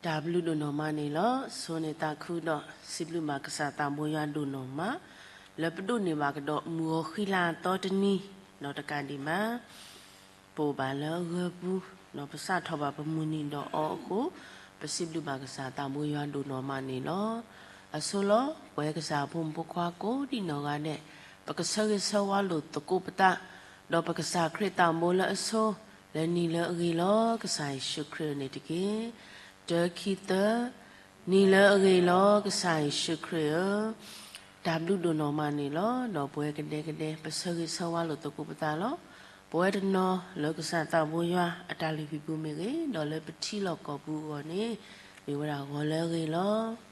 တၢ်ဘျုးဒိၣ်နီၢ်မးန့ၣ်လီၤ. ဆိၣ်ဂ့ၤသးခုဒီးစံးဘျုးဘၣ်ကစၢ်သးဘိယွၤဒိၣ်နီၢ်မး လၢပဒိးန့ၢ်ဘၣ်ကဒီးမုၢ်ဂီၤဃံလၤအသီတနံၤ, ဒီးတကးဒံးဘၣ် ပအိၣ်ဘၣ်လၢအဂၢၤပူၤ, ဒီးပစးထီၣ်ဘၣ်ပမုၢ်နံၤဒီးအီၤအဃိ, ပစံးဘျုးဘၣ်ကစၢ်သးဘိယွၤဒိၣ်နီၢ်မးန့ၣ်လီၤ. အဆိလီၤ ပဝဲကစၢ်အဖိမုၣ်ဖိခွါကိးဒံနီၢ်ဂၤဒဲး, ပကဆၢဂ့ၤဆၢဝါလိာ်သကိးပသး, ဒီးပကစၢ်ခရံာ်သးဘိလၢအဆိ, လၢနံၤလၢအဂ့ၤလီၤ ကစၢ်ယ့ၣ်ၡူးခရံာ်န့ၣ်တက့ၢ်. တၢ ခံ သၢ, နံၤလၢအဂ့ၤလီၤ ကစၢ်ယ့ၣ်ၡူးခရံာ်ဧၢ, တၢ်ဘျုးဒိၣ်နီၢ်မးန့ၣ်လီၤ. ဒီးပဝဲကဒဲကဒဲ ပဆၢဂ့ၤဆၢဝါလိာ်သကိးပသးလီၤ. ပဝဲတနီၤလၢကစၢ်သးဘိယွၤအတၢ်လုၢ်ဟံၣ်ပူၤမ့ၢ်ဂ့ၤ, ဒီးလၢပထံလီၢ်ကီၢ်ပူၤအဂီၢ်န့ၣ်, မ့ၢ်ဝဲဒၣ်ဂီၤလၢအဂ့ၤလီၤ.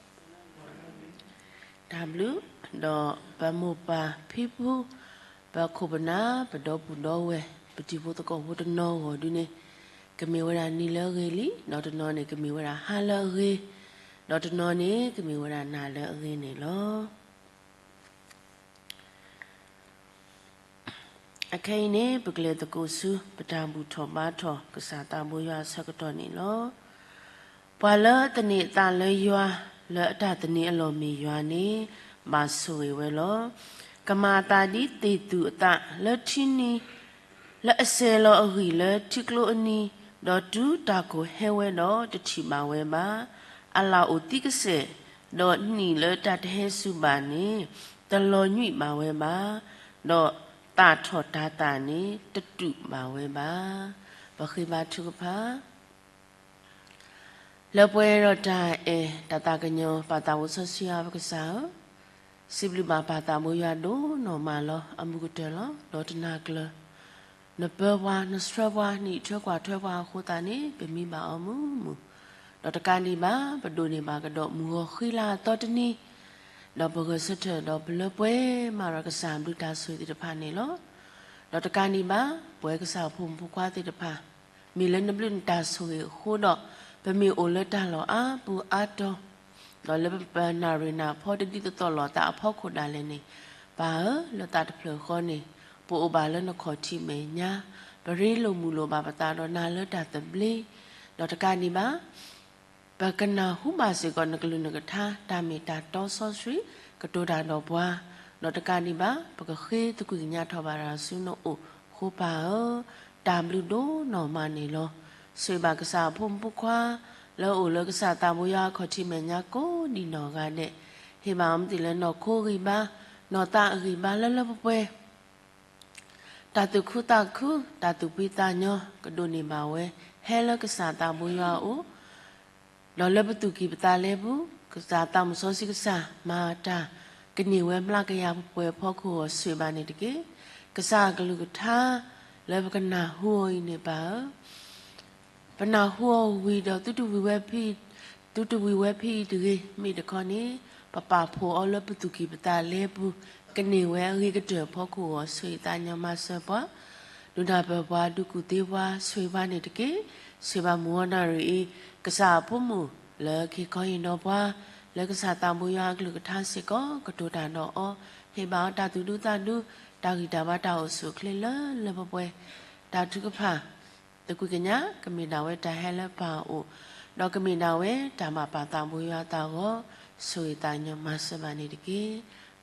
တၢ်ဘျုး, ဒီးပမိၢ်ပၢ်ဖံဖု, ပခိၣ်ပနၢ်, ပဒီပုၢ်ဒီဝဲၢ်, ပတံၤဖိသကိးဖိတနီၤဂီၢ်ဒုန့ၣ်, ကမ့ၢ်ဝဲဒၣ်နံၤလၢအဂ့ၤလံ, ဒီးတနီၤန့ၣ် ကမ့ၢ်ဝဲဒၣ်ဟါလၢအဂ့ၤ, ဒီးတနီၤန့ၣ် ကမ့ၢ်ဝဲဒၣ်နၤလၢအဂ့ၤန့ၣ်လီၤ. အခဲအံၤန့ၣ် ပကလဲၤသကိးဆူ ပတၢ်ဘူၣ်ထီၣ်ဘါထီၣ်ကစၢ်သးဘိယွၤအဆၢကတီၢ်န့ၣ်လီၤ. ပှၤလၢအသန့ၤအသးလၢယွၤ, လၢအတၢ်သန့ၤအလီၢ်မ့ၢ်ယွၤန့ၣ်, ဘၣ်ဆိၣ်ဂ့ၤဝဲလီၤ. ကမၤအသးဒ်သ့ၣ်သူၣ်အသးလၢထံနံၤ, လၢအစဲၤလီၤအဂံၢ်လၢထံကျိအနံၤ, ဒီးတုၤတၢ်ကိၢ်ဟဲဝဲဒီးတထံၣ်ဘၣ်ဝဲဘၣ်. အလၣ်အိၣ်သံကစဲာ်, ဒီးနံၣ်လၢတၢ်တဟဲစူၤဘၣ်န့ၣ်, တလီၤညွံးဘၣ်ဝဲဘၣ်. ဒီးသၣ်ထီၣ်တၤသၣ်န့ၣ် တတူာ်ဘၣ်ဝဲဘၣ်. ပဃ့ဘါထုကဖၣ် လၢပှဲၤဒီးတၢ်အဲၣ်တၢ်သးကညီၤ ပၢ်သးစီဆှံယွၤပကစၢ်ဧၢ, စံးဘျုးဘၣ်ပၢ်သးဘိယွၤဒိၣ်နီၢ်မးလီၤ. အမုာ်ကတၢၢ်လီၤ. ဒီးတနၤကျၢၤ နပၢပှၤ နဆှၢပှၤ နအံးထွဲကွၢ်ထွဲပှၤအဃိသတးန့ၣ် ပမံဘၣ်အီၤမုာ်မုာ်, ဒီးတကးဒံးဘၣ် ပဒိးန့ၢ်ဘၣ်ကဒီးမုၢ်ဂီၤဃံလၤအသီတနံၤ, ဒီးပဂဲၤဆၢထၢၣ်ဒီးပလၢပှဲၤမးဒီးကစၢ်ဘျုးတၢ်ဆိၣ်ဂ့ၤသ့ၣ်တဖၣ်န့ၣ်လီၤ. ဒီးတကးဒံးဘၣ် ပဝဲကစၢ်ဖိမုၣ်ဖိခွါသ့ၣ်တဖၣ် မ့ၢ်လၢနဘျုးနတၢ်ဆိၣ်ဂ့ၤအဃိဒီး ပမ့ၢ်အိၣ်လၢတၢ်လီၢ်အါပူၤအါတီၤ, ဒီးလၢပနၢ်ရံၣ်နၢ်ဖီတဒ်သိးသိးလိာ်သးအဖီခိၣ်ဒၣ်လဲာ်န့ၣ်, ပၢ်ဧၢ, လၢသးတဖျၢၣ်ဃီန့ၣ် ပအိၣ်ဘၣ်လၢနခီၣ်ထံးမဲာ်ညါ, ပရ့လိာ်မုာ်လိာ်ဘၣ်ပသးဒီးနၤလၢတၢ်သဘျ့, ဒီးတကးဒံးဘၣ် ပကနၢ်ဟူဘၣ်စ့ၢ်ကီးနကလုၢ်နကထါ တၢ်မ့ၢ်တၢ်တီစီဆှံ ကတိၤတၢ်ဒီးပှၤ, ဒီးတကးဒံးဘၣ် ပကဃ့သကွံာ်ကညးထီၣ်ဘၣ်တၢ်ဆူနအိၣ်အဃိပၢ်ဧၢ, တၢ်ဘျုးဒိၣ်နီၢ်မးန့ၣ်လီၤ. ဆိၣ်ဂ့ၤဘၣ်ကစၢ်အဖိမုၣ်ဖိခွါ လၢအအိၣ်လၢကစၢ်သးဘိယွၤအခီၣ်ထံးမဲာ်ညါကိးဒံနီၢ်ဂၤဒဲး, ဟ့ၣ်ဘၣ်အီၤမ့ၢ်တ့ၢ်လၢနီၢ်ခိဂံၢ်ဘါ, နီၢ်သးအဂံၢ်ဘါလၢလၢပှဲၤပှဲၤ တၢ်သူၣ်ခုသးခု, တၢ်သူၣ်ဖှံသးညီ ကဒိးန့ၢ်ဘၣ်ဝဲ ဟဲလၢကစၢ်သးဘိယွၤအအိၣ်, ဒီးလၢပသူၣ်ကံၢ်ပသးလဲပူၤ, ကစၢ်သးစီဆှံကစၢ် မၤတၢ်ကန့ၢ်ဝဲမျးကယၤပှဲၤပှဲၤအဖီခိၣ်အဂီၢ် ဆိၣ်ဂ့ၤဘၣ်န့ၣ်တက့ၢ်. ကစၢ်အကလုၢ်ကထါ လၢပကနၢ်ဟူအီၤအံၤန့ၣ်ပၢ်ဧၢ ပနၢ်ဟူအီၤဝံၤဒီး သုတဝံၤဝဲဖဲ, သုတဝံၤဝဲဖဲအံၤတဂ့ၤ, မ့ၢ်တခီန့ၣ် ပပာ်ဖှိၣ်အီၤလၢပသူၣ်ကံၢ်ပသးလဲပူၤ, ကန့ၢ်ဝဲအဂ့ၤကတၢၢ်အဖီခိၣ်အဂီၢ် ဆိၣ်ဂ့ၤသးညီမၤစၢၤပှၤ, ဒုးနၢ်ပၢၢ်ပှၤ ဒုးကူၣ်သ့ပှၤ ဆိၣ်ဂ့ၤပှၤန့ၣ်တက့ၢ်. ဆိၣ်ဂ့ၤဘၣ်မုၢ်ဂီၤနၣ်ရံၣ်အံၤ ကစၢ်အဖိမုၣ် လၢကဟ့ၣ်ခီဟ့ၣ်နီၤပှၤ လၢကစၢ်သးဘိယွၤအကလုၢ်ကထါစ့ၢ်ကီး ကတိၤတၢ်ဒီးအီၤ, ဟ့ၣ်ဘၣ်အီၤတၢ်သူၣ်ဒူသးဒူ, တၢ်ဂံၢ်တၢ်ဘါတၢ်အိၣ်ဆူၣ်အိၣ်ချ့လၢလၢပှဲၤပှဲၤ, တၢ်ထုကဖၣ် သကွံာ်ကညး ကမ့ၢ်ဒၣ်ဝဲတၢ်ဟဲလၢပၢ်အအိၣ်, ဒီးကမ့ၢ်ဒၣ်ဝဲတၢ်ဘၣ်ပၢ်သးဘိယွၤအသးအဂီၢ်, ဆိၣ်ဂ့ၤသးညီမၤစၢၤဘၣ်န့ၣ်တက့ၢ်.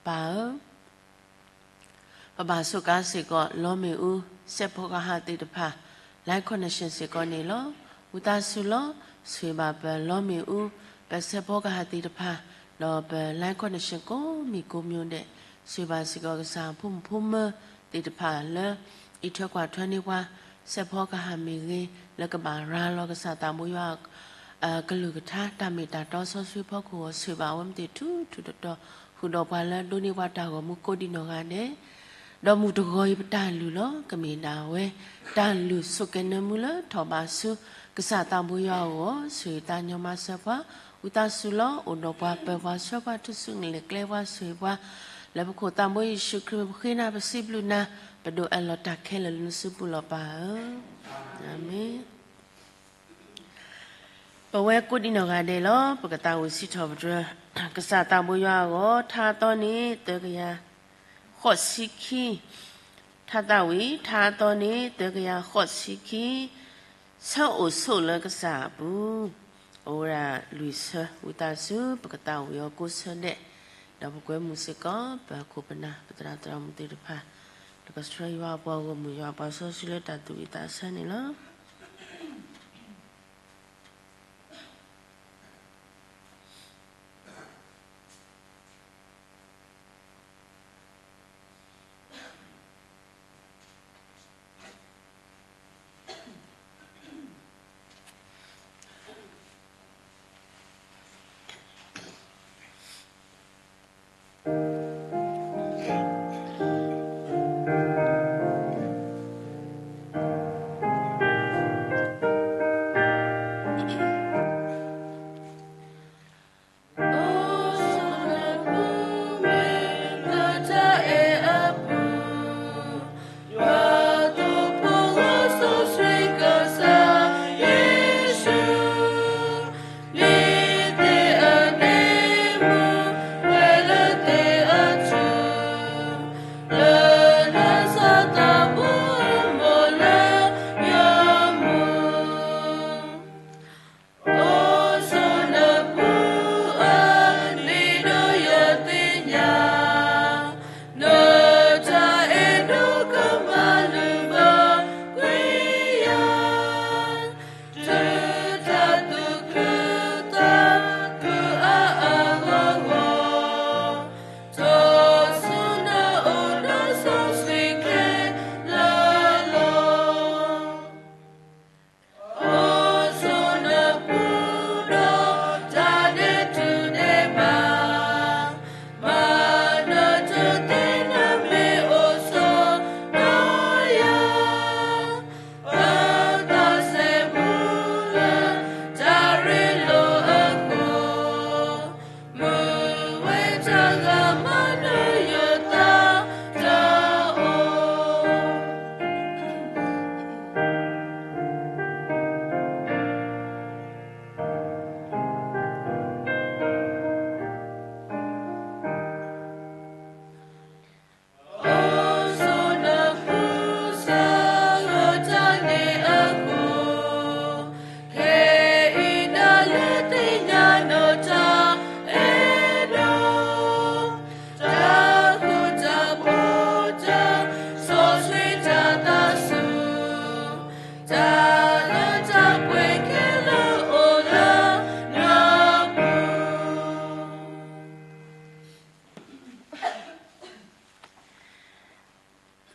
ပၢ်ဧၢ ပဘၣ်စူးကါစ့ၢ်ကီး လီမ့ၣ်အူ စဲးဖီကဟၣ်သ့ၣ်တဖၣ် line connection စ့ၢ်ကီးန့ၣ်လီၤ. ဝံသးစူၤလီၤ ဆိၣ်ဂ့ၤဘၣ်ပလီမ့ၣ်အူ ပစဲးဖီကဟၣ်သ့ၣ်တဖၣ် ဒီးပ line connection ကိးမံၤကိးမံၤဒဲး, ဆိၣ်ဂ့ၤဘၣ်စ့ၢ်ကီးကစၢ်ဖိမုၣ်ဖိမၢၤသ့ၣ်တဖၣ်လၢ အံးထွဲကွၢ်ထွဲန့ၢ်ပှၤ စဲးဖီကဟၣ်မ့ၢ်ဂ့ၤ လၢကဘၣ်ရၤလီၤကစၢ်သးဘိယွၤ ကလုၢ်ကထါ တၢ်မ့ၢ်တၢ်တီစီဆှံဖီခိၣ်အဂီၢ် ဆိၣ်ဂ့ၤဘၣ်အဝဲမ့ၢ်သ့ၣ်ထူထူတီတီ, ဃုာ်ဒီးပှၤလၢအဒိးန့ၢ်ပှၤတၢ်ဂီၤမူကိးဒံနီၢ်ဂၤဒဲး, ဒီးမုၢ်တဂီၤအံၤပတၢ်လုၢ်လီၤ ကမ့ၢ်ဒၣ်ဝဲ တၢ်လုၢ်ဆိၣ်ကဲၤနၢမူလၢထီၣ်ဘးဆူ ကစၢ်သးဘိယွၤအဂီၢ်, ဆိၣ်ဂ့ၤသးညီမၤစၢၤပှၤ, ဝံသးစူၤလီၤ အိၣ်ဒီးပှၤပၢၤပှၤဆှၢပှၤထူၣ်စုညါလဲၤကျဲပှၤဆိၣ်ဂ့ၤပှၤ, လၢပခိၣ်သးဘိယ့ၣ်ၡူးခရံာ် ပဃ့နၤပစံးဘျုးနၤ, ပဒိးအဲၣ်လီၤတၢ်ခဲလၢာ်လၢနစုပူၤလီၤပၢ်ဧၢ, အၤမ့ၣ်. ပဝဲကိးဒံနီၢ်ဂၤဒဲးလီၤ ပကသးဝံၣ်စံးထီၣ်ပတြၢၤ ကစၢ်သးဘိယွၤအဂီၢ်, ထါအသီန့ၣ်သၢကယၤဃိးဆံခံ, ထါသးဝံၣ် ထါအသီန့ၣ်သၢကယၤဃိးဆံခံ, ဆၢအိၣ်ဆိးလၢကစၢ်အပူၤ, အိၣ်ဝဲဒၣ်လွံၢ်ဆၢ ဝံသးစူၤ ပကသးဝံၣ်အီၤကိးဆၢဒဲး, ဒီးပကွဲမုာ်စ့ၢ်ကီး ပခိၣ်ပနၢ် ပသရၣ်သရၣ်မုၣ်သ့ၣ်တဖၣ်, ဒီးကဆှၢယွၤအပှၤဂီၢ်မုၢ် ယွၤအပှၤစီဆှံလၢတၢ်သူၣ်ဝံၣ်သးဆၢန့ၣ်လီၤ.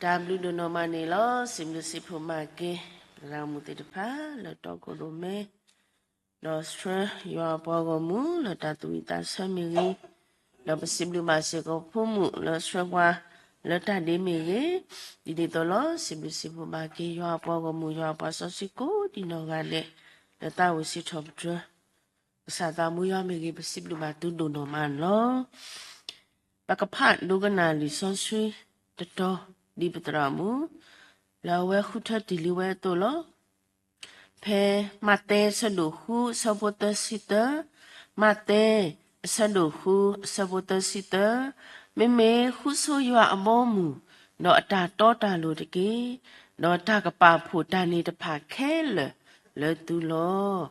တၢ်ဘျုးဒိၣ်နီၢ်မးန့ၣ်လီၤ. စံးဘျုးစံးဖှိၣ်မၤက့ၤ သရၣ်မုၣ်သ့ၣ်တဖၣ် လၢတီခိၣ်ရိၣ်မဲ ဒီးဆှၢယွၤအပှၤဂီၢ်မုၢ် လၢတၢ်သူၣ်ဝံၣ်သးဆၢမ့ၢ်ဂ့ၤ, ဒီးပစံးဘျုးဘၣ်စ့ၢ်ကီးဖိမုၣ် လၢဆှၢပှၤလၢတၢ်ဒ့မ့ၢ်ဂ့ၤ, ဒ်န့ၣ်အသိးလီၤ. စံးဘျုးစံးဖှိၣ်မၤက့ၤ ယွၤအပှၤဂီၢ်မုၢ် ယွၤအပှၤစီဆှံကိးဒံနီၢ်ဂၤဒဲး လၢသးဝံၣ်စံးထီၣ်ပတြၢၤ ကစၢ်သးမူယွၤမ့ၢ်ဂ့ၤ ပစံးဘျုးဘၣ်သုဒိၣ်နီၢ်မးန့ၣ်လီၤ. ပကဖးဒိကနၣ်လံာ်စီဆှံတတီၤ ဒ်ပသရၣ်မုၣ် လၢအဝဲဃုထၢတ့ၢ်လံဝဲအသိးလီၤ. ဖဲမးသဲအဆၢဒိၣ်ဃု အဆၢဖိသၢဆံသၢ, မးသဲအဆၢဒိၣ်ဃု အဆၢဖိသၢဆံသၢ, မ့မ့ၢ်ဃုဆိယွၤအဘီအမုၢ် ဒီးအတၢ်တီတၢ်လိၤတက့ၢ်, ဒီးတၢ်ကပာ်ဖှိၣ်တၢ်န့ၣ်တဖၣ်ခဲလၢာ်လၢသုလီၤ.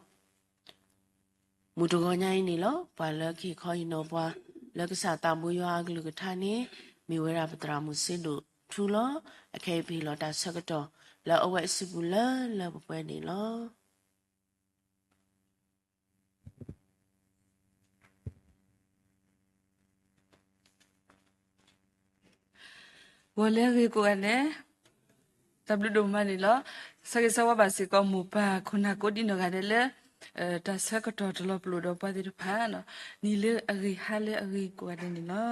မုၢ်တဂီၤညါအံၤန့ၣ်လီၤ. ပှၤလၢကဟ့ၣ်ခီဟ့ၣ်နီၤပှၤ လၢကစၢ်သးဘိယွၤအကလုၢ်ကထါန့ၣ် မ့ၢ်ဝဲဒၣ်ပသရၣ်မုၣ်စ့ဒိၣ်ထူလီၤ. အခဲအံၤပဟ့ၣ်လီၤတၢ်ဆၢကတီၢ် လၢအဝဲအစုပူၤလၢလၢပှဲၤပှဲၤန့ၣ်လီၤ. ဂီၤလၢအဂ့ၤကိးဂၤဒဲး, တၢ်ဘျုးဒိၣ်မးန့ၣ်လီၤ. ဆၢဂ့ၤဆၢဝါဘၣ်စ့ၢ်ကီးမိၢ်ပၢ်ခိၣ်နၢ်ကိးဒံနီၢ်ဂၤဒဲးလၢ တၢ်ဆၢကတီၢ်တလီၤပလိာ်ဒီးပှၤသ့ၣ်တဖၣ်, နံၤလၢအဂ့ၤဟါလၢအဂ့ၤကိးဂၤဒဲးန့ၣ်လီၤ.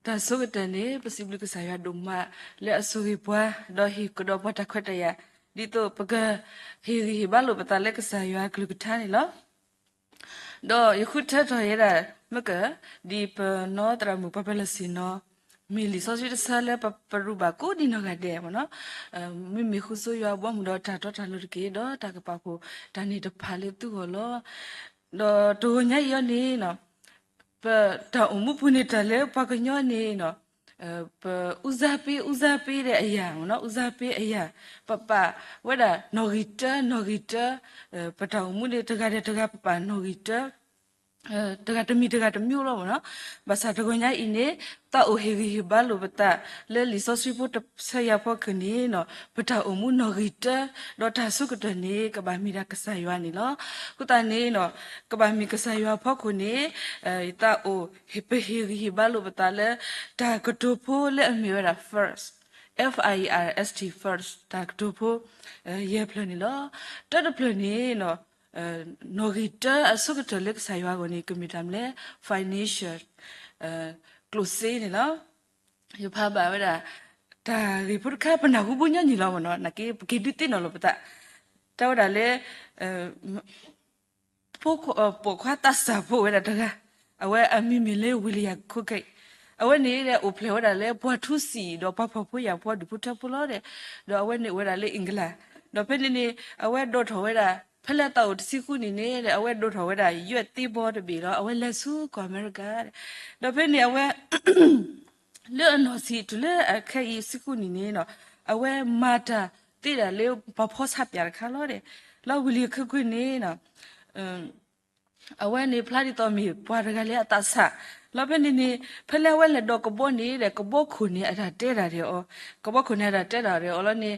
တၢ်ဆိကတၢၢ်န့ၣ် ပစံးဘျုးကစၢ်ယွၤဒိၣ်မး လၢအဆိၣ်ဂ့ၤပှၤ ဒီးဟ့ၣ်ကဒီးပှၤတၢ်ခွဲးတၢ်ယာ် ဒ်သိးပကဟ့ၣ်ဂံၢ်ဟ့ၣ်ဘါလိာ်ပသးလၢကစၢ်ယွၤအကလုၢ်ကထါန့ၣ်လီၤ. ဒီးယဃုထၢထီၣ်ယဲဒၣ် မ့ၢ်က ဒ်ပနီၢ်သရၣ်မုၣ်ပှၤပၢၤလီၢ်ဆ့ၣ်နီၤ မ့ၢ်လံာ်စီဆှံတဆၢလၢပပရူးဘၣ်ကိးဒံနီၢ်ဂၤဒဲးမ့ၢ်နီၤ, မ့မ့ၢ်ဃုဆိယွၤအဘီအမုၢ်ဒီးတၢ်တီတၢ်လိၤတက့ၢ်, ဒီးတၢ်ကပာ်ဖှိၣ်တၢ်န့ၣ်တဖၣ်လၢသုဂီၢ်လီၤ. ဒီးတဂီၤညါအံၤအီၤန့ၣ် ပတၢ်အိၣ်မူပူၤန့ၣ်တၢ်လၢပှၤကညီန့ၣ် ပဦးစားပေး ဦးစားပေး ဒီးအရာမ့ၢ်နီၤ ဦးစားပေး အရာ ပပာ်ဝဲဒၣ်နီၣ်ဂံၢ်တၢ နီၣ်ဂံၢ်တၢ ပတၢ်အိၣ်မူန့ၣ် တဂၤဒီးတဂၤ ပပာ်နီၣ်ဂံၢ်တၢ တဂၤတမံၤတဂၤတမံၤလီၤမ့ၢ်နီၤ. ဘၣ်ဆၣ်တဂီၤညါအံၤန့ၣ် သးအိၣ်ဟ့ၣ်ဂံၢ်ဟ့ၣ်ဘါလိာ်ပသး လၢလံာ်စီဆှံဖိတဆၢယၤဖီခိၣ်န့ၣ်နီၤ ပတၢ်အိၣ်မူနီၣ်ဂံၢ်တၢ ဒီးတၢ်အဆိကတၢၢ်န့ၣ် ကဘၣ်မ့ၢ်ဒၣ်ကစၢ်ယွၤန့ၣ်လီၤ. အဃိသတးန့ၣ်နီၤ ကဘၣ်မ့ၢ်ကစၢ်ယွၤအဖီခိၣ်န့ၣ် သးအိၣ်ပဟ့ၣ်ဂံၢ်ဟ့ၣ်ဘါလိာ်ပသးလၢ တၢ်ကတိၤဖိလၢအမ့ၢ်ဝဲဒၣ် first, F I R S T, first တၢ်ကတိၤဖိ ယဲၢ်ဖျၢၣ်န့ၣ်လီၤ. တၢတဖျၢၣ်န့ၣ်နီၤ နီၣ်ဂံၢ်တၢအဆိကတၢၢ်လၢကစၢ်ယွၤအဂီၢ်န့ၣ် ကမ့ၢ်တၢ်မနုၤလဲၣ် financial ကျိၣ်စ့န့ၣ်လီၤ. ယဖးဘၣ်ဝဲဒၣ် တၢ်ဂ့ၢ်ဖိတခါ ပနၢ်ဟူဘိညီနုၢ်လီၤမ့ၢ်နီၤ နာ်က့ ပက့ၤဒုးသ့ၣ်နီၣ်လိာ်ပသး တၢ်ဝဲဒၣ်လၢ ဖိ ပိာ်ခွါသးစၢ်ဖိဝဲဒၣ်တဂၤ အဝဲအမံၤမ့ၢ်လၢ William Colgate, အဝဲန့ၣ်ဒီး အိၣ်ဖျဲၣ်ဝဲဒၣ်လၢပှၤထူစံာ် ဒီးပှၤဖှီၣ်ဖိယာ်ဖိ ဒူၣ်ဖိထၢဖိလီၤဒီး ဒီးအဝဲန့ၣ်အိၣ်ဝဲဒၣ်လၢ England, ဒီးဖဲန့ၣ်န့ၣ် အဝဲဒိးထီၣ်ဝဲဒၣ် ဖဲလၢအသးအိၣ်တဆံဃုနံၣ်န့ၣ်ဒီး အဝဲဒိးထီၣ်ဝဲဒၣ် ယွဲၣ်သ့ဘီတဘ့ၣ်လီၤ. အဝဲလဲၤဆူကီၢ်အမဲရကၤ ဒီးဖဲန့ၣ်အဝဲ လၢအနီၢ်ဆံးတုၤလၢအခဲအံၤဆံဃုနံၣ်န့ၣ်နီၤ အဝဲမၤတၢ်သ့ဒၣ်လၢပှၤဖီဆါပၠးတခါလီၤဒီး လီၤ William Colgate န့ၣ်နီၤ အဝဲန့ၣ်ဖျါဒ်သိးမ့ၢ်ပှၤတဂၤလၢအသးစၢ်, လီၤဖဲန့ၣ်န့ၣ် ဖဲလၢအဝဲလဲၤဒီးကဘီန့ၣ်ဒီး ကဘီခိၣ်န့ၣ်အတၢ်တဲဒၣ်ဒီးအီၤ, ကဘီခိၣ်န့ၣ်အတၢ်တဲဒၣ်ဒီးအီၤလီၤန့ၣ်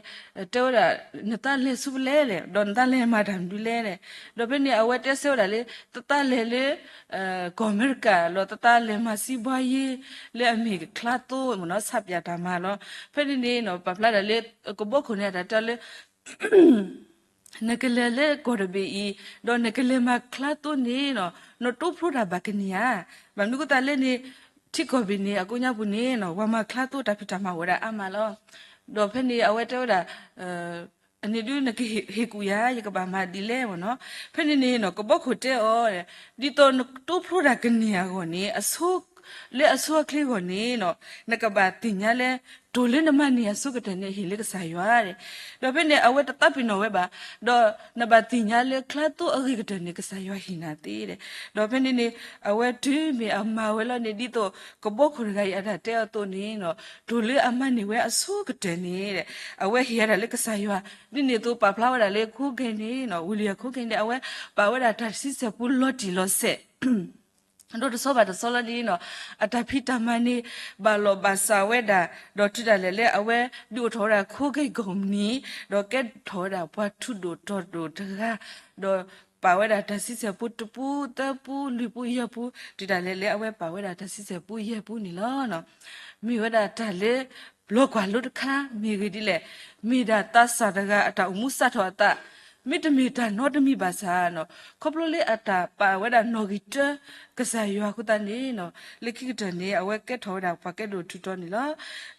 တဲဝဲဒၣ် နသးလဲၤဆူပလဲလဲၣ် ဒီးနသးလဲၤမၤတၢ်မနုၤလဲၣ်န့ၣ်, ဒီးဖဲန့ၣ်အဝဲတဲဆၢဝဲဒၣ်လၢ တသးလဲၤလၢ ကီၢ်အမဲရကၤ ဒီးတသးလဲၤမၤစံးဘှါယ့ လၢအမ့ၢ်ချါသိမ့ၢ်နီၤ ဆါပၠးတၢ်မၤလီၤ. ဖဲန့ၣ်န့ၣ်နီၤ ပာ်ဖျါဒၣ်လၢ ကဘီခိၣ်န့ၣ်အတၢ်တဲလၢ နကလဲၤလၢကီၢ်တဘ့ၣ်အံၤ ဒီးနကလဲၤမၤချါသိန့ၣ်နီၤ နတိဖျိတၢ်ဘၣ်ကန့ၢ်ဧါ. ဘၣ်မနုၤအဃိသတးလဲၣ်န့ၣ် ထံကီၢ်ဘ့ၣ်န့ၣ် အကိးညါပူၤန့ၣ်နီၤ ပှၤမၤချါသိတၢ်ဖံးတၢ်မၤအိၣ်ဝဲဒၣ်အါမးလီၤ. ဒီးဖဲန့ၣ်အဝဲတဲဝဲဒၣ် အန့ၣ်ဒုးနကဟ့ၣ်ကူၣ်ယၤ ယကဘၣ်မၤဒ်လဲၣ်မ့ၢ်နီၤ. ဖဲန့ၣ်န့ၣ်နီၤ ကဘီခိၣ်တဲအီၤ ဒ်သိးနတိဖျိတၢ်ကန့ၢ်အဂီၢ်န့ၣ် အဆိ လၢအဆိအချ့အဂီၢ်န့ၣ်နီၤ နကဘၣ်သ့ၣ်ညါလၢ တိၢ်လၢနမၤန့ၢ်အဆိကတၢၢ်န့ၣ် ဟ့ၣ်လၢကစၢ်ယွၤ ဒီးဖဲန့ၣ် အဝဲတသးပ့ၤနီၣ်ဝဲဘၣ်, ဒီးနဘၣ်သ့ၣ်ညါလၢချါသိအဂ့ၤကတၢၢ်န့ၣ် ကစၢ်ယွၤဟ့ၣ်နၤသ့ဒီး, ဒီးဖဲန့ၣ်န့ၣ် အဝဲတုၤမ့ၢ်အမၤဝဲလီၤန့ၣ် ဒ်သိးကဘီခိၣ်တဂၤအံၤအတၢ်တဲအီၤအသိးန့ၣ်နီၤ တိၢ်လၢအမၤန့ၢ်ဝဲအဆိကတၢၢ်န့ၣ် အဝဲဟ့ၣ်ဝဲဒၣ်လၢကစၢ်ယွၤ, ဒ်န့ၣ်အသိးပာ်ဖျါဝဲဒၣ်လၢ Colgate န့ၣ်နီၤ William Colgate န့ၣ် အဝဲပာ်ဝဲဒၣ်တၢ်ဆံဆဲၣ်ပူလီၤတံၢ်လီၤဆဲး ဒီးတဆီဘၣ်တဆီလီၤန့ၣ်နီၤ အတၢ်ဖံးတၢ်မၤန့ၣ် ဘၣ်လီၢ်ဘၣ်စးဝဲဒၣ်, ဒီးတုၤဒၣ်လဲာ်လၢအဝဲဒုးအိၣ်ထီၣ်ဝဲဒၣ် Colgate ကုမ္ပဏီ ဒီးကဲထီၣ်ဝဲဒၣ်ပှၤထူဒိၣ်တီၤဒိၣ်တဂၤ, ဒီးပာ်ဝဲဒၣ်တၢ်ဆံဆဲၣ်ပူတပူ သၢပူ လွံၢ်ပူ ယဲၢ်ပူ, တုၤဒၣ်လဲာ်လၢအဝဲပာ်ဝဲဒၣ်တၢ်ဆံဆဲၣ်ပူယဲၢ်ပူန့ၣ်လီၤ. မ့ၢ်ဝဲဒၣ်တၢ်လၢ လီၤကွၢ်လိတခါ မ့ၢ်ဂ့ၢ်ဒ်လဲၣ်, မ့ၢ်ဒၣ်သးစၢ်တဂၤအတၢ်အိၣ်မူစးထီၣ်အသး, မ့တမ့ၢ်တၢ်နီတမံၤဘၣ်ဆၣ်နီၤ ခီဖျိလၢအတၢ်ပာ်ဝဲဒၣ်နီၣ်ဂံၢ်တၢ ကစၢ်ယွၤအဃိသတးန့ၣ်နီၤ လၢခံကတၢၢ်န့ၣ် အဝဲကဲထီၣ်ဝဲဒၣ်ပှၤကဲဒိၣ်ထူးတီၤန့ၣ်လီၤ.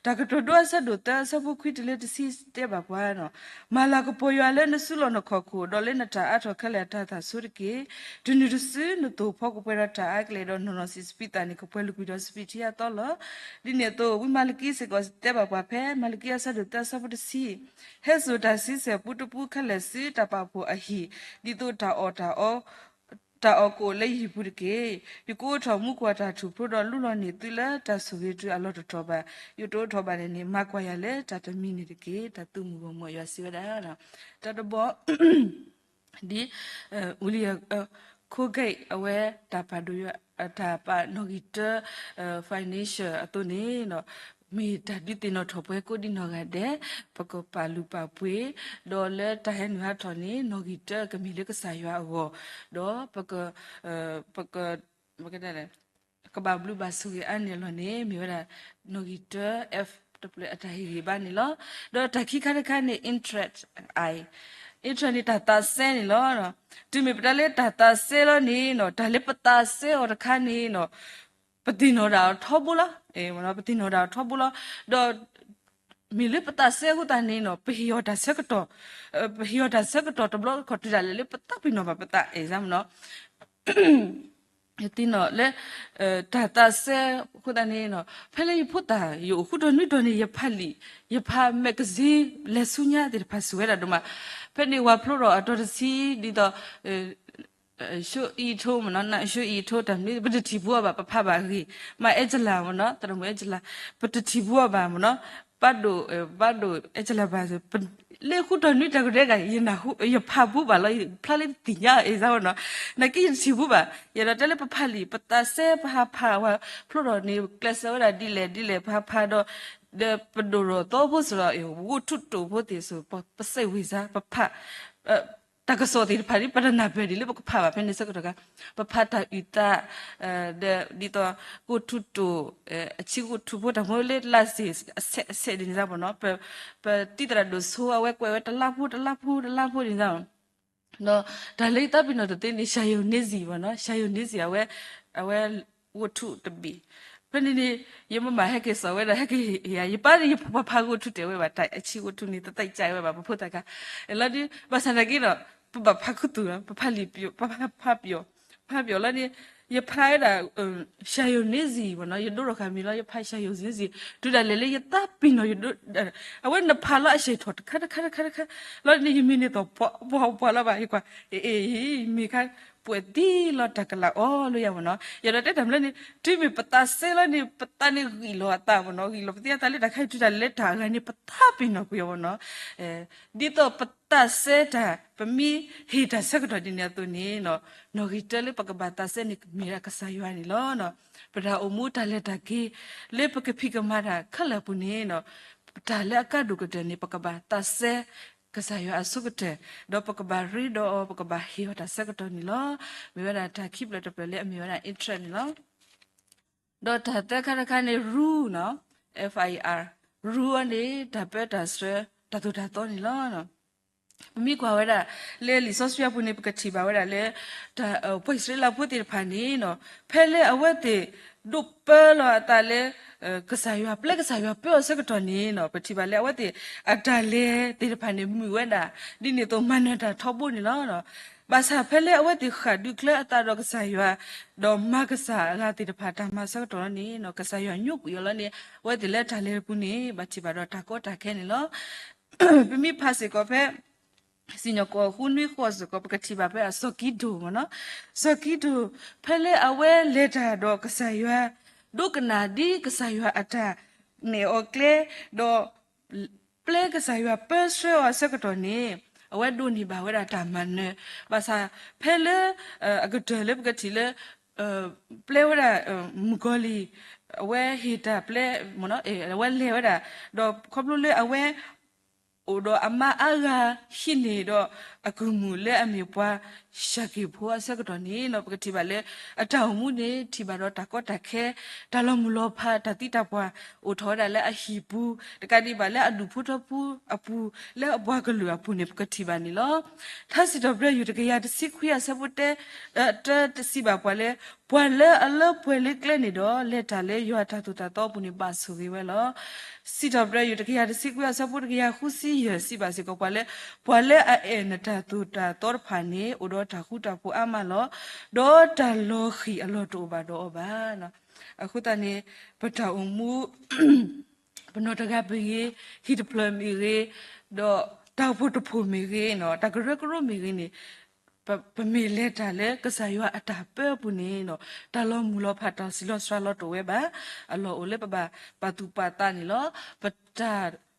တၢ်ကတိၤဒိအဆၢဒိၣ်သၢအဆၢဖိခွံတုၤလၢတဆံတဲဘၣ်ပှၤနီၤ, မၤလၤကပီၤယွၤလၢနစုလီၢ်နခီၣ်ခိၣ် ဒီးလၢနတၢ်အါထီၣ်ခဲလၢာ်အတၢ်သးဆိတက့ၢ်. တုၤနုၤတစုနသိၣ်ဖီကပှဲၤဒီးတၢ်အါကလဲာ် ဒီးနီၢ်နီၢ်ဆံးစပံးသးန့ၣ် ကပှဲၤလုာ်ကွံာ်ဒီးစပံးထံအသီလီၤ. ဒ်န့ၣ်အသိး ဝံမၤလကံစ့ၢ်ကီးတဲဘၣ်ပှၤဖဲ မၤလကံအဆၢဒိၣ်သၢအဆၢဖိတဆံ, ဟဲစိာ်တၢ်ဆံဆဲၣ်ပူတပူခဲလၢာ်ဆူတၢ်ပာ်ဖှိၣ်အဟံၣ်, ဒ်သိးတၢ်အီၣ်တၢ်အီ တၢ်အီၣ်ကအိၣ်လၢယဟံၣ်ပူၤတက့ၢ်. ယကအိးထီၣ်မူကွီၢ်တၢ်ထူၣ်ဖျိဒီးလူလီၤန့ၢ်သုလၢတၢ်ဆိၣ်ဂ့ၤတုၤအလီၢ်တတီၤဘၣ်. ယတအိးထီၣ်ဘၣ်န့ၣ်န့ၣ် မၤကွၢ်ယၤလၢတၢ်တမံၤန့ၣ်တက့ၢ်. တၢ်သုးမုၢ်ဂီၢ်မုၢ်ယွၤစံးဝဲဒၣ် တၢ်တဘီ ဒ် William Colgate အဝဲတၢ်ပာ်ဒိၣ်ယွၤ တၢ်ပာ်နီၣ်ဂံၢ်တၢ financial အသိးန့ၣ် မ့ၢ်တၢ်ဒုးသ့ၣ်နီၣ်ထီၣ်ပှၤကိးဒံနီၢ်ဂၤဒဲး, ပကပာ်လုၢ်ပာ်ပှ့ၤ, ဒီးလၢတၢ်ဟဲနုာ်ဟးထီၣ်န့ၣ် နီၣ်ဂံၢ်တၢကမ့ၢ်လၢကစၢ်ယွၤအဂီၢ်, ဒီးပက ပက ကဘၣ်ဘျုးဘၣ်ဆိၣ်ဂ့ၤအါန့ၢ်အလီၢ်န့ၣ် မ့ၢ်ဝဲဒၣ် နီၣ်ဂံၢ်တၢ F တဖျၢၣ်အတၢ်ဟ့ၣ်ဂံၢ်ဘါန့ၣ်လီၤ. ဒီးတၢ်ခံခါတခါန့ၣ် interest, interest န့ၣ် တၢ်သးစဲန့ၣ်လီၤ. တုၤမ့ၢ်ပတဲလၢတၢ်သးစဲလီၤန့ၣ်နီၤ တၢ်လၢပသးစဲအီၤတခါန့ၣ်နီၤ ပသ့ၣ်နီၣ်ဒၣ်အီၤထီဘိလီၤ. ပသ့ၣ်နီၣ်ဒၣ်အီၤထီဘိလီၤ. ဒီး မ့ၢ်လၢပသးစဲအဃိသတးန့ၣ်နီၤ ပဟ့ၣ်အီၤတၢ်ဆၢကတီၢ်, ပဟ့ၣ်အီၤတၢ်ဆၢကတီၢ်တဘျီတခီၣ်တုၤဒၣ်လဲာ်လၢပသးပ့ၤနီၣ်ဘၣ်ပသး exam နီၤ ယသ့ၣ်နီၣ်လၢ တၢ်သးစဲအဃိသတးန့ၣ်နီၤ ဖဲလၢယဖိသၣ် ယအိၣ်ဃူတီၤနွံတီၤန့ၣ် ယဖးလံာ်, ယဖး magazine လဲၤဆူညါသ့ၣ်တဖၣ်စံးဝဲဒၣ်ဒိၣ်မး, ဖဲန့ၣ်ဝၤဖျိထီၣ်အတီၤတဆံ ဒ်သိး အံၤထိမ့ၢ်နီၤ, နၢ်အံၤထိတၢ်မနုၤ ပတထံၣ်ဘူးအီၤဘၣ်, ပဖးဘၣ်အဂ့ၢ်, မါအဲကလၤမ့ၢ်နီၤ, သရၣ်မုၣ်အဲကလၤ, ပတထံၣ်ဘူးအီၤဘၣ်မ့ၢ်နီၤ, ဘၣ်ဒိၣ်, ဘၣ်ဒိၣ်အဲကလၤဘၣ်, လၢဃုတီၢ်နွံတၢ်ကဒဲဂၤ ယဖးဘူးဘၣ်လီၤ, ဖျါလၢတသ့ၣ်ညါအံၤစ့ၢ်နီၤ, နာ်က့ယတထံၣ်ဘူးဘၣ်, ယအဲၣ်ဒိးတဲလၢပဖးလံာ် ပသးစဲပဟးဖးဝဲ ဖျိထီၣ်န့ၣ် ကျဲးစၢးဝဲဒၣ်ဒ်လဲၣ်ဒ်လဲၣ် ပဟးဖးဒီး ဒီးပဒိၣ်ထီၣ်သီဖိစ့ၢ်ဒီး ဂိၢ်ထူတိာ်ဖိသ့ၣ်စ့ၢ် ပစဲးဝံၤစ့ၢ် ပဖး တၢ်ကစီၣ်သ့ၣ်တဖၣ်န့ၣ် ပတနၢ်ပၢၢ်ဒ်လၢပကဖးဘၣ်ဖဲန့ၣ်ဆၢကတီၢ်ခါ, ပဖးတၢ်အုၣ်သး ဒီးဒ်သိး ဂိၢ်ထူတိာ် အဆံးဂိၢ်ထူဖိတၢ်မနုၤလၢလါစ့ၣ်အဆဲးအဆဲးဒ်န့ၣ်စ့ၢ်မ့ၢ်နီၤ, ပတံၢ်သရၣ်ဒိၣ်ဆိအဝဲကွဲးဝဲတလါဖိတလါဖိတလါဖိဒ်န့ၣ်စ့ၢ် ဒီးတၢ်လၢယသးပ့ၤနီၣ်တသ့န့ၣ် ရှၤယိၤန့စံၤမ့ၢ်နီၤ, ရှၤယိၤန့စံၤ အဝဲ အဝဲ ဂိၢ်ထူတဘ့ၣ်, ဖဲန့ၣ်န့ၣ် ယမၤမၤဟဲက့ၤစိာ်ဝဲဒီး ဟဲက့ၤဟ့ၣ်ယၤ ယပၢ်န့ၣ် ယပှၤဖးဂိၢ်ထူတဲာ်ဝဲဘၣ် တၢ်အဆံးဂိၢ်ထူန့ၣ် တသ့ၣ်ညါဝဲဘၣ် ပဖိသၣ်ခါ, လီၤဒုး ဘၣ်ဆၣ်သနာ်က့ဒီး ပဘၣ်ဖးခူသူၣ်လီၤ, ပဖးလံာ်ပျီ ပဖးပျီ ဖးပျီလီၤန့ၣ် ယဖးဝဲဒၣ် ရှၤယိၤန့စံၤမ့ၢ်နီၤ, ယဒိထီၣ်ဃာ်မံၤလီၤ ယဖးရှၤယိၤန့စံၤ, တုၤဒၣ်လဲာ်လၢယသးပ့ၤနီၣ် အဝဲနဖးလီၤအဆဲးထီၣ်တခါတခါတခါတခါ, လီၤန့ၣ် ယမံၤန့ၣ်သီၣ်ပှၢ်ပှၢ်ပှၢ်လီၤဘၣ် ယကွၢ် အ့ အ့ မ့ၢ်ခါ ပှဲၤသံလီၤတၢ်ကလၤအီၤလၢယၤမ့ၢ်နီၤ, ယအဲၣ်ဒိးတဲတၢ်မနုၤန့ၣ် တုၤမ့ၢ်ပသးစဲလီၤန့ၣ် ပသးန့ၣ်ဂံၢ်လီၤအသးမ့ၢ်နီၤ, ဂံၢ်လီၤပသံအသးလၢတၢ်ခါအံၤ တုၤဒၣ်လဲာ်လၢတၢ်အဂၤန့ၣ် ပသးပ့ၤနီၣ်ကွံာ်အီၤမ့ၢ်နီၤ, ဒ်သိးပသးစဲတၢ် ပမ့ၢ်ဟ့ၣ်တၢ်ဆၢကတီၢ်ဒ်န့ၣ်အသိးန့ၣ် နီၣ်ဂံၢ်တၢလၢပကဘၣ်သးစဲန့ၣ် မ့ၢ်ဒၣ်ကစၢ်ယွၤန့ၣ်လီၤ. ပတၢ်အိၣ်မူတၢ်လဲၤတၢ်က့ၤ လၢပကဖံးကမၤတၢ်ခဲလၢာ်အပူၤန့ၣ် တၢ်လၢအကါဒိၣ်ကတၢၢ်န့ၣ် ပကဘၣ်သးစဲ ကစၢ်ယွၤအဆိကတၢၢ် ဒီးပကဘၣ်ရ့ဒီးအီၤ ပကဘၣ်ဟ့ၣ်အီၤတၢ်ဆၢကတီၢ်န့ၣ်လီၤ. မ့ၢ်ဝဲဒၣ်တၢ်ခံဖျၢၣ်တဖျၢၣ်လၢအမ့ၢ်ဝဲဒၣ် interest န့ၣ်လီၤ. ဒီးတၢ်သၢခါတခါန့ၣ် rule နီၤ, F I R, rule အီၤန့ၣ် တၢ်ပၢတၢ်ဆှၢ တၢ်သိၣ်တၢ်သီန့ၣ်လီၤ. ပမ့ၢ်ကွၢ်ဝဲဒၣ် လၢလံာ်စီဆှံအပူၤန့ၣ် ပကထံၣ်ဘၣ်ဝဲဒၣ်လၢ ပှၤအံၣ်စရ့လးဖိသ့ၣ်တဖၣ်န့ၣ် ဖဲလၢအဝဲသ့ၣ်ဒိးပၢလီၤအသးလၢ ကစၢ်ယွၤ ပျဲကစၢ်ယွၤပၢအီၤဆၢကတီၢ်န့ၣ် ပထံၣ်ဘၣ်လၢအဝဲသ့ၣ် အတၢ်လဲၤသ့ၣ်တဖၣ်န့ၣ် မုာ်ဝဲဒၣ် ဒ်န့ၣ်အသိးမၤနၢၤတၢ်ထီဘိန့ၣ်လီၤ. ဘၣ်ဆၣ်ဖဲလၢအဝဲသ့ၣ်ဃၣ်ဒုးကျဲအသးဒီးကစၢ်ယွၤ ဒီးမၤကစၢ်အဂၤသ့ၣ်တဖၣ်တၢ်မၤဆၢကတီၢ်လီၤန့ၣ် ကစၢ်ယွၤညိကွံာ်အီၤလီၤန့ၣ် အဝဲသ့ၣ်လၢတၢ်လဲၤတပူၤန့ၣ် ဘၣ်ထံၣ်ဘၣ်ဒီးတၢ်ကီတၢ်ခဲန့ၣ်လီၤ. ပမ့ၢ်ဖးစ့ၢ်ကီးဖဲ စံၣ်ညီၣ်ကွီၢ်ဃုနွံဃီစ့ၢ်ကီး ပကထံၣ်ဘၣ်ဖဲအစီၤကံဒိၣ်မ့ၢ်နီၤ, စီၤကံဒိၣ် ဖဲလၢအဝဲလဲၤတၢ်ဒီးကစၢ်ယွၤ ဒိကနၣ်ဒ်ကစၢ်ယွၤအတၢ်နဲၣ်အီၤကျဲ ဒီး ပျဲကစၢ်ယွၤပၢဆှၢအီၤအဆၢကတီၢ်န့ၣ် အဝဲဒိးန့ၢ်ဘၣ်ဝဲဒၣ်တၢ်မၤနၢၤ, ဘၣ်ဆၣ်ဖဲလၢ အကတၢၢ်လၢပကထံၣ်လၢ ပျဲဝဲဒၣ် မုၣ်ကီၤလံၢ် အဝဲဟ့ၣ်တၢ်ပျဲ အဝဲလဲၤဝဲဒၣ် ဒီးခီဖျိလၢအဝဲ အိၣ်ဒီးအမါအါဂၤဟံးန့ၢ်ဒီး အကုၢ်မုၣ်လၢအမ့ၢ်ပှၤၡၤက့ၣ်ဖိအဆၢကတီၢ်န့ၣ် ပကထံၣ်ဘၣ်လၢ အတၢ်အိၣ်မူန့ၣ် ထံၣ်ဘၣ်ဒီးတၢ်ကီတၢ်ခဲ တၢ်လီၤမုၢ်လီၤဖး တၢ်သံတၢ်ပှၢ် အိၣ်ထီၣ်ဝဲဒၣ်လၢအဟံၣ်ပူၤ တကးဒံးဘၣ်လၢအဒူၣ်ဖိထၢဖိအပူၤ လၢအပှၤကလုာ်အပူၤန့ၣ် ပကထံၣ်ဘၣ်န့ၣ်လီၤ. ထါစံးထီၣ်ပတြၢၤ ယူၢ်တကယၤတဆံခွံအဆၢဖိတၢ တၢတစံးဘၣ်ပှၤလၢ ပှၤလၢအလၢပှဲၤလၢကျဲန့ၣ်ဒီး လဲၤတၢ်လၢယွၤအတၢ်သိၣ်တၢ်သီအပူၤန့ၣ် ဘၣ်ဆိၣ်ဂ့ၤဝဲလီၤ. စံးထီၣ်ပတြၢၤ ယူၢ်တကယၤတဆံခွံအဆၢဖိတကယၤဃုဆံယဲၢ် စံးဘၣ်စ့ၢ်ကီးပှၤလၢ ပှၤလၢအအဲၣ်နတၢ်သိၣ်တၢ်သီတဖၣ်န့ၣ် အိၣ်ဒီးတၢ်ဃူတၢ်ဖိးအါမးလီၤ. ဒီးတၢ်လီၤဃံၤအလီၢ်တအိၣ်ဘၣ်ဒီးအီၤဘၣ်. အဃိသတးန့ၣ် ပတၢ်အိၣ်မူ ပနီၢ်တဂၤမ့ၢ်ဂ့ၤ, ဟံၣ်တဖျၢၣ်မ့ၢ်ဂ့ၤ, ဒီးတၢ်အိၣ်ဖှိၣ်တဖှိၣ်မ့ၢ်ဂ့ၤ, တၢ်ကရၢကရိမ့ၢ်ဂ့ၤန့ၣ် ပမ့ၢ်လဲၤတၢ်လၢကစၢ်ယွၤအတၢ်ပၢအပူၤန့ၣ် တၢ်လီၤမုၢ်လီၤဖး တၢ်စံးလီၤစှၤလီၤတအိၣ်ဝဲဘၣ်. အလီၢ်အိၣ်လၢပဘၣ်ပာ်သူၣ်ပာ်သးန့ၣ်လီၤ.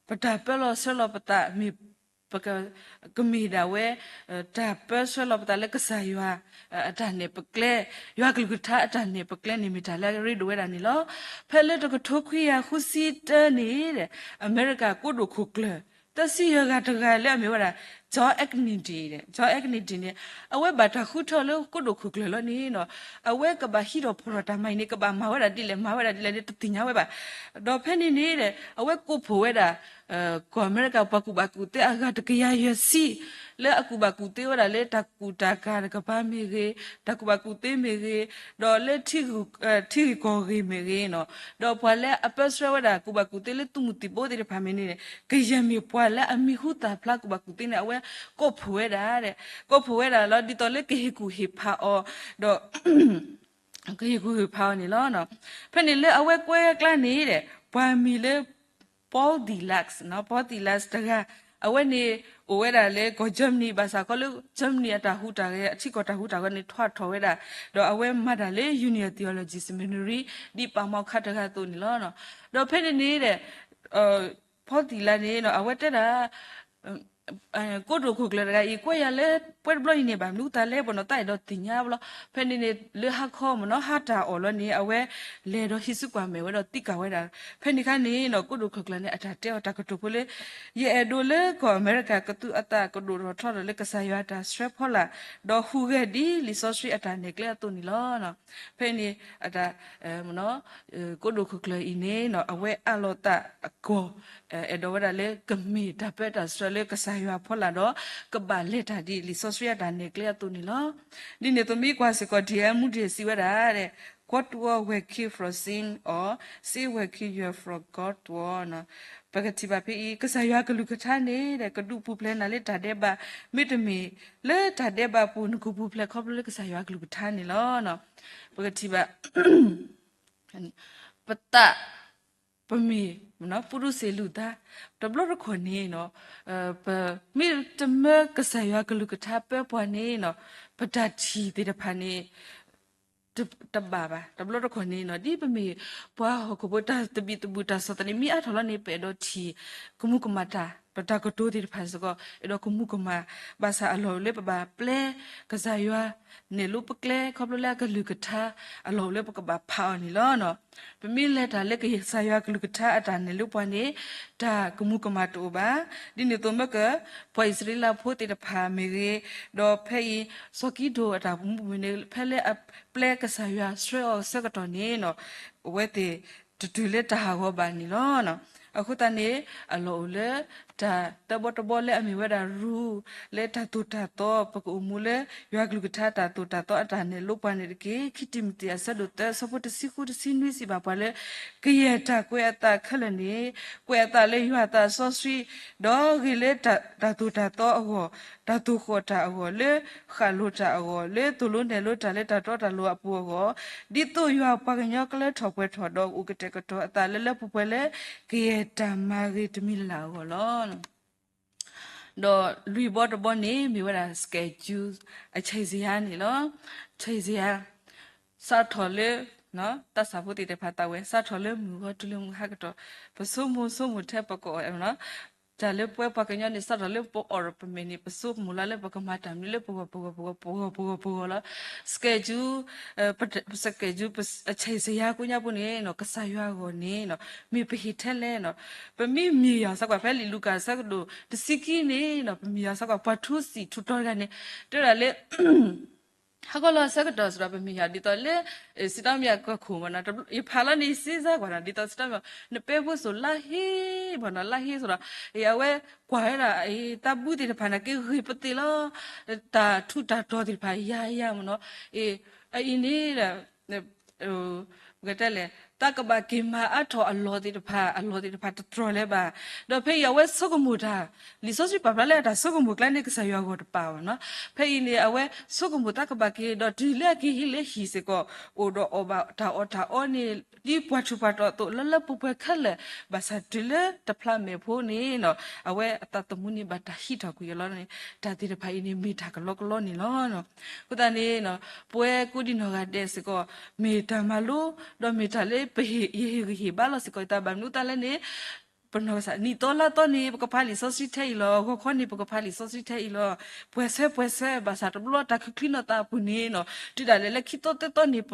ပတၢ်ပၢလီၤဆှၢလီၤပသးမ့ၢ် ပကမ့ၢ်ဒၣ်ဝဲ တၢ်ပၢဆှၢလီၤပသးလၢကစၢ်ယွၤ အတၢ်နဲၣ်ပကျဲ, ယွၤကလုၢ်ကထါအတၢ်နဲၣ်ပကျဲန့ၣ် မ့ၢ်တၢ်လၢအရ့ဒိၣ်ဝဲဒၣ်န့ၣ်လီၤ. ဖဲလၢတကထိခွံကယၤဃုဆံတၢန့ၣ် အမဲရကၤကိးဒိၣ်ခိၣ်ကျၢၢ် သၢဆံယဲၢ်ဂၤတဂၤလၢအမ့ၢ်ဝဲဒၣ် John F Kennedy, John F Kennedy န့ၣ် အဝဲဘၣ်တၢ်ဃုထၢလၢကိးဒိၣ်ခိၣ်ကျၢၢ်လီၤန့ၣ် အဝဲကဘၣ်ဟံးထီၣ်ဖီၣ်ထီၣ်တၢ်မၤအံၤန့ၣ် ကဘၣ်မၤဝဲဒၣ်ဒ်လဲၣ် မၤဝဲဒၣ်ဒ်လဲၣ်န့ၣ် တသ့ၣ်ညါဝဲဘၣ်. ဒီးဖဲန့ၣ်န့ၣ် အဝဲကိးဖှိၣ်ဝဲဒၣ် ကီၢ်အမဲရကၤပှၤကူၣ်ဘၣ်ကူၣ်သ့အဂၤတကယၤယဲၢ်ဆံ လၢအကူၣ်ဘၣ်ကူၣ်သ့ဝဲဒၣ်လၢတၢ်ကူၣ်တၢ်ကၤတကပၤမ့ၢ်ဂ့ၤ, တၢ်ကူၣ်ဘၣ်ကူၣ်သ့မ့ၢ်ဂ့ၤ, ဒီးလၢ ထံဂ့ၢ်ကီၢ်ဂ့ၢ်မ့ၢ်ဂ့ၤန့ၣ်, ဒီးပှၤလၢအပၢဆှၢဝဲဒၣ်ကူၣ်ဘၣ်ကူၣ်သ့လၢသုးမုၢ်သံၣ်ဘိသ့ၣ်တဖၣ်မ့ၢ်န့ၣ် ကယဲၢ်မ့ၢ်ပှၤလၢအမံၤဟူသၣ်ဖျါကူၣ်ဘၣ်ကူၣ်သ့န့ၣ် အဝဲကိးဖှိၣ်ဝဲဒၣ်, ကိးဖှိၣ်ဝဲဒၣ်လီၤ. ဒ်သိးလၢကဟ့ၣ်ကူၣ်ဟ့ၣ်ဖးအီၤ, ဒီး ကဟ့ၣ်ကူၣ်ဟ့ၣ်ဖးအီၤန့ၣ်လီၤ. ဖဲန့ၣ်လၢအဝဲကွဲကျါန့ၣ် ပှၤမံၤလၢ Paul Delac, Paul Delac တဂၤ အဝဲန့ၣ် အိၣ်ဝဲဒၣ်လၢကီၢ် Germany ဘၣ်ဆၣ်ခီလၢ Germany အတၢ်ဟူးတၢ်ဂဲၤ အထံကီၢ်တၢ်ဟူးတၢ်ဂဲၤန့ၣ် ထွါထီၣ်ဝဲဒၣ်, ဒီးအဝဲမၤတၢ်လၢ Union Theology Seminary ဒ်ပာ်မီခါတဂၤအသိးန့ၣ်လီၤ. ဒီးဖဲန့ၣ်န့ၣ်ဒီး ဖီသံၣ်လါန့ၣ် အဝဲတဲဒၣ် ကိတိာ်ခိၣ်ကျၢၢ်တဂၤအံၤ ကွဲးယၤလၢ ပှဲၤတဘျီအံၤန့ၣ် ဘၣ်မနုၤတၢ်လဲၣ် ပနီၢ်တၢ်အဲၣ်ဒိးသ့ၣ်ညါဘျီ. ဖဲန့ၣ်န့ၣ် လၢဟါခီမ့ၢ်နီၤ ဟါတၢ်အီၣ်လီၤန့ၣ် အဝဲလဲၤဒီးဟံးစုကွၢ်မဲာ်ဝဲဒီးသံကွၢ်ဝဲဒၣ်. ဖဲန့ၣ်ခါန့ၣ်နီၤ ကိတိာ်ခိၣ်ကျၢၢ်န့ၣ် အတၢ်တဲအီၤတၢ်ကတိၤဖိလၢ ယအဲၣ်ဒိးလၢကီၢ်အမဲရကၤကသူအသးကဒိၣ်ထီၣ်ထီထီၣ်လၢကစၢ်ယွၤအတၢ်ဆှၢဖီလာ်, ဒီးဟူးဂဲၤဒ်လံာ်စီဆှံအတၢ်နဲၣ်ကျဲအသိးန့ၣ်လီၤ. ဖဲန့ၣ် အတၢ် ကိတိာ်ခိၣ်ကျၢၢ်အံၤန့ၣ်နီၤ အဝဲအးလီၤသးအကီၢ် အဲၣ်ဒိးဝဲဒၣ်လၢကမ့ၢ်တၢ်ပၢတၢ်ဆှၢလၢကစၢ်ယွၤဖီလာ်ဒီး ကဘၣ်လဲၤတၢ်ဒ်လံာ်စီဆှံအတၢ်နဲၣ်ကျဲအသိးန့ၣ်လီၤ. ဒ်န့ၣ်အသိးမ့ၢ်ကွၢ်စ့ၢ်ကီး D L Moody စံးဝဲဒၣ် ကွၢ်တဝီ will keep from sin or sin will keep you from God တဝီ ပကထံၣ်ဘၣ်ဖဲအံၤ ကစၢ်ယွၤကလုၢ်ကထါန့ၣ်ဒီး ကဒုးပူၤဖျဲးနၤလၢတၢ်ဒဲးဘး, မ့တမ့ၢ်လၢတၢ်ဒဲးဘးပူၤ နကပူၤဖျဲးခီဖျိလၢကစၢ်ယွၤကလုၢ်ကထါန့ၣ်လီၤ. ပကထံၣ်ဘၣ် ပသး ပမ့ၢ် ပုရူးစ့လူၤသး တဘျီတခီၣ်န့ၣ်နီၤ ပမ့ၢ်တမၢကစၢ်ယွၤကလုၢ်ကထါပၢပှၤန့ၣ်နီၤ ပတၢ်ထံၣ်သ့ၣ်တဖၣ်န့ၣ် တဘၣ်ဘၣ်. တဘျီတခီၣ်န့ၣ်နီၤ ဒ်ပမ့ၢ်ပှၤဟီၣ်ခိၣ်ဖိ တၢ်သဘံၣ်သဘုၣ်တၢ်ဆီၣ်သနံးမ့ၢ်အါထီၣ်လီၤန့ၣ် ပအဲၣ်ဒိးထံၣ် ကမူၤကမၣ်တၢ် ပတၢ်ကတိၤသ့ၣ်တဖၣ်စ့ၢ်ကီး အဲၣ်ဒိးကမူၤကမၣ် ဘၣ်ဆၣ်အလီၢ်အိၣ်လၢပဘၣ်ပျဲ ကစၢ်ယွၤ နဲၣ်လိပကျဲ ခီဖျိလၢအကလုၢ်ကထါ အလီၢ်အိၣ်လၢပကဘၣ်ဖးအီၤန့ၣ်လီၤ. ပမ့ၢ်လဲၤတၢ်လၢကစၢ်ယွၤကလုၢ်ကထါအတၢ်နဲၣ်လိပှၤန့ၣ် တၢ်ကမူၤကမၣ်တအိၣ်ဘၣ်. ဒ်န့ၣ်အသိးမ့ၢ်က ပှၤအံၣ်စရ့လးဖိသ့ၣ်တဖၣ်မ့ၢ်ဂ့ၤ, ဒီးဖဲအံၤ စီၤကံဒိၣ်အတၢ်မူပူၤမ့ၢ်န့ၣ် ဖဲလၢအပျဲကစၢ်ယွၤဆှၢအီၤအဆၢကတီၢ်န့ၣ်နီၤ အဝဲသ့ၣ်တတုၤလၢတၢ်ဟးဂီၤဘၣ်န့ၣ်လီၤ. အဃိသတးန့ၣ် အလီၢ်အိၣ်လၢ တၢ်တၢဘီတဘီလၢအမ့ၢ်ဝဲဒၣ်ရူ လၢတၢ်သိၣ်တၢ်သီ ပကအိၣ်မူလၢ ယွၤကလုၢ်ကထါတၢ်သိၣ်တၢ်သီအတၢ်နဲၣ်လိပှၤန့ၣ်တက့ၢ်. ခံတံၤမသ့းအဆၢဒိၣ်သၢ အဆၢဖိတဆံဃုတဆံနွံစံးဘၣ်ပှၤလၢ ကယဲၢ်တၢ်ကွဲးအသးခဲလၢာ်န့ၣ် ကွဲးအသးလၢယွၤအသးစီဆှံ, ဒီးဂ့ၤလၢတၢ်သိၣ်တၢ်သီအဂီၢ်, တၢ်သိၣ်ဃီၣ်တၢ်အဂီၢ်, လၢဃၣ်လိၤတၢ်အဂီၢ်, လၢသိၣ်လိနဲၣ်လိတၢ်လၢတၢ်တီတၢ်လိၤအပူၤအဂီၢ်, ဒ်သိးယွၤပှၤကညီကလၢထီၣ်ပှဲၤထီၣ် ဒီးအိၣ်ကတဲာ်ကတီၤအသးလၢလၢပှဲၤပှဲၤလၢ ကယဲၢ်တၢ်မၤဂ့ၤတမံၤလၢ်လၢ်အဂီၢ်လီၤ. ဒီးလွံၢ်ဘီတဘီန့ၣ် မ့ၢ်ဝဲဒၣ် schedule အချိန်ဇယားန့ၣ်လီၤ. ချိန်ဇယား စးထီၣ်လၢ တၢ်ဆၣ်ဖိသ့ၣ်တဖၣ်သးဝဲ စးထီၣ်လၢမုၢ်ဂီၤတုၤလၢမုၢ်ဟါကတီၢ် ပဆိကမိၣ်ဆိကမိၣ်ထဲပကအီၣ် တၢ်လၢပဝဲပှၤကညီန့ၣ် စးထီၣ်လၢပအီၣ်ဒီးပမဲာ်န့ၣ် ပဆိကမိၣ်လီၤလၢပကမၤတၢ်မနုၤလၢပဂီၢ်ပဂီၢ်ပဂီၢ်ပဂီၢ်ပဂီၢ်ပဂီၢ်လီၤ. schedule schedule အချိန်ဇယားကိးညါပူၤန့ၣ်နီၤ ကစၢ်ယွၤအဂီၢ်န့ၣ်နီၤ မ့ၢ်ပဟ့ၣ်ထဲလဲၣ်နီၤ. ပမ့ၢ်မ့ၢ်ယွၤစးကွၢ်ဖဲလံာ်လူၤကၣ်အဆၢကဒိၣ် တဆံခံန့ၣ်နီၤ ပမ့ၢ်ယွၤစးကွၢ် ပှၤထူစံၣ်ထူတီတဂၤန့ၣ် တဲဝဲဒၣ်လၢ ဟီၣ်ခိၣ်လီၤအဆၢကတီၢ်စ့ၢ်ဒီး ပမ့ၢ်ယွၤဒ်သိးလၢ စံးတီမံၤအကီၢ်ခိၣ်မ့ၢ်နီၤ ယဖးလီၤန့ၣ် စ့စါကွၢ်နီၤ ဒ်သိးစံးတီမံၤ နပဲဖိစိၤလါဟ့မ့ၢ်နီၤ လါဟ့စိၤဒီး အဝဲကွၢ်ဝဲဒၣ် တၢ်ဘုသ့ၣ်တဖၣ်န့ၣ် က့ၤဂ့ၤပသ့ၣ်လီၤ. တၢ်ထူးတၢ်တီၤသ့ၣ်တဖၣ် ယၤယၤမ့ၢ်နီၤ အအံၤန့ၣ် ပကတဲလဲၣ် တၢ်ကဘၣ်က့ၤမၤအါထီၣ်အလီၢ်သ့ၣ်တဖၣ် အလီၢ်သ့ၣ်တဖၣ်တတြီၢ်လၢၤဘၣ်. ဒီးဖဲအံၤအဝဲဆိကမိၣ်တၢ် လံာ်စီဆှံပာ်ဖျါလၢအတၢ်ဆိကမိၣ်ကျါန့ၣ် ကစၢ်ယွၤအဂီၢ်တပာ်ဘၣ်နီၤ. ဖဲအံၤန့ၣ် အဝဲဆိကမိၣ်တၢ်ကဘၣ်က့ၤ ဒီးတုၤလၢအက့ၤဟံးလၢဟံၣ်စ့ၢ်ကီး အိၣ်ဒီးအီၣ်ဘၣ်တၢ်အီၣ်တၢ်အီန့ၣ် ဒ်ပှၤထူးပှၤတီၤအသိး လၢလၢပှဲၤပှဲၤခဲလၢာ် ဘၣ်ဆၣ်တုၤလၢတဖျးမဲာ်ဖိန့ၣ်နီၤ အဝဲအသးသမူန့ၣ် ဘၣ်တၢ်ဟံးထီၣ်ကွံာ်အီၤလီၤန့ၣ် တၢ်သ့ၣ်တဖၣ်အံၤန့ၣ် မ့ၢ်တၢ်ကလီကလီန့ၣ်လီၤ. အဃိသတးန့ၣ် ပဝဲကိးဒံနီၢ်ဂၤဒဲးစ့ၢ်ကီး မ့ၢ်တၢ်မၤလိ ဒီးမ့ၢ်တၢ်လၢပဟ့ၣ် ယဟ့ၣ်ဂံၢ်ဟ့ၣ်ဘါလီၤစ့ၢ်ကီးယသး ဘၣ်မနုၤအသးလဲၣ်န့ၣ် ပနီၢ်ကစၢ် နံၣ်သီလါသီန့ၣ် ပကဖးလံာ်စီဆှံထဲအံၤလီၤ. ဂီၤခီန့ၣ် ပကဖးလံာ်စီဆှံထဲအံၤလီၤ. ပှဲၤဆၢပှဲၤဆၢ ဘၣ်ဆၣ်တဘျီတၢ်ခုၣ်ချံနီၢ်သးအပူၤန့ၣ်နီၤ တုၤဒၣ်လဲာ်လၢခံသီသၢသီန့ၣ် ပ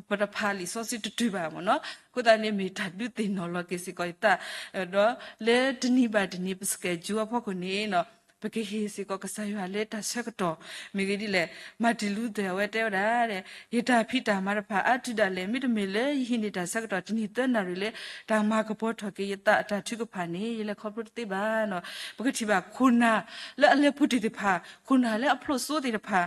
ပတဖးလံာ်စီဆှံတတုၤဘၣ်မ့ၢ်နီၤ. အဃိသတးန့ၣ် မ့ၢ်တၢ်ဒုးသ့ၣ်နီၣ်လီၤက့ၤစ့ၢ်ကီးယသး ဒီးလၢတနံၤဘၣ်တနံၤ ပ schedule အဖီခိၣ်န့ၣ်နီၤ ပကဟ့ၣ်စ့ၢ်ကီးကစၢ်ယွၤလၢတၢ်ဆၢကတီၢ် မ့ၢ်ဂ့ၤဒ်လဲၣ်. Martin Luther အဝဲတဲဝဲဒၣ် ယတၢ်ဖံးတၢ်မၤတဖၣ်အါတုၤဒၣ်လဲာ် မ့တမ့ၢ်လၢယဟံးန့ၢ်တၢ်ဆၢကတီၢ်တနံၤသၢနၣ်ရံၣ်လၢ တၢ်မၤကပီၤထီၣ်က့ၤယသးအတၢ်ထုကဖၣ်န့ၣ် ယလဲၤခီဖျိတသ့ဘၣ်နီၤ. ပကထံၣ်ဘၣ် ခိၣ်နၢ်လၢအလဲၤပူၤတ့ၢ်သ့ၣ်တဖၣ် ခိၣ်နၢ်လၢအဖျိးစိသ့ၣ်တဖၣ်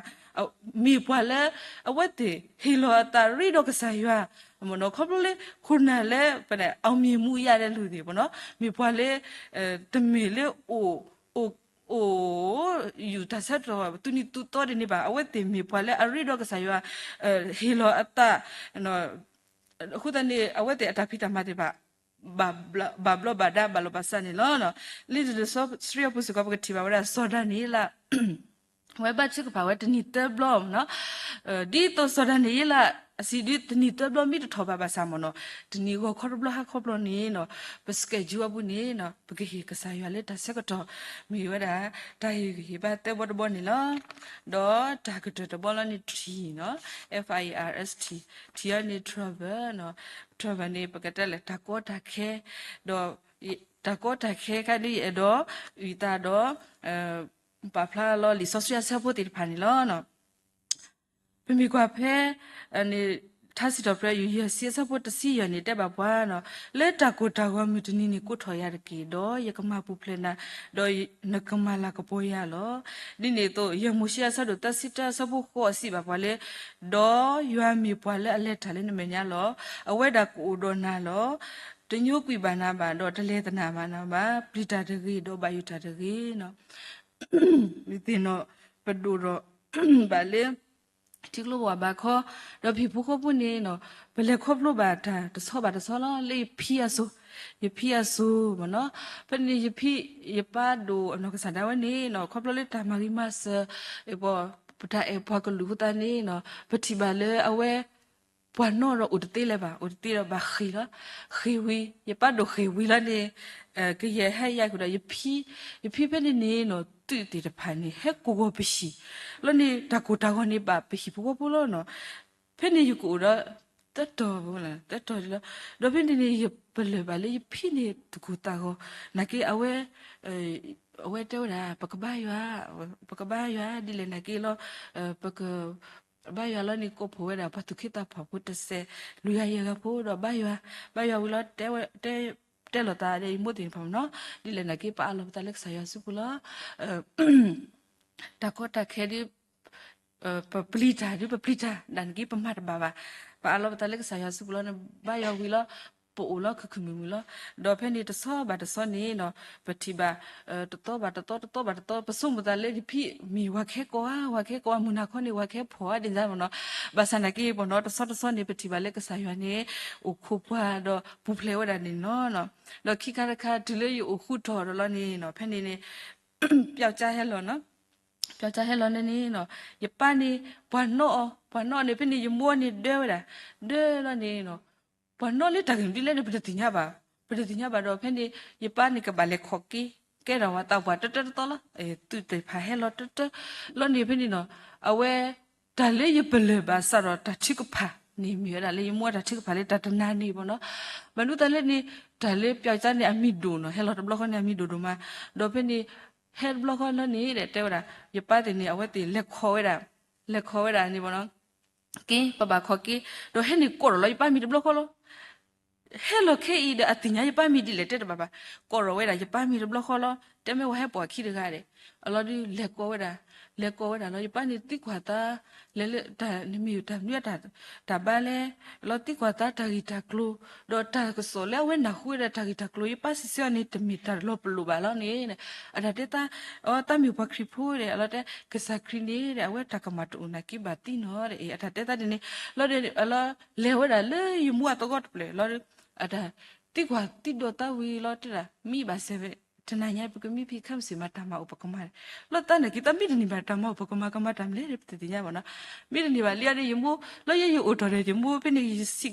မ့ၢ်ပှၤလၢ အဝဲသ့ၣ်ဟ့ၣ်လီၤအသးရ့ဒီးကစၢ်ယွၤ မ့ၢ်နီၤ ခီဖျိလၢ ခိၣ်နၢ်လၢ ပ အောင်မြင်မှု ရတယ်လို့ သ့ၣ်မ့ၢ်နီၤ မ့ၢ်ပှၤလၢ တမ့ၢ်လၢအိၣ် အိၣ် အိၣ် ယူၢ်တၢ်ဆၢကတီၢ် သူၣ်နံၤသူၣ်သီဒ်န့ၣ်ဘၣ် အဝဲသ့ၣ်မ့ၢ်ပှၤလၢအရ့ဒီးကစၢ်ယွၤ ဟ့ၣ်လီၤအသး အဃိသတးန့ၣ် အဝဲသ့ၣ်အတၢ်ဖံးတၢ်မၤသ့ၣ်တဖၣ် ဘၣ်ဘျီးဘၣ်ဒါဘၣ်လီၤဘၣ်စးန့ၣ်လီၤ. လံာ်တၢ်စံးထီၣ်ပတြၢၤအပူၤစ့ၢ်ကီး ပကထံၣ်ဘၣ်ဝဲဒၣ်စီၤဒၤနံးယ့လး အဝဲဘါထုကဖၣ်ဝဲတနံၤသၢဘျီနီၤ. ဒ်သိးစီၤဒၤနံးယ့လး အစံးဒ်တနံၤသၢဘျီမ့ၢ်တထီၣ်ဘၣ်ဘၣ်ဆၣ်မ့ၢ်နီၤ, တနံၤဂီၤခီတဘျီဟါခီတဘျီန့ၣ်နီၤ, ပ schedule အပူၤန့ၣ်နီၤ ပကဟ့ၣ်ကစၢ်ယွၤလၢတၢ်ဆၢကတီၢ် မ့ၢ်ဝဲဒၣ် တၢ်ဟ့ၣ်ဂံၢ်ဟ့ၣ်ဘါသၢဘျီတဘျီန့ၣ်လီၤ. ဒီးတၢ်ကတၢၢ်တဘျီလီၤန့ၣ် ထံၣ်နီၤ, F I R S T, ထံၣ်အီၤန့ၣ် travel နီၤ, travel န့ၣ် ပကတဲလၢ တၢ်ကီတၢ်ခဲ, ဒီး တၢ်ကီတၢ်ခဲခါဒ်ယအဲၣ်ဒိး အုၣ်သးဒီး ပာ်ဖျါလီၤလံာ်စီဆှံအဆၢဖိသ့ၣ်တဖၣ်န့ၣ်လီၤ. ပမ့ၢ်ကွၢ်ဖဲ ထါစံးထီၣ်ပတြၢၤ ယုၢ်ယဲၢ်ဆံအဆၢဖိတဆံယဲၢ်န့ၣ် တဲဘၣ်ပှၤနီၤ, လၢတၢ်ကိၢ်တၢ်ဂီၤမုၢ်တနံၤန့ၣ် ကိးထီၣ်ယၤတက့ၢ်, ဒီးယကမၤပူၤဖျဲးနၤ, ဒီးနကမၤလၤကပီၤယၤလီၤ. ဒ်န့ၣ်အသိး ယဲၢ်မိၤၡ့အဆၢဒိၣ်သၢဆံတၢအဆၢဖိဃိးစံးဘၣ်ပှၤလၢ ဒီးယွၤမ့ၢ်ပှၤလၢအလဲၤတၢ်လၢနမဲာ်ညါလီၤ. အဝဲဒၣ်ကအိၣ်ဒီးနၤလီၤ. တညိကွံာ်ဘၣ်နၤဘၣ်, ဒီးတလဲၤသနၢ်ဘၣ်နၤဘၣ်. ပျံၤတၢ်တဂ့ၤ, ဒီးဘၣ်ယိၣ်တၢ်တဂ့ၤ. မ့ၢ်သ့ၣ်နီၣ်ပဒိၣ်ဒီး ဘၣ်လၢ ထံကျိကီၢ်ဘးခီ, ဒီးပဟံၣ်ဖိဃီဖိန့ၣ်နီၤ, ပလဲၤခီဖျိဘၣ်တၢ်တဆီဘၣ်တဆီလီၤ. လၢယဖံအစိၤ, ယဖံအစိၤမ့ၢ်နီၤ, ဖဲန့ၣ်ယဖံ ယပၢ်ဒိၣ်အနီၢ်ကစၢ်ဒၣ်ဝဲန့ၣ်နီၤ, ခီဖျိလၢတၢ်မၤဂ့ၤမၤစၢၤ, ပတၢ်အဲၣ်ပှၤကလုာ်အဃိသတးန့ၣ်နီၤ, ပထံၣ်ဘၣ်လၢအဝဲ ပှၤနီၣ်ဒီးအိၣ်တသ့လၢၤဘၣ်, အိၣ်တသ့ဒီးဘၣ်ဃ့ၢ်လီၤ. ဃ့ၢ်ဝံၤ ယပၢ်ဒိၣ်ဃ့ၢ်ဝံၤလီၤန့ၣ်, ကယဲၢ်ဟဲယၤဃုာ်ဒီးယဖံ, ယဖံဖဲန့ၣ်န့ၣ်နီၤ, သုးသ့ၣ်တဖၣ်န့ၣ် ဟဲကိးဂီၤပဟံၣ်လီၤန့ၣ်, တၢ်ကိၢ်တၢ်ဂီၤန့ၣ်ဘၣ်ပဟံၣ်ဖိဃီဖိလီၤနီၤ. ဖဲန့ၣ်ယကအိၣ်ဒီး သၢတီၤ, သၢတီၤလီၤ. ဒီးဖဲန့ၣ်န့ၣ် ယပလၢၢ်ဘၣ်လၢယဖံန့ၣ်တကိၢ်သးဂီၤ, နာ်က့အဝဲ အဝဲတဲဝဲဒၣ် ပကဘါယွၤ, ပကဘါယွၤဒ်လဲၣ်နာ်က့လီၤ, ပက ဘါယွၤလီၤန့ၣ် ကိးဖှိၣ်ဝဲဒၣ်ပှၤသူၣ်က့သးပှၢ်ဖိတစဲး လွံၢ်ဂၤယဲၢ်ဂၤဖိဒီးဘါယွၤ, ဘါယွၤဝံၤလီၤ တဲလိာ်သးဒီးယမိၢ်သ့ၣ်တဖၣ်မ့ၢ်နီၤ, ဒ်လဲၣ်နာ်က့ ပအးလီၤပသးလၢကစၢ်ယွၤစုပူၤလီၤ. တၢ်ကီတၢ်ခဲဒ် ပပျံၤတၢ်ဒ်ပပျံၤတၢ် ဒ်နာ်က့ပမၤတဘၣ်ဘၣ်, ပအးလီၤပသးလၢကစၢ်ယွၤစုပူၤလီၤန့ၣ် ဘါယွၤဝံၤလီၤ ပအိၣ်လီၤခုၣ်ခုၣ်မုာ်မုာ်လီၤ. ဒီးဖဲန့ၣ်တဆီဘၣ်တဆီန့ၣ်နီၤ, ပထံၣ်ဘၣ် တသီဘၣ်တသီ တသီဘၣ်တသီ ပဆိကမိၣ်သးလၢယဖံမ့ၢ်ဝၤခဲကိးဧါ, ဝၤခဲကိးဧါ, မုၢ်နၤခီန့ၣ် ဝၤခဲဖှီၣ်ဧါဒ်န့ၣ်မ့ၢ်နီၤ. ဘၣ်ဆၣ်နာ်က့ပနီၤ တဆီတဆီန့ၣ် ပထံၣ်ဘၣ်လၢကစၢ်ယွၤန့ၣ် အိၣ်ခိးပှၤဒီးပူၤဖျဲးဝဲဒၣ်န့ၣ်လီၤ. ဒီးခံခါတခါ တုၤလၢယအိၣ်ဃူထီၣ်ဒီးလီၤန့ၣ်နီၤ, ဖဲန့ၣ်န့ၣ် ပျောက်ကျားဟဲလီၤနီၤ, ပျောက်ကျားဟဲလီၤန့ၣ်န့ၣ်နီၤ, ယပၢ်န့ၣ် ပှၤနီၣ်အီၤ, ပှၤနီၣ်န့ၣ် ဖဲန့ၣ် ယမိၢ်န့ၣ်ဒၢဝဲဒၣ်, ဒၢလီၤန့ၣ်နီၤ, ပှၤနီၣ်လၢတၢ်ဂ့ၢ်မနုၤလဲၣ်န့ၣ် ပတသ့ၣ်ညါဘၣ်, ပတသ့ၣ်ညါဘၣ်ဒီး ဖဲန့ၣ် ယပၢ်န့ၣ်ကဘၣ်လဲၤခိးက့ၤ ကဲထီၣ်ဝဲသးပှၢ်တၢတၢတသီလီၤ. သုးသ့ၣ်တဖၣ်ဟဲလီၤတၢတၢလီၤန့ၣ် ဖဲန့ၣ်နီၤ, အဝဲ တၢ်လၢယပလၢၢ်ဘၣ်စးဒီးတၢ်ထုကဖၣ်န့ၣ် မ့ၢ်ဝဲဒၣ်လၢယမိၢ်တၢ်ထုကဖၣ်လၢတၢ်တနၤန့ၣ်မ့ၢ်နီၤ. မနုၤသးလၢန့ၣ် တၢ်လၢပျောက်ကျားန့ၣ် အမံၤဒိၣ်နီၤ, ဟဲလီၤတဘျီဃီန့ၣ် အမံၤဒိၣ်ဒိၣ်မး, ဒီးဖဲန့ၣ် ဟဲတဘျီဃီလီၤန့ၣ် တဲဝဲဒၣ် ယပၢ်သ့ၣ်န့ၣ် အဝဲသ့ၣ်လဲၤခိးဝဲဒၣ်, လဲၤခိးဝဲဒၣ်န့ၣ်မ့ၢ်နီၤ, က့ၤ ပဘၣ်ခိးက့ၤ, ဒီးဟဲန့ၣ်ကိးထီၣ်လီၤယပၢ်မံၤတဘျီဃီလီၤ. ဟဲလီၤခဲအံၤဒီး အသ့ၣ်ညါယပၢ်မံၤဒ်လဲၣ်တဲတဘၣ်ဘၣ်, ကိးထီၣ်ဝဲဒၣ်ယပၢ်မံၤတဘျီဃီလီၤ. တဲမ့ၢ်ဝဲဟဲပိာ်အခံတဂၤဒီး အလီၤဒုး လဲၤကိးဝဲဒၣ်, လဲၤကိးဝဲဒၣ်လီၤ. ယပၢ်န့ၣ်သံကွၢ်သး လဲၤလၢတၢ်နမံၤတၢ်မနုၤတၢ်ဘါလဲၣ်, လီၤသံကွၢ်သးတၢ်ဂ့ၢ်တၢ်ကျိၤ, ဒီးတၢ်ကစီၣ်လၢအဝဲနၢ်ဟူဝဲဒၣ်တၢ်ဂ့ၢ်တၢ်ကျိၤ ယပၢ်စံးဆၢအီၤန့ၣ် တမ့ၢ်တၢ်လီၤပလိာ်ဘၣ်လီၤန့ၣ်, အတၢ်တဲသး အတၢ်မ့ၢ်ပှၤခရံာ်ဖိဒီး အလီၤတဲ ကစၢ်ခရံာ်န့ၣ်ဒီး အဝဲတၢ်ကမၣ်တအိၣ်နာ်က့ဘၣ်သံနီၤဒီး အတၢ်တဲသးဒ်န့ၣ်, လီၤဒီး အလီၤလဲၤဝဲဒၣ်လၢယမိၢ်အသဂီၢ်တဖျၢၣ်လီၤဒီး အတၢ်သံကွၢ်သံဒိးသးဝံၤလီၤတဲဒၣ် မံဘၣ်စဲး တနၤညါ ပကမံဖံးခၢၣ်စ့ၢ်မး တၢ်မၤအိၣ်ပကမၤ, လီၤသးနာ်က့ တၢ်မံတန့ၢ်ဘၣ် တၢ်မၤအိၣ်ပကမၤ ကမၤတၢ်မနုၤလဲၣ် ပတသ့ၣ်ညါဘၣ်နီၤ, မံတန့ၢ်ဘၣ်လံအီၤဒီး ယမိၢ် လီၤယဲယအိၣ်ထီၣ်ဒီး ယမိၢ်ဖဲန့ၣ်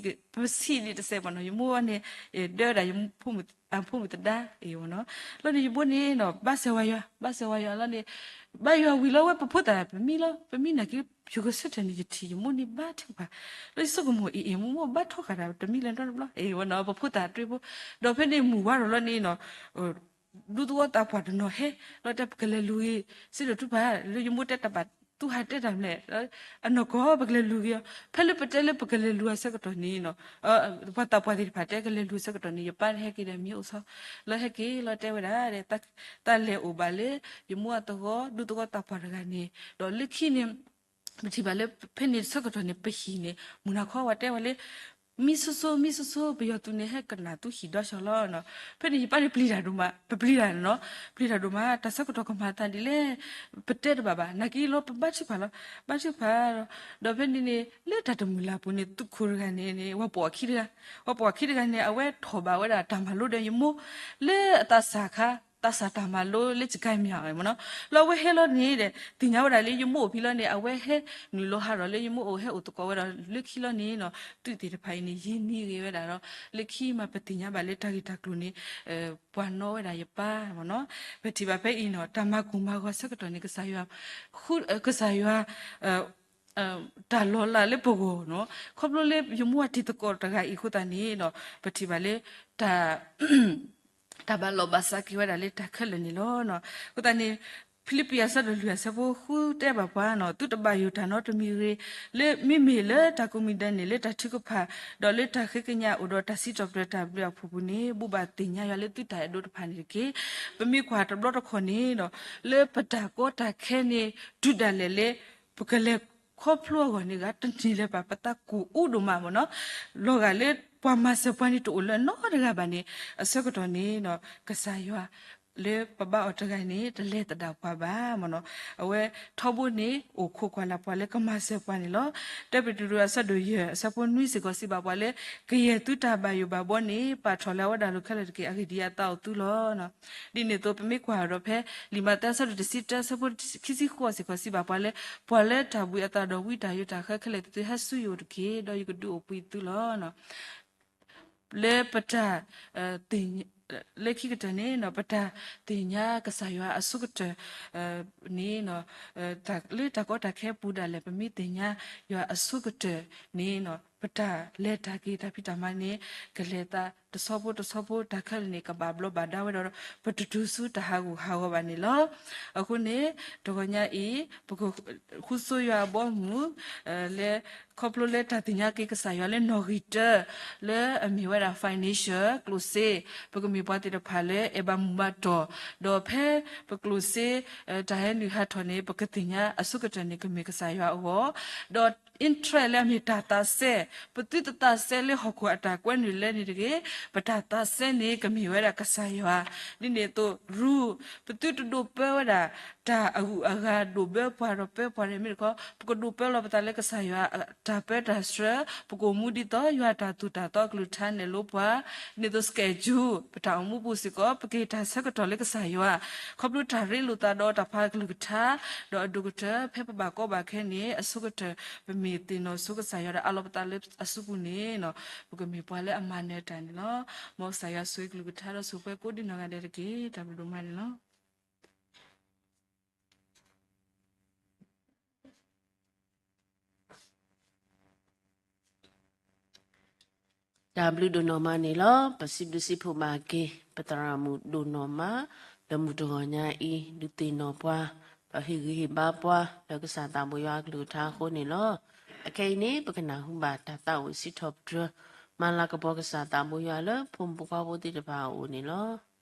ပစံးဒ်တစဲးဘၣ်နီၤ, ယမိၢ်န့ၣ် ဒၢဝဲဒၣ်ယဖိမုၣ်သဒါအံၤနီၤ, လီၤန့ၣ် ယမိၢ်န့ၣ်နီၤ ဘၣ်စၢၤဝၤယွၤ ဘၣ်စၢၤဝၤယွၤလီၤန့ၣ်, ဘၣ်ယွၤဝံၤလီၤဝဲပဖိသၣ် ပမံလီၤ ပမံနာ်က့ ယိၤကဆၢထၢၣ်န့ၣ် ယထံၣ် ယမိၢ်န့ၣ်ဘါထုကဖၣ်, လၢယဆိကမိၣ်အံၤအံၤ မိၢ်မိၢ်ဘါထီဃာ်တၢ် တမံလၢၤနီတဘျီ အံၤဝဲနီၤ ပဖိသၣ်တြ့ဖိ, ဒီးဖဲန့ၣ်မုၢ်ဝါထီၣ်လီၤန့ၣ်နီၤ ဒူသဝီသးပှၢ်တနီၤဟဲ လီၤတဲပကလဲၤလူၤဂ့ၤ စ့ဒိၣ်ထူဖး လၢယမိၢ်တဲတၢ်ဘၣ်သူၣ်ဟးတဲတၢ်မနုၤလဲၣ်, အနီၢ်ကီၢ် ပကလဲၤလူၤဂ့ၤအီၤ, ဖဲလၢပတဲလၢပကလဲၤလူၤအဆၢကတီၢ်န့ၣ်နီၤ ပှၤသးပှၢ်သ့ၣ်တဖၣ်တဲကလဲၤလူၤအဆၢကတီၢ်န့ၣ် ယပၢ်ဟဲက့ၤဒီးမံအိၣ်ဆီ လီၤဟဲက့ၤလီၤတဲဝဲဒၣ် တၢ်လဲၤအိၣ်ဘၣ်လၢ ယမိၢ်အသဂီၢ် ဒူသဝီသးပှၢ်တဂၤန့ၣ် ဒီးလၢခံန့ၣ် ပထံၣ်ဘၣ်လၢဖဲန့ၣ်ဆၢကတီၢ်န့ၣ် ပဟံၣ်န့ၣ် မုၢ်နၤခီဝဲတဲဝဲလၢ မံဆိဆိ မံဆိဆိ ပယီၤသုးန့ၣ် ဟဲကနၣ်သုဟံၣ်ဒီးဆၢလီၤ. ဖဲန့ၣ်ယပၢ်န့ၣ်ပျံၤတၢ်ဒိၣ်မး, ပပျံၤတၢ်န့ၣ်နီၤ, ပျံၤတၢ်ဒိၣ်မး, တၢ်ဆၢကတီၢ်ကမၤသးဒ်လဲၣ်, ပတဲတဘၣ်ဘၣ်, နာ်က့လီၤ ပဘါထုကဖၣ်လီၤ, ဘါထုကဖၣ်, ဒီးဖဲန့ၣ်န့ၣ် လၢတၢ်တမုာ်လၢ်ပူၤန့ၣ် သုးခိၣ်တဂၤန့ၣ်န့ၣ် ဝၤပိာ်အခံတဂၤ, ဝၤပိာ်အခံတဂၤန့ၣ် အဝဲထီၣ်ဘၣ်ဝဲဒၣ်တၢ်မၤလိဒီးယမိၢ် လၢအသးစၢ်ခါ, သးစၢ်တၢ်မၤလိလၢ စကဲမၠၣ် မ့ၢ်နီၤ, လၢအဝဲဟဲလီၤန့ၣ်ဒီး သ့ၣ်ညါဝဲဒၣ်လၢယမိၢ်အိၣ်ဖဲလီၤန့ၣ် အဝဲဟဲနုာ်လီၤဟးထီၣ်လၢယမိၢ်အိၣ် ဟဲအိၣ်သကိးဝဲဒီးလၢခံလီၤန့ၣ်နီၤ, သုးသ့ၣ်တဖၣ်အံၤန့ၣ် ယံာ်န့ၢ်ဂ့ၤဝဲဒၣ်ဒီး လၢခံမးပသ့ၣ်ညါဘၣ်လၢတၢ်ဂ့ၢ်တၢ်ကျိၤန့ၣ် ပှၤနီၣ်ဝဲဒၣ်ယပၢ်မ့ၢ်နီၤ, ပထံၣ်ဘၣ်ဖဲအံၤနီၤ တၢ်မၤကိၢ်မၤဂီၤဆၢကတီၢ်န့ၣ် ကစၢ်ယွၤ ကစၢ်ယွၤ တၢ်လီၤလးလၢပဂီၢ်နီၤ, ခီဖျိလၢယမိၢ်အတံၤသကိးတဂၤအံၤအဃိသတးန့ၣ်ဒီး ပထံၣ်ဘၣ်လၢ တၢ် တၢ်ဘၣ်လီၢ်ဘၣ်စးက့ၤဝဲဒၣ်လၢတၢ်ခဲလၢာ်န့ၣ်လီၤ. အဃိသတးန့ၣ် ဖံလံးပံၤအဆၢဒိၣ်လွံၢ်အဆၢဖိဃုတဲဘၣ်ပှၤနီၤ, သုတဘၣ်ယိၣ်တၢ်နီတမံၤဂ့ၤ, လၢမ့မ့ၢ်လၢတၢ်ကိးမံၤဒဲးန့ၣ် လၢတၢ်ထုကဖၣ် ဒီးလၢတၢ်ဃ့ကညးအိၣ်ဒီးတၢ်စံးထီၣ်ပတြၢၤတၢ်ဘျုးအဖှိၣ်ပူၤန့ၣ် ဘိးဘၣ်သ့ၣ်ညါယွၤလၢသုတၢ်အဲၣ်ဒိးတဖၣ်န့ၣ်တက့ၢ်. ပမ့ၢ်ကွၢ်တဘျီတခီၣ်န့ၣ်ဒီး လၢပတၢ်ကီတၢ်ခဲန့ၣ် တုၤဒၣ်လဲာ်လၢ ပကလဲၤခီဖျိအဂီၢ်န့ၣ်ဂ့ၤ တန့ၢ်လၢၤဘၣ် ပသးကိၢ်အူဒိၣ်မးမ့ၢ်နီၤ, လီၤဂာ်လၢပှၤမၤစၢၤပှၤန့ၣ်တအိၣ်လၢၤနီတဂၤဘၣ်န့ၣ် အဆၢကတီၢ်န့ၣ်ဒီး ကစၢ်ယွၤ လၢပဘါအီၤတဂၤန့ၣ် တလဲၤသဒၣ်ပှၤဘၣ်မ့ၢ်နီၤ, အဝဲထီဘိန့ၣ် အိၣ်ခိးကွၢ်လၢ်ပှၤလၢကမၤစၢၤပှၤန့ၣ်လီၤ. တၢ်ပ့းတရူးအဆၢဒိၣ်ယဲၢ် အဆၢဖိနွံစ့ၢ်ကီးစံးဘၣ်ပှၤလၢ ကယဲၢ်သုတၢ်ဘၣ်ယိၣ်ဘၣ်ဘီန့ၣ် ပာ်ထီၣ်လၢအဝဲဒၣ်လိၤခဲလၢာ်တက့ၢ်. အဂ့ၢ်ဒ်အံၤ အသးအိၣ်သုလီၤ. ဒ်န့ၣ်အသိး ပမ့ၢ်ကွၢ်ဒီးဖဲ လံာ်မးသဲအဆၢဒိၣ်တဆံတၢ အဆၢဖိခံဆံဃိးစ့ၢ်ကီး စံးဘၣ်ပှၤလၢ ပှၤလၢတၢ်ဘှံးအသးဒီးဝံတၢ်ယိးတၢ်ဃၢခဲလၢာ်သ့ၣ်သု ဟဲဆူယအိၣ်တက့ၢ်, ဒီးယကဒုးအိၣ်ဘှံးသုလီၤ. လၢပတၢ် လၢခံကတၢၢ်န့ၣ် ပတၢ်သ့ၣ်ညါကစၢ်ယွၤအဆိကတၢၢ်န့ၣ် လၢတၢ်ကီတၢ်ခဲပူၤဒၣ်လဲာ် ပမ့ၢ်သ့ၣ်ညါယွၤအဆိကတၢၢ်န့ၣ် ပတၢ်လဲၤတၢ်က့ၤတၢ်ဖံးတၢ်မၤန့ၣ် ကလဲၤသးတဆီဖိတဆီဖိ တၢ်ခဲလၢာ်န့ၣ် ကဘၣ်ဘျီးဘၣ်ဒါဝဲဒီး ပတတုၤဆူတၢ်ဟးဂူာ်ဟးဂီၤဘၣ်န့ၣ်လီၤ. အဃိန့ၣ် တဂီၤညါအံၤ ပကဃုဆိယွၤအဘီအမုၢ် လၢ ခီဖျိလၢတၢ်သ့ၣ်ညါက့ၤကစၢ်ယွၤလၢနီၣ်ဂံၢ်တၢ လၢအမ့ၢ်ဝဲဒၣ် financial ကျိၣ်စ့, ပကမ့ၢ်ပှၤသ့ၣ်တဖၣ်လၢအဲၣ်ဘၣ်မုာ်ဘၣ်တီၢ်, ဒီးဖဲပကျိၣ်စ့ တၢ်ဟဲနုာ်ဟးထီၣ်န့ၣ် ပကသ့ၣ်ညါအဆိကတၢၢ်န့ၣ် ကမ့ၢ်ကစၢ်ယွၤအဂီၢ်, ဒီး interest လၢအမ့ၢ်တၢ်သးစဲ, ပသုတသးစဲလၢဟီၣ်ခိၣ်အတၢ်ကွဲနုာ်လဲန့ၣ်တဂ့ၤ, ပတၢ်သးစဲန့ၣ် ကမ့ၢ်ဝဲဒၣ်ကစၢ်ယွၤ, ဒ်န့ၣ်အသိး ရူၢ် ပသုတဒိးပၢဝဲဒၣ် တၢ်အဂုၤအဂၤဒိၣ်ဘၢပှၤဒီးပၢပှၤန့ၣ်မ့ၢ်တခီ, ပကဒိးပၢလီၤပသးလၢကစၢ်ယွၤ တၢ်ပၢတၢ်ဆှၢ, ပကအိၣ်မူဒ်သိး ယွၤတၢ်သိၣ်တၢ်သီအကလုၢ်ကထါနဲၣ်လိပှၤ, ဒ်န့ၣ်အသိး schedule ပတၢ်အိၣ်မူပူၤစ့ၢ်ကီး ပကဟ့ၣ်တၢ်ဆၢကတီၢ်လၢကစၢ်ယွၤ, ခီဖျိတၢ်ရ့လိာ်သးဒီးတၢ်ဖးကလုၢ်ကထါ, ဒီးအဒိၣ်ကတၢၢ် ဖဲပဘၣ်ကီဘၣ်ခဲန့ၣ် အဆိကတၢၢ် ပမ့ၢ်သ့ၣ်နီၣ်ဆိကစၢ်ယွၤဒီးအးလီၤပသးလၢအစုပူၤန့ၣ် ပကမ့ၢ်ပှၤလၢအမၤနၢၤတၢ်န့ၣ်လီၤ. မ်ကစၢ်ယွၤဆိၣ်ဂ့ၤကလုၢ်ကထါဒီးဆိၣ်ပှဲၤကိးဒံနီၢ်ဂၤဒဲးတက့ၢ်. တၢ်ဘျုးဒိၣ်မးန့ၣ်လီၤ. တၢ်ဘျုးဒိၣ်နီၢ်မးန့ၣ်လီၤ. ပစံးဘျုးစံးဖှိၣ်ဘၣ်က့ၤ ပသရၣ်မုၣ်ဒိၣ်နီၢ်မး လၢမုၢ်တဂီၤညါအံၤ ဒုးသ့ၣ်နီၣ်ပှၤ ဒီးဟ့ၣ်ဂံၢ်ဟ့ၣ်ဘါပှၤ လၢကစၢ်သးဘိယွၤအကလုၢ်ကထါအဃိန့ၣ်လီၤ. အခဲအံၤန့ၣ် ပကနၢ်ဟူဘၣ်တၢ်သးဝံၣ်စံးထီၣ်ပတြၢၤ မၤလၤကပီၤကစၢ်သးဘိယွၤလၢဖိမုၣ်ဖိခွါဖိသ့ၣ်တဖၣ်အအိၣ်န့ၣ်လီၤ.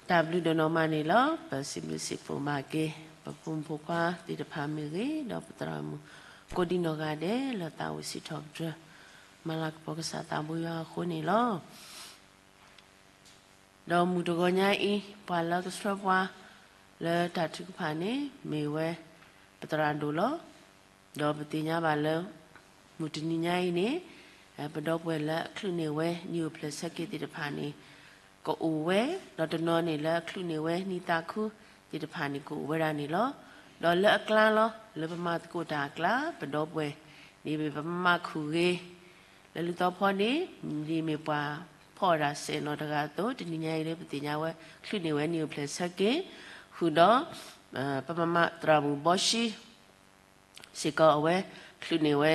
တၢ်ဘျုးဒိၣ်နီၢ်မးန့ၣ်လီၤ. ပစံးဘျုးစံးဖှိၣ်ဘၣ်က့ၤ ပဖိမုၣ်ဖိခွါသ့ၣ်တဖၣ်မ့ၢ်ဂ့ၤ, ဒီးပသရၣ်မုၣ်ကိးဒံနီၢ်ဂၤဒဲး လၢသးဝံၣ်စံးထီၣ်ပတြၢၤ မၤလၤကပီၤကစၢ်သးဘိယွၤအဃိန့ၣ်လီၤ. ဒီးမုၢ်တဂီၤညါအံၤ ပှၤလၢကဆှၢပှၤလၢတၢ်ထုကဖၣ်န့ၣ် မ့ၢ်ဝဲပသရၣ်ဒိၣ်လီၤ. ဒီးပသ့ၣ်ညါဘၣ်လၢ မုၢ်တနံၤညါအံၤန့ၣ် ပဒီပုၢ်ဝဲၢ်လၢအချုးန့ၢ်ဝဲ နံၣ်အိၣ်ဖျဲၣ်ဆၢက့ၤသ့ၣ်တဖၣ်န့ၣ် ကအိၣ်ဝဲ, ဒီးတနီၤန့ၣ်လၢအချုးန့ၢ်ဝဲ နံၣ်သးခုသ့ၣ်တဖၣ်န့ၣ် ကအိၣ်ဝဲဒၣ်န့ၣ်လီၤ. ဒီးလၢအကျါလီၤ လၢပမၤသကိးတၢ်အကျါ ပဒီပုၢ်ဝဲၢ်န့ၣ် ပမၤမၤခုၣ်ဂ့ၤ လၢလုၢ်သီဖီန့ၣ် ဒ်မ့ၢ်ပှၤဖီၣ်တၢ်စဲးနီၣ်တဂၤအသိး တနံၤညါအံၤလၢပသ့ၣ်ညါဝဲ ချုးန့ၢ်ဝဲနံၣ်အိၣ်ဖျဲၣ်ဆၢက့ၤ, ဃုာ်ဒီး ပမၤမၤသရၣ်မုၣ်ဘီၡံ စ့ၢ်ကီးအဝဲ ချုးန့ၢ်ဝဲ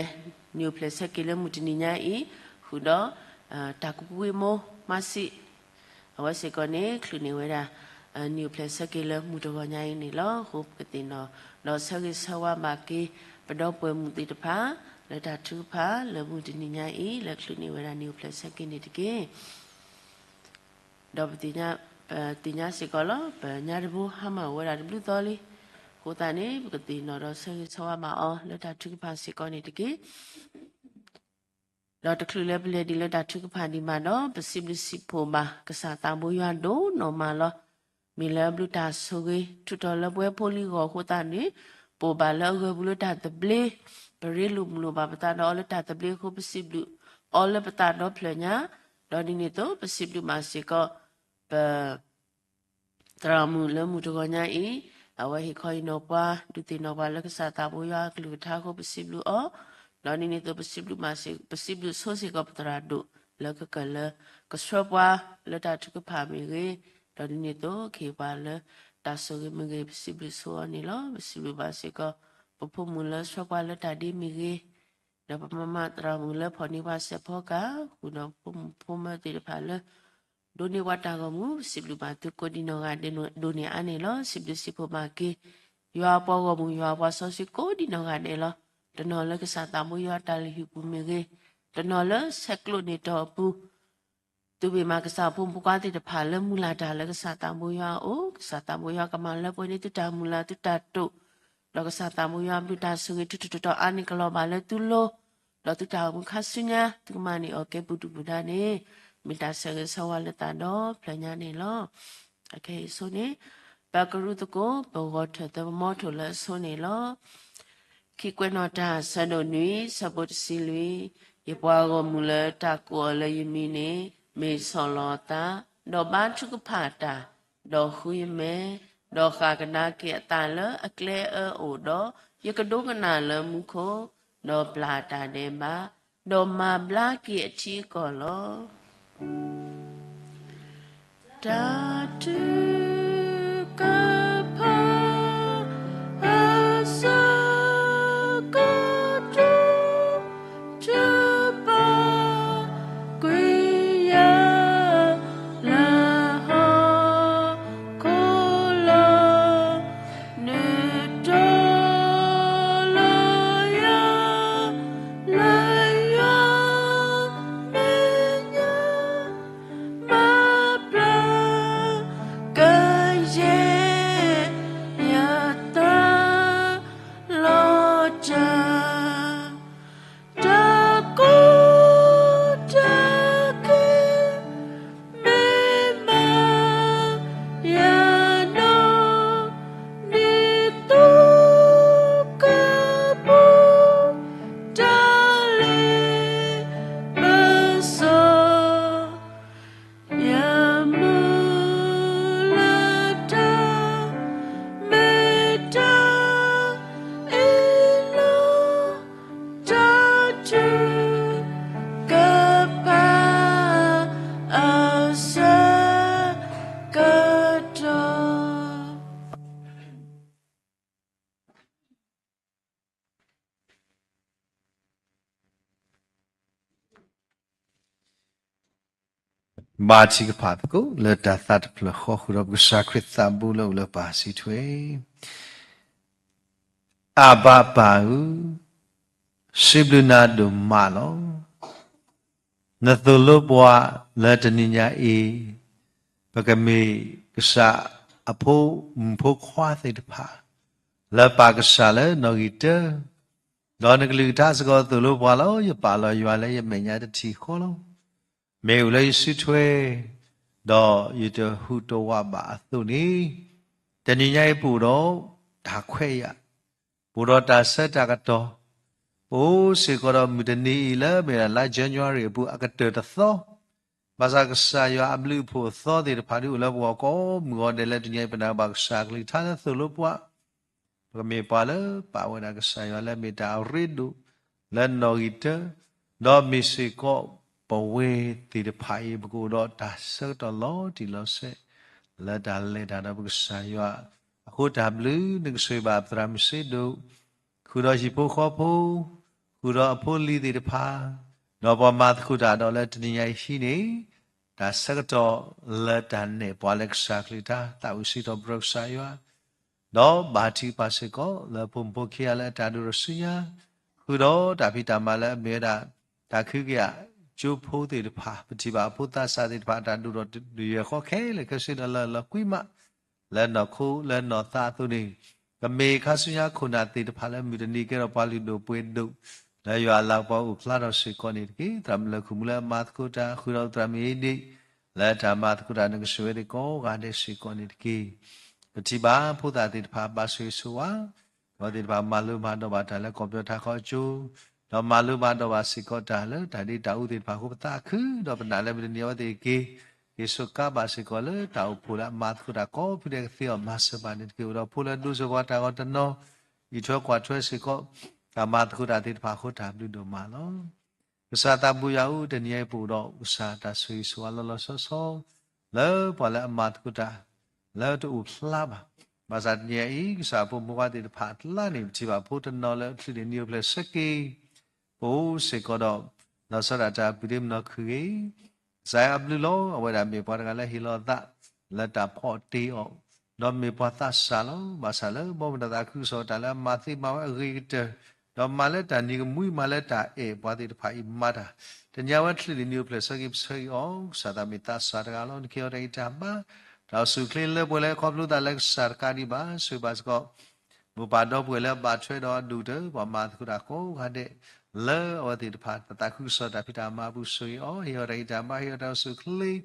နံၣ်အိၣ်ဖျဲၣ်ဆၢက့ၤလၢမုၢ်တနံၤညါအံၤ, ဃုာ်ဒီး တၢ်ကူကူဝံမိၢ်မါစံး အဝဲစ့ၢ်ကီးန့ၣ် ချုးန့ၢ်ဝဲဒၣ် နံၣ်အိၣ်ဖျဲၣ်ဆၢက့ၤလၢမုၢ်တဂီၤညါအံၤန့ၣ်လီၤ. အဃိပကသ့ၣ်နီၣ် ဒီးဆၢဂ့ၤဆၢဝါဘၣ်က့ၤ ပဒီပုၢ်ဝဲၢ်မုၣ်သ့ၣ်တဖၣ် လၢတၢ်ထုကဖၣ်လၢမုၢ်တနံၤညါအံၤ လၢချုးန့ၢ်ဝဲဒၣ်နံၣ်အိၣ်ဖျဲၣ်ဆၢက့ၤန့ၣ်တက့ၢ်. ဒီးပသ့ၣ်ညါစ့ၢ်ကီးလီၤ ပညါတဘိဟါမၢ်အိၣ်ဝဲဒၣ်တဘျုးသီလံ. အဃိသတးန့ၣ် ပကသ့ၣ်နီၣ်ဒီးဆၢဂ့ၤဆၢဝါဘၣ်အီၤလၢတၢ်ထုကဖၣ်စ့ၢ်ကီးန့ၣ်တက့ၢ်. ဒီးတချုးလၢပလဲၤဒံးလၢတၢ်ထုကဖၣ်ဒံးဘၣ်ဒီး ပစံးဘျုးစံးဖှိၣ်ဘၣ်ကစၢ်သးဘိယွၤဒိၣ်နီၢ်မးလီၤ. မ့ၢ်လၢအဘျုးတၢ်ဆိၣ်ဂ့ၤ ထုးထီၣ်လၢပဝဲဖိလံၤဂီၢ်အဃိသတးန့ၣ် ပအိၣ်ဘၣ်လၢအဂၢၢ်ပူၤလၢတၢ်သဘျ့, ပရ့လိာ်မုာ်လိာ်ဘၣ်ပသးဒီးအီၤလၢတၢ်သဘျ့အဃိ ပစံးဘျုးအီၤလၢပသးဒီဖျၢၣ်ညါ, ဒီးဒ်န့ၣ်အသိး ပစံးဘျုးဘၣ်စ့ၢ်ကီး ပ သရၣ်မုၣ်လၢမုၢ်တဂီၤညါအံၤ အဝဲဟ့ၣ်ခီဟ့ၣ်နီၤပှၤ ဒုးသ့ၣ်နီၣ်ပှၤလၢကစၢ်သးဘိယွၤအကလုၢ်ကထါအဃိ ပစံးဘျုးအီၤ, ဒီးဒ်န့ၣ်အသိး ပစံးဘျုးမးစ့ၢ် ပစံးဘျုးဆိစ့ၢ်ကီးပသရၣ်ဒိၣ် လၢကကၢၢ်လၢ ကဆှၢပှၤလၢတၢ်ထုကဖၣ်မ့ၢ်ဂ့ၤ, ဒီးဒ်န့ၣ်အသိး ကဟ့ၣ်ပှၤလၢတၢ်ဆိၣ်ဂ့ၤမ့ၢ်ဂ့ၤ ပစံးဘျုးဆိအီၤန့ၣ်လီၤ. ပစံးဘျုးဘၣ်စ့ၢ်ကီး ပဖိမုၣ်လၢဆှၢပှၤလၢတၢ်ဒ့မ့ၢ်ဂ့ၤ, ဒီးပမၤမၤသရၣ်မုၣ်လၢဖီၣ်န့ၢ်ပှၤစဲးဖီကၢ်, ဃုာ်ဒီးပဖိမုၣ်ဖိမၢသ့ၣ်တဖၣ်လၢ ဒိးန့ၢ်ပှၤတၢ်ဂီၤမူ ပစံးဘျုးဘၣ်သုကိးဒံနီၢ်ဂၤဒဲးဒိၣ်န့ၢ်အါန့ၣ်လီၤ. စံးဘျုးစံးဖှိၣ်ဘၣ်က့ၤ ယွၤအပှၤဂီၢ်မုၢ် ယွၤအပှၤစီဆှံကိးဒံနီၢ်ဂၤဒဲးလီၤ. တနီၤလၢကစၢ်သးဘိယွၤတၢ်လုၢ်ဟံၣ်ပူၤမ့ၢ်ဂ့ၤ, တနီၤလၢဆဲးကျိးန့ၢ်တီၢ်အပူၤ သုမ့ၢ်မၤကစၢ်ဖိမုၣ်ဖိခွါသ့ၣ်တဖၣ်လၢမုၢ်လၢ်တၢ်လၢကစၢ်သးဘိယွၤအအိၣ်, ကစၢ်သးဘိယွၤကမၤလၢပှဲၤန့ၢ်သုတၢ်မုၢ်လၢ်သုတၢ်တိာ်, ဒီးကစၢ်သးဘိယွၤဘျုးတၢ်ဆိၣ်ဂ့ၤထူးထူးတီၤတီၤအါန့ၢ်ကလီၤဘၣ်လၢသုလိၤ, ဒီးသုတၢ်အိၣ်မူခါဆူညါ သုကမၤန့ၢ်အီၤကဲပူၤဒုၣ်ပူၤဒါန့ၣ် မ့ၢ်တၢ်ဆၢဂ့ၤဆၢဝါလၢသးဒီဖျၢၣ်ညါန့ၣ်လီၤ. အခဲအံၤအဆိန့ၣ် ပကရူၢ်သကိး ပဂီၢ်ထၢၣ်သၢပမီထိၣ်လၢအဆိန့ၣ်လီၤ. ခံကွဲးနီၣ်တၢ် ဆၢဒိၣ်နွံ ဆၢဖိတဆံလွံၢ်, ယပှၤဂီၢ်မုၢ်လၢတၢ်ကိးအီၤလၢယမံၤန့ၣ် မ့ၢ်ဆီၣ်လီၤအသး, ဒီးဘါထုကဖၣ်တၢ်, ဒီးဃုယမဲာ်, ဒီးဃၣ်ကဒါက့ၤအသးလၢအကျဲအၢအိၣ်ဒီး, ယကဒိကနၣ်လၢမူခိၣ်, ဒီးပျၢ်တၢ်ဒဲးဘး, ဒီးမၤဘျါက့ၤအထံအကီၢ်လီၤ. တၢ်ထုကဖၣ် အဆၢကတီၢ် ထုကဖၣ်ကွံာ်ယၤ လၢဟီၣ်ခိၣ်လီၤ. နုာ်တိၢ်လီၤယၤ လၢယွၤမဲာ်ညါ မၤပျၢ်ကယဲၢ် ယသးလီၤတၢ် တၢ်ကိၢ်တၢ်ဂီၤ မ့ၢ်မၤ ယၤနီၢ် ဒ်သိးကပူၤ တၢ်လ့ပစီ ယမုၢ်လၢ်တၢ် မ့ၢ်တၢ်အ့ၣ်လိာ် တၢ်ထုကဖၣ် အဆၢကတီၢ် ဘါထုကဖၣ်သကိး လၢတၢ်သးတဖျၢၣ်ဃီ ဃုာ်ဒီးပကစၢ်ခရံာ်သးဘိလၢအိၣ်လၢပၢ်စံးထွဲ, အဘၤပၢ်ဧၢ, စံးဘျုးနၤဒိၣ်မးလီၤ. နသိၣ်လိပှၤလၢတနံၤညါအံၤ, ပကမ့ၢ်ကစၢ်အဖိမုၣ်ဖိခွါသ့ၣ်တဖၣ် လၢပာ်ကစၢ်လၢနီၣ်ဂံၢ်တၢ, ဒီးနကလုၢ်ကထါစ့ၢ်ကီးသိၣ်လိပှၤလီၤ. ယပာ်လီၤယွၤလၢယမဲာ်ညါတထံၣ်ဃီလီၤ. မ့ၢ်အူၣ်လၢယစုထွဲ, ဒီးယတဟူးတဝးဘၣ်အသိးန့ၣ်, တနံၤညါအံၤပအိၣ်ဒီးတၢ်ခွဲးယာ်, ပအိၣ်ဒီးတၢ်ဆၢတၢ်ကတီၢ်, ပအိၣ်စ့ၢ်ကီးဒီးမုၢ်တနံၤအံၤလၢမ့ၢ်ဒၣ်လါ January အပူၤအကတၢၢ်တသီ, ဘၣ်ဆၣ်ကစၢ်ယွၤအဘျုးအဖှိၣ်အသီသ့ၣ်တဖၣ်ဒ်အိၣ်လၢပဂီၢ်ကိးမုၢ်ဂီၤဒဲးလၢတနံၤအံၤ ပနာ်ဘၣ်ကစၢ်ကလုၢ်ကထါလၢသိၣ်လိပှၤ ပကမ့ၢ်ပှၤလၢပာ်ဝဲဒၣ်ကစၢ်ယွၤလၢမ့ၢ်တၢ်အရ့ဒိၣ်လၢနီၣ်ဂံၢ်တၢ, ဒီးမ့ၢ်စ့ၢ်ကီးပဝဲသ့ၣ်တဖၣ်အံၤ ပကအိၣ်ဒီးတၢ်ဆၢကတီၢ်လီၤတံၢ်လီၤဆဲး လၢတၢ်လဲၤတၢ်ဒီးပကစၢ်ယွၤ, အဃိတၢ်ဘျုးနကဆိၣ်ဂ့ၤဘၣ်ပသရၣ်မုၣ်စ့ဒိၣ်, ဃုာ်ဒီးဟံၣ်ဖိဃီဖိ, ဃုာ်ဒီးအဖိအလံၤသ့ၣ်တဖၣ်, ဒီးပှၤမၤသကိးတၢ်ဒီးလၢတနံၤညါအံၤဟံးန့ၢ် တၢ်ဆၢကတီၢ်လၢတၢ်နဲၣ်ပှၤလၢကစၢ်ကလုၢ်ကထါ သးဝံၣ်စံးထီၣ်ပတြၢၤကစၢ်ယွၤ, ဒီးဘၣ်ထံးပှၤစ့ၢ်ကီးလၢဖိမုၣ်ဖိခံဂၤလၢအတၢ်ဒိၣ်ထီၣ်ဆူညါ, ဃုာ်ဒီးတၢ်ဖံးတၢ်မၤလၢအမ့ၢ်ဝဲဒၣ် တၢ်ခုကယာ်ကၠိဖိသ့ၣ်တဖၣ်, ပထံၣ်ဘၣ်အဖိသးစၢ်သ့ၣ်တဖၣ် အတၢ်ဒိၣ်ထီၣ်ဒုးယဲၢ်ဃီခဲလၢာ်ခဲဆ့ဒီးလၢလီၤကွံမး လၢနီၢ်ခိလၢနီၢ်သးအသိးန့ၣ်, ကမ့ၢ်ခါဆူညါခိၣ်နၢ်သ့ၣ်တဖၣ်လၢမုၢ်တနံၤကဲထီၣ်ပှၤလုၢ်ဒိၣ်ပှ့ၤဒိၣ် လၢယွၤအလၤကပီၤအိၣ်ဖျါထီၣ်စ့ၢ်ကီးန့ၣ်တက့ၢ်. သရၣ်မုၣ်လၢၢ်ခိၣ်မူလၢအမၤသကိးတၢ် ဃုာ်ဒီးသရၣ်မုၣ်အ့ဒ့ၣ် လၢတၢ်မၤသကိးတၢ်နကဆိၣ်ဂ့ၤသ့ၣ်ကိးဂၤဒဲးစ့ၢ်ကီးန့ၣ်တက့ၢ်. ပထံၣ်ဘၣ်ဖိသၣ်သ့ၣ်တဖၣ်ဘၣ်ဆိၣ်ဂ့ၤဆိၣ်ဝါ အဝဲသ့ၣ်တဖၣ်မၤလိမၤဒိးဘၣ်တၢ်လၢကီၢ်ပယီၤထးခီကၠိ, ဒီးမၤလိမၤဒိးဘၣ်စ့ၢ်ကီးတၢ်လၢတၢ်ဒ့တၢ်အူသ့ၣ်တဖၣ်အဃိ ပသးခု, ဒီးပနာ်လၢမုၢ်တနံၤအဝဲသ့ၣ်က့ၤ က့ၤစူးကါဘၣ်စ့ၢ်ကီးလၢတၢ်အိၣ်ဖှိၣ်လၢအမၤသကိးတၢ်ကိးဖုဒဲးကသ့အီၤမၤစၢၤဘၣ်န့ၣ်တက့ၢ်. အိၣ်ဒီးဖိလၢဒိစၢၤပှၤတၢ်ဂီၤတနီၤ အံးထွဲကွၢ်ထွဲစ့ၢ်ကီး တၢ်မၤသကိးတၢ်သ့ၣ်တဖၣ်အဃိတၢ်ဘျုးဒိၣ်မးလီၤ. ကစၢ်သးဘိယွၤဧၢ, တနံၤအံၤပအိၣ်ဒီးကစၢ်တၢ်ဆိၣ်ဂ့ၤဆိၣ်ဝါလီၤလီၤဆီဆီ လၢပှၤလၢအမၤသကိးတၢ် လၢတအိၣ်ဖျါဘၣ်. ဘၣ်ဆၣ်တနံၤအံၤ ကစၢ်ဖိမုၣ်ဖိခွါသ့ၣ်တဖၣ်အကျါန့ၣ် ပထံၣ်ဘၣ်ဖိတနီၤလၢချံၣ်န့ၢ်နံၤအိၣ်ဖျဲၣ်ဆၢက့ၤ ပအိၣ်စ့ၢ်ကီးဒီး လီၤဆီဒၣ်တၢ်ပူၤဒ့မနီၢ်ခုၣ်ဂ့ၤ ကစၢ်ယွၤအဘျုးလီၤ. အဝဲဒၣ်မ့ၢ်ပှၤတဂၤလၢဟ့ၣ်လီၤအသး လၢတၢ်ဖီၣ်တ့ၢ်အီၤ, ဒီးမ့ၢ်ပှၤသးစၢ်လီၤ. ဘၣ်ဆၣ်လၢဘီမုၢ်တၢ်သးခုကစီၣ်တၢ်လၢအမၤသ့မၤဝဲအဂ့ၤကတၢၢ်, ဒီးမၤလၢတၢ်နံၤကမှံ မၤလၢတၢ်အဲၣ်ပှၤသ့ၣ်တဖၣ်အံၤမၤတၢ်, တနံၤအဝဲချံၣ်န့ၢ်နံၤအိၣ်ဖျဲၣ်ဆၢက့ၤ ပဆၢဂ့ၤအီၤ, ကစၢ်သးမ့ၢ်သးစၢ်တဂၤလီၤ. နကဟ့ၣ်အီၤတၢ်ဂံၢ်တၢ်ဘါ, တၢ်အိၣ်ဆူၣ်အိၣ်ချ့လၢပှဲၤလၢခီဖျိသးလၢကစၢ်တကးဒံးဘၣ်, ဆိၣ်ဂ့ၤဘၣ်စ့ၢ်ကီး မိၢ်ပၢ်ဒီပုၢ်ဝဲၢ်လၢအဘၣ်ထွဲဒီးအဒိၣ်ကတၢၢ် ပှၤမၤသကိးတၢ်ကိးဂၤဒဲး လၢအဝဲသ့ၣ်တဖၣ် တၢ်သးခုကစီၣ်တၢ်ဖံးတၢ်မၤအပူၤဆိၣ်ဂ့ၤအီၤ, ဟ့ၣ်အီၤတၢ်ဂံၢ်တၢ်ဘါ ဟ့ၣ်အီၤတၢ်အိၣ်ဆူၣ်အိၣ်ချ့,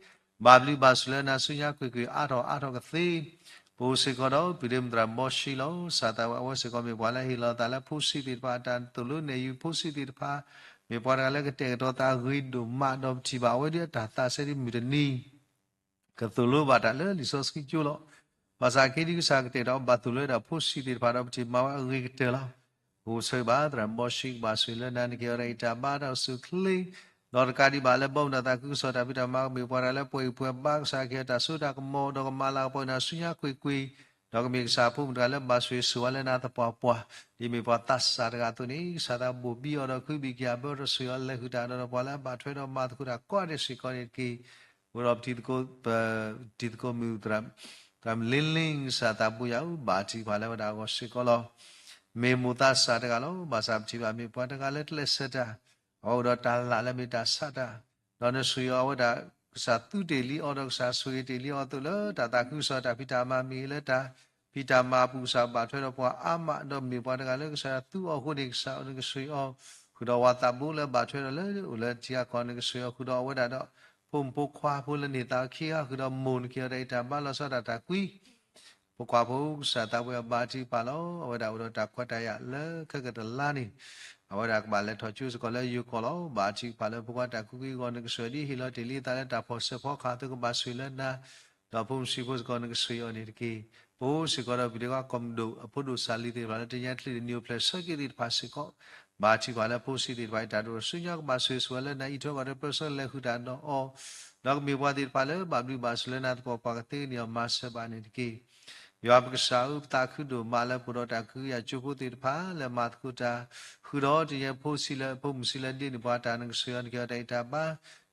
ဘၣ်ဘျုးဘၣ်ဆိၣ်လၢနၤဆူညါကွ့ၢ်ကွ့ၢ် အါထီၣ်အါထီၣ်ကသ့, ပအိၣ်စ့ၢ်ကီးဒီး ပုၢ်ဒ့မုၣ်သရၣ်ဘီၡံလီၤ. ကစၢ်သးဝဲအဝဲစ့ၢ်ကီးမ့ၢ်ပှၤလၢဟ့ၣ်လီၤသးလၢဖိဆံးသ့ၣ်တဖၣ် အတၢ်သိၣ်လိနဲၣ်ယုၤဖိဆံးသ့ၣ်တဖၣ်, မ့ၢ်ပှၤတဂၤလၢကတဲာ်ကတီၤသးဂ့ၤဒိၣ်မး ဒီးပထံၣ်ဘၣ်အဝဲဒ်အတၢ်သးစဲဒ်မုၢ်တနံၤ ကသိၣ်လိဘၣ်တၢ်လၢလံာ်စီဆှံကၠိလီၤ. ဘၣ်ဆၣ်က့ၤဒ်ကစၢ်ကတဲာ်ကတီၤဘၣ်သိၣ်လိဝဲဒၣ်ဖိဆံးသ့ၣ်တဖၣ်ဒီး ပထံၣ်မၤဝဲအဂ့ၤကတၢၢ်လီၤ. ပအိၣ်ဆိၣ်ဂ့ၤဘၣ်သရၣ်ဘီၡံ ကဘၣ်ဆိၣ်ဂ့ၤလၢနၤ နကဟ့ၣ်အီၤတၢ်ဂံၢ်တၢ်ဘါ တၢ်အိၣ်ဆူၣ်အိၣ်ချ့, ဒီးတကးဒံးဘၣ်လၢဘီမုၢ်တၢ်သးခုကစီၣ်တၢ်ဖံးတၢ်မၤ ကမ့ၢ်ပှၤတဂၤလၢပှဲၤဂံၢ်ပှဲၤဘါ ကစၢ်ကဟ့ၣ်အီၤတၢ်စိတၢ်ကမီၤ ဒီးကမၤလၤကပီၤနၤဆူညါကွ့ၢ်ကွ့ၢ်, ဒီးကမ့ၢ်ကစၢ်အဖိမုၣ်တဂၤလၢဘၣ်ဆိၣ်ဂ့ၤဆိၣ်ဝါလၢနၤသပှၢ်ပှၢ်, ဒ်မ့ၢ်ပှၤသးစၢ်တဂၤအသိးန့ၣ် ကစၢ်သးဘိၣ်ဘံအီၤဒီးခုဘံၣ်ကယၤဘၢဒီးဆိၣ်ဂ့ၤအီၤလၢဟုၣ်တၢ်ဒီး ပှၤလၢအဘၣ်ထွဲဒီးမၤသကိးတၢ်ကိးဂၤဒဲးစ့ၢ်ကီးန့ၣ်တက့ၢ်. အိၣ်ဒီးပ တံၤသကိးမုၣ် သရၣ်မုၣ်လ့လ့ ကစၢ်သးဘိယွၤဧၢ, ဘၣ်ထံးပှၤလၢဝဲဒၣ်အဂီၢ်စ့ၢ်ကီးလီၤ. မ့ၢ်မိၢ်သးစၢ်တဂၤလီၤ. ဘၣ်ဆၣ်ပထံၣ်ဘၣ်မ့ၢ်ပှၤတဂၤလၢကျဲးစၢးတၢ်, အဝဲအိၣ်ဒီးတၢ်လၢ်လၢမ့ၢ်တၢ်ဆးတၢ်, ဒီးနဆိၣ်ဂ့ၤအီၤဝဲဒၣ် ကစၢ်သူတ့ၢ်လံအီၤဒီးကစၢ်ဆိၣ်ဂ့ၤတ့ၢ်လံအီၤအသိးလၢတၢ်သးခုကစီၣ်တၢ်ဖံးတၢ်မၤမ့ၢ်ဂ့ၤ လၢတၢ်ဖံးတၢ်မၤအပူၤ ကစၢ်ဘၣ်ထွဲဒီးပှၤအါမး ဒီးမ့ၢ်ပှၤတဂၤလၢကစၢ်သူအီၤအဃိန့ၣ် ကစၢ်နကဆိၣ်ဂ့ၤအီၤ, ဃုာ်ဒီးဝၤသးဘိလၢအဘၣ်ထွဲဒီးလၢအိၣ်လၢထံဂၤကီၢ် နကဆိၣ်ဂ့ၤအီၤ, ဃုာ်ဒီးအဝဲဒၣ်ဒီး ဖိမုၣ်ဖိခွါဖိလၢန့ၢ်သါခံဂၤ ဃုာ်ဒီးမိၢ် နကဟ့ၣ်အီၤတၢ်ဂံၢ်တၢ်ဘါ လီၤဆီဒၣ်တၢ်ကွံ ဖိခွါဖိ ကစၢ်သးဘိယွၤဘၣ်ထံးပှၤလီၤ. အဝဲဒၣ်အိၣ်ဒီးတၢ်ခွဲးတၢ်ယာ်လၢခဲကတလါန့ၣ်, အဝဲဒၣ်ကဘၣ်လဲၤထီၣ်ကၠိစ့ၢ်ကီးလၢယိၤကီၢ်လီၤ. ဘၣ်ထံးပှၤလၢဖိခွါတၢ်ကူၣ်ကံၢ်ဂီၤ နကဆိၣ်ဂ့ၤဒ်ဟ့ၣ်လီၤတ့ၢ်လံအသးလၢတၢ်ဖီၣ်ဆၢဖီၣ်ခါအသိး ကဘၣ်ဆိၣ်ဂ့ၤလၢနၤ, ဒီးဖိမုၣ်ဆံးဖိစ့ၢ်ကီး နကဆိၣ်ဂ့ၤအီၤန့ၣ်တက့ၢ်. ပအိၣ်စ့ၢ်ကီးဒီး ပဒ့ကွၢ်ကီၢ်မုၢ်ဒိၣ်အဖိဒိၣ်စၢ်လံၤသ့ၣ်တဖၣ်လၢတနံၤအံၤချံၣ်န့ၢ်နံၤအိၣ်ဖျဲၣ်ဆၢက့ၤသ့ၣ်တဖၣ်စ့ၢ်ကီး, ဘၣ်ထံးပှၤလၢဖိဆံးသ့ၣ်တဖၣ်အံၤ တၢ်ဒိၣ်ထီၣ်ဆူညါ ကဘၣ်ဆိၣ်ဂ့ၤဆိၣ်ဝါလၢနၤ အံးထွဲကွၢ်ထွဲပၢဆှၢလဲၤဃုာ်တၢ်ဒီးအီၤ, ဒီးကမ့ၢ်ပှၤသ့ၣ်တဖၣ်လၢဘၣ်ဘျုးဘၣ်ဆိၣ်လၢနၤသပှၢ်ပှၢ် ကသ့န့ၢ်အီၤမၤစၢၤဘၣ်န့ၣ်တက့ၢ်. ယွၤပကစၢ်ဧၢ, ပသးခုဒိၣ်မးလၢပအိၣ်ဒီးတၢ်ကူၣ်ကံၢ်ဂီၤကၠိဖိသ့ၣ်တဖၣ်လၢမၤသကိးတၢ်, ဃုာ်ဒီးတနံၤအံၤဖိဆံးလၢ ဖိမုၣ်ဆံးလၢဒ့န့ၢ်ပှၤတၢ် နကဆိၣ်ဂ့ၤအီၤ နကဟ့ၣ်အီၤတၢ်ဂံၢ်တၢ်ဘါ,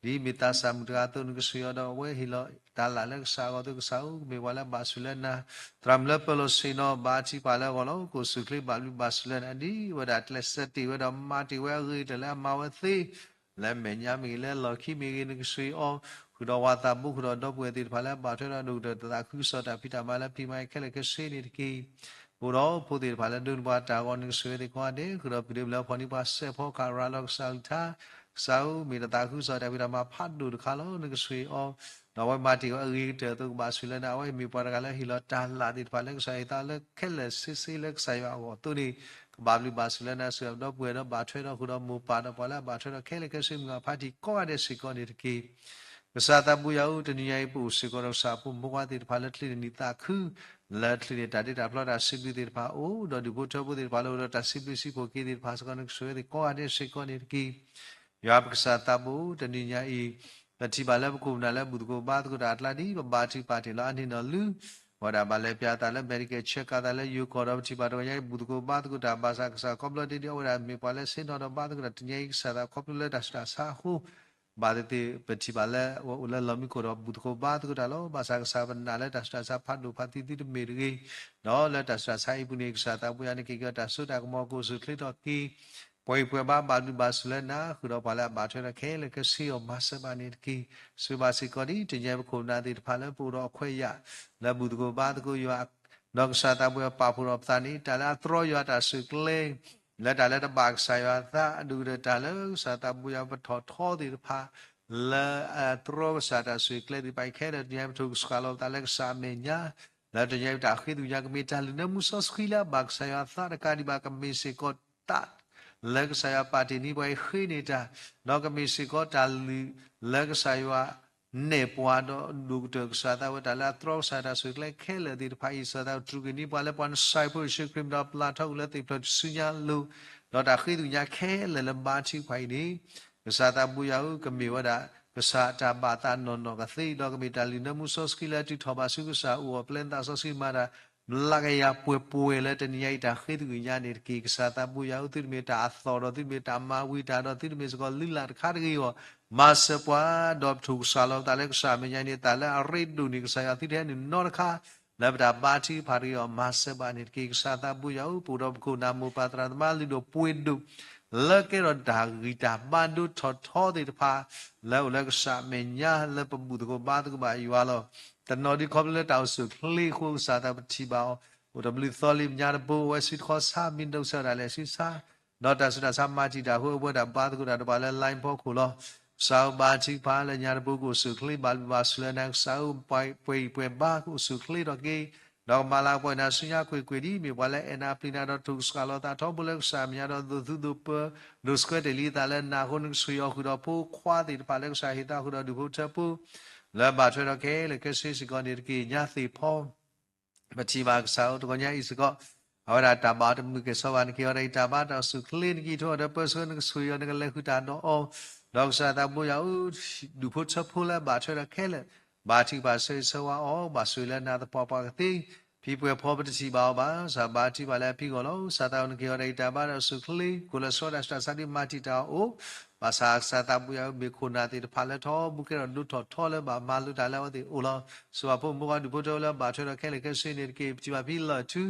ဒ်မ့ၢ်သးစၢ်မုၣ်တဂၤအသိး နကဆိၣ်ဂ့ၤအီၤဒီးအဝဲဟ့ၣ်လီၤတၢ်လၢ်လၢကစၢ်အဂီၢ်အသိး ကစၢ်ဧၢ, ကမ့ၢ်ပှၤလၢဘၣ်ဆိၣ်လၢနၤ, သရၣ်မုၣ်လၢပၢၤလီၢ်ဆ့ၣ်နီၤ ဘၣ်ထံးပှၤလၢအဂီၢ်လီၤ. ကအိၣ်ဆူၣ်ချ့ဘၣ်ဘျုးဘၣ်ဆိၣ်လၢနၤ ဒ်ဝဲဒၣ်ကျဲးစၢးတ့ၢ်ဝဲဒီးမၤတ့ၢ်ဝဲအဂ့ၤကတၢၢ်လၢအမၤဝဲသ့ လၢမဲာ်ညါမ့ၢ်ဂ့ၤ လၢလီၢ်ခံမ့ၢ်ဂ့ၤ နကဆိၣ်ဂ့ၤအီၤ, ဃုာ်ဒီးဝၤသးဘိ ဃုာ်ဒီးဒီပုၢ်ဝဲၢ်သ့ၣ်တဖၣ်လၢအဘၣ်ထွဲဒီးဒိၣ်ကတၢၢ်တၢ်သးခုကစီၣ်တၢ်ဖံးတၢ်မၤလၢဖံးမၤခဲလၢာ်ခဲဆ့န့ၣ်တက့ၢ်. ပအိၣ်ဒီးဖိသ့ၣ်တဖၣ်လၢဒိးန့ၢ်ပှၤတၢ်ဂီၤန့ၣ် ကဆိၣ်ဂ့ၤဝဲသ့ၣ်ကိးဂၤဒဲး ဃုာ်ဒီးပဒုးဘျၢဖီၣ်န့ၢ်ပှၤစဲးဖီကရၤလီၤကစၢ်အကလုၢ်ကထါ, ကစၢ်ဧၢ မ့ၢ်တၢ်သးခုကစီၣ်တၢ်ဖံးတၢ်မၤဖးဒိၣ်တခါလီၤ နကဆိၣ်ဂ့ၤအီၤ, ဒီးအဝဲမၤတ့ၢ်အီၤအဂ့ၤကတၢၢ်အသိးကဘၣ်ဆိၣ်လၢနၤ အဝဲမ့ၢ်ပှၤတဂၤလၢဟ့ၣ်လီၤတၢ်လၢ်သ့ၣ်တဖၣ်လၢကစၢ်ယွၤဟ့ၣ်သးလၢခဲလၢာ်ဆ့ဆ့လၢကစၢ်ယွၤအဂီၢ်အသိးန့ၣ် ကဘၣ်ဘျုးဘၣ်ဆိၣ်လၢနၤ ဆိၣ်ဂ့ၤဒီပုၢ်ဝဲၢ်ဒီးဘၣ်ထွဲဒီးဃုာ်ဒီးမိၢ်ပၢ်ဒီးပှၤလၢအဘၣ်ထွဲဒီးခဲလၢာ်ခဲဆ့မုၢ်ဂၢ်ဖးတံၢ်ကိးဂၤဒဲးစ့ၢ်ကီးန့ၣ်တက့ၢ်. ကစၢ်သးဘိယွၤဧၢ, တနံၤညါအံၤပအိၣ်စ့ၢ်ကီးဒီးကစၢ်အဖိမုၣ်ဖိခွါသ့ၣ်တဖၣ်လၢချံးန့ၣ်နံၣ်သးခု, လၢချံးန့ၣ်တၢ်ဒ့တၢ်ဖျီတၢ်စံးဘျုးသ့ၣ်တဖၣ်အိၣ်, ဒီးဒူၣ်ဖိထၢဖိသ့ၣ်တဖၣ်လၢအိၣ်ဒီးတၢ်စံးဘျုးစံးဖှိၣ်က့ၤသ့ၣ်တဖၣ်စ့ၢ်ကီး နကဆိၣ်ဂ့ၤဝဲသ့ၣ်ကိးဂၤဒဲးစ့ၢ်ကီးန့ၣ်တက့ၢ်. ယွၤပကစၢ်သးဘိ, တနံၤညါအံၤ ပထံၣ်ဘၣ်လၢပခိၣ်ပနၢ်လၢဘူၣ်သကိးဘါသကိးတၢ်အကျါဒ် ပဘါထုကဖၣ်တ့ၢ်လီၤအန့ၣ်နီၢ်လုၢ်, အဝဲဒၣ်ဘၣ်လဲၤပၠးသးလၢ Medicare check ကသးလၢယိၤကီၢ်ဒီး ပထံၣ်ဘၣ်တဂီၤညါအံၤ ဘူၣ်သကိးဘါသကိးတၢ် ဘၣ်ဆၣ်ကစၢ်ခီဖျိတ့ၢ်ဒ်အဝဲဒၣ်မ့ၢ်ပှၤလၢဆ့ၣ်နီၤဒီးဘါသကိးတၢ်တနံၤညါအံၤ ကစၢ်သးခီဖျိလၢတၢ်ဆူးတၢ်ဆါအဃိ ဘၣ်သ့ၣ်သ့ၣ် ပထံၣ်ဘၣ်လၢအဝဲအိၣ်လၢလီၢ်မံခိၣ်ဒီးဘူၣ်သကိးဘါသကိးတၢ်လီၤ. ဘၣ်ဆၣ်ကစၢ်ပနာ်လၢတၢ်ဆူးတၢ်ဆါဖးဒိၣ်ဖးသံသုတမ့ၢ်တဂ့ၤ, ဒီးလၢတၢ်ဆူးတၢ်ဆါအံၤပူၤန့ၣ် ကစၢ်သးဘိယွၤန့ၣ်က့ၤက့ၤအီၤတၢ်စိတၢ်ကမီၤကအိၣ်ဆူၣ်ချ့ထီၣ်က့ၤ ပှဲၤအံၤပှဲၤဘါဘၣ်ဘျုးဘၣ်ဆိၣ်လၢနၤ ဃုာ်ဒီးပှၤလၢအဘၣ်ထွဲဒီးခဲလၢာ်ခဲဆ့အီၤမၤစၢၤဘၣ်န့ၣ်တက့ၢ်. ဆိၣ်ဂ့ၤဘၣ်စ့ၢ်ကီးဒ်တနံၤညါအံၤပခိၣ်ပနၢ်သ့ၣ်တဖၣ်လၢပအိၣ်ဒီးအခွဲးယာ် လၢဘူၣ်သကိးဘါသကိးယွၤ ဒီးကစၢ်သးဘိယွၤပာ်ဖှိၣ်ဒီးပသးန့ၣ် တၢ်လၢအတြီယွၤတၢ်ဆိၣ်ကျဲ လၢတၢ်လၢတဘၣ်ကစၢ်ယွၤအသး အဒိၣ်ကတၢၢ်တၢ်လၢကစၢ်သးဘိယွၤပထီၣ်ထီသ့ၣ်တဖၣ် လၢအတြီကစၢ်တၢ်ဆိၣ်ကျဲသ့ၣ်တဖၣ်အံၤခဲလၢာ် တနံၤညါအံၤပထိၣ်ကစှၤလီၤပသးလၢကစၢ်အမဲာ်ညါ လၢတနံၤညါအံၤပတၢ်ဃ့သကွံာ်ညါကမ့ၢ်တၢ်လုၢ်နၢမူစီဆှံလၢအဘၣ်ကစၢ်ယွၤအသးတကးဒံးဘၣ် ကမ့ၢ်စ့ၢ်ကီးတၢ် လၢကစၢ်ယွၤပာ်တ့ၢ်န့ၢ်ပှၤအံၤဃ့န့ၢ်တၢ်, ဒီးကမ့ၢ်စ့ၢ်ကီးတၢ်လုၢ်လၢကစၢ်ယွၤ နဲၣ်ပှၤဒီးဒိၣ်ကတၢၢ်ကစၢ်သးဝဲတၢ်လၢအတြီကစၢ်တၢ်ဆိၣ်ကျဲခဲလၢာ်သ့ၣ်တဖၣ်အံၤ ကစၢ်သးတြူာ်က့ၤန့ၢ်ပှၤလၢပှၤနစၢ်ဖိယ့ၣ်ၡူးခရံာ်မံၤဒီးပျၢ်ထီကွံာ်လၢသ့ၣ်ဖျၢၣ်တစုညါအလိၤ, ဒီးတၢ်ဃ့သကွံာ်ညါခဲလၢာ်လၢဘါထုကဖၣ်အံၤန့ၣ် ကစၢ်သးဘိယွၤဧၢ ကမ့ၢ်ဝဲဒၣ် ကစၢ်တၢ်ဘၣ်သးနီၢ်နီၢ်ကသ့ ဒီးကမ့ၢ်တၢ်လုၢ်နၢမူစီဆှံလၢအတုၤထီၣ်ဘၣ်ဆူကစၢ်အအိၣ်အပျဲၢ်သးစီဆှံမၤတၢ် ဘျါကယၤပှဲၤပှဲၤလၢတနံၤညါအံၤတၢ်ဃ့သကွံာ်ညါန့ၣ်တက့ၢ်. ကစၢ်သးဘိယွၤဧၢ သုတမ့ၢ်တၢ်အသီၣ်ဒီးသုတမ့ၢ်တၢ်မၤဝံၤတၢ်ဒီးသုတမ့ၢ်စ့ၢ်ကီးလုၢ်လၢ်တခါတဂ့ၤအီၤ, မၤစၢၤပှၤ ဒီးပထိၣ်ကစှၤလီၤပသးလၢကစၢ်အမဲာ်ညါန့ၣ် တၢ်လၢအရ့ဒိၣ်န့ၣ် ကစၢ်ယွၤသုတဟဲနုာ်နီတခါ လၢပတၢ်ဘါထုကဖၣ်တဂ့ၤအီၤ မၤစၢၤဘၣ်န့ၣ်တက့ၢ်. ကစၢ်သးဘိယွၤဧၢ ပအိၣ်ဒီးပခိၣ်ပနၢ်မိၢ်ပၢ်သရၣ်သမါလုၢ်ဒိၣ်ပှ့ၤဒိၣ် လၢကဲထီၣ်တၢ်ဂံၢ်တၢ်ဘါဒိထီၣ်ထီသ့ၣ်တဖၣ် လၢအိၣ်လၢကစၢ်အမဲာ်ညါလၢပဘူၣ်သကိးဘါသကိးဘၣ်ယွၤလီၤ. တနီၤဒ်ခီဖျိလၢတၢ်အိၣ်ဆူၣ်ချ့အဃိ ကစၢ်သးပထံၣ်ဘၣ်အီၤ အိၣ်တဘျုးသီလံ မညါတပူၤ အဝဲစုတခီဆါ မ့ၢ်ဒိးကစၢ်ဒၣ်လဲာ်စုဆါ ဒီးတၢ်ဆူးတၢ်ဆါမၤတံာ်တာ်အဃိ အဝဲဒၣ်ဘါသကိးတၢ်ဒီးပှၤလၢ line ဖီခိၣ်လီၤ. ကစၢ်ဧၢ ဘါထုကဖၣ်လၢညါတပူၤကအိၣ်ဆူၣ်ချ့ ဘၣ်ဘျုးဘၣ်ဆိၣ်လၢနၤ ကစၢ်ဧၢ ပှဲၤအံၤပှဲၤဘါကအိၣ်ဆူၣ်ချ့ထီၣ်က့ၤ ဒီးကမၤလၤကပီၤနၤဆူညါကွ့ၢ်ကွ့ၢ်ဒ် မ့ၢ်ပှၤလၢအဲၣ်နၤပျံၤနၤဒီးထိၣ်ကစှၤလီၤသးထီဘိလၢကစၢ်အမဲာ်ညါဒီးဒိးသူဒိးပၢၤ ဒိးဆှၢတ့ၢ်လံသးလၢနၤအဃိ နကဆိၣ်ဂ့ၤအီၤဃုာ်ဒီးဖိခွါသ့ၣ်တဖၣ်လၢကစၢ်ဟ့ၣ်သးဃုာ်ဒီး ဒူၣ်ဖိထၢဖိ လၢဘၣ်ထွဲဒီးခဲလၢာ်ခဲဆ့စ့ၢ်ကီးန့ၣ်တက့ၢ်. ညါသ့ၣ်ဖီ ပထံၣ်ဘၣ်ကစၢ်ဧၢ တဂီၤညါအံၤစ့ၢ်ကီး အဝဲဒၣ်တၢ်ဘၣ်အီၤတမုာ်ကဲၣ်ဆိးဘၣ် နက့ၤအီၤဒီးအံၤတၢ်ဘါတၢ်အိၣ်ဆူၣ်ချ့ နက့ၤထိၣ်အီၤဒီးပၢဆှၢ နကဆိၣ်ဂ့ၤအီၤ နကလဲၤဃုာ်တၢ်ဒီးအီၤ ဒီးကစၢ်သးဘိယွၤဧၢ ဒူၣ်ဖိထၢဖိလၢအဘၣ်ထွဲဒီးခဲလၢာ် ဘါထုကဖၣ်ဆၢဂ့ၤဆၢဝါအီၤ ဘၣ်ဆိၣ်ဂ့ၤလၢနၤသပှၢ်ပှၢ်ကသ့ ဖံပှဲၤဖီပတထံၣ်ဘၣ်အီၤဘၣ်ဆၣ် ဘါထုကဖၣ်လၢအဖံဂီၢ်လီၤ. ကစၢ်သးဧၢ နက့ၤအီၤဒီးအံၤတၢ်ဘါတၢ်အိၣ်ဆူၣ်ချ့ ကိၣ်လၢဆှီတၢ်ဆူးတၢ်ဆါဒ်မၤတံာ်တာ်အီၤအိၣ် ဘၣ်ဆၣ်ကစၢ်သးဘိယွၤဧၢ မ့ၢ်ခိၣ်နၢ်သ့ၣ်တဖၣ်လၢထီဘိကဲထီၣ်ဒိၣ်ထီၣ်ထီလၢဘၣ်မၤလိတၢ်လၢအဝဲသ့ၣ်အိၣ်လီၤ. ဆိၣ်ဂ့ၤဖိမုၣ်ဖိခွါဒူၣ်ဖိထၢဖိလၢဘၣ်ထွဲဒီးခဲလၢာ်ခဲဆ့န့ၣ်တက့ၢ်. ပထံၣ်ဘၣ်ဖံလၢာ်ထူ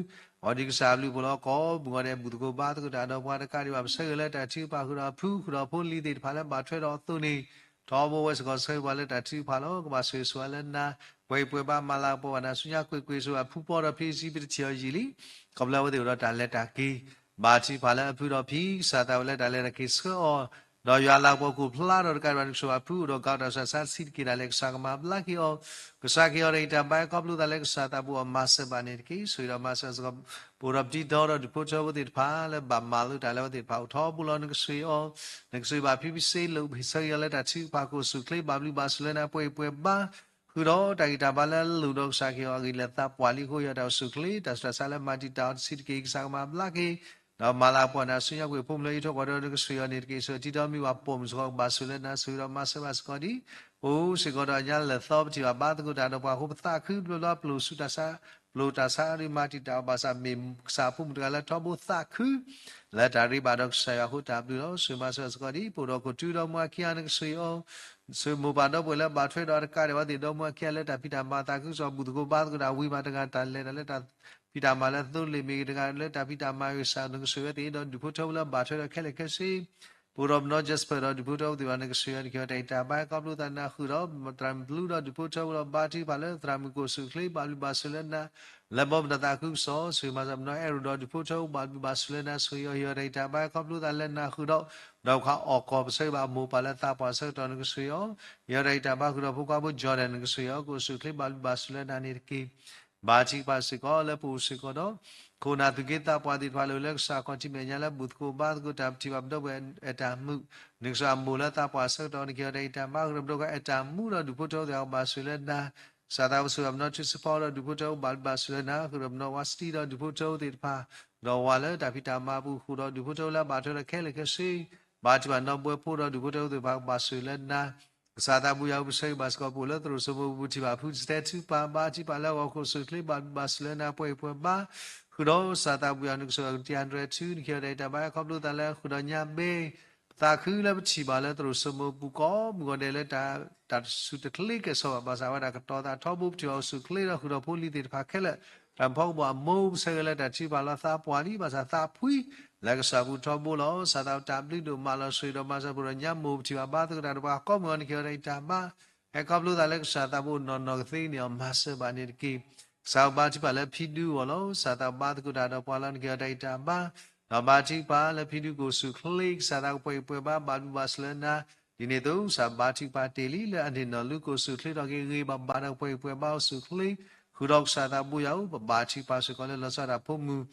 အီၤဒ်ကစၢ်အဘျုးအဖှိၣ်လီၤ. ကိးမုၢ်ဂီၤဒဲး ဘူၣ်သကိးဘါသကိးတၢ်ဒီးပှၤတကးဒံးဘၣ် ပဆၢဂ့ၤလၢတၢ်ထုကဖၣ်ဃုာ်ဒီးအဖု ဃုာ်ဒီးဖိလံၤသ့ၣ်တဖၣ်လၢဘၣ်ထွဲဒီးအသိးန့ၣ် ထီဘိဝဲစ့ၢ်ကီးဆၢဂ့ၤပှၤလၢတၢ်ထုကဖၣ်လီၤ. ကဘၣ်ဆိၣ်ဂ့ၤဆိၣ်ဝါလၢနၤ ပှဲၤအံၤပှဲၤဘါ မၤလၤကပီၤဘၣ်နၤဆူညါကွ့ၢ်ကွ့ၢ် ဆိၣ်ဂ့ၤအဖုပီဒီး ဖံစံး ပတထံၣ်အီၤယံာ်လံ ခီဖျိအဝဲသ့ၣ်အိၣ်ဒီးတၢ်လဲၤတၢ်က့ၤ ဘါထုကဖၣ်လၢအဖုဒီးဖံ ကစၢ်သးဝဲလၢတၢ်လဲၤတၢ်က့ၤဆှၢအီၤ ဒီးယွၤလၤကပီၤခိၣ်ဖျါဒီးတကးဒံးဘၣ် နကဆိၣ်ဂ့ၤအဖုအိၣ်ဒီးဂၤတၢ်ဆူးတၢ်ဆါတဆံးတက့ၢ်ဒၣ်လဲာ် ကစၢ်ကမၤဘျါက့ၤအီၤ ကစၢ်က့ၤအီၤဒီးအံၤတၢ်ဘါ ခီဖျိသးလၢကစၢ်သးဘိအီၤမၤစၢၤဘၣ်န့ၣ်တက့ၢ်. ဆိၣ်ဂ့ၤဒီးမၤစၢၤစ့ၢ်ကီး ပအိၣ်ဒီးပတံထီဒီးဒူၣ်ဖိထၢဖိသ့ၣ်တဖၣ်လၢဘၣ်မၤလိတၢ်လၢအဝဲသ့ၣ်တဖၣ် အိၣ်ထီဘိလီၤ နကဆိၣ်ဂ့ၤအီၤ နကဆိၣ်ဂ့ၤဘၣ်ဖံဖံစ့လိာ် ဆၢဂ့ၤအီၤလၢတၢ်ထုကဖၣ်ကအိၣ်ဆူၣ်ချ့ ဘၣ်ဘျုးဘၣ်ဆိၣ်လၢနၤ ပှဲၤအံၤပှဲၤဘါ ဃုာ်ဒီးတၢ်ဂံၢ်တၢ်ဘါလၢအလိၣ်ဒီးကစၢ်က့ၤအီၤအဂ့ၢ် လဲၤသးပှၢ်လံအဃိ ယွၤတၢ်အိၣ်ဆူၣ်ချ့ တၢ်ဆူးတၢ်ဆါလၢမၤတံာ်တာ်အီၤတဆံးတက့ၢ် ကစၢ်ကမၤဘျါက့ၤ ဒီးမၤလၤကပီၤနၤဆူညါကွ့ၢ်ဖိမုၣ်လၢယိၤထီၣ်ကွီၢ်ဒီး နကဆိၣ်ဂ့ၤအီၤန့ၣ်တက့ၢ်. ဆိၣ်ဂ့ၤတံထီမံၤဘၣ်ပိာ်မုၣ်စ့ၢ်ကီး ကဘၣ်ဆိၣ်လၢနၤ ဆိၣ်ဂ့ၤဒီးမၤစၢၤဘၣ်စ့ၢ်ကီးဒ် အိၣ်စ့ၢ်ကီးဒီးညါလၢာ်သီ ပထံၣ်ဘၣ်ဘါသကိးတၢ်ဒီးပှၤအဃိ ပသးခုတဘျီဘျီ ပျိာ်ဆူးတၢ်ဆါ ပျိာ်တၢ်ဆါဒ်မၤတံာ်တာ်အီၤဘၣ်ဆၣ် မ့ၢ်ကစၢ်အဖိမုၣ်တဂၤလၢထီဘိသးခု လၢတၢ်ရ့ဘၣ်ဒီးကစၢ်ယွၤအဃိတၢ်ဘျုးလီၤ. ဆိၣ်ဂ့ၤမၤစၢၤစ့ၢ်ကီးဒ် ပအိၣ်ဒီးခိၣ်တုဒီးမူအခံဂၤ နကဆိၣ်ဂ့ၤအီၤ ဆိၣ်ဂ့ၤမိၢ်ပၢ်ဒီပုၢ်ဝဲၢ်လၢဘၣ်ထွဲဒီးအတကးဒံးဘၣ်သ့ၣ်ဒီးမူအခံဂၤလၢတၢ်ဖံးတၢ်မၤသးခုကစီၣ် ဘူၣ်သကိးဘါသကိးတၢ်ဝံၤမးတဂၤ တၢ်လဲၤတၢ်လၢတၢ်ဖံးတၢ်မၤလၢသိလ့ၣ်မ့ၢ်ဂ့ၤ တဂၤလၢတၢ်ဖံးတၢ်မၤဂ့ၤ ကစၢ်နကဆိၣ်ဂ့ၤဝဲသ့ၣ်ဒီးဒူၣ်ဖိထၢဖိလၢဘၣ်ထွဲဒီးခဲလၢာ်ခဲဆ့ ပအိၣ်ဒီးပနီၢ် Jasper ဒီးဒူၣ်ဖိထၢဖိသ့ၣ်တဖၣ် နကဆိၣ်ဂ့ၤအီၤ နကဟ့ၣ်အီၤတၢ်ဂံၢ်တၢ်ဘါ ဟဲခီဖျိသးနၤဃုာ်ဒီး သရၣ်မုၣ်ဘျုးဒီးဒူၣ်ဖိထၢဖိဒီး ဘါထုကဖၣ်လၢသရၣ်မုၣ်ကအိၣ်ဆူၣ်အိၣ်ချ့ ဘၣ်ဘျုးဘၣ်ဆိၣ်လၢနၤ လၢဘီမုၢ်တၢ်သးခုကစီၣ် ဆိၣ်ဂ့ၤမၤစၢၤပနီၢ်အဲၣ်ရိၣ်ဒီးဒူၣ်ဖိထၢဖိ ဘၣ်ဘျုးဘၣ်ဆိၣ်လၢနၤ ဆိၣ်ဂ့ၤအီၤ ဟ့ၣ်အီၤတၢ်ဂံၢ်တၢ်ဘါ ဟဲခီဖျိသးလၢနၤဃုာ်ဒီး ဒီးပှၤအီၣ်ကီၢ် ပဆၢဂ့ၤဘၣ်အမိၢ်ပၢ်လၢသးပှၢ်ဆၢကတီၢ် နကဆိၣ်ဂ့ၤအီၤ ဟ့ၣ်အီၤတၢ်ဂံၢ်တၢ်ဘါဃုာ်ဒီး ဖိခွါဖိ Jordan နကဆိၣ်ဂ့ၤအီၤ ကအိၣ်ဆူၣ်အိၣ်ချ့ ဘၣ်ဘျုးဘၣ်ဆိၣ်လၢနၤန့ၣ်တက့ၢ်. ဘါထုကဖၣ်စ့ၢ်ကီး လၢပအိၣ်စ့ၢ်ကီးဒီး ခိၣ်နၢ်သူၣ်က့သးပှၢ်သ့ၣ်တဖၣ်လၢ လၢကစၢ်ခီၣ်ထံးမဲာ်ညါလၢ ဘူၣ်သကိးဘါသကိးတၢ် ပထံၣ်ဘၣ်ပဒီပုၢ်ဝဲၢ်အဲၣ်တၢ်မုာ် နကစၢ်အမိၢ်လၢသးပှၢ်ဆၢကတီၢ် နကဟ့ၣ်အီၤတၢ်ဂံၢ်တၢ်ဘါ ဃုာ်ဒီးပဒီပုၢ်ဝဲၢ်အဲၣ်တၢ်မုာ်ဒီးဒူၣ်ဖိထၢဖိသ့ၣ်တဖၣ် ဘၣ်ဆိၣ်လၢနၤ ကစၢ်သးဘိ ဆိၣ်ဂ့ၤဘၣ်ပနီၢ်ထူစ့ဖီဒီးဒူၣ်ဖိထၢဖိ ဘၣ်ဘျုးဘၣ်ဆိၣ်လၢနၤ ဃုာ်ဒီးပနီၢ်ဝါစတံဒီးဒူၣ်ဖိထၢဖိသ့ၣ်တဖၣ် ဒီးဝၤလၢတၢ်ဖံးတၢ်မၤအပူၤဃုာ်ဒီးဒူၣ်ဖိထၢဖိလၢအဘၣ်ထွဲဒီးခဲလၢာ်ခဲဆ့ ဘါထုကဖၣ်နီၢ်ဘှဲဖိဒီးဒူၣ်ဖိထၢဖိသ့ၣ်တဖၣ် ဘၣ်ဆိၣ်လၢနၤ ကစၢ်သးဘိယွၤဧၢ ပဆၢဂ့ၤဘၣ်စ့ၢ်ကီးပအိၣ်လၢသရိာ်စိမိၤပူၤ ပထံၣ်ဘၣ်ဖုစတဲထူပၢ် ဘါထုကဖၣ်လၢအဂီၢ် ကအိၣ်ဆူၣ်အိၣ်ချ့ ဘၣ်ဘျုးဘၣ်ဆိၣ်လၢနၤ ပှဲၤအံၤပှဲၤဘါ ဃုာ်ဒီးကစၢ်သးဘိယွၤ နကဆိၣ်ဂ့ၤအီၤ ကတံၢ်ဟးဒြဲးထူ နကဟ့ၣ်အီၤတၢ်ဂံၢ်တၢ်ဘါ ဟဲခီဖျိသးလၢဃုာ်ဒီးညါဘ့ သးခုလၢပထံၣ်ဘၣ်လၢသရိာ်စိမိၤပူၤ ကိးမုၢ်ဂီၤဒဲးလၢ တၢ်တစူၢ်တချ့ကဲၣ်ဆိးဘၣ် ဘၣ်ဆၣ်ဝဲဒၣ်ကတီၤသးထီဘိ ပထံၣ်ဘၣ်အိၣ်ဆူၣ်အိၣ်ချ့ဒီးဃုာ်ဒီးဖိလံၤသ့ၣ်တဖၣ်ခဲလၢာ် တၢ်ဖီကဘီၣ်အမိၢ် ပဆၢဂ့ၤလၢတၢ်ထုကဖၣ်လီၤသးပှၢ်လံ ဘၣ်ဆၣ်သးဖှံ လၢကစၢ်ပူၤထီဘိလီၤ. ကစၢ်သးဘိတၢ်ဘျုးဒိၣ်မးလီၤ. ဆိၣ်ဂ့ၤဒီးမၤစၢၤပှၤဒီးညါမိၢ် ပထံၣ်ဘၣ်ဘါသကိးတၢ်ဒီးပှၤကိးမုၢ်ဂီၤ နကဟ့ၣ်အီၤတၢ်ဂံၢ်တၢ်ဘါ ဟဲခီဖျိသးလၢကစၢ်သးဘိနီၢ်နီၢ်ကသ့န့ၣ်အီၤ မၤစၢၤဘၣ်န့ၣ်တက့ၢ်. ကစၢ်ဘါထုကဖၣ်လၢဖံဒူအဂီၢ်လီၤ. ကစၢ်သးဘိဘါသကိးတၢ်ဒီးပှၤလီၤ နကဟ့ၣ်အီၤတၢ်ဂံၢ်တၢ်ဘါ ဒီးဘါထုကဖၣ်လၢဖံဒူကအိၣ်ဆူၣ်အိၣ်ချ့ ကစၢ်သးကပှဲၤအံၤပှဲၤဘါ ဘၣ်ဘျုးဘၣ်ဆိၣ်လၢနၤ ဒ်န့ၣ်အသိး ကစၢ်ဘါထုကဖၣ်တ့ၢ်လံလၢအန့ၢ်နီၢ်လူကအိၣ်ဆူၣ်အိၣ်ချ့ထီၣ်က့ၤဂ့ၤဂ့ၤဘၣ်ဘၣ်ဒီးပှဲၤအံၤပှဲၤဘါအိၣ်ဆူၣ်အိၣ်ချ့ ဃုာ်ဒီးကစၢ်သးဘိယွၤဧၢ ပဘါထုကဖၣ်စ့ၢ်ကီးလၢလီၤဆီဒၣ်တၢ်ဖိမုၣ်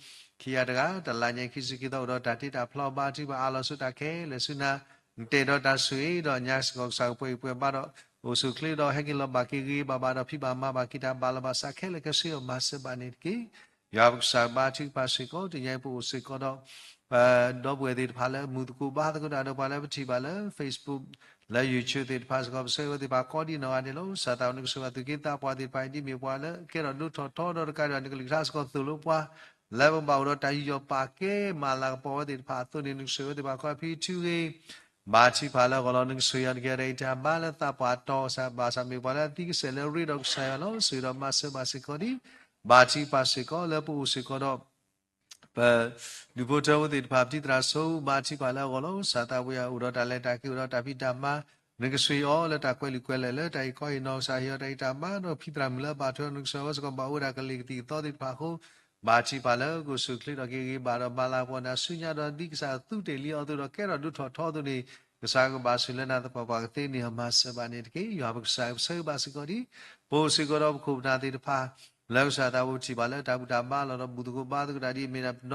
ခံဂၤတဂၤ တလါညါခံဆံခံသီအိၣ်ဒီးတၢ်တ့တၢ်ဖျီ ဘါထုကဖၣ်အါလီၤဆူတၢ်ခဲလၢာ်ဆူနၤ နတဲာ်ဒီးတၢ်ဆိၣ်ဂ့ၤဒီးညါစ့ၢ်ကီးကစၢ်ကပှဲၤအံၤပှဲၤဘါဒီး အိၣ်ဆူၣ်အိၣ်ချ့ဒီးဟဲက့ၤလီၤဘၣ်က့ၤဂ့ၤဂ့ၤဘၣ်ဘၣ်ဒီးဖံးဘၣ်မၤဘၣ်က့ၤတၢ်ဘၣ်လီၤဘၣ်စးခဲလၢာ်ခဲဆ့အီၤ မၤစၢၤဘၣ်န့ၣ်တက့ၢ်. ယွၤပကစၢ်ဘါထုကဖၣ်စ့ၢ်ကီး တနံၤအံၤပအိၣ်စ့ၢ်ကီးဒီး ပဒီပုၢ်ဝဲၢ်သ့ၣ်တဖၣ်လၢမုာ်သကိးဘါသကိးတၢ်ဒီးပှၤလၢပထံၣ်ဘၣ်လၢ Facebook လၢ YouTube သ့ၣ်တဖၣ်စ့ၢ်ကီး ပဆၢဂ့ၤဝဲသ့ၣ်တဖၣ်ကိးဒံးနီၢ်ဂၤဒဲးလီၤ. ကစၢ်သးဘိနကဆိၣ်ဂ့ၤသူၣ်က့သးပှၢ်သ့ၣ်တဖၣ်အံၤ ဒ်မ့ၢ်ပှၤလၢအကဲထီၣ်ဒိၣ်ထီၣ်ထီဒီးတကးဒံးဘၣ် နကလုၢ်ကထါစ့ၢ်ကီးသိၣ်လိပှၤ လၢပဘၣ်အိၣ်ဒီးတၢ်ယူးယီၣ်ပာ်ကဲမၤလၤကပီၤဝဲသ့ၣ်တဖၣ်အသိးန့ၣ် နကဆိၣ်ဂ့ၤဝဲသ့ၣ်တဖၣ်ခီဖံးထုဂ့ၤ ဘါထုကဖၣ်လၢအဂီၢ်လီၤ. နကဆိၣ်ဂ့ၤအီၤ နကဟ့ၣ်အီၤတၢ်ဂံၢ်တၢ်ဘါလၢသးပှၢ်တီၤကစၢ် ဘၣ်ဆၣ်မ့ၢ်ပှၤလၢအသံကစဲာ်လၢရ့ဒီးကစၢ်ယွၤလီၤ. ဆိၣ်ဂ့ၤဒီးမၤစၢၤဘၣ်စ့ၢ်ကီးဒံး ဘါထုကဖၣ်စ့ၢ်ကီးလၢပအိၣ်စ့ၢ်ကီးဒီး ပ ဒူၣ်ဖိထၢဖိသ့ၣ်တဖၣ် ပတံၤသရၣ်ဆိ ဘါထုကဖၣ်လၢအဂီၢ်လီၤ. ကစၢ်သးဘိယွၤအိၣ်ဒီးတၢ်လဲၤတၢ်က့ၤ အိၣ်ဒီးတၢ်ဖံးတၢ်မၤ နကဆိၣ်ဂ့ၤအီၤလၢတၢ်ကွဲးလံာ်ကွဲးလဲၢ်လၢတၢ်ဟ့ၣ်ခီဟ့ၣ်နီၤ ကစၢ်ဟ့ၣ်အီၤတၢ်ဂံၢ်တၢ်ဘါဒီးဖံးသရၣ်မုၣ်လၢအဘၣ်ထွဲ နကဆိၣ်ဂ့ၤအီၤစ့ၢ်ကီး ဘၣ်အိၣ်ဝဲဒၣ်ကလံၤကသံၣ်ကသီသ့ၣ်တဖၣ်အဃိ ဘါထုကဖၣ်လၢကအိၣ်ဆူၣ်အိၣ်ချ့ထီၣ်က့ၤဂ့ၤဂ့ၤဘၣ်ဒီးမၤလၤကပီၤနၤဆူညါဒီးဒ်ကစၢ်သူးတ့ၢ်လံအီၤအသိးဒီးကဲထီၣ်ဒိၣ်ထီၣ်ထီအသိးန့ၣ် ကစၢ်ကဘၣ်ဆိၣ်လၢနၤသပှၢ်ပှၢ်ကသ့န့ၣ် မၤစၢၤဘၣ်န့ၣ်တက့ၢ်. ယွၤပကစၢ် ပဆၢဂ့ၤဘၣ်စ့ၢ်ကီးဒံး ပအိၣ်စ့ၢ်ကီးဒီးပခိၣ်ပနၢ်သ့ၣ်တဖၣ် လၢကစၢ်သးဘိပထံၣ်ဘၣ်လၢတၢ်ဘူၣ်တၢ်ဘါလီၤဒီးဘူၣ်သကိးဘါသကိးတၢ်ဒ်အမ့ၢ်ဒၣ်ပ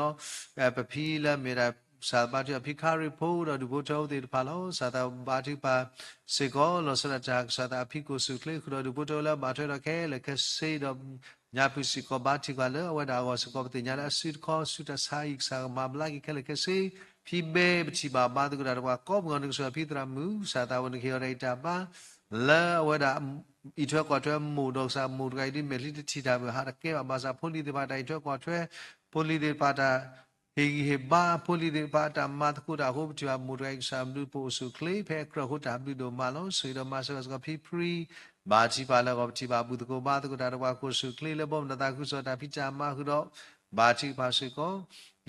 နီၢ် ပဖံလၢအမ့ၢ်ဒၣ် ကစၢ်ဘါထုကဖၣ်ဖံခါရ့ၣ်ဖိဒီးဒူၣ်ဖိထၢဖိသ့ၣ်တဖၣ်လီၤ. ကစၢ်သးဘိဘါထုကဖၣ်စ့ၢ်ကီး လီၤဆီဒၣ်တၢ်ကစၢ်သးအဖံကအိၣ်ဆူၣ်အိၣ်ချ့ဃုာ်ဒီးဒူၣ်ဖိထၢဖိလၢအဘၣ်ထွဲဒီးခဲလၢာ်ခဲဆ့ဒီး ညါဖုစ့ၢ်ကီး ဘါထုကဖၣ်လၢအဝဲဒၣ်အဂီၢ်စ့ၢ်ကီး ပသ့ၣ်ညါလၢအစုတခီ စုတၢ်ဆါအံၤ ကစၢ်ကမၤဘျါက့ၤခဲလၢာ်ခဲဆ့ ဖံဘဲပထံၣ်ဘၣ်ဘါသကိးတၢ်ဒီးပှၤကိးမုၢ်ဂီၤ နကဆိၣ်ဂ့ၤဖံသရၣ်မုၣ် ကစၢ်သးဘိနကဟ့ၣ်အီၤတၢ်ဂံၢ်တၢ်ဘါ လၢအဝဲဒၣ် အံးထွဲကွၢ်ထွဲမိၢ်ဒီးကစၢ်မိၢ်တဂၤအံၤဒ်မဲာ်ချံတထံၣ်တၢ်မုၢ်ဟးတကဲဘၣ် ဘၣ်ဆၣ်ဖိလံၤသ့ၣ်တဖၣ်တၢ်အံးထွဲကွၢ်ထွဲ ဖိလံၤသ့ၣ်တဖၣ်တၢ် ဟ့ၣ်ဂံၢ်ဟ့ၣ်ဘါ ဖိလံၤသ့ၣ်တဖၣ်အတၢ်မၤသကိးတၢ်အဃိ ပထံၣ်ဘၣ်မိၢ်တဂၤအံၤ ကစၢ်ဘျုးပအိၣ်ဆူၣ်အိၣ်ချ့ ဖဲအကြၢးအဃိတၢ်ဘျုးဒိၣ်မးလီၤ. ဆိၣ်ဂ့ၤဒီးမၤစၢၤဘၣ်စ့ၢ်ကီးဖံဖရံ ဘါထုကဖၣ်လၢအဂီၢ် ပထံၣ်ဘၣ်ဘူၣ်သကိးဘါသကိးတၢ်ဒီးပှၤကအိၣ်ဆူၣ်အိၣ်ချ့လၢဘီမုၢ်နသးခုကစီၣ်တၢ်ဖံးတၢ်မၤဃုာ်ဒီး ဘါထုကဖၣ်စ့ၢ်ကီး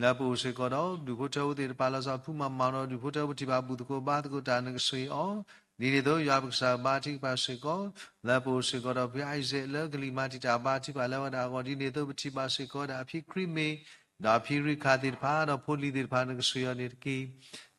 လၢပအိၣ်စ့ၢ်ကီးဒီး ဒူၣ်ဖိထၢဖိသ့ၣ်တဖၣ်လီၤဆီ ဖုမၤမၤဒီးဒူၣ်ဖိထၢဖိ ပထံၣ်ဘၣ်ဘူၣ်သကိးဘါသကိးတၢ် နကဆိၣ်ဂ့ၤအီၤ ဒ်န့ၣ်အသိး ယွၤပကစၢ်ဘါထုကဖၣ်စ့ၢ်ကီး လၢပအိၣ်စ့ၢ်ကီးဒီးဖံအံၤစဲးလၢကလံၤမၤတံာ်တာ်ဘါထုကဖၣ်လၢအဝဲဒၣ်အဂီၢ် ဒ်န့ၣ်အသိး ပထံၣ်ဘၣ်စ့ၢ်ကီးဝဲဒၣ်အဖံခရံမ့ၢ် ဒီးအဖံရံခၣ်သ့ၣ်တဖၣ် ဒီးဖိလံၤသ့ၣ်တဖၣ် နကဆိၣ်ဂ့ၤအီၤန့ၣ်တက့ၢ်.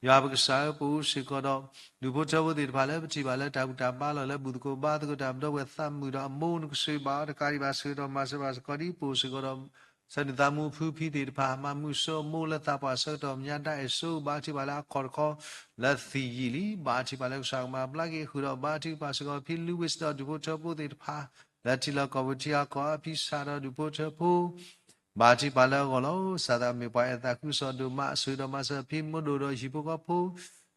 ယွၤပကစၢ်ဧၢ ပအိၣ်စ့ၢ်ကီးဒီး ဒူၣ်ဖိထၢဖိသ့ၣ်တဖၣ်လၢပထံၣ်ဘၣ်လၢတၢ်ဘူၣ်တၢ်ဘါလီၤ လၢဘူၣ်သကိးဘါသကိးတၢ် ပဒီပုၢ်ဝဲၢ်သးမုာ်ဒီးအမိၢ် နကဆိၣ်ဂ့ၤဘၣ်အီၤတကးဒံးဘၣ် ဆိၣ်ဂ့ၤဒီးမၤစၢၤဘၣ်စ့ၢ်ကီးဒ် ပအိၣ်စ့ၢ်ကီးဒီး ဆၢနုာ်သးမူဖုဖံသ့ၣ်တဖၣ် မၤမုာ်စိအမိၢ်လၢသးပှၢ်ဆၢကတီၢ် မညါဒၣ်အဲၣ်စိ ဘါထုကဖၣ်လၢအခီၣ်တခီ လၢသံၣ်ယံာ်လံ ဘါထုကဖၣ်လၢကစၢ်ကမၤဘျါက့ၤ ဃုာ်ဒီးဘါထုကဖၣ်စ့ၢ်ကီး ဖံလူဝံၣ် ဒီးဒူၣ်ဖိထၢဖိသ့ၣ်တဖၣ် လၢထံလီၢ်ကီၢ်ပူၤထံအကီၢ် အဖံဆၣ်ဒီးဒူၣ်ဖိထၢဖိ ဘါထုကဖၣ်လၢအဂီၢ်လီၤ. ကစၢ်သးမ့ၢ်ပှၤအဲၣ်သးခုကစီၣ်ဒိၣ်မး ဆိၣ်ဂ့ၤဒီးမၤစၢၤဖံမိၢ်ဒိၣ်ဒီးဟံၣ်ဖိဃီဖိ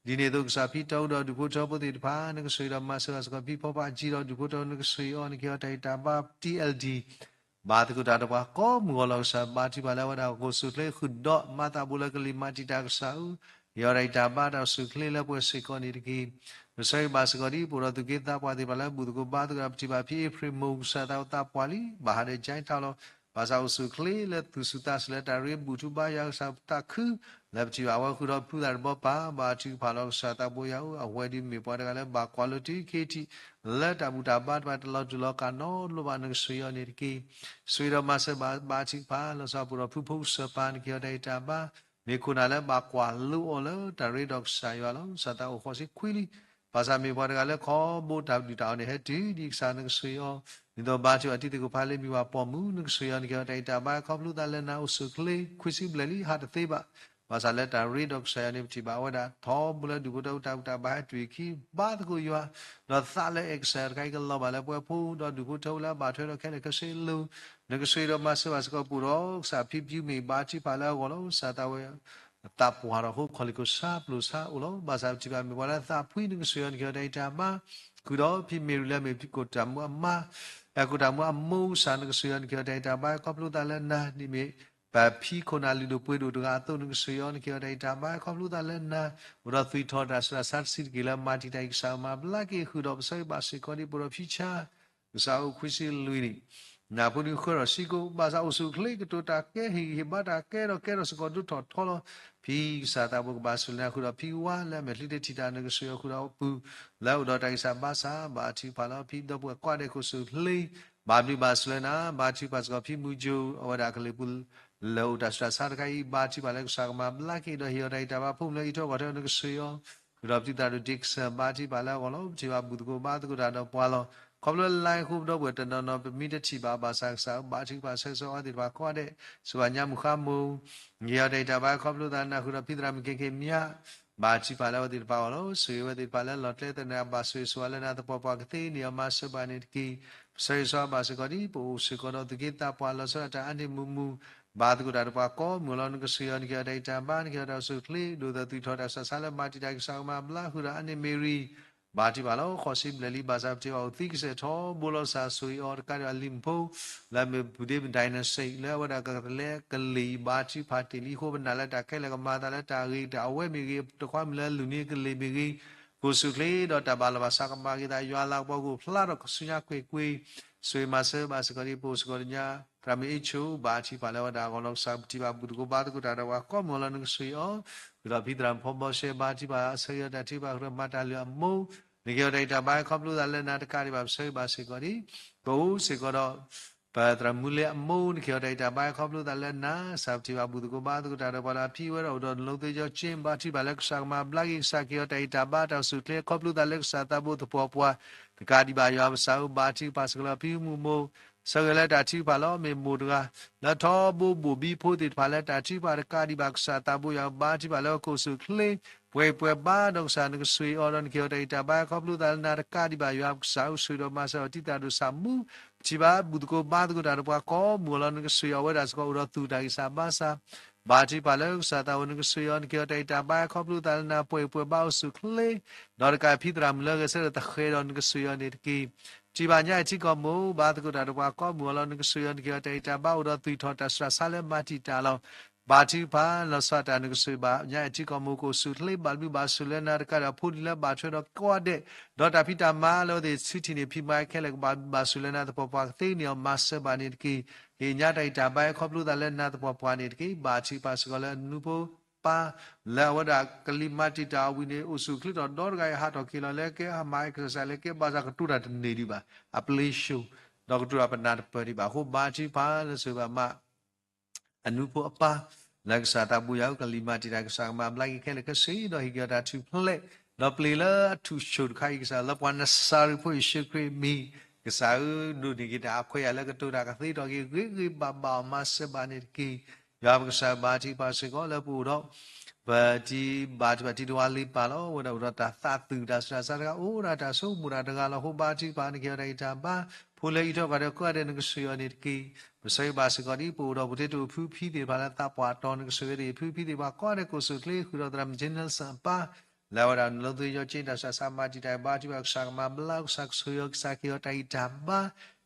ဒ်န့ၣ်အသိး ကစၢ်ဖံတီအူဒီးဒူၣ်ဖိထၢဖိသ့ၣ်တဖၣ် နကဆိၣ်ဂ့ၤဒီးမၤစၢၤဘၣ်စ့ၢ်ကီး ဖံဖီဖးကၠံဒီးဒူၣ်ဖိထၢဖိ နကဆိၣ်ဂ့ၤအီၤ နကဟ့ၣ်အီၤတၢ်ဂံၢ်တၢ်ဘါ T L D ဘါသကိးတၢ်ဒီးပှၤကိးမုၢ်ဂီၤလီၤ. ကစၢ်ဘါထုကဖၣ်လၢအဝဲဒၣ်ကအိၣ်ဆူၣ်အိၣ်ချ့ ဃုာ်ဒီးမၤသးဘိလၢကလံၤမၤတံာ်တာ် ကစၢ်ဧၢ ဟ့ၣ်အီၤတၢ်ဂံၢ်တၢ်ဘါတၢ်အိၣ်ဆူၣ်အိၣ်ချ့လၢပှဲၤစ့ၢ်ကီးန့ၣ်တက့ၢ်. ပဆၢဂ့ၤဘၣ်စ့ၢ်ကီးဒ် ပအိၣ်ဒီးသူၣ်က့သးပှၢ်သ့ၣ်တဖၣ်လၢဘူၣ်သကိးဘါသကိးတၢ် ပထံၣ်ဘၣ်ဖံအ့ဖြ့ၣ်မိၢ် ကစၢ်သးအိၣ်သးပှၢ်လံ ဘၣ်ဟးဒီးကၠဲထီၣ်လီၤ. ဘၣ်ဆၣ်အိၣ်ဆူၣ်အိၣ်ချ့လၢသူၣ်ဆူၣ်သးဆူၣ်လၢတၢ်ရ့ဘူၣ်ထူဘါယွၤ ကစၢ်သးခု လၢပထံၣ်ဘၣ်အဝဲဃုာ်ဒီးဖုသးတဘီပၢ် ဘါထုကဖၣ်လီၤကစၢ်သးဘိယွၤဧၢ, အဝဲဒၣ်မ့ၢ်ပှၤတဂၤလၢဘၣ်ကွၢ်လိတံၢ်ခံထံၣ် လၢတၢ်ဘူၣ်တၢ်ဘါတဖၣ်တလီၤတူာ်လီၤကာ်နီတဘျီဘၣ်နကစၢ်ယွၤန့ၣ်တက့ၢ်. ဆိၣ်ဂ့ၤဒီးမၤစၢၤဘၣ် ဘါထုကဖၣ် လီၤဆီပူၤဒီးဖုဖိကစၢ်ပၢ်နက့ၤအီၤတၢ်အံၤတၢ်ဘါ မ့ၢ်ခိၣ်နၢ်လၢဘၣ်ကွၢ်လိအီၤလၢတၢ်ရ့ဒီးကစၢ်ယွၤလီၤ. ကစၢ်သးအိၣ်ဃိးဆံခွံလံ. ဘၣ်ဆၣ်မ့ၢ်ပှၤတဂၤလၢခီဘိတၢ်ဒုၣ်တၢ်အီၣ်န့ၣ် ဟဲတုၤဒံးကစၢ်နကစၢ်ယွၤအီၤ, ဒ်သိးဘါထုကဖၣ်တံၤသကိးဖးလ့မ့ၢ်ဝဲပိာ်မုၣ် နကစၢ်ယွၤနက့ၤအီၤတၢ်အံၤတၢ်ဘါ ခီဖျိသးလၢနၤအိၣ်ဆူၣ်အိၣ်ချ့ ခွံဆံဘျဲၣ်လံ ဟးတသ့ဘၣ်. ဘၣ်ဆၣ်လၢတၢ်ရ့ဒီးကစၢ်ယွၤန့ၣ် ပထံၣ်ဘၣ်ဝဲဒၣ် ထီဘိလၢဒူၣ်ဖိထၢဖိတၢ်ဘူၣ်တၢ်ဘါဟဲတုၤအခံ ဘါသကိးယွၤ, ဒီးသးလၢအဲၣ်ကစၢ်ယွၤတခါအံၤကလီၤဘၣ်လၢပှဲၤဖိ ဒီးဒူၣ်ဖိထၢဖိလၢအဘၣ်ထွဲဒီးခဲလၢာ်ခဲဆ့လိၤ, နကစၢ်ယွၤဒီးမၤစၢၤဘၣ်စ့ၢ်ကီး ပအိၣ်ဒီးကစၢ်ဖံဖုမ့ၢ်ဘါထုကဖၣ်လၢအဂီၢ်လီၤ. ကစၢ်သးဝဲ သးပှၢ်ထီၣ်အဃိ ခီၣ်လ့ၣ်ခိၣ်ဆါပျိၢ်ဆါအိၣ်လီၤ. ဘၣ်ဆၣ်ပထံၣ်ဘၣ်မ့ၢ်ပှၤလၢသးဖှံ နကစၢ်ယွၤနက့ၤအီၤတၢ်အံၤတၢ်ဘါ, ဃုာ်ဒီးဖံမ့ၢ်ရံလၢမ့ၢ်ဖံကိၣ်တၢ်မူအမါ, အဲၤကိၣ်တၢ်မူအမိၢ် ကစၢ်နကစၢ်ယွၤနက့ၤအီၤတၢ်အံၤတၢ်ဘါ ခီဖျိသးလၢနၤန့ၣ်မ့ၢ် ပဖံခိၣ်နၢ်လုၢ်ဒိၣ်ပှ့ၤဒိၣ်တဂၤအသိး နကစၢ်ယွၤနက့ၤအီၤတၢ်အံၤတၢ်ဘါ ခီဖျိသးလၢနၤ, အိၣ်ဒီးသွံၣ်ထီၣ်တၢ်ဆူးတၢ်ဆါတဆံးတက့ၢ်လၢမၤတံာ်တာ်အံၤ ကစၢ်မၤဘျါက့ၤဃုာ်ဒီးပဆၢဂ့ၤဘၣ်စ့ၢ်ကီးဒ် ပအိၣ်ဒီးဖံဆါ ကစၢ်အိၣ်ခွံဆံလွံၢ်နံၣ်, နၢ်ဖိနံၤဃၢထီၣ်ဆံကိၣ် ဘၣ်ဆၣ်အိၣ်ဆူၣ်အိၣ်ချ့ ကတိၤတၢ်ကဲ ဟ့ၣ်ဂံၢ်ဟ့ၣ်ဘါတၢ်ကဲထီၣ်ကဲထီၣ်စ့ၢ်ကီးဒိၣ်ထီၣ်ထီလီၤ. ဖံကစၢ်သးဘိကဘၣ်ဆိၣ်ဂ့ၤနၤဃုာ်ဒီးဖံဝါလၢအမဲာ်ချံတထံၣ်တၢ် နကစၢ်ယွၤဃုာ်ဒီးအပူၤ လၢအိၣ်ဒီးတၢ်ဂံၢ်စၢ်ဘါစၢ် ဘါထုကဖၣ်လၢဖံဒီပုၢ်ဝဲၢ်ကိးဂၤဒဲးကအိၣ်ဆူၣ်အိၣ်ချ့ ဘၣ်ဘျုးဘၣ်ဆိၣ်ဂ့ၤနၤ ဘါထုကဖၣ်စ့ၢ်ကီးဖံမုၢ်ကၠိ အဝဲဒၣ်ကလံၤပူၤ လၢအိၣ်တၢ်ဆူးတၢ်ဆါတခါအံၤ ဘါထုကဖၣ်လၢကစၢ်ကမၤဘျါက့ၤဒီးဟ့ၣ်အီၤတၢ်ဂံၢ်တၢ်ဘါ ဖိမုၣ်လၢအံးထွဲကွၢ်ထွဲအီၤ နကစၢ်ယွၤ ဃုာ်ဒီးပတုၤသးဒိၣ်ဒ့ကစၢ် ဘါထုကဖၣ်လၢအဂီၢ်လီၤ. ပထံၣ်ဘၣ်ဘူၣ်သကိးဘါသကိးတၢ်ဒီးပှၤလီၤ. ခီဖျိလါအံၤအဃိ ပဒီပုၢ်ဝဲၢ်တနီၤနီၤ ပမ့ၢ်တထံၣ်ဘၣ် ဘၣ်ဆၣ်ကစၢ်ဘါထုကဖၣ်ဆၢဂ့ၤဆၢဝါသ့ၣ်တဖၣ်ကိးဂၤဒဲး စူၢ်ဘၣ်ညါမုၢ်ဃါမိၢ် နက့ၤအီၤတၢ်အံၤတၢ်ဘါ ခီဖျိသးနၤဃုာ်ဒီးဖံသရၣ်မုၣ်က့ၤက့ၤမၠး ဘါထုကဖၣ်လၢအဝဲသ့ၣ်တဖၣ်အဂီၢ်လီၤ. ဆိၣ်ဂ့ၤဝဲသ့ၣ်တဖၣ်လၢလီၢ်ကျဲသနၢၣ် ဘၣ်ဆိၣ်ဂ့ၤဆိၣ်ဝါလၢနၤသပှၢ်ပှၢ်ကသ့န့ၢ်အီၤ မၤစၢၤဘၣ်န့ၣ်တက့ၢ်. ပဆၢဂ့ၤဆၢဝါဘၣ်စ့ၢ်ကီးဒ် ပအိၣ်စ့ၢ်ကီးဒီးသူၣ်က့သးပှၢ်လီၤဆီဒၣ်တၢ်အါန့ၢ်မုာ်မုာ် ဘါသကိးတၢ်ဒီးပှၤကိးမုၢ်အလီၤ နကစၢ်ယွၤနက့ၤအီၤတၢ်အံၤတၢ်ဘါ နက့ၤအီၤတၢ်အိၣ်ဆူၣ်အိၣ်ချ့ ဒိၣ်ဒီးသွံၣ်ထီၣ်တၢ်ဆူးတၢ်ဆါလၢမၤတံာ်တာ်ကစၢ်ကမၤဘျါဃုာ်ဒီးအါန့ၢ်မ့ၢ်ရံ ဘါထုကဖၣ်လီၤ. ဃိးဆံဘျဲၣ်လံ ဘၣ်ဆၣ်ပထံၣ်ဘၣ်အိၣ်သံကစဲၢ်ထီဘိလီၤ ကစၢ်ဆိၣ်ဂ့ၤအီၤတကးဒံးဘၣ်လံၤမုၣ်ဖိ လၢအမ့ၢ်ပူၤဒ့မုၣ် dynasty လၢအဝဲဒၣ်ကလဲၤကလံၤအံၤ ဘါထုကဖၣ်တ့ၢ်လံအဃိ ပနာ်လၢတၢ်ခဲလၢာ်ကမၤအသးလၢတၢ်ဂ့ၤ တၢ်အဝဲမ့ၢ်ဂ့ၤ တခွါမုၣ်လၢအလုၢ်န့ၢ်ကလံၤမ့ၢ်ဂ့ၤ ကအိၣ်ဆူၣ်အိၣ်ချ့ဒီးတၢ်ဘၣ်လီၤဘၣ်စးကမၤက့ၤသး ယွၤလၤကပီၤကအိၣ်ဖျါထီၣ်ဆူညါကွ့ၢ်ကွ့ၢ် ဆိၣ်ဂ့ၤမၤစၢၤဘၣ်စ့ၢ်ကီးဒ် ပအိၣ်စ့ၢ်ကီးဒီးညါ သရၣ်မုၣ်အ့ၣ်ဆိ ဘါထုကဖၣ်လၢအဝဲဒၣ်အဂီၢ်လီၤ. ကစၢ်ပထံၣ်ဘၣ်ဘူၣ်သကိးဘါသကိးတၢ်ဒီးပှၤကိးမုၢ်အလီၤ နကစၢ်ယွၤ ဃုာ်ဒီးဖံသရၣ်မုၣ်ဖီဘီရှဲ ဘါထုကဖၣ် ဆၢဂ့ၤအီၤတၢ်ထုကဖၣ်ဃုာ်ဒီးမၤတၢ်လုၢ်အမိၢ် နက့ၤအီၤတၢ်အံၤတၢ်ဘါ ခီဖျိသးလၢနၤတကးဒံးဘၣ် ပဆၢဂ့ၤဘၣ်စ့ၢ်ကီးဒ် ပအိၣ်စ့ၢ်ကီးဒီး ပသရၣ်မုၣ်လ့အမိၢ် နက့ၤအီၤတၢ်အံၤတၢ်ဘါ ခီဖျိသးလၢနၤ ကစၢ်ပထံၣ်ဘၣ်ဘူၣ်သကိးဘါသကိးတၢ်ဒီးပှၤလၢအဖံဝဲဒီးအိၣ်ဒီးနလိသ့ယီက့ ဘါထုကဖၣ်လၢကစၢ်ကမၤဘျါက့ၤ ကစၢ်က့ၤအီၤတၢ်အံၤတၢ်ဘါ တၢ်အိၣ်ဆူၣ်အိၣ်ချ့ ခီဖျိသးလၢကစၢ်သးဘိသပှၢ်ပှၢ် တကးဒံးဘၣ်ယွၤပကစၢ်ဧၢ ဘါထုကဖၣ်စ့ၢ်ကီးလၢဖံမုၣ်မိၢ် ဆၢဂ့ၤလၢတၢ်ထုကဖၣ်လီၤ မ့ၢ်မိၢ်တဂၤ လၢထီဘိဘိၣ်ဘံဖိသ့ၣ်တဖၣ်လၢတၢ်ထုကဖၣ်တကးဒံးဘၣ် ကစၢ်သးဘိယွၤ ဘါထုကဖၣ်လၢကအိၣ်ဆူၣ်အိၣ်ချ့ ပှဲၤပှဲၤဘါဒီးကစၢ် နကစၢ်အံၤအီၤဒီးနက့ၤအီၤတၢ်အံၤတၢ်ဘါ ခီဖျိသးလၢနၤတကးဒံးဘၣ်ယွၤပကစၢ် အိၣ်ဆူၣ်ဒီးမၤစၢၤအီၤတံၤသးဒိၣ်ဆၣ်မူ ပထံၣ်ဘၣ်ဘူၣ်သကိးဘါသကိးတၢ်ဒီးပှၤကိးမုၢ်အလီၤ နကစၢ်အံၤအီၤဝဲဒၣ်စ့ၢ်ကီး အိၣ်ဒီးသူၣ်တၢ်ဂံၢ်စၢ်ဘါစၢ် ဘါထုကဖၣ်လၢကစၢ်သးဘိ နကစၢ်အံၤအီၤ နက့ၤအီၤတၢ်အံၤတၢ်ဘါ ခီဖျိသးလၢနၤပှဲၤပှဲၤဘါအိၣ်ဆူၣ်အိၣ်ချ့ ဒီးတကးဖံသရၣ်မုၣ်လၢဂဲၤဆၢထၢၣ်သဃဲးဒီးနကစၢ်အံၤအီၤန့ၣ်တက့ၢ်. ထံၣ်ဘၣ်ညါအံၤထံကီၢ်မိၢ် ဘါသကိးတၢ်ဒီးပှၤကိးမုၢ်အလီၤ နကစၢ်အံၤအီၤ နက့ၤအီၤတၢ်အံၤတၢ်ဘါ အိၣ်ဒီးသွံၣ်ထီၣ်တၢ်ဆူးတၢ်ဆါလၢမၤတံာ်တာ်လီၤ. ဘါထုကဖၣ်လီၤဆီဒၣ်တၢ် နကစၢ်အံၤဘၣ်ညါအံၤထံကီၢ်မိၢ် ကအိၣ်ဆူၣ်အိၣ်ချ့ ဘၣ်ဘျုးဘၣ်ဆိၣ်လၢနၤတကးဒီးအဖိလံၤလၢဘၣ်ထွဲဒီးကိးဂၤဒဲး ဒီးတၢ်ဖံးတၢ်မၤလၢအဝဲသ့ၣ်ဆူထံၣ်န့ၢ်ဖံးမၤခဲလၢာ် ကဘၣ်ဘျုးဘၣ်ဆိၣ်လၢနၤသပှၢ်ပှၢ် ကသ့န့ၢ်အီၤ မၤစၢၤဘၣ်န့ၣ်တက့ၢ်. က့ၤညါတၢ်အံၤတၢ်ဘါ ခီဖျိသးလၢနၤသပှၢ်ပှၢ်န့ၣ်တက့ၢ်. ဘါထုကဖၣ်စ့ၢ်ကီးလၢအနူဖိပၢ် လၢအဝဲဒၣ်ကလံၤမၤတံာ်တာ်အီၤဝံၤန့ၣ် အိၣ်ဆူၣ်အိၣ်ချ့ထီၣ်ဒီတဂၤအံၤ ဟးထီၣ်က့ၤလီၤလၢကဲဟးမၤ exercise လၢကဲ ဘၣ်ဆၣ်ကတိၤတၢ်တန့ၢ်ဒံးဘၣ် အပျ့ၤၡိၣ် ဒီးကတိၤတၢ်ပနၢ်တပၢၢ်ဒံးဘၣ်အဃိ ဘါထုကဖၣ်လၢဆိၣ်ဂ့ၤဘၣ်မး အနူဖိအပၢ် လၢကစၢ်သးဘိယွၤဧၢ ကလံၤမၤတံာ်တာ် ကစၢ်ကမၤဘျါက့ၤခဲလၢာ်ခဲဆ့ ဒီးဟ့ၣ်က့ၤအီၤတၢ်ထူၣ်ဖျဲး ဒီးပျ့ၤလၢအထူၣ်ဆူၣ်တခါအံၤ ကစၢ်လၢပှၤနစၤရ့းဖိယ့ၣ်ၡူးခရံာ်အမံၤ ကစၢ်ဧၢ ဒိးန့ၢ်က့ၤတၢ်အခွဲးအယာ်လၢကတိၤတၢ်ကသ့ထီၣ်က့ၤ ဂ့ၤဂ့ၤဘၣ်ဘၣ်အီၤ မၤစၢၤဘၣ်န့ၣ်တက့ၢ်. ယွၤပကစၢ်ဘါထုကဖၣ်စ့ၢ်ကီးလၢပအိၣ်ဒီး ပတံၤဘါထုကဖၣ်တံၤတဝါလ့ပၢ်လီၤ. အဝဲဒၣ်အိၣ်ဒီးတၢ်သးသုးတၢ်ဆူးတၢ်ဆါတခါ အိၣ်ဒၣ်တၢ်ဆိကမိၣ်တၢ်တဂၤလီၤ. အဃိဘါထုကဖၣ် နက့ၤအီၤတၢ်ဂံၢ်တၢ်ဘါ ဖိလၢအံးထွဲကွၢ်ထွဲကိးဂၤဒဲး နကစၢ်အံၤအီၤန့ၣ်တက့ၢ်. ပဆၢဂ့ၤဘၣ်စ့ၢ်ကီးဒ် ပအိၣ်ဒီးပှၤတ့တိာ်ဖုဖံသ့ၣ်တဖၣ်လၢသးပှၢ်တီၤ နကစၢ်အံၤဝဲသ့ၣ် ဖုဖံသ့ၣ်တဖၣ်ကိးဂၤဒဲး ကအိၣ်ဆူၣ်အိၣ်ချ့ ဃုာ်ဒီးသရၣ်မုၣ်ကၠ့နၢၣ်စၢၣ်အပၢ် လၢအဝဲဒၣ်နလိသ့ယီကၠ့ တၢ်ဆူးတၢ်ဆါမၤတံာ်တာ် ဘါထုကဖၣ် ကစၢ်ကမၤဘျါ ကစၢ်ကဆိၣ်ဂ့ၤအီၤ ကစၢ်က့ၤအီၤတၢ်ဂံၢ်တၢ်ဘါ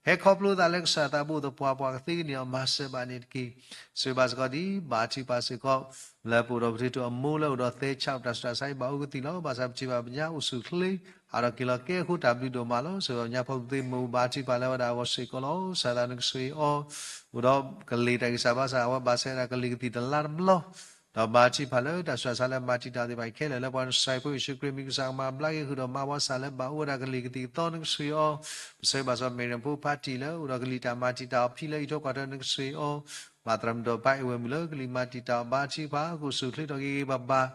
ဟဲခီဖျိသးလၢကစၢ်သးဘိသပှၢ်ပှၢ်ကသ့န့ၢ်အီၤ မၤစၢၤဘၣ်န့ၣ်တက့ၢ်. ဆၢဂ့ၤဘၣ်စ့ၢ်ကီးဒ် ဘါထုကဖၣ်စ့ၢ်ကီး လၢပအိၣ်ဒီးပှၤတ့တိာ်အမိၢ်လၢအိၣ်ဒီးသဲဆး တၢ်ဆူးတၢ်ဆါအံၤဘၣ်အိၣ်ကသံၣ်လီၤ. ဘၣ်ဆၣ်ပထံၣ်ဘၣ်ပညါအိၣ်ဆူၣ်အိၣ်ချ့ ဟးထီၣ်က့ၤလီၤကဲအဃိ တၢ်ဘျုးဒိၣ်မးလီၤ. ဆၢဂ့ၤဘၣ်ပညါဖီၣ်သူသ့ၣ်မုၢ် ဘါထုကဖၣ်လၢအဝဲဒၣ်အဂီၢ်စ့ၢ်ကီးလီၤ. ကစၢ်သးနကစၢ်အံၤအီၤ အိၣ်ဒီးကလံၤတၢ်ဂံၢ်စၢ်ဘါစၢ် အဝဲဘၣ်ဆၣ်ဝဲဒၣ်ကလံၤကသံၣ်တလါတဘျီ ဒီးဘါထုကဖၣ်လၢတၢ်ဆူးတၢ်ဆါလၢမၤတံာ်တာ်သ့ၣ်တဖၣ်ခဲလၢာ် လၢပှၤနစၤရ့းဖိယ့ၣ်ၡူးခရံာ်မံၤ ကစၢ်ကမၤဘျါက့ၤဃုာ်ဒီးမၤပှၤစၢ်လၢဘၣ်အိၣ်ဝဲဒၣ်ကလံၤကသံၣ်ကသီ နကစၢ်ယွၤအီၤ, ပဆၢဂ့ၤဘၣ်စ့ၢ်ကီးမ့ၢ်ရၣ်ဖိဖါတံာ်လၢအိၣ်ဒီးကလံၤတၢ်မၤတံာ်တာ်အီၤဖဲလၢအံးထွဲကွၢ်ထွဲ နကစၢ်ယွၤအီၤ, ဘၣ်သရၣ်မုၣ်ဒီးပၢ်အဲၣ်ဝဲၢ်မုၣ်လၢကလံၤမၤတံာ်တာ်အီၤ ဘါထုကဖၣ် ကအိၣ်ဆူၣ်အိၣ်ချ့ထီၣ်က့ၤဂ့ၤဂ့ၤဘၣ်ဘၣ်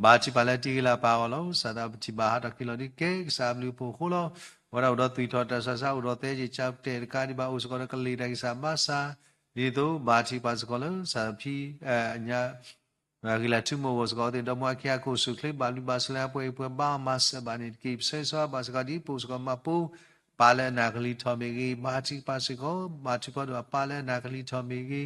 ဘါထုကဖၣ်လၢတ့ဂ့ၤလၢပၢ်အဂီၢ်လီၤ. စၢ်သးပထံၣ်ဘၣ်ဟးထီၣ်က့ၤလီၤဒ်ကဲ ကစၢ်အဘျုးအဖှိၣ်အဃိလီၤ. အဝဲဒၣ်အိၣ်ဒီးသွံၣ်ထီၣ်တၢ်ဆူးတၢ်ဆါ အိၣ်ဒီးသဲက့ၤကၠးပတဲာ်တကးဒံးဘၣ် အိၣ်စ့ၢ်ကီးဒီးကလံၤတၢ်ဂံၢ်စၢ်ဘါစၢ်, ဒ်သိးဘါထုကဖၣ်စ့ၢ်ကီးလၢ စၢ်ဖံ ညါ ဂံၢ်လၢ်ထူမိၢ်အဂီၢ်စ့ၢ်ကီးသ့ၣ် ဒီမါခံဂၤကအိၣ်ဆူၣ်အိၣ်ချ့ ဘၣ်ဘျုးဘၣ်ဆိၣ်လၢအပှဲၤအံၤပှဲၤဘါအီၤ မၤစၢၤဘၣ်န့ၣ်တက့ၢ်. ပဆၢဂ့ၤဆၢဝါဘၣ်စ့ၢ်ကီးဒ် ပအိၣ်စ့ၢ်ကီးမၤပိ ပၢ်လၢအနၢ်ကလံၤထီၣ်မ့ၢ်ဂ့ၤ, ဘါထုကဖၣ်စ့ၢ်ကီး ဘါထုကဖၣ်ဒီးပၢ်လၢအနၢ်ကလံၤထီၣ်မ့ၢ်ဂ့ၤ,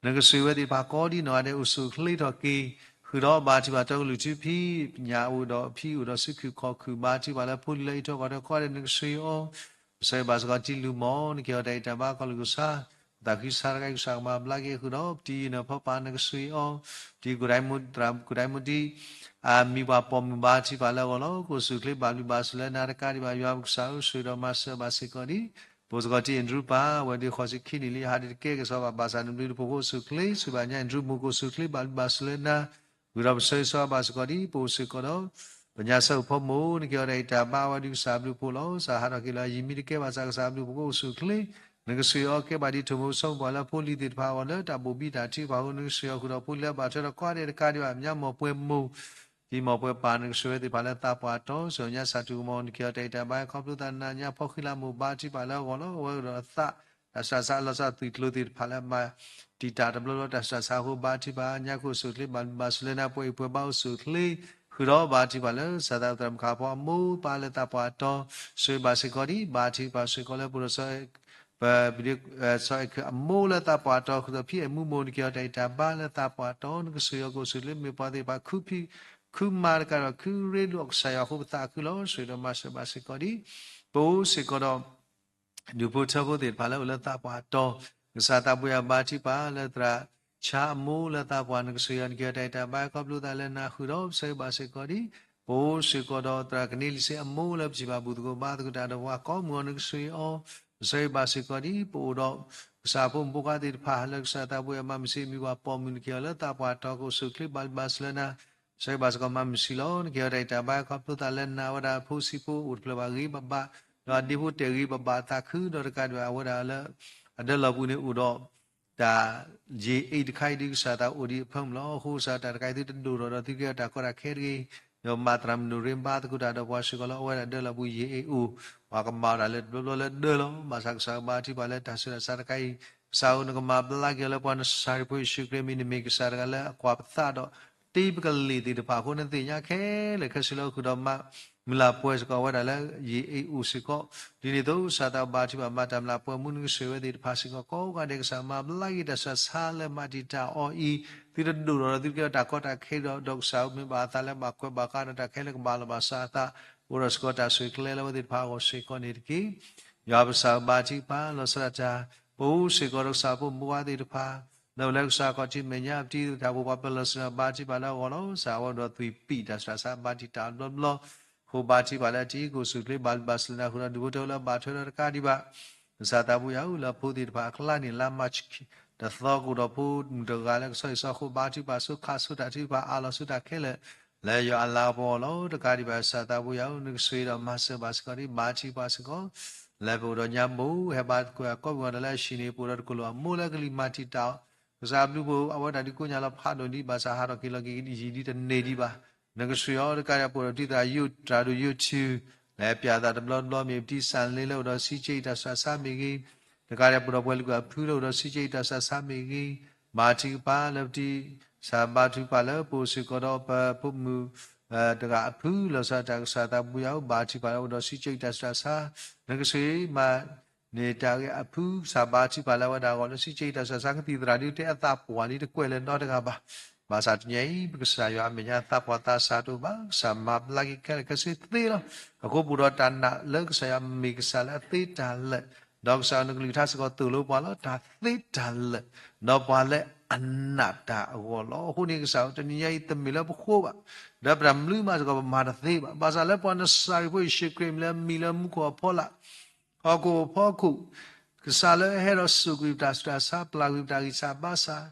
နကစၢ်ဝဲသ့ၣ်တဖၣ်ကိးဒ်နီၢ်ဂၤဒဲး အိၣ်ဆူၣ်အိၣ်ချ့ထီၣ်က့ၤ, ဃုာ်ဒီးဘါထုကဖၣ်တၢ်ကလုၢ်ထူဖံး ပညၣ်အိၣ်ဒီးဖံးအိၣ်ဒီးစုခုၣ်ခီၣ်ခုၣ် ဘါထုကဖၣ်လၢဖိလံၤလၢအံးထွဲကွၢ်ထွဲကိးဂၤဒဲး နကစၢ်အီၤ ပဆၢဂ့ၤဘၣ်စ့ၢ်ကီးတံၤလူၢ်မီၢ် နကဟ့ၣ်အီၤတၢ်အံးတၢ်ဘါကီၢ်လူၢ်ကစၢ်, သးခုစၢ်တဂၤ ကစၢ်ကမၤဘျါက့ၤဃုာ်ဒီး ပတံၤယနၢ်ဖီပၢ် နကစၢ်အီၤ, တံၤကိးဒဲးမူ သရၣ်ကိးဒဲးမူ ဒ်အမံၤပှၤပိာ်မုၣ် ဘါထုကဖၣ်လၢအဂီၢ်လီၤ. ကအိၣ်ဆူၣ်အိၣ်ချ့ ဘၣ်ဘျုးဘၣ်ဆိၣ်လၢနၤတကးဒံးဘၣ် ယွၤပကစၢ်ဧၢ ဆှၢဒီးမၤစၢၤဘၣ်စ့ၢ်ကီးဒ် ပအိၣ်စ့ၢ်ကီးတံၤအဲၣ်ဒရူးပၢ် အဝဲဒၣ်ဃိးဆံခံနံၣ်လံ ဟးဒံးတကဲကစီၤပၤ ဘၣ်ဆၣ်နဘျုးနဖှိၣ်အဃိ အိၣ်ဆူၣ်အိၣ်ချ့ ဆူၣ်ဘၣ်ညါ အဲၣ်ဒရူးမိၢ်ကအိၣ်ဆူၣ်အိၣ်ချ့ ဘၣ်ဘျုးဘၣ်ဆိၣ်လၢနၤ ဝံၤဒီးပဆၢဂ့ၤဆၢဝါဘၣ်စ့ၢ်ကီးဒ် ပအိၣ်စ့ၢ်ကီးဒီး ပညါဆၢအိၣ်ဖီမိၢ် နကဟ့ၣ်အီၤတၢ်အံးတၢ်ဘါ အဝဲဒၣ်ကစၢ်အဘျုးအဖှိၣ်လီၤ. စးဟးထီၣ်က့ၤလၢအယံၤမံတကဲဘၣ်ဆၣ် ကစၢ်အဘျုးအဖှိၣ်ကအိၣ်ဆူၣ်အိၣ်ချ့, နကစၢ်အီၤကဲဘၣ်ဒ်ထိၣ်မူကစီၣ်ပှၤလၢဖိလံၤသ့ၣ်တဖၣ်အဂီၢ် လၢတၢ်ဘိၣ်ဘံၣ်တၢ်ထုကဖၣ်အဃိ နကစၢ်အီၤဃုာ်ဒီးဖိလံၤလၢအဘၣ်ထွဲဒီးကိးဂၤဒဲးတကးဒံးဘၣ် မၠါမီၢ်ပှဲၤမိၢ် ဒ်မီၢ်ပှဲၤပၢ် နကစၢ်ဝဲသ့ၣ်တဖၣ်လၢသးပှၢ်တီ စၢၤညါစၢ်ထူၣ်ကမီၤ နကဟ့ၣ်အီၤတၢ်အံးတၢ်ဘါ ခီဖျိသးနၤညါ ဖီဃံလၤမိၢ် ဘါထုကဖၣ်လၢအဂီၢ်လီၤ. အဝဲအိၣ်ဒီးအသး တၢ်ဆူးတၢ်ဆါအလီၢ်စၢ်သွံၣ်ကျိၤသ့ၣ်တဖၣ်လၢအမၤတံာ်တာ်တဘျီဘျီတၢ်ဆူးတၢ်ဆါအဃိ ဘါထုကဖၣ်ညါ ကအိၣ်ဆူၣ်အိၣ်ချ့ ဘၣ်ဘျုးဘၣ်ဆိၣ်လၢနၤ ပှဲၤအံၤပှဲၤဘါအိၣ်ဆူၣ်အိၣ်ချ့ ဃုာ်ဒီးဘါထုကဖၣ်လၢ စၢ်သးပသရၣ်မုၣ်ခါဖီအမိၢ်ပၢ်လၢသးပှၢ်တီ ဆၢဂ့ၤဘၣ်စ့ၢ်ကီးဒ် ဘါထုကဖၣ်စ့ၢ်ကီးလၢပဒိၣ်စီၤ ပဒိၣ်စီၤအဲၣ်ခၢၣ်အမိၢ်လၢသးပှၢ်တီ ဃုာ်ဒီးဖံအဲၣ်မူမိၢ် နကဟ့ၣ်အီၤတၢ်အံးတၢ်ဘါလၢသးပှၢ်တီ နကစၢ်အီၤကအိၣ်ဆူၣ်အိၣ်ချ့ မ့ၢ်ပှၤသ့ၣ်တဖၣ် ခုဖံးခုမၤတကးဒီး ခုရ့လိာ်ကစၢ်ယွၤအဃိ ပသးခုလီၤ. ဆၢဂ့ၤဒီးမၤစၢၤဘၣ်စ့ၢ်ကီးဒ် ပအိၣ်စ့ၢ်ကီးဒီး ဒူၣ်ဖိထၢဖိသ့ၣ်တဖၣ်လၢအိၣ်လၢသးပှၢ်တီ ကစၢ်သးပှၢ်ယွၤ ဘါထုကဖၣ်လၢသရၣ်ဆါအမိၢ်လၢသးပှၢ် နကစၢ်ယွၤ နကဟ့ၣ်အီၤတၢ်အံးတၢ်ဘါ ခီဖျိသးလၢနၤ ဃုာ်ဒီးပဆၢဂ့ၤဘၣ်စ့ၢ်ကီးဒ် ပအိၣ်စ့ၢ်ကီးဒီးသရၣ်ကန့လံစ့အမိၢ်လၢပထံၣ်ဘၣ်ဘူၣ်သကိးဘါသကိးတၢ်ဒီးပှၤကိးမုၢ်အီၤ နကစၢ်အီၤ ပဆၢဂ့ၤဘၣ်စ့ၢ်ကီးဒ် ပအိၣ်ဒီး ကစၢ်ဖိမုၣ်ဖိခွါသ့ၣ်တဖၣ်လၢကစၢ်သးပှၢ်ယွၤမၤမုၢ်ဆ့ၣ် မံၤပှၤပိာ်မုၣ် နကဟ့ၣ်အီၤလၢသးပှၢ်တီ ကအိၣ်ဆူၣ်အိၣ်ချ့ ဘၣ်ဘျုးဘၣ်ဆိၣ်လၢနၤ ဆၢဂ့ၤဘၣ်စ့ၢ်ကီးမၤမုၢ်ဆ့ၣ်လီၤ. နကဟ့ၣ်အီၤတၢ်အံးတၢ်ဘါ ခီဖျိသးလၢနၤ အဝဲဒၣ်ဖိဆံးဖိအိၣ်တဖျၢၣ်ဘၣ်ဂ့ၤဘၣ်ဘၣ် ဒီးအဒ့ဖိတဲာ်ဂ့ၤဘၣ်ဘၣ်သးခု ဒီးတကးဒံးဘၣ်အဝဲဒၣ်လၢ အဒၢလီၤပူၤန့ၣ်အိၣ်ဒီး တၢ်ယံာ်အ့ၣ်တခါအံၤဒ်ကစၢ်သးအိၣ်ဒံးအဖၢမုၢ်လီၤ. အဃိကစၢ်တၢ်တခါအံၤသုတဒိၣ်ထီၣ်ဒီးသုကဲထီၣ်တၢ်ကီတၢ်ခဲတဂ့ၤ, ဒီးမၤသရၣ်မုၣ်ဒိၣ်ရ့ဘါသကိးတၢ်ဒီးပှၤစ့ၢ်ကီးလီၤ. အဝဲဒၣ်ဒၢလီၤပူၤယံာ်အ့ၣ်အိၣ်, ပှၤကမၤအီၤတၢ်လၢတဘျီဘျီလၢဒၢလီၤ. ဘၣ်ဆၣ်ကစၢ်ဘါထုကဖၣ်လၢတၢ်ဆူးတၢ်ဆါတခါအံၤ, ကစၢ်ဧၢ နကမၤဘျါက့ၤအီၤလၢပှၤနစၤရ့းဖိယ့ၣ်ၡူးခရံာ်မံၤ နမ့ၢ်ကစၢ်တဂၤလၢအကွၢ်ပသးဒီး တ့ပကလ့ၢ်သ့ၣ်တဖၣ်အဃိ နသ့ၣ်ညါခဲလၢာ်ခဲဆ့လၢ ဃုာ်ဒီးမၤမုၢ်လၢ်ပှဲၤစ့ၢ်ကီးဝဲဒၣ်လၢယံာ်အ့ၣ်အိၣ်စ့ၢ်ကီး, ဒ်န့ၣ်အသိး ကစၢ်သးဘါထုကဖၣ်မၤတၢ်မုၢ်လၢ်ပှဲၤမူ နကစၢ်ဝဲသ့ၣ်တဖၣ်စ့ၢ်ကီး ကိးဂၤဒဲး ကစၢ်မၤဘျါက့ၤတၢ်ဆူးတၢ်ဆါလၢမၤတံာ်တာ်အီၤအံၤ, သုတဒိၣ်ထီၣ်ဒီးသုကဲထီၣ်တၢ်ကီတၢ်ခဲဒီး ဒီးကစၢ်မ့ၢ်ဘၣ်အသးလၢဘၣ်ကွဲးဘၣ်ဃးဒီးတၢ်ခဲလၢာ်ကဘၣ်လီၤဘၣ်စးအသး, အိၣ်ဒီးစ့ၢ်ကီးတၢ်ဆူးတၢ်ဆါလၢအဝဲသ့ၣ်တဖၣ်အဂီၢ်စ့ၢ်ကီးန့ၣ်တက့ၢ်. ယွၤပကစၢ်ဘါထုကဖၣ် လီၤဆီဒၣ်တၢ် ပအိၣ်စ့ၢ်ကီးဒီးကစၢ်ဖိမုၣ်ဖိခွါသ့ၣ်တဖၣ်, လၢပလဲၤကစၢ်ခီၣ်ထံးမဲာ်ညါ ပတံၤသ့ၣ်တဖၣ်ပှၤပၢၤလီၢ်ဆ့ၣ်နီၤ ဘါထုကဖၣ်လၢအဂီၢ်လီၤ. ကစၢ်ဝဲဒီးသွံၣ်ပံာ်တၢ်ဆူးတၢ်ဆါ ဘါတံာ်တာ်တဘျီဘျီ, အဃိဘါထုကဖၣ်လၢအတံၤ ကအိၣ်ဆူၣ်အိၣ်ချ့ ဘၣ်ဘျုးဘၣ်ဆိၣ်လၢနၤ ဃုာ်ဒီးဒူၣ်ဖိထၢဖိလၢအဘၣ်ထွဲဒီးတကးဒံးဘၣ်, ကစၢ်သးပူၤယၤဧၢ လၢအဖိသ့ၣ်တဖၣ်အကျါန့ၣ် လါမၢ်ၡး တသီ ကအိၣ်ဒီးဖိမုၣ်တဂၤလၢကဆီဂံၢ်ဆီဃိ ဘါထုကဖၣ်ဆိခးဆိတၢ်ထုကဖၣ်အးလီၤဆူတၢ်ခဲလၢာ် လၢယွၤအလၤကပီၤအဂီၢ်လီၤ. တကးဒံးဘၣ် ကစၢ်သးပူၤယၤဧၢ နကစၢ်ဒီးမၤစၢၤဘၣ်စ့ၢ်ကီးဒ် ဘါထုကဖၣ်စ့ၢ်ကီး လၢပအိၣ်ဒီးညါဘိ ဟဲဘါသကိးကိးမုၢ်ဂီၤဒီးလၢအဟံၣ်န့ၣ် ပအိၣ်ဒီးတကလိာ်အမိၢ်လၢကလံၤမၤတံာ်တာ်အီၤ, ကစၢ်အဘျုးအဖှိၣ်အဝဲဒၣ်ဒုးကိးညါလီၤဖးဒိၣ်ဒံး ဘၣ်ဆၣ်ဟးထီၣ်က့ၤလီၤက့ၤယံာ်ဒ်တန့ၢ်ဒံးဘၣ်, နကစၢ်အီၤ တကးဒံးပအိၣ်ဒီးပတံၤသရၣ်ယိၣ်တၢ်ဒိၣ်ယိၣ်ထူ လၢပျၢ်သးတဘျီတဘျီ မ့ၢ်ပတံၤစၣ်လ့လၢအိၣ်ဒီး စံးကၠံၣ်တၢ်ဆူးတၢ်ဆါမ့ၢ်ဂ့ၤ, တကးဒံးပအိၣ်ဒီးပှၤလၢကွၢ်အဖုလၢအိၣ်ဒီး စံးကၠံၣ်တၢ်ဆူးတၢ်ဆါမ့ၢ်ဂ့ၤ, ဘါထုကဖၣ်လၢပတံၤ ကစၢ်ဘါထုကဖၣ်လၢပအိၣ်စ့ၢ်ကီးဒီးပဖိမုၣ် တဂၤအဖု လီၤဆီဒၣ်တၢ်ကစၢ်သးပူၤယၤဧၢ ဘါထုကဖၣ်လၢအိၣ်ဒီး စံးကၠံၣ်တၢ်ဆူးတၢ်ဆါ, နကစၢ်မၤ န့ၣ်တၢ်ဂ့ၢ်အဖု ကစၢ်ဘါထုကဖၣ်လၢအဝဲဒၣ်အဂီၢ်လၢ စံးကၠံၣ်တၢ်ဆူးတၢ်ဆါ ကသံၣ်သရၣ်ဒုးတဲအသးပှၢ်လံ တကွဲးလၢၤနီတဂၤဘၣ်, ဘၣ်ဆၣ်တနံၤအံၤ ပကစၢ်ယွၤအမဲာ်ညါသးပှၢ်သးစၢ်တအိၣ်ဘၣ်, ကစၢ်မၤဘျါက့ၤခဲလၢာ်ခဲဆ့သ့လီၤ. အဃိပအိၣ်ဒီးတၢ်နာ်လၢကစၢ်ယွၤမ့ၢ်ကစၢ်လၢအသ့တၢ်လၢာ်, ဒီးကစၢ်ယွၤနကလုၢ်ကထါစ့ၢ်ကီးသိၣ်လိပှၤလၢတၢ်သ့တၢ်လၢာ်, ဒီးပှၤလၢအနာ်တၢ်အဂီၢ်လီၤ. အဃိန့ၣ်ကစၢ်ဧၢ တနံၤအံၤတမ့ၢ်လၢပဃိဘၣ်, ဒီးပတၢ်မနုၤမးစ့ၢ်ကီးပမၤတသ့ဘၣ်, ဘၣ်ဆၣ်လၢပှၤနစၤရ့းဖိယ့ၣ်ၡူးခရံာ်မံၤလၢမံၤလၢမူခိၣ်အဖီလာ် ဟီၣ်ခိၣ်အဖီခိၣ်, ကစၢ်လၢအဟဲဒီးစိာ်ကွံာ်ပတၢ်ဆူးတၢ်ဆါ ပျၢ်ကွံာ်ပတၢ်ဂံၢ်စၢ်ဘါစၢ်,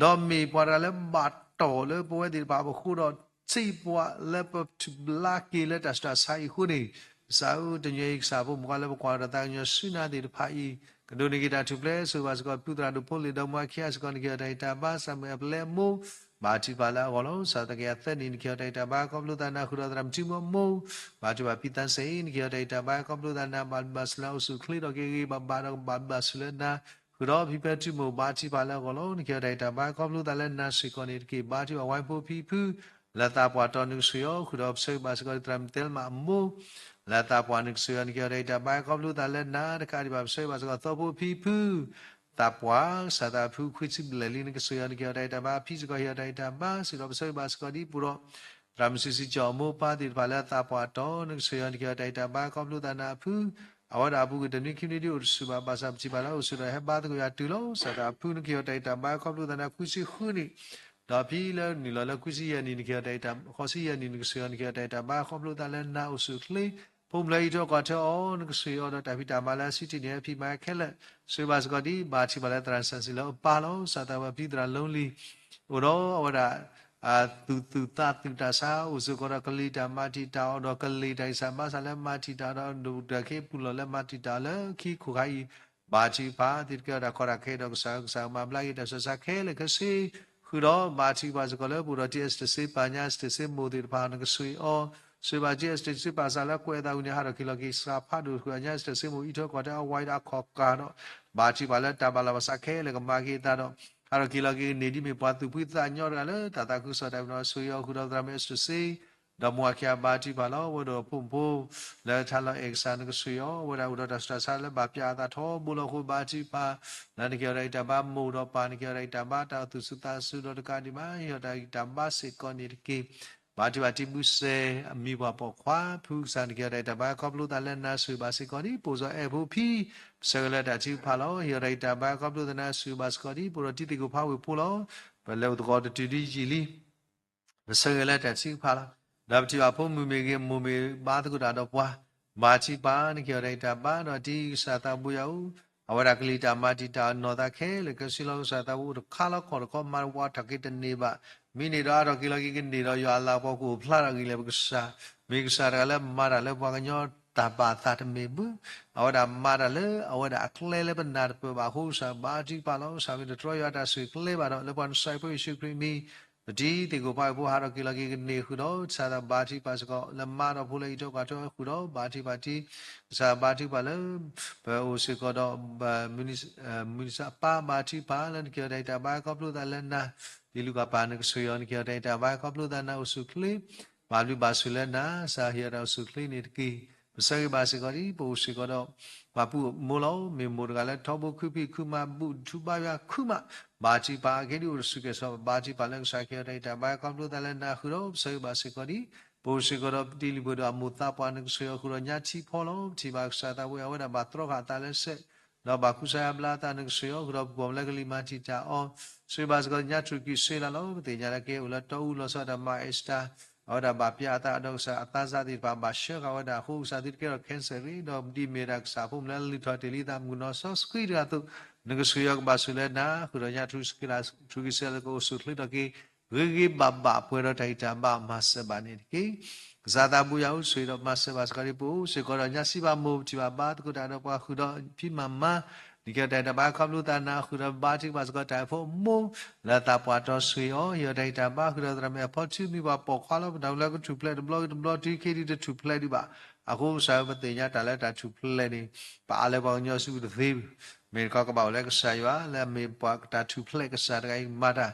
ဒီးမ့ၢ်ပှၤတဂၤလၢဘၣ် ပကဘၣ်တီၢ်လၢပဝဲသ့ၣ်တဖၣ်ပဃိဒီး ထံၣ်ပှၤလၢပထုးဘျါက့ၤလၢတၢ်ဆူးတၢ်ဆါအံၤအဃိန့ၣ်, ကစၢ်ဧၢ တနံၤအံၤ ကစၢ်ဖိမုၣ်ခွါလၢပကွၢ်ဒီးသးကညီၤဆူနၤသ့ၣ်တဖၣ်အံၤ, ကဒိးန့ၢ်က့ၤတၢ်ထူၣ်ဖျဲး ဆိၣ်ဂ့ၤဘၣ်စ့ၢ်ကီး ဖုသရၣ်ဒိၣ်ဖိလ့ၣ်ဒီမါခံဂၤစ့ၢ်ကီး နကဟ့ၣ်အီၤတၢ်ဂံၢ်တၢ်ဘါ စၢ်မုၢ်အဲၣ်ပလဲအမိၢ်, ဘါထုကဖၣ်လၢအဂီၢ်လီၤ. စးသက့ယၤသၢနံၣ် နကဟ့ၣ်အီၤတၢ်ဂံၢ်တၢ်ဘါ ခီဖျိသးနၤဃုာ်ဒီးသရၣ်မုၢ်ထံမိၢ်အမိၢ်, ဘါထုကဖၣ်ဖံသးစဲအံၤ နကဟ့ၣ်အီၤတၢ်ဂံၢ်တၢ်ဘါ ခီဖျိသးနၤ ဘၣ်ဘျုးဘၣ်ဆိၣ်လၢအအိၣ်ဆူၣ်အိၣ်ချ့ထီၣ်က့ၤဂ့ၤဂ့ၤဘၣ်ဘၣ်ဒီး ဘၣ်ဘျုးဘၣ်ဆိၣ်လၢနၤ ဃုာ်ဒီးဖံဖုထံမိၢ် ဘါထုကဖၣ်လၢအဂီၢ်လီၤ. နကဟ့ၣ်အီၤတၢ်ဂံၢ်တၢ်ဘါ ခီဖျိသးလၢနၤစ့ၢ်ကီးန့ၣ်တက့ၢ်. ဘါထုကဖၣ်ဝဲဖိဖံဖု လၢသးပှၢ်တီၤ နကဆိၣ်ဂ့ၤအီၤ ဃုာ်ဒီးပဆၢဂ့ၤဘၣ်စ့ၢ်ကီး သရၣ်မုၢ်သဲလမးအမိၢ် လၢသးပှၢ် နကဆိၣ်ဂ့ၤအီၤ နကဟ့ၣ်အီၤတၢ်ဂံၢ်တၢ်ဘါ ခီဖျိသးလၢနၤတကးဒံးဘၣ် ပဆၢဂ့ၤဘၣ်စ့ၢ်ကီးသီဖိဖံဖု သးပှၢ် ကစၢ်သးဖုခွံဆံဘျဲၣ်လံ နကဆိၣ်ဂ့ၤအီၤ နကဟ့ၣ်အီၤတၢ်ဂံၢ်တၢ်ဘါ ဖံစ့ၢ်ကီးဟ့ၣ်အီၤတၢ်ဂံၢ်တၢ်ဘါ စံးဒီးပဆၢဂ့ၤဘၣ်စ့ၢ်ကီးဒ်ပူၤဒီး သရၣ်မုၢ်စုစံကၠီၤအမိၢ်ပၢ်သ့ၣ်တဖၣ်လၢသးပှၢ်တီၤ နကဆိၣ်ဂ့ၤအီၤ နကဟ့ၣ်အီၤတၢ်ဂံၢ်တၢ်ဘါ ခီဖျိသးနၤအဖု အဝဲဒၣ်အပူၤကွံာ်တနွံခံနွံဒ်အိၣ်တဆူၣ်ဘၣ် ဘၣ်ဆၣ်ပထံၣ်ဘၣ်လၢအိၣ်ဆူၣ်ဒီးဟဲဘါသကိးယၤတုၤလီၤ. ကစၢ်သးဖု နကဟ့ၣ်အီၤတၢ်ဂံၢ်တၢ်ဘါ ခီဖျိသးနၤခွံဆံဃုနံၣ် ဒီးဖံလၢနုာ်လီၤလၢခွံဆံယဲၢ်နံၣ် နကဟ့ၣ်အီၤတၢ်ဂံၢ်တၢ် ဃိးဆံယဲၢ်နံၣ် နကဆိၣ်ဂ့ၤအီၤ နကဟ့ၣ်အီၤတၢ်ဂံၢ်တၢ်ဘါ ခီဖျိသးလၢနၤအိၣ်ဆူၣ်အိၣ်ချ့ ဖိမုၣ်လၢအအံးထွဲကွၢ်ထွဲအီၤ နကဆိၣ်ဂ့ၤအီၤဒီးတၢ်ဖံးတၢ်မၤလၢအဆံးထံၣ်န့ၢ် အဖံးမၤခဲလၢာ် ဆိၣ်ဂ့ၤဘၣ်စ့ၢ်ကီးဒ် ဘါထုကဖၣ်လၢသရၣ်စၢ်စံလၢအပၢ်လီၤ. ကစၢ်သးဝဲဖံသရၣ် lonely အိၣ်ဒီးအဝဲဒၣ် သူၣ်သူၣ်သးသူၣ်တၢ်ဆါ အိၣ်စ့ၢ်ကီးဒီးကလံၤတၢ်မၤတံာ်တာ်အီၤ ဒီးကလံၤတၢ်ဂံၢ်စၢ်ဘါစၢ်လၢမၤတံာ်တာ်ဒီး ဒိၣ်တၢ်ခ့ပူၤလီၢ်လၢမၤတံာ်တာ်လၢခံခိၣ်ခါအံၤ ဘါထုကဖၣ်သ့ၣ်တကဲထီၣ်တၢ်ကီတၢ်ခဲဒီးကစၢ် ကစၢ်မၤဘျါက့ၤတၢ်ဆူးတၢ်ဆါခဲလၢာ်ခဲဆ့ ဃုာ်ဒီးဘါထုကဖၣ်စ့ၢ်ကီးလၢပအိၣ်ဒီး တံၤအဲစတၢၣ်စ့ပၢ် ညါအဲစတၢၣ်စ့မိၢ်သ့ၣ်တဖၣ် နကဆိၣ်ဂ့ၤအီၤ ဆိၣ်ဂ့ၤဘၣ် တံၤအဲစတၢၣ်စ့ပၢ်စၢ်လၢကွဲးအသးဝံၤန့ၣ် ဟးထီၣ်က့ၤလီၤက့ၤစှၤဖးဒိၣ်ဃုာ် ညါအဲစတၢၣ်စ့မိၢ်အံးထွဲကွၢ်ထွဲအဝဲအံၤဒီးအခီၣ်ကၢ်ဒီး ဘါထုကဖၣ်လၢတၢ်ဘၣ်လီၤဘၣ်စးခဲလၢာ်ကမၤက့ၤအသးဒီး ဟးထီၣ်က့ၤလီၤက့ၤကန့ၢ်ဒ်မ့ၢ်ပှၤသူၣ်ဖှံသးညီတဂၤလၢတၢ်သးခုကစီၣ်တၢ်ပနီၣ် ဆိၣ်ဂ့ၤအီၤဃုာ်ဒီးသရၣ်မုၣ်အဲစတၢၣ်စ့ ဒီးမိၢ်အခံဂၤဘါထုကဖၣ်လီၤ အဝဲဒီးဖိမုၣ်ဖိ လၢထါလီၤအဲၣ်ကစၢ် နကဆိၣ်ဂ့ၤအီၤ အဝဲဒၣ်အိၣ်ဒီးတၢ်ဆူးတၢ်ဆါလၢဘၣ်ပျၢ်အသးထီဘိလီၤအဃိ ဘါထုကဖၣ် လၢနကဟ့ၣ်အီၤတၢ်ဂံၢ်တၢ်ဘါ မိၢ်ဒီးပၢ် နကဟ့ၣ်အီၤတၢ်ဂံၢ်တၢ်ဘါ တၢ်သူၣ်ဆူၣ်သးဆူၣ်ဒီးတကးဒံးဘၣ် ဟ့ၣ်အီၤတၢ်ဂံၢ်တၢ်ဘါစ့ၢ်ကီးန့ၣ်တက့ၢ်. ဘါထုကဖၣ်တံၤဘုစဲၤ အမံၤပှၢ်ပိာ်ခွါ ဖုကစၢ် နကဟ့ၣ်အီၤတၢ်ဂံၢ်တၢ်ဘါ ခီဖျိသးလၢနၤဆိၣ်ဂ့ၤဘၣ်စ့ၢ်ကီးဒ် ပိၢ်စီၤအဲၣ်ဖိဖံ ပဆၢဂ့ၤလၢတၢ်ထုကဖၣ်လီၤ. ဟ့ၣ်အီၤတၢ်ဂံၢ်တၢ်ဘါ ခီဖျိသးနၤဆိၣ်ဂ့ၤဘၣ်စ့ၢ်ကီးဒ် ပအိၣ်ဒီးတံၤသကိးဖးဝ့ၢ်ဖိလီၤ. ပလဲၤအိၣ်သကိးတတုၤဒ်ယံာ်လံ ပဆၢဂ့ၤလၢတၢ်ထုကဖၣ်လီၤ. ဒီးပထံၣ်ဘၣ်ဖိမုၣ်မ့ၢ်ဂ့ၤ မိၢ်မ့ၢ်ဂ့ၤ ဘါသကိးတၢ်ဒီးပှၤ ဘါထုကဖၣ် နကဟ့ၣ်အီၤတၢ်ဂံၢ်တၢ်ဘါ ဒီးတံၤကစၢ်သးဘိယွၤဧၢ, အဝဲဒၣ်ကလံၤတၢ်မၤတံာ်တာ်အီၤနီၢ်သးခဲလၢာ်ခဲဆ့လီၤ. ကစၢ်သးဘိအိၣ်တခါလီၤခီၣ်တခီ မၤတဝးထီၣ်က့ၤတန့ၢ်ဘၣ်. မ့ၢ်န့ၢ်ဒီးအါထီၣ်က့ၤလီၤက့ၤကန့ၢ်ဒီးယွၤအလၤကပီၤကအိၣ်ဖျါထီၣ်ဂ့ၤလၢပကစၢ်, မ့ၢ်ကစၢ်တဂၤလၢမၤတၢ်လၢပှၤကညီတၢ်ဘၣ်သးတမ့ၢ်ဘၣ် အဝဲဒၣ်မၤတၢ်လၢအဝဲဒၣ်အကျဲလၢပနၢ်တပၢၢ်ဘၣ်အဃိ ကစၢ်ဘါထုကဖၣ်လီၤ. ကစၢ်မ့ၢ်တတြီယွၤတၢ်ဆိၣ်ဂ့ၤကျဲဘၣ်ဒီး လၢပှၤနစၢ်ဖိယ့ၣ်ၡူးခရံာ်မံၤ ပတံၤသကိးဖးဝ့ၢ်ဖိဟးထီၣ်က့ၤလီၤက့ၤကန့ၢ်ဃုာ်ဒီး ကစၢ်သးဘါထုကဖၣ်စ့ၢ်ကီး လၢမၤဒီးဖိလၢအံးထွဲကွၢ်ထွဲဃုာ်ဒီး ဘါထုကဖၣ်တံၤ ကစၢ်ဘါထုကဖၣ်လၢ ပအိၣ်စ့ၢ်ကီးဒီး မုၢ်နံၤစၢ်ပၢ် ဘါထုကဖၣ်လၢနကဟ့ၣ်အီၤတၢ်ဂံၢ်တၢ်ဘါ ခီဖျိသးလၢနၤ ဒ်လူၤကၣ်ပၢ် နကဆိၣ်ဂ့ၤအီၤ နကဟ့ၣ်အီၤတၢ်ဂံၢ်တၢ်ဘါ ခီဖျိသးနၤအိၣ်ဆူၣ်ချ့ ဘၣ်ဘျုးဘၣ်ဆိၣ်လၢနၤ ကစၢ်ဟ့ၣ်အီၤတၢ်အိၣ်ဆူၣ်ချ့န့ၣ်တက့ၢ်. ပဆၢဂ့ၤဘၣ်စ့ၢ်ကီးဒ် ပအိၣ်စ့ၢ်ကီးဒီး ပှၤပုၢ်မိၢ်လီၤ. မ့ၢ်မိၢ်တဂၤလၢထီဘိခုဖံးခုမၤ ဘူၣ်ထူဘါယွၤခုမး ဘါထုကဖၣ် အဂ့ၢ်ဒ်အံၤ အိၣ်တဆူၣ်ကဲၣ်ဆိး ဘါထုကဖၣ်လၢကစၢ်ကဟ့ၣ်အီၤတၢ်ဂံၢ်တၢ်ဘါ ခီဖျိသးလၢနၤဃုာ်ဒီး ပဆၢဂ့ၤဘၣ်စ့ၢ်ကီးဒ် ပအိၣ်စ့ၢ်ကီးဒီးပတံၤလုၢ်ပှဲၤဒိၣ်အမိၢ်သးပှၢ် နကဆိၣ်ဂ့ၤအီၤဃုာ်ဒီးညါထံဖီလီၤ. ပထံၣ်ဘၣ်ကစၢ်သးဝဲအဝဲဒၣ်ဘၣ်တြီဃာ်အသးလၢစဲး ဒီးဘၣ်ကူစါယါဘျါအသး နကဆိၣ်ဂ့ၤအီၤဃုာ်ဒီးပှၤလၢကလံၤမၤတံာ်တာ်အီၤ ဆိၣ်ဂ့ၤဘၣ်စ့ၢ်ကီးညါထူၣ်ကံၢ်စ့လးလီၤ. ပသ့ၣ်ညါလၢကဲအိၣ်လၢတီအူလီၤဆီဒၣ်တၢ်မၤအ့စတၢ် အဝဲဒၣ်ဘၣ်ပျၢ်အသးဒီးကစၢ်အသးစၢ်သ့ၣ်တဖၣ် ဘၣ်ဆှၢဃာ်ဝဲဒၣ်အဃိ ကစၢ်သုတကဲထီၣ် cancer ရ့ ဒီးဒ်မ့ၢ်ဒၣ်ကစၢ်ဖိမုၣ်လၢလုၢ်ထီၣ်တ့ၢ်လံသး မုၣ်ကနီၤစီဆှံတဂၤအသိး နကဆိၣ်ဂ့ၤအီၤကဘၣ်ဆိၣ်လၢနၤ ဃုာ်ဒီးညါထူၣ်ကံၢ်စ့လး ကအိၣ်ဆူၣ်ချ့ထီၣ်က့ၤ ဂ့ၤဂ့ၤဘၣ်ဘၣ်ပှဲၤဒီးတၢ်ဂံၢ်တၢ်ဘါမၤစၢၤဘၣ်န့ၣ်တက့ၢ်. ကစၢ်သးဘိယွၤဧၢ ဆိၣ်ဂ့ၤဒီးမၤစၢၤဘၣ်စ့ၢ်ကီးဒ်ပအိၣ်စ့ၢ်ကီးဒီးညါစံးဘၣ်မိၢ် ပထံၣ်ဘၣ်ဘါသကိးတၢ်ဒီးပှၤဃုာ်ဒီးဖံးမၤမါ နကဟ့ၣ်အီၤတၢ်ဂံၢ်တၢ်ဘါ ခီဖျိသးနၤဃုာ်ဒီးဘါထုကဖၣ်စ့ၢ်ကီးတၢ်အိၣ်ဖှိၣ်အမိၢ် လၢသးပှၢ်တီၤဆိၣ်ဂ့ၤအီၤ ဟ့ၣ်အီၤတၢ်ဂံၢ်တၢ်ဘါဃုာ်ဒီးသရၣ်မုၣ်အဖီထူ မံၤပှၢ်ပိာ်ခွါလီၤ. ပတၢ်အိၣ်လၢကထူၣ်ဖျဲးတဘျီဂ့ၤတဘျီ တုၤခဲအံၤဒ်တထူၣ်ဖျဲးဒံးဘၣ်. အဃိကစၢ်ဧၢ ပသ့ၣ်ညါတၢ်လၢတၢ်ထူၣ်ဖျဲးန့ၣ် ပအါလၢပှၤကညီစုပူၤတသ့ဘၣ်. မ့ၢ်တခီကဘၣ်အိၣ်လၢကစၢ်ယွၤ လၢအမ့ၢ်ပှၤတၢ်ထူၣ်ဖျဲးကစၢ်တဂၤအံၤမၤတၢ်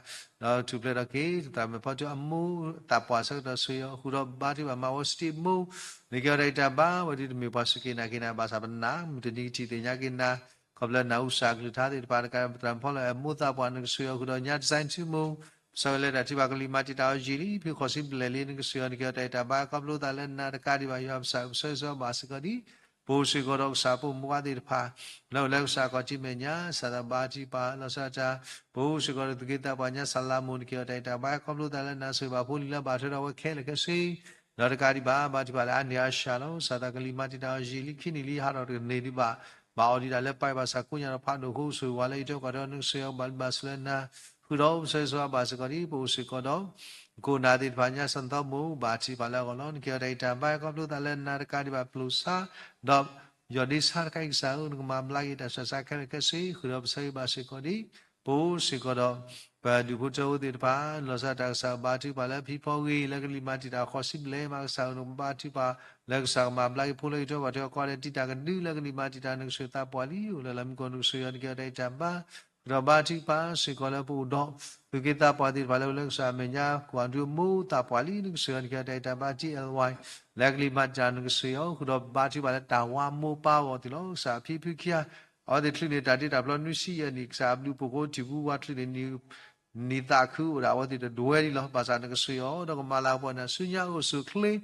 ဒီးထူၣ်ဖျဲးထီၣ်က့ၤ သရၣ်မုၣ်ဖီထူအမိၢ်သးပှၢ်ဆၢကတီၢ်ဆိၣ်ဂ့ၤအီၤဃုာ်ဒီးဘါထုကဖၣ်မၤဝဲစတံးမိၢ် နကဟ့ၣ်အီၤတၢ်ဂံၢ်တၢ်ဘါ ဝဲဒ်တမ့ၢ်ပှၤစူၢ်က့ၤနာ်က့ၤနၤဘၣ်ဆၣ်ပနာ် မုၢ်တနံၤကထံၣ်သ့ၣ်ညါက့ၤနၤ ခီဖျိလၢနၢ်ဟူကစၢ်အကလုၢ်ကထါသ့ၣ်တဖၣ်တကး သရၣ်မုၣ်ဖီလီၤအဲၣ်မိၢ်သးပှၢ် နကဆိၣ်ဂ့ၤအီၤဃုာ်ဒီးညါ design ထူမိၢ် ပဆၢဂ့ၤလၢတၢ်ထုကဖၣ်ကလံၤမၤတံာ်တာ်အီၤယံာ်လံ ဖံဃိးဆံဘျဲၣ်လံ နကဆိၣ်ဂ့ၤအီၤ နကဟ့ၣ်အီၤတၢ်ဂံၢ်တၢ်ဘါ ခီဖျိသးလၢနၤတကးဒံးဘၣ် ယွၤပကစၢ်ဧၢ ပဆၢဂ့ၤဆၢဝါဘၣ်စ့ၢ်ကီးဒ် ပအိၣ်စ့ၢ်ကီးဒီးကစၢ်ဖိမုၣ်ဖိခွါသ့ၣ်တဖၣ် လၢအိၣ်လၢကစၢ်အခီၣ်ထံးမဲာ်ညါ ကစၢ်သးဘါထုကဖၣ်လီၤဆီဒၣ်တၢ် ပအိၣ်စ့ၢ်ကီးဒီးသူၣ်က့သးပှၢ်ညါ စၢ်လၤမိၢ် နကဟ့ၣ်အီၤတၢ်ဂံၢ်တၢ်ဘါ ခီဖျိသးလၢနၤဆိၣ်ဂ့ၤဘၣ်ဖိလံၤလၢဘၣ်ထွဲဒီးအဝဲခဲလၢာ်ခဲဆ့ ဒီးတကးဒံးဘၣ် ဘါထုကဖၣ်လၢအါန့ၢ်အါဆှၢလီၤ ကစၢ်သးကလံၤမၤတံာ်တာ်အီၤယံာ်လံ ခံနံၣ်လံ ဟးထီၣ်တကန့ၢ်ဒံးဘၣ် ဘၣ်အီၣ်ဒံးတၢ်လၢပၢ်ဘၣ်ဆၣ်ကိးညါဒီးဖးဒိၣ်အဃိ ဆိၣ်ဂ့ၤဝဲလၢအံးထွဲကွၢ်ထွဲ နကဆိၣ်ဂ့ၤအီၤဘၣ်ဘျုးဘၣ်ဆိၣ်လၢနၤ ဃုာ်ဒီးအိၣ်ပဆၢဂ့ၤဆၢဝါဘၣ်စ့ၢ်ကီးဒ်ပအိၣ်စ့ၢ်ကီးဒီး ခိၣ်နၢ်သ့ၣ်တဖၣ်ညါ စၣ်သီမိၢ် ဘါထုကဖၣ်လၢအဂီၢ်လီၤ. နကဲထီၣ်တၢ်အံၤတၢ်ဘါ ခီဖျိသးလၢနၤတကးဒံးဘၣ် ပျိာ်ဆါ ဒီးယီၢ်ဒ့ဆါတခါအံၤ ကစၢ်ဧၢ နကမၤဘျါက့ၤတၢ်ဆူးတၢ်ဆါခဲလၢာ်ခဲဆ့ ဃုာ်ဒီးပဆၢဂ့ၤဘၣ်စ့ၢ်ကီးဒ် ပအိၣ်စ့ၢ်ကီးဒီး ပဒူၣ်ဖိထၢဖိသ့ၣ်တဖၣ် လီၤဆီဒၣ်တၢ် ကစၢ်ဘါထုကဖၣ်လၢဖံဖီဂ့ၤ လၢကလံၤမၤတံာ်တာ်ဃိးဆံဘျဲၣ်မး ကစၢ်ဧၢ နကဘါထုကဖၣ် လၢကစၢ်ကမၤဘျါက့ၤဖိလၢကထၢဘၣ်ထွဲအီၤကိးဂၤဒဲး တံာ်တာ်ကဒုလၢကလံၤမၤတံာ်တာ် နကစၢ်သးပှၢ်လံ အိၣ်လၢလီၢ်မံကီၢ် နကစၢ်ယွၤ နကဲထီၣ်တၢ်အံၤတၢ်ဘါ ဃုာ်ဒီးဘါထုကဖၣ်စ့ၢ်ကီးလၢပအိၣ်ဒီး သူၣ်က့သးပှၢ်သ့ၣ်တဖၣ်လၢအိၣ်လၢကစၢ်အမဲာ်ညါ ကွၢ်ဒုးမိၢ်သးပှၢ်လံ နကစၢ်ယွၤ နကဲထီၣ်တၢ်အံၤတၢ်ဘါ ထံ လၢကလံၤမၤတံာ်တာ် နကစၢ်ယွၤ ဃုာ်ဒီးဘါထုကဖၣ်လၢတၢ်ဝါမိၢ်ပၢ်အဂီၢ်သ့ၣ်လီၤ. ကစၢ်ဖံဖုခံဂၤ အဝဲသ့ၣ်ချုးန့ၢ်တၢ်တ့တၢ်ဖျီနွံဆံယဲၢ်နံၣ် ကစၢ်အဘျုးအဖှိၣ်ဖိထံၣ်ပူၤဝါချုးန့ၢ် နံၣ်သးခုအိၣ်ဒၣ်အဝဲသ့ၣ်တဒွဲဒံးလီၤ. ဘၣ်ဆၣ်နကစၢ်ယွၤ ဒီးကမၤလၤကပီၤနၤဆူညါအိၣ်ဆူၣ်အိၣ်ချ့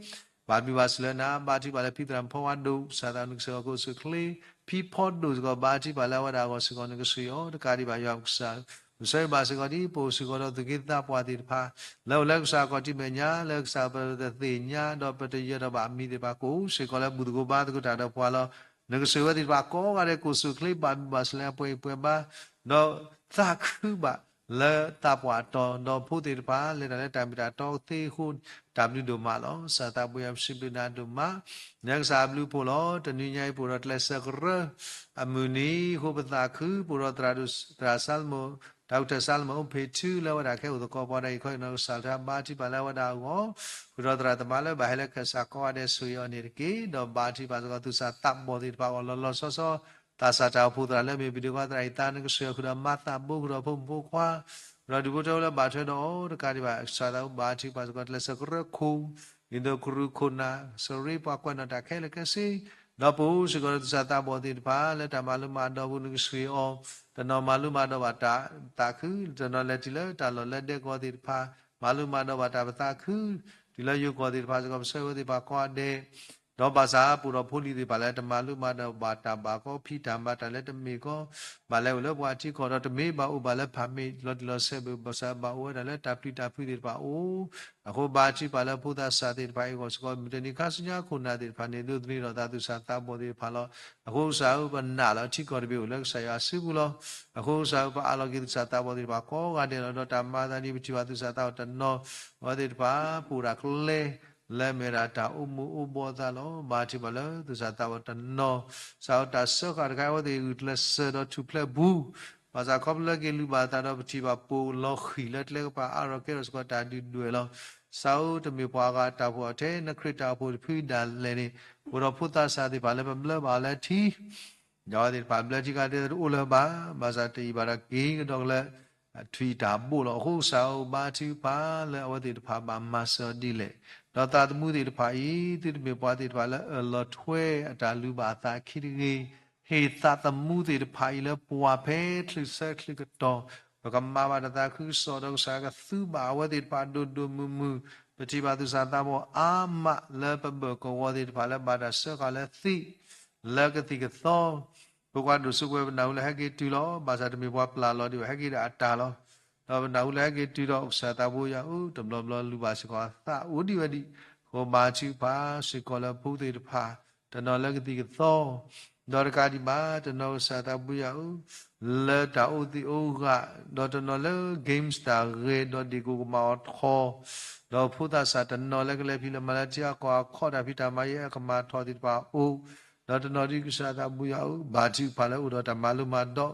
ဘၣ်ဘျုးဘၣ်ဆိၣ်လၢနၤ ဘါထုကဖၣ်လၢဖံသရၣ်ဖီဝါဒိၣ် ကစၢ်သးနကစၢ်ယွၤကအိၣ်ဆူၣ်အိၣ်ချ့ ဖံဖီဒိၣ်စ့ၢ်ကီး ဘါထုကဖၣ်လၢအဝဲဒၣ်အဂီၢ်စ့ၢ်ကီး နကစၢ်ယွၤ တကးဒံးဘၣ်ယွၤပကစၢ် ပဆၢဂ့ၤဘၣ်စ့ၢ်ကီးဒ်ပအိၣ်စ့ၢ်ကီးဒီးသူၣ်က့သးပှၢ်သ့ၣ်တဖၣ် လၢအိၣ်လၢကစၢ်အခီၣ်ထံးမဲာ်ညါ လၢကစၢ်ပတသ့ၣ်ညါ ဒီးပတယၢၤဒီးဘၣ်အမံၤသ့ၣ်တဖၣ် ကအိၣ်စ့ၢ်ကီးလၢဘူၣ်သကိးဘါသကိးတၢ်ဒီးပှၤလီၤ. နကစၢ်ဝဲသ့ၣ်တဖၣ်ကိးဂၤဒဲး ကအိၣ်ဆူၣ်အိၣ်ချ့ ဘၣ်ဘျုးဘၣ်ဆိၣ်လၢအပှဲၤအံၤပှဲၤဘါ ဒီးသးခုဘၣ်လၢသးပှၢ်အတီၤ ဒီးဖိသ့ၣ်တဖၣ် လဲၤတၢ်လၢတၢ်မ့ၢ်တၢ်တီကသ့အဃိ တၢ်ဘျုးဒိၣ်မးလီၤ. ကစၢ်သးဘိယွၤ ပစံးဘျုးနၤဒိၣ်မး နကစၢ်အဘျုးအဖှိၣ်လီၤ. တနွံညါအံၤ ပအိၣ်ဒီးကျဲးစၢးကရၢ အမုၢ်နံၤအဃိ ပသးခု ပအိၣ်ဒီးသရၣ်ဒိၣ် သရၣ်စါလမုန် တၢ်ကတၢၢ်စါလမုန် အိၣ်ဖ့းထု လၢအဝဲဒၣ်ကဟဲအိၣ်သကိးပှၤဒီးအံၤခီအံၤ နီၢ်ကစၢ်လၢတၢ်ဘါထုကဖၣ်လၢအဝဲဒၣ်အဂီၢ် ဃုာ်ဒီးသရၣ်သမါလၢဘၣ်ဟဲလၢခၢၣ်စးကိးဂၤဒဲး ဆိၣ်ဂ့ၤအီၤန့ၣ်တက့ၢ်. ဒီးဘါထုကဖၣ်စ့ၢ်ကီးသူၣ်စၢ်သးဘီၣ်သ့ၣ်တဖၣ်အဂီၢ် လီၤလီၤဆီဆီ သးစၢ်တၢ်အိၣ်ဖှိၣ်သရၣ်လၢမ့ၢ်ပဒုးကွၢ်သရၣ်အံၤသး နကစၢ်ယွၤ ဃုာ်ဒီးမၤသးဘိ ဃုာ်ဒီးဖိမုၣ်ဖိခွါ ဃုာ်ဒီးဒူၣ်ဖိထၢဖိလၢဘၣ်ထွဲဒီးအီၤတကးဒံးဘၣ် ကစၢ်သးဘိ ဘါထုကဖၣ်စ့ၢ်ကီး ကျဲးစၢးကရၢခိၣ် ဒ်သိးကရူၢ်ခိၣ်နၢ် စရ့ပှၤကွဲးနီၣ်တၢ်ခဲလၢာ်ခဲဆ့ ဒီးပအိၣ်စ့ၢ်ကီးဒီးသူၣ်စၢ်သးဘီၣ်သ့ၣ်တဖၣ် လၢတၢ်မၤလိမၤဒိးပူၤ နကစၢ်ယွၤ တနီၤမၤလိမၤဒိးဘၣ်တၢ်သးခု တနီၤလဲၤတုၤလၢတၢ်လီၢ်လၢဒဲကဝီၤသ့ၣ်တဖၣ် မၤလိမၤဒိးဘၣ်တၢ်ပသးခု တုၤလၢယိၤကီၢ်သ့ၣ်တဖၣ်စ့ၢ်ကီး ပဆၢဂ့ၤဝဲသ့ၣ်တဖၣ်ကိးဂၤဒဲး ဒီးဘၣ်ဆၣ်ပအိၣ်ဒီးဖိလံၤသ့ၣ်တဖၣ်လၢ တမၤလိမၤဒိးဘၣ်တၢ်ဘၣ်ကီ ဖံးတၢ်မၤတၢ်လၢတမ့ၢ်ကီ ဘၣ်လဲၤအိၣ်လၢပှၤထံကီၢ်ဒီး တမ့ၢ်ဘၣ်အိၣ်ဘၣ်လၢဖးမ့ၢ်လီၤတံၢ်လီၤဆဲးဘၣ် ဘၣ်ဆၣ်ဘၣ်အိၣ်ဝဲဒၣ်လၢတၢ်ပျံၤတၢ်ဖုးသ့ၣ်တဖၣ်အအိၣ် အဃိဘါထုကဖၣ်လၢဖိသးစၢ်သ့ၣ်တဖၣ်အံၤအဂီၢ်စ့ၢ်ကီး မုၢ်တနံၤခါဆူညါခိၣ်နၢ်သ့ၣ်တဖၣ်န့ၣ် ဒိးသန့ၤဒီးသးသူၣ်စၢ်သးဘီၣ်သ့ၣ်တဖၣ်လီၤ. အဃိကစၢ်ဧၢ ပနာ်လီၤထံကီၢ်တဘ့ၣ်အိၣ်လၢကစၢ်ယွၤအစုပူၤလီၤ. အဃိကစၢ်ဧၢ ပအးလီၤက့ၤသူၣ်စၢ်သးဘီၣ်သ့ၣ်တဖၣ်ကိးဂၤဒဲးလီၤ. ဒီးတၢ်မၤသးဒ်ပထံၣ်ဘၣ်သူၣ်စၢ်သးဘီၣ်တနီၤ အဝဲသ့ၣ်တဖၣ် ပအိၣ်ဒၣ်ကျဲ လၢအမ့ၢ်ဒၣ်တၢ်အိၣ်မူအိၣ်ဘှီအသးလီၤ. ဘါထုကဖၣ်လၢသူၣ်စၢ်သးဘီၣ်တနီၤ ကစၢ်ဧၢ တၢ်စၢဃာ်တခါအံၤ အဝဲသ့ၣ်ဂုာ်ကျဲးစၢးဒီးထူၣ်ဖျဲးပူၤ ဘၣ်ဆၣ်ခီဖျိလၢက့ၤလူၤဘၣ်အသးဒီးပထံၣ်ဘၣ်ပိာ်လီၤဃံၤလၢကျဲကပၤအါထီၣ်ကဲထီၣ်စ့ၢ်ကီးတၢ်ဒုၣ်ဒွဲၣ်လီၤ. ကစၢ်ဧၢ တမ့ၢ်ပှၤအဂၤတၢ်အိၣ်ဖှိၣ်အီၤထဲ နခရံာ်တၢ်အိၣ်ဖှိၣ်တဖုဒၣ်လဲာ်န့ၣ် ပအိၣ်ဒီးဖိသးစၢ်သ့ၣ်တဖၣ်လၢပဘျၢဘၣ်အီၤလၢထံ ဒီးအဝဲသ့ၣ်တဖၣ်ဘျၢထံခါတဲတအိၣ်လၢၤဘၣ်, ဘၣ်ဆၣ်တယံာ်ဘၣ်ဒီးက့ၤကဒီးလၢ ထွံၣ်တၢ်ဘိၣ်လီၤ. အဃိကစၢ်ဧၢ ဘါထုကဖၣ်လၢအဝဲသ့ၣ်တဖၣ်ဘၣ်မၤစၢၤအီၤဒ်လဲၣ်. ဒီးသးသမူသ့ၣ်တဖၣ်အံၤ သုတမ့ၢ်ပှၤသ့ၣ်တဖၣ်လၢအၢၣ်လီၤထွဲအတၢ်လုၢ်ဘၣ်အသးအခံတဂ့ၤ, ဟ့ၣ်သးသမူသ့ၣ်တဖၣ်အံၤလၢပှၤဖဲချုးဆၢချုးကတီၢ် ပကမၤဘၣ်တၢ်သးခုကစီၣ်ဒီးကစၢ်ကသူဘၣ်အဝဲသ့ၣ်တဖၣ်ဒိၣ်ဒိၣ်မုၢ်မုၢ်, ပထံၣ်ဘၣ်သူၣ်စၢ်သးဘီၣ်အါမးလၢပဘၢၣ်ကဝီၤသ့ၣ်တဖၣ်လၢဘၣ်တၢ်စၢဃာ်လၢသံ လၢကသံၣ်ကသီ ဖိခွါဒိၣ်စိကွဲး ပနၢ်ဟူလၢဟဲက့ၤတုၤလီၤ. ဘၣ်ဆၣ်တမ့ၢ်ပှၤပျၢ်လီၤဒံးဘၣ် ဟဲက့ၤဒီးအတၢ်လီၤ. ဒီးပနၢ်ဟူလၢဟဲက့ၤတုၤဒီး ကစၢ်သးဘိယွၤဧၢ တဘျီဘျီလုၢ်ဘၣ်စ့ၢ်ကီးအသးအိၣ်ဒံးဝဲဒံး, အဃိဘါထုကဖၣ်စ့ၢ်ကီးလၢဖိသ့ၣ်တဖၣ် တနီၤလၢကသံၣ်ကသီ ဒီးတကးဒံးဘၣ် တနီၤကစၢ်သးဘိယွၤဧၢ လၢတၢ်အိၣ်သ့ၣ်အိၣ်ဂၢၢ် ဒီးတနီၤလၢ games တၢ်ဂဲၤ ဒီးဒ့ၣ်ကိၣ်ကမၣ်အီၤထီၣ်, ဒီးဖိသးစၢ်တနီၤလၢကလဲၤဖံးလဲၤမၤလၢထံအကီၢ်အခီၣ် တၢ်ဖံးတၢ်မၤယဲအကမၣ်ထီၣ်သ့ၣ်တဖၣ်အအိၣ်, ဒီးတနီၤဒ်ကစၢ်သးဘိယွၤဧၢ ဘါထုကဖၣ်လၢအိၣ်ဒီးတၢ်မၤလိမၤဒိး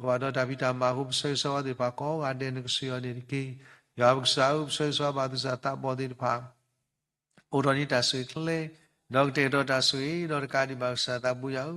ပှၤဒီးတၢ်ဖံးတၢ်မၤအဃိ ပဆၢဂ့ၤဆၢဝါသ့ၣ်တဖၣ်ကိးဂၤဒဲး နကစၢ်ယွၤန့ၣ်တက့ၢ်. ယွၤပကစၢ်ဧၢ ပဆၢဂ့ၤဆၢဝါဘၣ်သူၣ်စၢ်သးဘီၣ်သ့ၣ်တဖၣ် အိၣ်ထီၣ်န့ၢ်တၢ်ဆိၣ်ဂ့ၤချ့ ဒီးကတဲာ်ကတီၤတၢ်ဆိၣ်ဂ့ၤ ဒီးတကးဒံးဘၣ်ကစၢ်သးဘိယွၤဧၢ,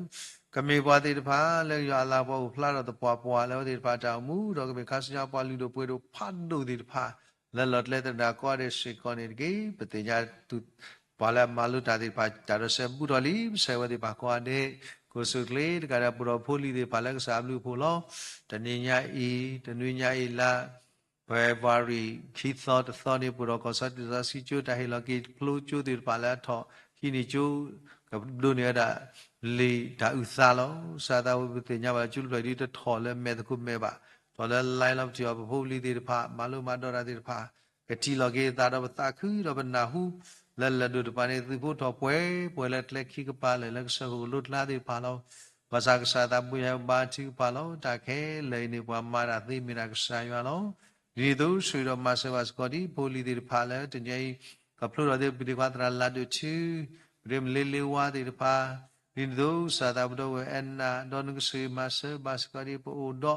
ကမ့ၢ်ပှၤသ့ၣ်တဖၣ်လၢယွၤအလၤကပီၤအိၣ်ဖျါထီၣ်သပှၢ်ပှၢ်လၢအဝဲသ့ၣ်တဖၣ်တၢ်အိၣ်မူ ဒီးကမ့ၢ်ခါဆူညါပှၤလုၢ်ဒိၣ်ပှ့ၤဒိၣ်ဖးဒိၣ်သ့ၣ်တဖၣ် လၢလီၤကျဲသရၣ်ကိးဂၤဒဲးစ့ၢ်ကီးန့ၣ်တက့ၢ်. ပသ့ၣ်ညါပှၤလၢအမၤလိတၢ်သ့ၣ်တဖၣ် တၢ်ဒိးစဲးဘူးထီၣ်လံ ပဆၢဂ့ၤဝဲသ့ၣ်တဖၣ်ကိးဂၤဒဲး ကအိၣ်ဆူၣ်ချ့ တကးဒံးပအိၣ်ဒီးဖိလံၤသ့ၣ်တဖၣ်လၢကစၢ်အဘျုးအဖှိၣ်လီၤ. တနွံညါအံၤ တနွံညါအံၤလါ February ခံသီတသီန့ၣ် ပအိၣ်ဒီးကီၢ်ဆီတံၢ်စီဆှံကၠိ တၢ်ဟ့ၣ်လီၤက့ၤဖျိကၠိသ့ၣ်တဖၣ်လၢအထီၣ် ဟံးန့ၢ်ကၠိ ကဒိးန့ၢ်ဝဲဒၣ် လံာ်တၢ်အုၣ်သးလီၤ. ကစၢ်သးဘိပသ့ၣ်ညါဘၣ်လၢကၠိတဖျၢၣ်ဒ်တထီၣ်လၢမဲာ်သကိးမဲာ်ဘၣ်, ထီၣ်လၢ line လီၤ. ပထံၣ်အီၤပဖိပလံၤသ့ၣ်တဖၣ် မၤလိမၤဒိးတၢ်သ့ၣ်တဖၣ် ကထံၣ်လီၤက့ၤသးဒီးပသးခုဒီးပနၢ်ဟူ လၢလၢၢ်ဒိၣ်တဖၣ်န့ၣ် သုးဖိထီၣ်ပှဲၤပှဲၤလၢကျဲခံကပၤလၢာ် လၢကစၢၢ်ခိၣ်ကလိကျါသ့ၣ်တဖၣ်လီၤ. ဘၣ်ဆၣ်ကစၢ်သးဘိယွၤဘါထုကဖၣ်လီၤ. တၢ်ခဲလၢာ်အံၤန့ၣ် ပှၤမၤတၢ်သ့မ့ၢ်ဒၣ်ကစၢ်ယွၤလီၤ. ဒ်န့ၣ်အသိး ဆိၣ်ဂ့ၤဒီးမၤစၢၤဘၣ်စ့ၢ်ကီးဒံး ဖိလံၤသ့ၣ်တဖၣ်လၢတနံၤအံၤ ကဖျိထီၣ်သ့ၣ် ပဒ့ခွါသရၣ်လၤဒုးထူ ပဒ့မလ့လ့ဝါသ့ၣ်တဖၣ် ဒ်န့ၣ်အသိး ကစၢ်သးပတီၢ်ဝဲၢ်အဲၣ်နၤ ဒီးနကဆိၣ်ဂ့ၤမၤစၢၤဘၣ်စ့ၢ်ကီးဒံး ပအိၣ်ဒီး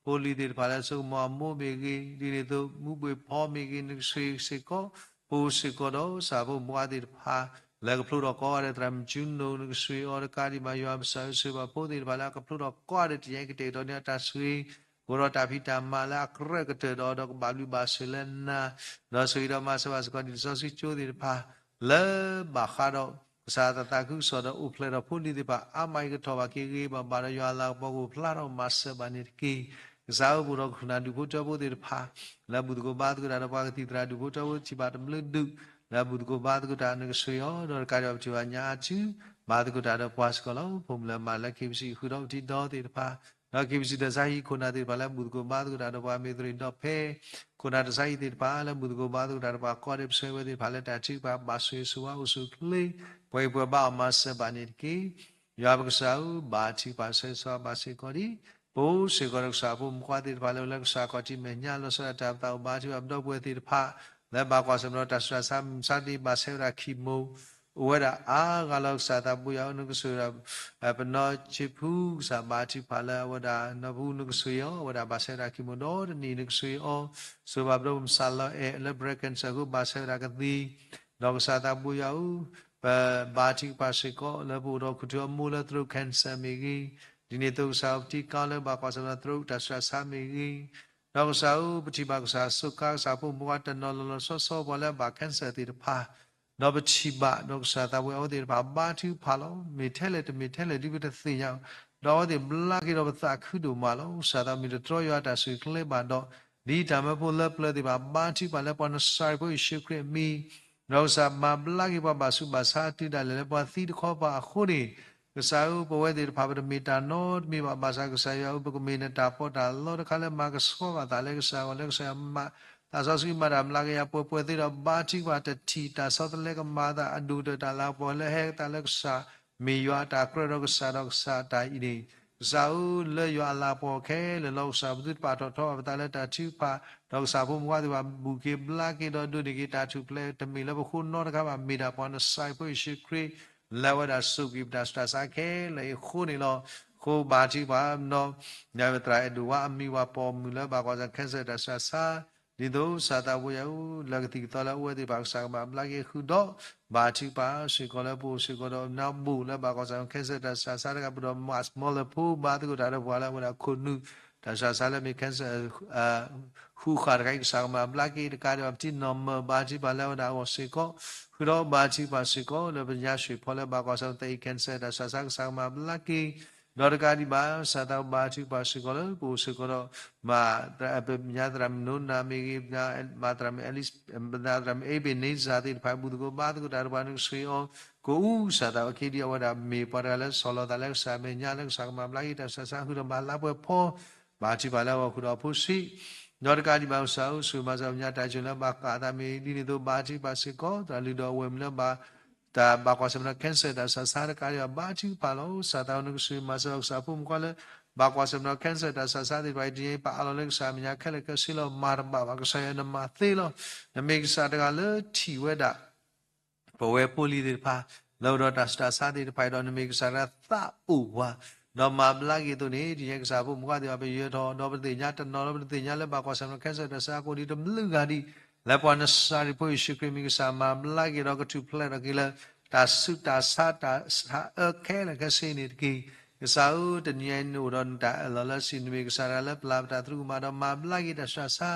ဖိလံၤသ့ၣ်တဖၣ်လၢစိကမီၤအမိၢ်မ့ၢ်ဂ့ၤ ဒ်န့ၣ်အသိး မူဘှ့ၣ်ဖီမ့ၢ်ဂ့ၤ နကဆိၣ်ဂ့ၤစ့ၢ်ကီး ပအိၣ်စ့ၢ်ကီးဒီး ကစၢ်ဖိမုၣ်ဖိခွါသ့ၣ်တဖၣ် လၢကဖျိထီၣ်ကိးဂၤဒဲး သရၣ်မုၣ်ကၠူနိ နကဆိၣ်ဂ့ၤအီၤတကးဒံးဘၣ် ယွၤပစၢ်အုးဆိၣ်ဂ့ၤဘၣ်ဖိသ့ၣ်တဖၣ်လၢအကဖျိထီၣ်ကိးဂၤဒဲး တနံၤအံၤကတဲာ်ကတီၤန့ၢ်အတၢ်ဆိၣ်ဂ့ၤ ကအိၣ်ဒီးတၢ်ဖံးတၢ်မၤလၢအကြၢးကတၢၢ်ဒီး ဒီးကဘၣ်ဘျုးဘၣ်ဆိၣ်လၢနၤ ဒီးဆိၣ်ဂ့ၤဒီးမၤစၢၤဘၣ်စ့ၢ်ကီးဒံး လံာ်စီဆှံကၠိသ့ၣ်တဖၣ် လၢဘၣ်ဃးဒီး ကစၢ်သးသးခုကစီၣ်ဒီးအိၣ်ဖျဲၣ်ဒီးဖိလံၤသ့ၣ်တဖၣ် အါမးအံၤကထီၣ်ဘၣ်က့ၤဂ့ၤ ဘၣ်ဘၣ်ဒီးယွၤအလၤကပီၤကအိၣ်ဖျါထီၣ်မၤစၢၤဘၣ်န့ၣ်တက့ၢ်. ကစၢ်ဧၢ ပအိၣ်ဒီးခိၣ်နၢ်ဒူၣ်ဖိထၢဖိသ့ၣ်တဖၣ် လၢဘူၣ်သကိးဘါသကိးတၢ်ဒီးပှၤ ကသံၣ်သရၣ်ဒူၣ်ဖိထၢဖိထံၣ်ဘၣ်တဘျုးဒူၣ် လၢဘူၣ်သကိးဘါသကိးတၢ် နကဆိၣ်ဂ့ၤအီၤ ဒီးတကးဒံးဘၣ်ပထံၣ်ဘၣ်ညါအါစု ဘါသကိးတၢ်ဒီးပှၤစ့ၢ်ကီးလီၤ. ဖိမုၣ်လၢမၤလၢ KBC ဃုာ်ဒီးပထံဒီသ့ၣ်တဖၣ် ဒီး KBC ဒီးစါဟံၣ်ခိၣ်နၢ်သ့ၣ်တဖၣ်လၢ ဘူၣ်သကိးဘါသကိးတၢ်ဒီးပှၤမ့ၢ်သရံၣ်ဒီးဖဲ ခိၣ်နၢ်ဒီးစါဟံၣ်သ့ၣ်တဖၣ်လၢ ဘူၣ်သကိးဘါသကိးတၢ်ဒီးပှၤကိးဂၤဒဲး ပဆၢဝဲသ့ၣ်တဖၣ်လၢတၢ်ထုကဖၣ် ဘၣ်ဆိၣ်ဂ့ၤဆိၣ်ဝါအိၣ်ဆူၣ်အိၣ်ချ့ ပှဲၤအံၤပှဲၤဘါအီၤမၤစၢၤဘၣ်န့ၣ်တက့ၢ်. ယွၤပကစၢ်ဧၢ ဘါထုကဖၣ်ဆၢဂ့ၤဆၢဝါဘၣ်စ့ၢ်ကီးဒံး ပအိၣ်စ့ၢ်ကီးဒီးကစၢ်ဖိမုၣ်ဖိခွါသ့ၣ်တဖၣ်လၢအိၣ်လၢကစၢ်ခီၣ်ထံးမဲာ်ညါ လီၤဆီဒၣ်တၢ်ပသးအိၣ် ဘါထုကဖၣ်ပဒီပုၢ်ဝဲၢ်သ့ၣ်တဖၣ် လၢဘၣ်ကွၢ်ဆၢၣ်မဲာ်ဒီးတၢ်ဆူးတၢ်ဆါ မုၢ်မဆါတနံၤ ဘၣ်ဆဲးဝဲဒၣ်ခံမိၢ် အိၣ်ဝဲဒၣ်အါဂၤလီၤ ကစၢ်သးဘိယွၤဧၢ နကဆိၣ်ဂ့ၤဒီး ပနီၢ်ဆံဖူ ကစၢ်ဘါထုကဖၣ်လၢအဝဲဒၣ် နီၢ်ဖူနကဆိၣ်ဂ့ၤအီၤ အဝဲဒၣ်ဘၣ်ဆဲးဝဲဒၣ်ခံမိၢ်ဒီတနံၤ နကဆိၣ်ဂ့ၤအီၤ ဆိၣ်ဂ့ၤဘၣ်ပဒီပုၢ်မုၣ်စၢ်လီၤအဲၣ်လၢ breast cancer အဃိ ဘၣ်ဆဲးဝဲဒၣ်ကသံၣ် ဒီးကစၢ်သးဘိယွၤဧၢ ပဘါထုကဖၣ်စ့ၢ်ကီး လၢပအိၣ်ဒီးခိၣ်ထူအမိၢ်လၢ throat cancer မ့ၢ်ဂ့ၤ ဒ်န့ၣ်အသိးကစၢ်ဧၢ ပထံကီၢ်လၢဘၣ်ကွၢ်ဆၢၣ်မဲာ်ဒီး throat တၢ်ဆူးတၢ်ဆါမ့ၢ်ဂ့ၤ ဒီးကစၢ်ဧၢ ပထံၣ်ဘၣ်ကစၢ်စူးကါ ကစၢ်ဖိမုၣ်ဖိခွါတနီၤလီၤလီၤဆီဆီ ပှၤလၢအဘၣ် cancer သ့ၣ်တဖၣ် ဒီးပထံၣ်ဘၣ်ဒီးကစၢ်သးဘိယွၤ အဝဲသ့ၣ်တဖၣ်ဘါထုကဖၣ်လီၤ. မ့ၢ်ထဲလဲၣ်တမ့ၢ်ထဲလဲၣ်ဒ်ပတသ့ၣ်ညါ ဒီးအဝဲသ့ၣ်ဘျါက့ၤဒီးပသးခုဒိၣ်မးလီၤ. ကစၢ်သးမ့ၢ်တတြီယွၤအတၢ်ဆိၣ်ဂ့ၤကျဲဘၣ်ဒီး ဒ်တၢ်မၢဖိလၢပျၢၤသ့ၣ်တဖၣ် ဘါထုကဖၣ်လၢပှၤနစၤရ့းဖိယ့ၣ်ၡူးခရံာ်အမံၤ ဒီးကစၢ်မၤဘျါက့ၤပှၤဘၣ်ဆူးဘၣ်ဆါတုၤဒၣ်လဲာ်လၢပှၤသံတခီပၤအဃိန့ၣ် ကစၢ်ဧၢ ပဝဲသ့ၣ်တဖၣ် ပတမ့ၢ်တၢ်နီတမံၤဘၣ် ဘၣ်ဆၣ်ကစၢ်ယွၤဧၢ ပကမ့ၢ်နတၢ်ပီးတၢ်လီတခါလၢမၤကဆှီဘၣ်သးလၢကစၢ်အဂီၢ် လၢကစၢ်ယွၤမၤသးစီဆှံမၤတၢ်မျးကယၤပှဲၤပှဲၤသ့ဒီး ဘါထုကဖၣ်တထံၣ်တၢ်ဆီတလဲကမၤသး အဒိၣ်ကတၢၢ်တၢ်လၤကပီၤလၢဟဲကသးလၢကစၢ် မ့ၢ်ယွၤအတၢ်ကြၢးဒီးကစၢ်ဒီးကစၢ်တၢ်အံၤန့ၣ် ကစၢ်ဧၢ လၢယွၤအလၤကပီၤခဲလၢာ်လီၤ. ကစၢ်ပသုတပာ်ထီၣ်ထီအီၤပသးလၢတၢ်ထုကဖၣ် ဒီးကစၢ်ဖိမုၣ်ဖိခွါသ့ၣ်တဖၣ် ဘူၣ်က့ၤဘျါက့ၤဒီးဒိးန့ၢ်က့ၤတၢ်ထူၣ်ဖျဲး တမ့ၢ်လၢပဃိနီတခါဘၣ် မ့ၢ်ဒၣ်ပှၤနစၤရ့းဖိယ့ၣ်ၡူးခရံာ် လၢအဝဲဒၣ်စိာ်က့ၤပတၢ်ဆူးတၢ်ဆါခဲလၢာ်အံၤအဃိန့ၣ်လီၤ. အဃိဘါထုကဖၣ်နီၢ် သရၣ်အဲၣ်ဒိၣ်ဝါအမံၤ ပှၤပိာ်မုၣ်လၢဘၣ်ကွၢ်ဆၢၣ်မဲာ် cancer တၢ်ဆူးတၢ်ဆါ ဒ်သိးကစၢ်သးဘိယွၤဧၢ လၢကသံၣ်ကသီလၢအအိၣ်ဝဲသ့ၣ်တဖၣ် ကစၢ်ကမၤဘျါက့ၤဃုာ်ဒီး ဘါထုကဖၣ်စ့ၢ်ကီးလၢပအိၣ်စ့ၢ်ကီးဒီး နၢ်ဘူၣ်လၢဘၣ်ကွၢ်ဆၢၣ်မဲာ် cancer တၢ်ဆူးတၢ်ဆါတဂၤ ပဒီး မၤစမီလၢဖိ ဘါသကိးတၢ်ဒီးပှၤလၢအဝဲဒၣ်ခိၣ်နူာ် တၢ်ဆူးတၢ်ဆါလၢမ့ၢ် cancer ဃုဃာ်တခါအံၤ ကစၢ်ကမၤဘျါက့ၤ တကးဒံးဘၣ် ပထံၣ်နီၢ်မၢၢ်ဘါထုကဖၣ်လၢအဝဲဒၣ်အဂီၢ်စ့ၢ်ကီး ဃုာ်ဒီးဘါထုကဖၣ်စ့ၢ်ကီး လၢပညါဆွ့ၣ်ဖီလၢဘၣ်ကွၢ်ဆၢၣ်မဲာ် သအံၣ် cancer တၢ်ဆူးတၢ်ဆါ ကစၢ်ကမၤဘျါက့ၤ ဒီးတကးဒံးဘၣ် ကစၢ်သးဘိဘါထုကဖၣ်စ့ၢ်ကီးလၢ ပအိၣ်စ့ၢ်ကီးဒီး မ့ၢ်ပညါသရၣ်မုၣ်နိနၤမ့ၢ်ဂ့ၤ မ့ၢ်သရၣ်မုၣ်အဲလံး မ့ၢ်သရၣ်မုၣ်အ့ဘ့းန့စၢ်သ့ၣ်တဖၣ် ဘူၣ်သကိးဘါသကိးတၢ်ဒီးပှၤ နကဆိၣ်ဂ့ၤအီၤ ကအိၣ်ကစၢ်သးဘိ က့ဒံးအဝဲဒၣ်မ့ၢ်ပှၤတဂၤလၢဆီၣ်လီၤသးလၢကစၢ်မဲာ်ညါ လၢကစၢ်ကမၤဘျါက့ၤတၢ်ဆူးတၢ်ဆါ ဃုာ်ဒီးမၤလၤပှဲၤဖီ ဘါထုကဖၣ်လၢအဂီၢ် ဃုာ်ဒီးအဖိဆံး ဒီးတကးဒံးဘၣ် ကစၢ်ဧၢ ဆိၣ်ဂ့ၤမၤစၢၤပညါတၢ်စၢၤလၢဘၣ်ဃးအသးမ့ၢ် ဒ်န့ၣ်အသိး ဘါထုကဖၣ်စ့ၢ်ကီး သရၣ်လုၢ်ဒီးအဝဲၢ်မုၣ်လၢဘၣ် တၢ်ဘၣ်ကွၢ်ဆၢၣ်မဲာ်ဒီး cancer တၢ်ဆူးတၢ်ဆါတကးဒံးဘၣ် ဘါထုကဖၣ်လီၤ. ကစၢ်သးဘိ နကဆိၣ်ဂ့ၤမၤစၢၤကစၢ်ဖိမုၣ်ဖိခွါလၢ ဘၣ်ကွၢ်ဆၢၣ်မဲာ်ဒီး cancer တၢ်ဆူးတၢ်ဆါသ့ၣ်တဖၣ်အံၤ တနံၤအံၤ ပအးလီၤလၢကစၢ်မဲာ်ညါခဲလၢာ်ခဲဆ့လီၤ. မၤတဘၣ်ဘၣ် ကစၢ်ယွၤနမၤသ့လီၤ. နမ့ၢ်ကစၢ်တဂၤလၢထံၣ်ဝဲဒၣ် ပဝဲဖိလံၤသ့ၣ်တဖၣ် လၢအိၣ်ဒီးတၢ်ဆူးတၢ်ဆါသ့ၣ်တဖၣ်အံၤဒီး နမ့ၢ်ကစၢ်တဂၤသးအိၣ်ဝဲ ဒီးမၤဘျါက့ၤအသိးန့ၣ် တနံၤအံၤကစၢ်ဖိမုၣ်ဖိခွါသ့ၣ်တဖၣ် ပယၢၤထီၣ် ဒီးပသ့ၣ်ညါတနီၤလၢပတသ့ၣ်ညါလၢဘၣ်ကွၢ်ဆၢၣ်မဲာ်ဒီး cancer တၢ်ဆူးတၢ်ဆါကိးဒံးတဘျုးဂၤဒံး လၢပှၤနစၤရ့းဖိယ့ၣ်ၡူးခရံာ်မံၤ ကစၢ်မၤဘျါက့ၤဒီးကထူၣ်ဖျဲးထီၣ်က့ၤလၢ တၢ်ဆူးတၢ်ဆါတၢ်ဆါအၢခဲလၢာ်ခဲဆ့န့ၣ်တက့ၢ်. ကစၢ်ဧၢ တနံၤအံၤနအိၣ်ဒီးနတၢ်အၢၣ်လီၤလၢ စံးနမ့ၢ်ကစၢ်တဂၤလၢပျၢ်ပတၢ်သရူးကမၣ်ဒီးမၤဘျါက့ၤတၢ်ဆူးတၢ်ဆါ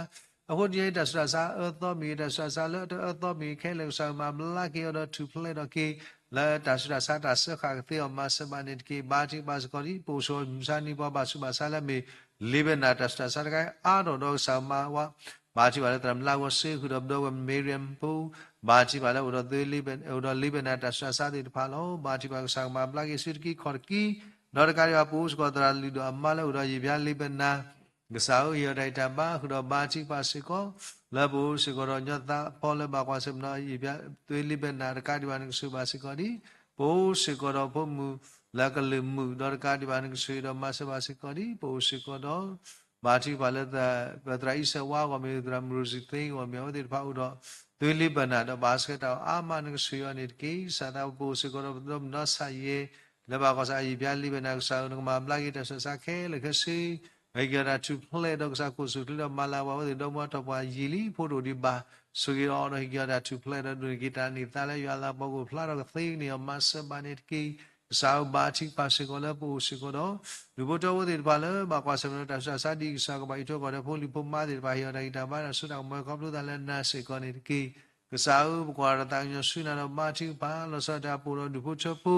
အဃိတနံၤအံၤ တၢ်ဆူးတၢ်ဆါအၢသီမ့ၢ်ဂ့ၤ တၢ်ဆူးတၢ်ဆါလၢအတအၢသီမ့ၢ်ဂ့ၤခဲလၢာ် ကစၢ်မၤဘျါက့ၤအီၤဒီးထူၣ်ဖျဲးထီၣ်က့ၤ လၢတၢ်ဆူးတၢ်ဆါတၢ်စၢဃာ်ကသ့အီၤ မၤစၢၤဘၣ်န့ၣ်တက့ၢ်. ဘါထုကဖၣ်စ့ၢ်ကီးဒံး ပအိၣ်ဆိးမုၢ်မဆါနံၤ ပှၤဘၣ်ဆူးဘၣ်ဆါလၢမ့ၢ် လံာ်ဘဲနၤ တၢ်ဆူးတၢ်ဆါတခါအံၤ အါထီၣ်ဒီးကစၢ်မၤဝဲ ဘါထုကဖၣ်လၢသရၣ်မုၣ်လါဂီၤစ့ ဃုာ်ဒီးပဒီပုၢ်ဝဲၢ် Miriam ဖိ ဘါထုကဖၣ်လၢအိၣ်ဒီး အိၣ်ဒီးလံာ်ဘဲနၤတၢ်ဆူးတၢ်ဆါသ့ၣ်တဖၣ်လီၤ. ဘါထုကဖၣ်ကစၢ်ကမၤဘျါက့ၤစုတကံခီၣ်တကံ ဒီးတကးဒံးဘၣ် ပအိၣ်စ့ၢ်ကီးသရၣ်လုၢ်ဒီးအမါလၢအိၣ်ဒီးယံာ်ဘျါလံာ်ဘဲနၤ ကစၢ်ဧၢ ဟ့ၣ်အီၤတၢ်ဂံၢ်တၢ်ဘါ ဃုာ်ဒီးဘါထုကဖၣ်စ့ၢ်ကီး လၢပအိၣ်စ့ၢ်ကီးဒီးညီသးဖီလၢဘၣ်ကွၢ်ဆၢၣ်မဲာ်ဒီး ယံာ်ဘျါ သွ့လံာ်ဘဲနၤတကးဒံးဘၣ် နကဆိၣ်ဂ့ၤဘၣ်စ့ၢ်ကီးဒံး ပအိၣ်စ့ၢ်ကီးဒီးဖိမုၣ်လၢကလုာ်မုာ် ဒီးတကးဒံးဘၣ် နကဆိၣ်ဂ့ၤဒီးမၤစၢၤဘၣ်စ့ၢ်ကီးဒံး ပအိၣ်စ့ၢ်ကီးဒီး ဘါထုကဖၣ်လၢ ပသရၣ်အံၣ်စၢၤဝါအဂီၢ်မ့ၢ်ဂ့ၤ သရၣ်မုၣ်ရိၣ်စံၣ်သ့အဂီၢ်မ့ၢ်ဂ့ၤ အဝဲသ့ၣ်တဖၣ်အိၣ်ဒီး သွေးလီၤဘၢၣ်နၢ် ဒီးဘၣ်ဆှၢတၢ်အီၤအါမး နကဆိၣ်ဂ့ၤအီၤန့ၣ်တက့ၢ်. ကစၢ်သးပအိၣ်စ့ၢ်ကီးဒီး ပဒီပုၢ်ဒီဝဲၢ်နီၢ်ဆါယဲၢ် လၢဘၣ်ကွၢ်ဆၢၣ်အယံာ်ပျါလံဘၣ်နၤ ကစၢ်ဧၢ နကမၤဘျါက့ၤတၢ်ဆူးတၢ်ဆါခဲလၢာ်ခဲဆ့ ဟ့ၣ်က့ၤအီၤတၢ်ထူၣ်ဖျဲးဒီး ကစၢ်ကိးဆူၣ်ချ့ဒီးမၤလၤကပီၤအဝဲသ့ၣ်ဒီမါထီၣ်ပှၤယံာ်လံ ဖိတအိၣ်ဒံးဘၣ် ဆိၣ်ဂ့ၤအီၤဒီးဟ့ၣ်က့ၤအီၤတၢ်ထူၣ်ဖျဲးဒီး ဒိးန့ၢ်က့ၤတၢ်န့ၢ်သါလၢယွၤလၤကပီၤကအိၣ်ဖျါထီၣ်ကသ့န့ၣ်အီၤ မၤစၢၤဘၣ်န့ၣ်တက့ၢ်. ကစၢ်ဧၢ ဘါထုကဖၣ်စ့ၢ်ကီးလၢပအိၣ်စ့ၢ်ကီးဒီး ဒူၣ်ဖိထၢဖိသ့ၣ်တဖၣ်လၢ ဘၣ်ကွၢ်ဆၢၣ်မဲာ်ဒီးတၢ်ဆူးတၢ်ဆါဒ်ကစၢ်ကဘၣ်အံးထွဲကွၢ်ထွဲဖိလံၤဖိမါသ့ၣ်တဖၣ် ဟ့ၣ်အီၤတၢ်ဂံၢ်တၢ်ဘါတၢ်စိတၢ်ကမီၤခီဖျိသးလၢနၤစ့ၢ်ကီးန့ၣ်တက့ၢ်. ကစၢ်ဧၢ ပကွၢ်ဒီးသးကညီၤဆူနၤဒီးဘါထုကဖၣ် လီၤဆီဒၣ်တၢ်ပအိၣ်ဒီးဒူၣ်ဖိထၢဖိ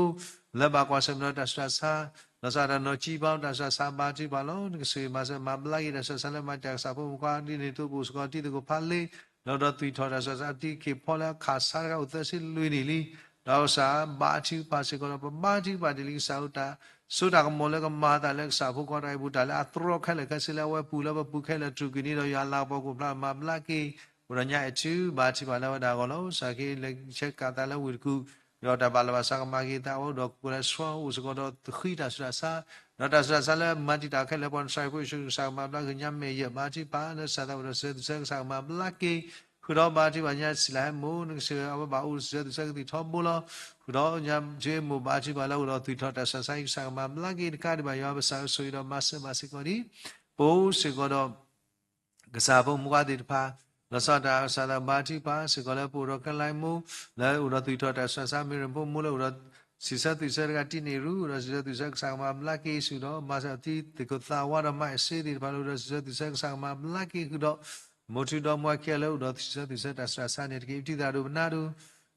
လၢဘၣ်ကွၢ်ဆၢၣ်မဲာ်ဒီးတၢ်ဆူးတၢ်ဆါ လီၤဆီဒၣ်တၢ်နီၢ်ကံပာ်တၢ်ဆူးတၢ်ဆါ ဘါထုကဖၣ်လီၤ. နကဆိၣ်ဂ့ၤမၤစၢၤမၤဘျါက့ၤတၢ်ဆူးတၢ်ဆါလၢမၤတၢ်ကစၢ်ဖိမုၣ်ခွါဒ်န့ၣ်သိးပအိၣ်စ့ၢ်ကီးတံၤသကိးဖးလ့ လၢအိၣ်ဒီးသွံၣ်ထီၣ်တၢ်ဆူးတၢ်ဆါတံၤခ့ၣ်ဖီလၢအခးဆါတခါအိၣ်သၢဆံလွံၢ်နံၣ်လံ. ဒီးကစၢ်ဘါထုကဖၣ်စ့ၢ်ကီးဒီး ပဘါထုကဖၣ်တ့ၢ်လံကစၢ်ဧၢ တၢ်စိတၢ်ကမီၤလၢကမၤအသးလၢကစၢ်ဖိခွါတဂၤအံၤအပူၤ တၢ်လၢအသြီခဲလၢာ်ခဲဆ့လၢအဝဲပူၤလၢပပူၤခဲလၢာ်တြူာ်ကွံာ်န့ၣ်ဒီး ယွၤလၤကပီၤကအိၣ်ဖျါမၤဘျါက့ၤ အိၣ်ဒီးညါအဲၣ်ထု ဘါထုကဖၣ်လၢဝဲဒၣ်အဂီၢ်လီၤ. ကစၢ်ခ့လၢဆဲးကးသးလၢဝ့ၢ်တကူၣ် ဒီးတၢ်ဘၣ်လီၤဘၣ်စးကမၤက့ၤသးအီၤ ဒီးကကွဲးလၢဆှီအိၣ်စ့ၢ်ကီးဒီးသဃံတၢ်ဆူးတၢ်ဆါ ဒီးတၢ်ဆူးတၢ်ဆါလၢမၤတံာ်တာ်ခဲလၢာ် ပှၤနစဲးဖိယ့ၣ်ၡူးခရံာ်ကစၢ်ကမၤဘျါက့ၤညါမဲာ်ယဲၢ် ဘါထုကဖၣ်လၢကစၢ်သးအိၣ်ဒီးစံးဆၢသုစၢၤကစၢ်ကမၤဘျါက့ၤ ဃုာ်ဒီးဘါထုကဖၣ်ညါစံးလၢဟဲမိၢ် နကဆိၣ်ဂ့ၤအဝဲဘၣ်အိၣ်စံးဆၢသုစၢၤကသံၣ်ထီဘိလီၤ. ဃုာ်ဒီးညါဆံးမိၢ်ဘါထုကဖၣ်လၢအိၣ်ဒီးသွံၣ်ထီၣ်တၢ်ဆူးတၢ်ဆါအံၤ ကစၢ်ကမၤဘျါက့ၤတကးဒံးဘၣ် ယွၤပစၢ်ဧၢ ဆိၣ်ဂ့ၤဒီးမၤစၢၤဘၣ်စ့ၢ်ကီးဒံး ပအိၣ်စ့ၢ်ကီးဒီး ကစၢ်ဖိမုၣ်ခွါသ့ၣ်တဖၣ် လီၤဆီဒၣ်တၢ်ကစၢ်သးဘါထုကဖၣ်စ့ၢ်ကီးလၢပအိၣ်ဒီးကဲလံမိၢ် လၢအိၣ်ဒီးသွံၣ်ထီၣ်တၢ်ဆူးတၢ်ဆါ မ့ၢ်ရ့ၣ်ဖိမိၢ်လၢအိၣ်ဒီး စံးဆၢသုစၢၤတဂၤတံၢ်န့ၢ်ရူ အိၣ်ဒီးစံးဆၢသုစၢၤကစၢ်ကမၤဘျါက့ၤဆူၣ်ဒီး မၤစၢၤတံၤသကိးသးဝါဒီးမၤအ့ၣ်စ့သ့ၣ်တဖၣ်လၢအိၣ်ဒီးစံးဆၢသုစၢၤကစၢ်ကမၤဘျါက့ၤဃုာ်ဒီး မိၢ်ထူဒီမါခံဂၤလၢအိၣ်ဒီးစံးဆၢသုစၢၤတၢ်ဆူးတၢ်ဆါန့ၣ်တက့ၢ် ပတံၤသရၣ်ဒိၣ်ပနါဒိၣ်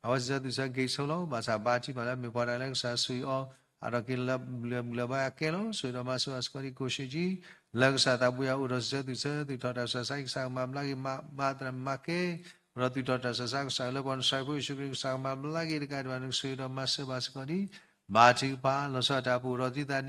အဝဲစံးဆၢသုစၢၤ ဂ့ၤဆိလီၤ ဘၣ်ဆၣ်ဘါထုကဖၣ်လၢမ့ၢ်ပှၤတဂၤလၢကစၢ်ဆိၣ်ဂ့ၤအီၤ အါထီၣ်က့ၤလၢဘျုးဘၣ်ကဲလီၤ ဆိၣ်ဂ့ၤဒီးမၤစၢၤဘၣ်စ့ၢ်ကီးဒံး ကိၣ်ၡ့ကၠံ လၢကစၢ်သးပူၤယၤအိၣ်ဒီးစံးဆၢသုစၢၤ သွံၣ်ထီၣ်တၢ်ဆူးတၢ်ဆါ ကစၢ်ကမၤဘျါက့ၤ မၤသရၣ်မၤကဲ အိၣ်ဒီးသွံၣ်ထီၣ်တၢ်ဆူးတၢ်ဆါ ကစၢ်လၢပှၤနစဲးဖိယ့ၣ်ၡူးခရံာ် ကစၢ်ကမၤဘျါက့ၤတကးဒံးဘၣ် နကဆိၣ်ဂ့ၤဒီးမၤစၢၤဘၣ်စ့ၢ်ကီးဒံး ဘါထုကဖၣ် လီၤဆီဒၣ်တၢ်ပအိၣ်ဒီးသုသးဒ်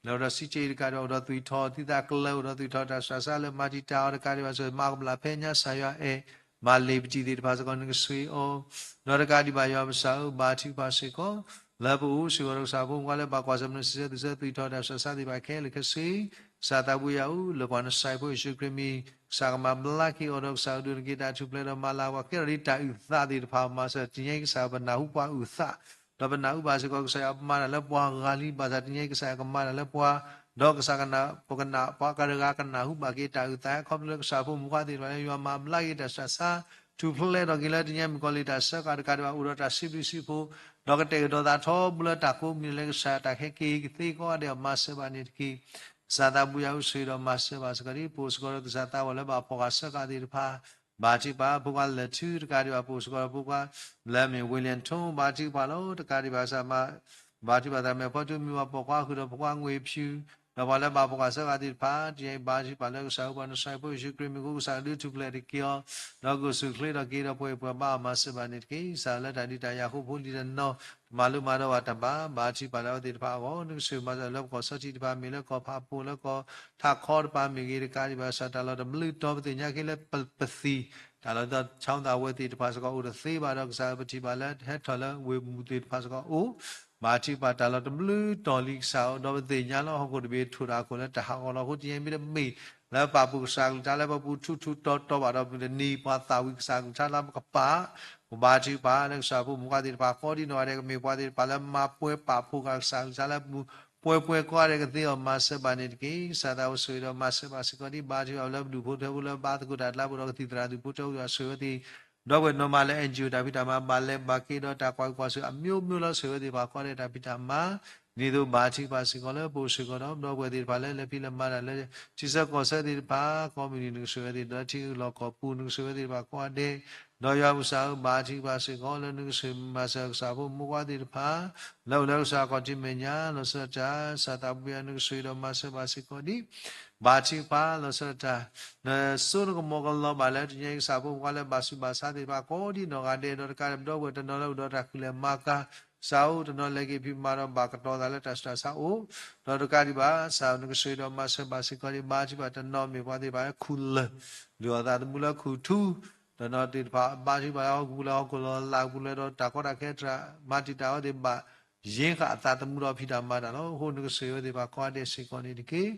လၢအိၣ်ဒီးစံးကၠံတကးဒံးဘၣ် အိၣ်ဒီးသွံၣ်ထီၣ် သုသးကလၢၤ အိၣ်ဒီးသွံၣ်ထီၣ်တၢ်ဆူးတၢ်ဆါလၢမၤတံာ်တာ်အီၤတကးဒံးဘၣ် ဆိၣ်ဂ့ၤမၤကပျၢ်ဖဲညါ ကစၢ်ယွၤအဲၣ် မၤလ့ၤပတံၤသ့ၣ်တဖၣ်စ့ၢ်ကီး နကဆိၣ်ဂ့ၤအီၤ ဒီးတကးဒံးဘၣ်ယွၤပစၢ်ဧၢ ဘါထုကဖၣ်စ့ၢ်ကီး လၢပအိၣ်စ့ၢ်ကီးဒီးကစၢ်ဖိမုၣ်ခွါလၢဘၣ်ကွၢ်ဆၢၣ်မဲာ်စံးဆၢသုစၢၤ သွံၣ်ထီၣ်တၢ်ဆူးတၢ်ဆါသ့ၣ်တဖၣ်ခဲလၢာ်ခဲဆ့ ကစၢ်သးပူၤယၤအိၣ် လၢပှၤနစဲးဖိယ့ၣ်ၡူးခရံာ်မံၤ ကစၢ်ကမၤဘျါက့ၤအီၤဒီးကစၢ်ကဒိးန့ၢ်က့ၤတၢ်ထူၣ်ဖျဲးဒီးမၤလၤကပီၤကဲထီၣ်ဒ်တၢ်အုၣ်သးသ့ၣ်တဖၣ် မၤစၢၤတနံၤအံၤ ကစၢ်ပနၢ်ဟူပှၤအုၣ်သး ဒီးပနၢ်ဟူဘၣ်စ့ၢ်ကီး ကစၢ်ယွၤမၤတၢ်လၢပှၤဂၤလံ ဘၣ်ဆၣ်တနံၤအံၤ ကစၢ်ယွၤကမၤတၢ်လၢပှၤ ဒီးကစၢ်ကနၣ် ပကနၣ် ပှၤကတဂၤကနၢ်ဟူဘၣ်က့ၤတၢ်အုၣ်သး ခီဖျိလၢကစၢ်ဖိမုၣ်ခွါသ့ၣ်တဖၣ်လၢယွၤမၤဘျါက့ၤတၢ်ဆူးတၢ်ဆါ ထူၣ်ဖျဲးထီၣ်က့ၤလၢတနံၤအံၤ မုၣ်ကီၤလံၢ်တၢ်ဆၢဃာ်တကးဒံးဘၣ် အိၣ်ဒီးတၢ်စံးဘျုးစံးဖှိၣ် ဒီးကတဲာ်ကတီၤသးထီဘိလၢတၢ်ကိးမံၤလၢကစၢ်တၢ်ခဲက့ၤကသ့ကိးဂၤဒဲး မၤစၢၤဘၣ်န့ၣ်တက့ၢ်. ကစၢ်သးပူၤယၤအိၣ် ဆိၣ်ဂ့ၤဒီးမၤစၢၤဘၣ်စ့ၢ်ကီးဒ် ပအိၣ်စ့ၢ်ကီးဒီးသးစၢ်သးဝီၤလၢဘၣ်ဖှီၣ်ဃာ်ဆၢဃာ်သ့ၣ်တဖၣ် ဘါထုကဖၣ် ဖိခွါလၢာ်ထုတကးဒံးဘၣ် ပအိၣ်စ့ၢ်ကီးဒီးဖိခွါ လၢအမ့ၢ် ဝ့လံထိ ဘါထုကဖၣ်လီၤ တကးဒံးဘၣ်ကစၢ်မၤ ဘါထုကဖၣ်သးမဲာ်ဖီထူမံၤဝၤပိာ်ခွါဃုာ်ဒီးဖိခွါငွေ့ဖၠူ ဒီးပှၤလၢဘၣ်ဖှီၣ်ဃာ်ဆၢဃာ်သ့ၣ်တဖၣ် တနံၤအံၤ ဘါထုကဖၣ်လၢကစၢ်ဧၢ ပှၤနစဲးဖိယ့ၣ်ၡူးခရံာ်မံၤ ကစၢ်ကဒုးထူၣ်ဖျဲးထီၣ်က့ၤအီၤ ဒီးကအိၣ်ဆူၣ်အိၣ်ချ့ထီၣ်က့ၤဒီးပှၤအဲၣ်ပှၤဘါအီၤ မၤစၢၤဘၣ်န့ၣ်တက့ၢ်. ကစၢ်လၢတၢ်ဒုးတၢ်ယၤဃိဖိလံၤတနီၤ တမၤလိမၤဒိးဘၣ်တၢ်ဘၣ် ဘါထုကဖၣ်လၢအဝဲသ့ၣ်တဖၣ်အဂီၢ် နကဆိၣ်ဂ့ၤမၤစၢၤလၢပကီၢ်ဆီထံးတဖၣ် မ့ၢ်လၢကီၢ်ဖးပိၢ် လၢကီၢ်ထးခီတဖၣ်မ့ၢ်ဂ့ၤ တကးဒံးဘၣ် ကစၢ်တၢ်လီၤတဘျုးတီၤ ပသ့ၣ်ညါက့ၤလၢပသံၣ် တၢ်လီၤဆီသးဝဲသ့ၣ်တဖၣ်စ့ၢ်ကီး အိၣ်တသ့ဘၣ်ဒီး ကစၢ်ပထံၣ်ဘၣ်လၢဟဲထီၣ်လၢဝ့ၢ်မူးသ့ၣ်တဖၣ်စ့ၢ်ကီးအိၣ် ဘါထုကဖၣ်တၢ်လီၤတဘျုးတီၤလံကစၢ်ဧၢ ဒီးပသ့ၣ်ညါလၢဟီၣ်ခိၣ်တဘ့ၣ်ထိၣ်တၢ်အခိၣ်လၢတၢ်ဟးဂီၤလီၤအဃိ တနံၤအံၤမ့ၢ်တမ့ၢ် လၢပာ်ဖှိၣ်ကစၢ်ကလုၢ်ကထါလၢပပူၤထူထူတီတီဘၣ်ဒီး မုၢ်တနံၤပှၤသးဝံၣ်ကစၢ်ကလုၢ်ကထါလၢ ပကပာ် ပဘါထုကဖၣ်လၢကစၢ်ဖိမုၣ်ခွါသ့ၣ်တဖၣ် ကိးဒံနီၢ်ဂၤဒဲး ကမ့ၢ်ပှၤသ့ၣ်တဖၣ်လၢမၤပှဲၤပာ်ဖှိၣ်ဃာ်ကစၢ်ကလုၢ်ကထါလၢပူၤ ပှဲၤပှဲၤကိးဂၤဒဲးကသ့အီၤ မၤစၢၤဘၣ်န့ၣ်တက့ၢ်. ကစၢ်သးအိၣ်ဆိၣ်ဂ့ၤဒီးမၤစၢၤဘၣ်စ့ၢ်ကီးဒ် ဘါထုကဖၣ်လၢပဒူၣ်ဖိထၢဖိလၢဘါသကိးတၢ်လၢပဒီးကသံၣ်သရၣ်ဒူၣ်ဖိထၢဖိ ဆိၣ်ဂ့ၤဝဲသ့ၣ် ဒီပုၢ်ဝဲၢ်နီၢ်မးလၢ NGO တၢ်ဖံးတၢ်မၤ ဘၣ်လဲၤဘၣ်က့ၤဒီးတၢ်ကွၢ်က့ၤကွၢ်ဆၢ အမျိုးမျိုးလီၤ ဆိၣ်ဂ့ၤဝဲသ့ၣ်တဖၣ်ကိးဂၤဒဲးတၢ်ဖံးတၢ်မၤ ဒ်သိးဘါထုကဖၣ်စ့ၢ်ကီးလၢပအိၣ်စ့ၢ်ကီးဒီး ဒီပုၢ်ဝဲၢ်သ့ၣ်တဖၣ်လၢလဲၤဖံးလဲၤမၤတၢ်လၢ ထံဆၢကီၢ်ဆၢသ့ၣ်တဖၣ် ကိးမုၢ်နံၤနကဆိၣ်ဂ့ၤဝဲသ့ၣ် ဒီးထံဂုၤလီၤကီၢ်ပူၤနကဆိၣ်ဂ့ၤဝဲသ့ၣ်တဖၣ်ကိးဂၤဒဲး ဒီးယွၤပကစၢ်ဧၢ ဘါထုကဖၣ်စ့ၢ်ကီးလၢနကဆိၣ်ဂ့ၤမၤစၢၤကစၢ်ဖိမုၣ်ခွါသ့ၣ်တဖၣ် လၢအိၣ်လၢကစၢ်ခီၣ်ထံးမဲာ်ညါ လီၤဆီဒၣ်တၢ် ကစၢ်သးပူၤယၤ နကဆိၣ်ဂ့ၤဒီးမၤစၢၤဘၣ်စ့ၢ်ကီးဒ် ဘါထုကဖၣ် လီၤဆီဒၣ်တၢ် နစိနကမီၤကလီၤဘၣ်လၢတနံၤအံၤ ကစၢ်ဖိမုၣ်ခွါလၢဘၣ်ဆူးဘၣ်ဆါသ့ၣ်တဖၣ် ကိးဒံနီၢ်ဂၤဒဲး ဒီးတကးဒီး ဒီပုၢ်ဝဲၢ်တနီၤလၢအိၣ်ဒီးတၢ်ကူၣ်လဲၤမၤကၤ ကစၢ်ဧၢ တနီၤလဲၤက့ၤဖံးမၤဒီးဘၣ်ကတီၤသးလၢတၢ်ဆူးတၢ်ဆါအိၣ် ဒီးတကးဒံးဘၣ် ကစၢ်နကဆိၣ်ဂ့ၤဒီးမၤစၢၤဘၣ်စ့ၢ်ကီးဒ် ဘါထုကဖၣ် တနီၤမ့ၢ်ပှၤသ့ၣ်တဖၣ်လၢခူၣ်လၢၢ် လုၢ်အီၣ်သးသမူလၢခူၣ်ထူ တနီၤသ့ၣ်တဖၣ် ဘါထုကဖၣ်လၢဟီၣ်ခိၣ်ပူၤလၢဟီၣ်ခိၣ်လီၤလးပူၤလၢဒီးတၢ်ကီတၢ်ခဲတြၢ် မၤတံာ်တာ်အဝဲသ့ၣ်ဘၣ် ယ့ဃာ်အသးသမူဒီးဖံးတၢ်မၤတၢ်လီၤ. အဃိနကဆိၣ်ဂ့ၤဝဲသ့ၣ်တဖၣ်ကိးဂၤဒဲးစ့ၢ်ကီးန့ၣ်တက့ၢ်.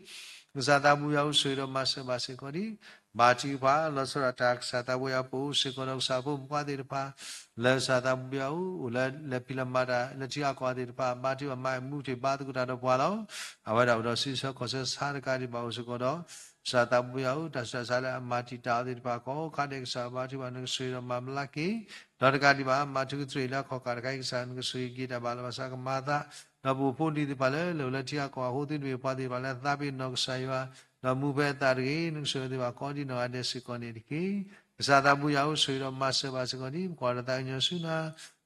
ကစၢ်သးဘိယွၤဧၢ, ဆိၣ်ဂ့ၤဒီးမၤစၢၤဘၣ်စ့ၢ်ကီးဒံး ဘါထုကဖၣ် လီၤဆီဒၣ်တၢ်ကစၢ်သးဘိယွၤ ပအိၣ်စ့ၢ်ကီးဒီးကစၢ်ဖိမုၣ်ဖိခွါသ့ၣ်တဖၣ် လၢကစၢ်သးဘိယွၤဧၢ အိၣ်လၢလဲၤဖံးလဲၤမၤတၢ် လၢထံဂၤကီၢ်ဂၤသ့ၣ်တဖၣ် ဘါထုကဖၣ်မၤမူထီၣ်ဘါသကိးတၢ်ဒီးပှၤလီၤ. အဝဲဒၣ်အိၣ်ဒီးစံးဆၢခီၣ်ဆၢဆါတကးဒံးဘၣ် အိၣ်စ့ၢ်ကီးဒီး ကစၢ်သးဘိယွၤဧၢ တၢ်ဆူးတၢ်ဆါလၢအမၤတံာ်တာ်အီၤသ့ၣ်တဖၣ် ကိးခါဒဲးကစၢ်ဘါထုကဖၣ် နကဆိၣ်ဂ့ၤဒီးမၤဘျါက့ၤ ဒီးတကးဒံးဘၣ် မၤထူကတြ့ၣ်လၢအခီၣ်ကၢ်တခါအံၤ ကစၢ်နကဆိၣ်ဂ့ၤက့ၤတၢ် ဘၣ်လီၤဘၣ်ဆၣ်ကမၤအသး ဒီးပအိၣ်ဖိလံၤသ့ၣ်တဖၣ်လၢ လဲၤအိၣ်လၢထံဂၤကီၢ်ဂၤအဃိ သုတမ့ၢ်ပှၤသ့ၣ်တဖၣ်လၢသးပ့ၤနီၣ်ကစၢ်ယွၤ ဒီးမူဖဲအသးတဂ့ၤ နကဆိၣ်ဂ့ၤသ့ၣ်တဖၣ်ကိးဒံးနီၢ်ဂၤဒဲးစ့ၢ်ကီးန့ၣ်တက့ၢ်. ကစၢ်သးဘိယွၤဧၢ ဆိၣ်ဂ့ၤဒီးမၤစၢၤဘၣ်စ့ၢ်ကီးဒံး ပကွၢ်ဒီးသးကညီၤဆူနၤ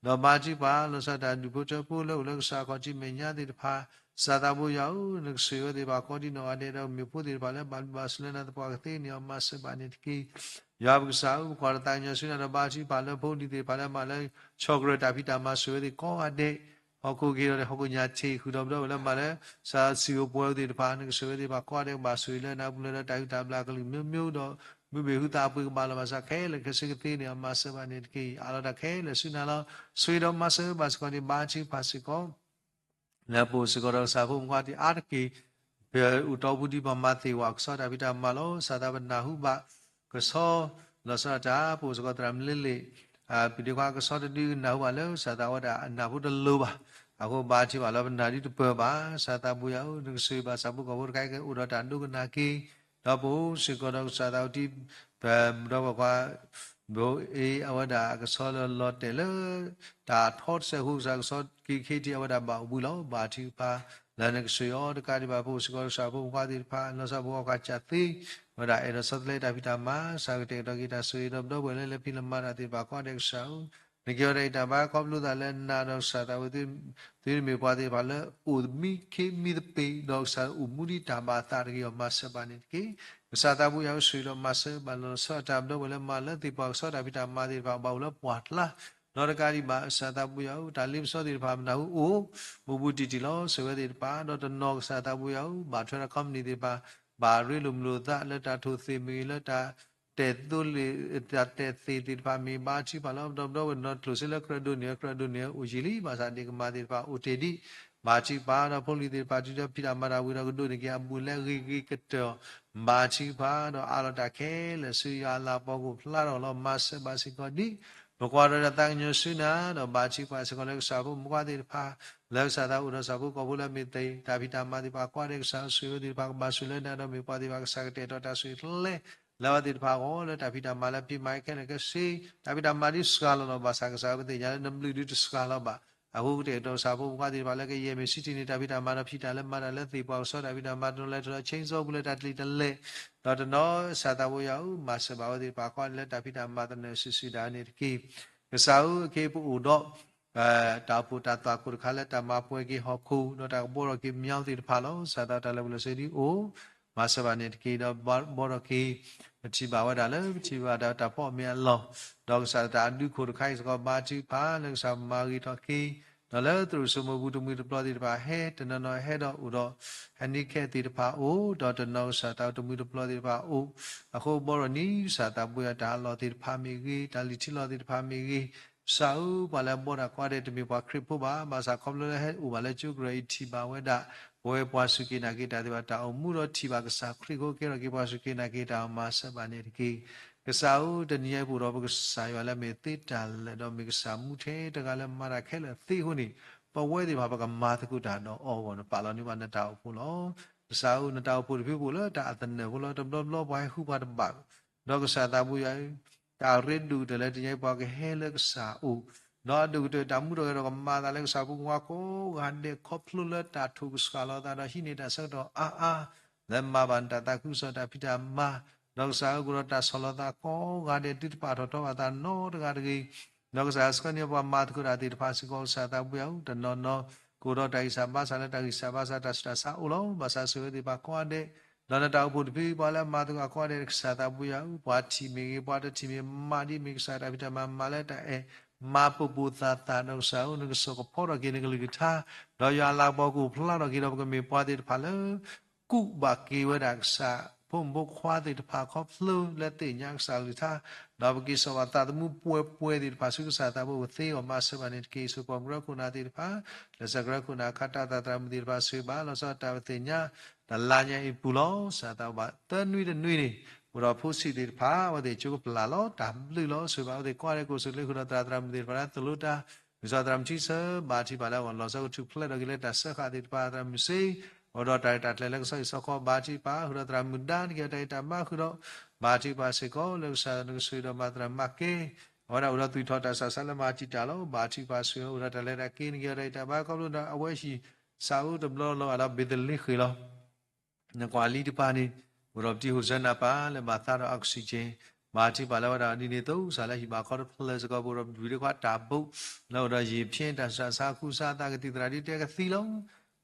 ဒီးဘါထုကဖၣ် လီၤဆီဒၣ်တၢ်ဒူၣ်ဖိထၢဖိလၢအိၣ်လၢကစၢ်ခီၣ်ထံးမဲာ်ညါသ့ၣ်တဖၣ် ကစၢ်သးဘိယွၤဧၢ နကဆိၣ်ဂ့ၤဝဲသ့ၣ်တဖၣ်ကိးဒံးနီၢ်ဂၤဒဲး ဒီးမ့ၢ်ဖိသ့ၣ်တဖၣ်လၢဘၣ်ဘျုးဘၣ်ဆိၣ်လၢနၤသပှၢ်ကသ့န့ၣ် မၤစၢၤဘၣ်န့ၣ်တက့ၢ်. ယွၤပကစၢ်ဧၢ ပကွၢ်ဒီးသးကညီၤဆူနၤဒီးဘါထုကဖၣ်လၢဖိလံၤသ့ၣ်တဖၣ်လၢမၤလၢ ဆီၣ်ကရၢၢ်တၢ်ဖံးတၢ်မၤ ဆိၣ်ဂ့ၤဝဲသ့ၣ်ကိးဂၤဒဲး ဟီၣ်ခိၣ်က့ၤဒီးဟီၣ်ခိၣ်ညါထံး ဃုာ်ဒီးပဒီပုၢ်ဝဲၢ်လၢမၤလၢ စးစံၣ်ဧိၤပှဲၤဧိၤသ့ၣ်တဖၣ် နကဆိၣ်ဂ့ၤသ့ၣ်တဖၣ်ကိးဂၤဒဲး ကဘၣ်ဆိၣ်ဂ့ၤလၢနၤပူၤလၢဒီးတၢ်ဟုၣ်တၢ်ဘျၣ်ကလုၢ်မိမိဒီး မုၢ်ဘ့ၣ်ဟုသးအပှ့ၤကဘၣ်လီၤဘၣ်ဆၣ် ခဲလၢာ်ခဲဆ့ကသ့န့ၣ် မၤစၢၤဘၣ်န့ၣ်တက့ၢ်. အးလီၤတၢ်ခဲလၢာ်ဆူနၤလီၤ. ဆိၣ်ဂ့ၤဒီးမၤစၢၤဘၣ်စ့ၢ်ကီးန့ၣ် ဘါထုကဖၣ်စ့ၢ်ကီး လၢပအိၣ်စ့ၢ်ကီးဒီးကစၢ်ဖိမုၣ်ဖိခွါသ့ၣ်အါတက့ၢ် ပအိၣ်တီပူၤဒံးပှၤမၤသ့ၣ်ဝဲကဆီတၢ်ဖံးတၢ်မၤလီၤ. ကစၢ်သးပနၢ်ဟူဘၣ်ကဆီ လီၤဆီဒၣ်တၢ် ပအိၣ်စ့ၢ်ကီးသရၣ်မလ့လ့ၣ် ပဒ့ခွါကဆီတဒုကနၢ်ဟူဘၣ်လၢ ကစၢ်သးဝဲဒၣ်အနၢ်ဖိတလိၤဘၣ်. အဃိဘါထုကဖၣ်လီၤ ပနၢ်ဒုတပၢၢ်ဘၣ်. ကစၢ်သးဘိယွၤဧၢ နကဆိၣ်ဂ့ၤဘၣ်ကစၢ်ဖိကီၢ်ဖိတခါအံၤ ကအိၣ်ဒီးတၢ်ဒိကနၣ်က့ၤ ဒီးပအိၣ်စ့ၢ်ကီးဒီးကစၢ်သးဝတံ ပဒီပုၢ်ဝဲၢ်ခွါ ဘိအ့ အဝဲဒၣ်အကဆီလၢလီၤတဲာ်လၢ တၢ်ထီတစဲးအဃိ ကစၢ်ကဆီက့ၤခ့တံၢ် အဝဲဒၣ်ဘၣ်အိၣ်ဘှံးလီၤ. ဘါထုကဖၣ် လၢနကဆိၣ်ဂ့ၤအီၤတကးဒံးဘၣ် ပအိၣ်စ့ၢ်ကီးကစၢ်ဖိမုၣ်ဖိခွါသ့ၣ်တဖၣ် လီၤဆီဖိအီၣ်ကးစၢ်သ့ အဝဲဒၣ်အဲၣ်ဒိးဆီတလဲတၢ်ဖံးတၢ်မၤ ကစၢ်ကတဲာ်ကတီၤက့ၤတၢ်ဆိၣ်ဂ့ၤဒီးပဒီပုၢ်ဝဲၢ်လၢလဲၤဖံးလဲၤမၤတၢ်သ့ၣ်တဖၣ်ကိးဂၤဒဲးကစၢ်ဧၢ နကဲထီၣ်တၢ်အံးတၢ်ဘါ ခီဖျိသးလၢနၤဒီးကစၢ်သးဝဲ သုတမ့ၢ်ပှၤသ့ၣ်တဖၣ်လၢအိၣ်မံခ့မံသပ့ၤ ဒီးကစၢ်အိၣ်မူဒံးတၢ်ဘၣ်အသးတဂ့ၤအီၤ မၤစၢၤဘၣ်န့ၣ်တက့ၢ်. ကစၢ်သးဘိယွၤဧၢ ဆိၣ်ဂ့ၤဒီးမၤစၢၤဘၣ်လီၤဆီဒၣ်တၢ် ပဒီပုၢ်ဝဲၢ်လၢမၤလၢသ့ၣ်ပှၤကဆီတၢ်ဖံးတၢ်မၤသ့ၣ်တဖၣ် ဘၣ်အိၣ်လၢပှၢ်ကျါ ဒီးတကးဒံးဘၣ် ကစၢ်သးဘိယွၤဧၢ တၢ်လ့ပစီသ့ၣ်တဖၣ် ပနၢ်ဟူအိၣ် ဘူးဘူးတံၢ်တံၢ်လီၤ. ဆိၣ်ဂ့ၤဝဲသ့ၣ်တဖၣ် ဒီးတနီၤကစၢ်သးဘိယွၤဧၢ ဘၣ်ထွဲဒီး company သ့ၣ်တဖၣ် ဘၣ်ရ့လိာ်မုာ်လိာ်သးလၢတၢ်ထိၣ်သ့ၣ်မ့ၢ်ဂ့ၤ လၢတၢ် တဲာ်သိလ့ၣ် တၢ်တဲာ်သ့ၣ်သ့ၣ်တဖၣ်မ့ၢ် ဘါထုကဖၣ်လီၤ. ပဒီပုၢ်ဝဲၢ်နီၢ်ကျိၣ်စ့လၢကြၢးဒိးန့ၢ်ဝဲ ကြၢးဒိးန့ၢ်ဝဲအိၣ်ယံာ်လံ ဘၣ်ဆၣ်ဒ့ၣ်ကမၤသ့ၣ်တဖၣ်အိၣ်တ့ၢ်ဒံး ဘါထုကဖၣ်ဒီး ဖိလံၤသ့ၣ်တဖၣ် တုၤဒီးဖံးတၢ်မၤတၢ်ဝံၤဒီး ကဒိးန့ၢ်က့ၤအဘူးအလဲအဂ့ၤကတၢၢ် ဘါထုကဖၣ်ဒီးအးလီၤတၢ်ခဲလၢာ်ဆူယွၤအလၤကပီၤကအိၣ်ဖျါထီၣ်လီၤ. မၤစၢၤဘၣ်စ့ၢ်ကီးဒံး ပကွၢ်ဒီးတၢ်သးကညီၤဆူနၤ ဒီးဘါထုကဖၣ်စ့ၢ်ကီးလၢကစၢ်ဖိမုၣ်ဖိခွါသ့ၣ်တဖၣ် လၢကစၢ်သးအိၣ်ဒီးကစၢ်ဖိကီၢ်ဖိလၢမ့ၢ်သ့ၣ် တၢ်ဖံးတၢ်မၤသ့ၣ်တဖၣ် ကွၢ်ဒီးကစၢ်ဆိၣ်ဂ့ၤဝဲသ့ၣ်တဖၣ် ကဘၣ်ဆိၣ်လၢနၤဒီးမ့ၢ်ပှၤသ့ၣ်တဖၣ် ကစၢ်ကတဲာ်ကတီၤတၢ်ဆိၣ်ဂ့ၤကျဲ လၢအဝဲသ့ၣ်တဖၣ်အဂီၢ် လၢတၢ်ဖံးတၢ်မၤလၢဖံးမၤခဲလၢာ်ခဲဆ့ တၢ်ဖံးတၢ်မၤဒ်စှၤလီၤလီၤ ဘၣ်ဆၣ်ကစၢ်ပသ့ၣ်ညါလၢနဘျုးဒုတစှၤလီၤဘၣ်. အဃိကတဲာ်ကတီၤကစၢ်ဖိမုၣ်ဖိခွါသ့ၣ်တဖၣ်လၢကယဲၢ်မ့ၢ်ဆံးတံၢ်န့ၢ် တၢ်ဖံးတၢ်မၤဒီးဖံးတၢ်လၢမၤတၢ်လၢသ့ၣ်ပှၤကဆီတၢ်ဖံးတၢ်မၤ တနီၤလဲၤထီၣ်လၢ chainsaw ပူၤလၢတၢ်တလံၤတလဲၢ် ဒီးတနီၤကစၢ်သးဘိယွၤဧၢ မၤစၢၤဘၣ်ဝဲသ့ၣ်တဖၣ် ကွၢ်လၢတၢ်ဖံးတၢ်မၤသနၢၣ်စုာ်စုာ်ဒၣ်န့ၣ်တက့ၢ်. ကစၢ်ဧၢ အခဲအံၤပအိၣ်ဒီး တၢ်အိၣ်ဖှိၣ်တၢ်သွၣ်ခိၣ်တခါလၢတၢ်မၤပှဲၤက့ၤဟီၣ်ခိၣ် ဒီးတၢ်ကဘှီထီၣ်က့ၤမညီသ့ၣ်တဖၣ်လီၤ. ကစၢ်သးတၢ်လၢာ်ဘူၣ်လၢာ်စ့ဒ်အိၣ် မၤစၢၤဘၣ်န့ၣ်တက့ၢ်. ဒီးဘှီထီၣ်က့ၤ ပထံၣ်ဘၣ်ဝဲဒၣ်လၢ ပထံၣ်ဘၣ်ဒၣ်တၢ်ဖီအီၣ်မ့ၢ်အလီၢ် ဒီးကစၢ်တၢ်အဒုးခိၣ်တခါအံၤစ့ၢ်ကီး ဘါထုကဖၣ်လၢကစၢ်မၤဂ့ၤထီၣ်က့ၤ ဒီးလၢသရိာ်စိမိၢ်ပူၤတမှံၤတပျီၤသ့ၣ်တဖၣ်ဟဲ တနီၤနီၤဟဲဒီးအိၣ်ဒီး handicap သ့ၣ်တဖၣ်အိၣ် ဒီးတနီၤကစၢ်သးတမှံၤတပျီၤသ့ၣ်တဖၣ်အိၣ် အဃိဘှီထီၣ်န့ၣ် ကစၢ်သးဘိယွၤတၢ်အလီၢ်သ့ၣ်တဖၣ်မ့ၢ်ဂ့ၤ တၢ်လံၣ်ထံလီၢ်သ့ၣ်တဖၣ်မ့ၢ်ဂ့ၤ ကစၢ်ဧၢ ပှၤလၢအဘှီတၢ်ကိးဂၤဒဲးတမ့ၢ်ပှၤခရံာ်ဖိဘၣ် ဘၣ်ဆၣ်ခီဖျိလၢဟဲအိၣ်ဘၣ်လၢကၠိကရၢအံၤထံၣ်ဘၣ်ဝဲဒၣ် ပဝဲပှၤစူၢ်က့ၤနာ်က့ၤတၢ်သ့ၣ်တဖၣ် တၢ်အိၣ်မူဒီးထံၣ်ဘၣ်ကစၢ်ခရံာ်အဃိ ကဲထီၣ်က့ၤပှၤစူၢ်က့ၤနာ်က့ၤတၢ် မၤစၢၤဘၣ်န့ၣ်တက့ၢ်. ကစၢ်ဧၢ တနံၤအံၤပအိၣ်ဒီးပကစၢ်ယွၤလၢမ့ၢ်သ့တၢ်လၢာ် ဒီးမ့ၢ်ကစၢ်မူထဲတဂၤလၢမၤတၢ်ခဲလၢာ်သ့အဃိန့ၣ် ပဝဲသ့ၣ်တဖၣ်ပကမၤသကိးတၢ်ဒီးအီၤအဂီၢ် နပာ်လီၤန့ၢ်ဘၣ်နတၢ်အိၣ်ဖှိၣ်လီၤ. ကစၢ်ဧၢ နတၢ်အိၣ်ဖှိၣ်တဖုပအိၣ်လၢတၢ်အသနၢၣ်ဖိလီၤ. တဘျီဘျီပှၤဟဲဃုပှၤတဘၣ် ဒီးကစၢ်သးဘိယွၤဧၢ တၢ်ရ့ဒိၣ်ကတၢၢ်လၢတနံၤအံၤပှၤကဟဲလၢကစၢ်အအိၣ် ဒီးအဒိၣ်ကတၢၢ်တၢ်မူထီၣ်ဂဲၤထီၣ်ကမၤအသးလၢကစၢ်ဖိမုၣ်ဖိခွါကိးဂၤဒဲး ခီဖျိလၢတၢ်ထိၣ်ကစှၤလီၤအသးဒီးဟံးန့ၢ်တၢ်ဆၢကတီၢ်အါအါ လၢမၤဘၣ်နတၢ်သးခုကစီၣ်တၢ်ဖံးတၢ်မၤ ဒီးကစၢ်ဧၢ ကအိၣ်ဒီးတၢ်ဆီၣ်လီၤသးကိးဂၤဒဲး သုတပာ်ထီၣ်ထီဘၣ်သးနီတဂၤတဂ့ၤ ဒီးကစၢ်ဆှၢန့ၢ်ပှၤမၤသကိးတၢ်သ့ၣ်တဖၣ်စ့ၢ်ကီး ကစၢ်သးဘိယွၤဧၢ တနီၤနီၤ ကအိၣ်ဒီးတၢ်ဂံၢ်စၢ်ဘါစၢ်လၢတၢ်ဂံၢ်စၢ်ဘါစၢ်တၢ်ဆူးတၢ်ဆါအိၣ်လီၤ. ဘၣ်ဆၣ်ဆိၣ်ဂ့ၤဝဲသ့ၣ်တဖၣ်ကိးဂၤဒဲး ဒီးနတၢ်အိၣ်ဖှိၣ်တဖု ပှၤလၢအမၤသကိးကိးဂၤဒဲး ကစၢ်သးဘိယွၤဧၢ ပှၤထံၣ်မ့ၢ်ဂ့ၤ ပှၤတထံၣ်မ့ၢ်မးဒ် မ့ၢ်ကစၢ်တၢ်ဖံးတၢ်မၤမၤလၢတၢ်အဲၣ် မၤပိာ်ပိာ်သၣ်သၣ်ဒီးကစၢ်ဧၢ နကစိာ်ကဖီထီၣ်က့ၤနကလုၢ်ကထါ ဒီးယွၤအလၤကပီၤကအိၣ်ဖျါထီၣ်က့ၤဒီး ပကမ့ၢ်ပှၤသ့ၣ်တဖၣ်လၢ ကူးဘၣ်က့ၤဝဲဒၣ်ကစၢ် ဖိမုၣ်ဖိခွါသ့ၣ်တဖၣ်ခီဖျိလၢသ့ၣ်ညါကစၢ်အကလုၢ်ကထါ, ဒီးပက့ၤစိာ်ဘၣ်သးသမူပှဲၤပှဲၤသ့ၣ်တဖၣ်ဆူကစၢ်သးဘိအအိၣ် ကသ့အီၤမၤစၢၤဘၣ်န့ၣ်တက့ၢ်. ဆိၣ်ဂ့ၤပှၤကရၢခိၣ်နၢ်သ့ၣ်တဖၣ်, လၢကစၢ်ကရၢခိၣ်နၢ်ခါတၢ်သးသရၣ်မုၣ်သ့ၣ်တဖၣ် ဆိၣ်ဂ့ၤဘၣ်လီၤဆီဒၣ်တၢ်သ့ၣ်ညါ တလါညါအံၤပူၤလီၤ. ကစၢ်သးဘိဘၣ်သၢနွံတနွံန့ၣ် အိၣ်ဒီးဖိဆံးသ့ၣ်တဖၣ် အဝဲသ့ၣ်ကၠိကပျၢ်လီၤ တၢ်ဘျုးလီၤ. ဆိၣ်ဂ့ၤဘၣ်အဝဲသ့ၣ်ကိးဂၤဒဲး ကအိၣ်ဆူၣ်အိၣ်ချ့ဃုာ်ဒီးသရၣ်သရၣ်မုၣ်သ့ၣ်တဖၣ်လၢသိၣ်လိတၢ် မုၢ်စီၤသရၣ်မုၣ်ထံဆၢ ဘါထုကဖၣ်လၢအဂီၢ် လီၤဆီကထူၣ်ဖျဲးထီၣ်က့ၤလၢတၢ်စၢဃာ်သ့ၣ်တဖၣ် သရၣ်မုၣ်စ့ အိၣ်ဒီးတၢ်ရဲၣ်တၢ်ကျဲၤလၢကဆီအံၤဆီခီ ဘါထုကဖၣ် ဃုာ်ဒီးသရၣ်မုၣ်ဒါန့ၣ်က့ၤအီၤတၢ်ဂံၢ်တၢ်ဘါဃုာ်ဒီး ဘါထုကဖၣ်စ့ၢ်ကီး လၢကစၢ်နကဆိၣ်ဂ့ၤဒီးမၤသရၣ်မၤကဲ အဝဲဒၣ်အိၣ်ဒီးသွံၣ်ထီၣ်တၢ်ဆးဆါလၢမၤတံာ်တာ်လီၤ. ဘါထုကဖၣ်ဆိၣ်ဂ့ၤ အိၣ်ဒီးတၢ်လဲၤတၢ်က့ၤန့ၣ်က့ၤအီၤတၢ်ဂံၢ်တၢ်ဘါ ခီဖျိဒီးအဝဲဟံၣ်စးအူတဘျီလီၤ အဒီးဘ့းသလ့ဃ့ၣ်လီၤ. နကွၢ်လံတပၤန့ၣ် အိၣ်ဒီးပတံၤဟိၣ်စၢနၢ်ပၢၢ်လၢဘၣ်သါဒီး oxygen ဘါထုကဖၣ်လၢဝဲဒၣ်ဒ်န့ၣ်အသိး ကစၢ်လၢဟံၣ်ဘၣ်ခီတဖျၢၣ်စ့ၢ်ကီး ပအိၣ်ဒီးပဝံၤဒၣ်ခွါတၢ်ဘိ လၢအိၣ်ဒီးယံာ်ဖျ့တၢ်ဆးဆါ ခူစါသးကသံၣ်သရၣ်ဒ်တဲကသံလီၤ.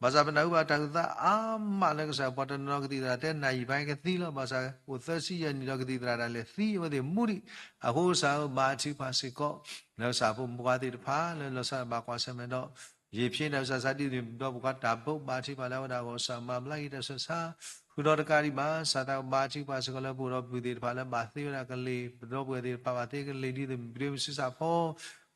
ဘၣ်ဆၣ်ပနၢ်ဟူဘၣ်တၢ်အုၣ်သးအါမးလၢကစၢ် ပှၤတနီၤကသံၣ်သရၣ်တဲနၢ်ယံာ်ဘၣ်ကသံလီၤ. ဘၣ်ဆၣ်အိၣ်သၢဆံယဲၢ်နံၣ်ဒီးကသံၣ်သရၣ်ဒၣ်လဲာ်သံ အဝဲသ့ၣ်မူဒံး အဃိကစၢ်ဧၢ ဘါထုကဖၣ်စ့ၢ်ကီး လၢကစၢ်ဖိမုၣ်ဖိခွါသ့ၣ်တဖၣ် လၢလီၤဆီဒၣ်ဘၣ်ကွၢ်ဆၢၣ်မဲာ်ဒီး ယံာ်ဖျ့တၢ်ဆးဆါဒ်သိး ပဒီပုၢ်ဝဲၢ်ခွါတၢ်ဘိ ဘါထုကဖၣ်လၢဝဲဒၣ်အဂီၢ် ကစၢ်မၤဘျါက့ၤတၢ်ဆးဆါ ဃုာ်ဒီးတကးဒံးဘၣ် ကစၢ်သးဘိဘါထုကဖၣ်စ့ၢ်ကီးလၢပအိၣ်ဒီးပုၢ်သ့ၣ်တဖၣ်လၢဘၣ်သ့ဝဲဒၣ်ကလံၤ ပဒီပုၢ်ဝဲၢ်သ့ၣ်တဖၣ်ဘၣ်သ့ကလံၤ ဒ်သိးမ့ၢ်ပဒွဲမုၢ်ဆံးစၢ်ဖီ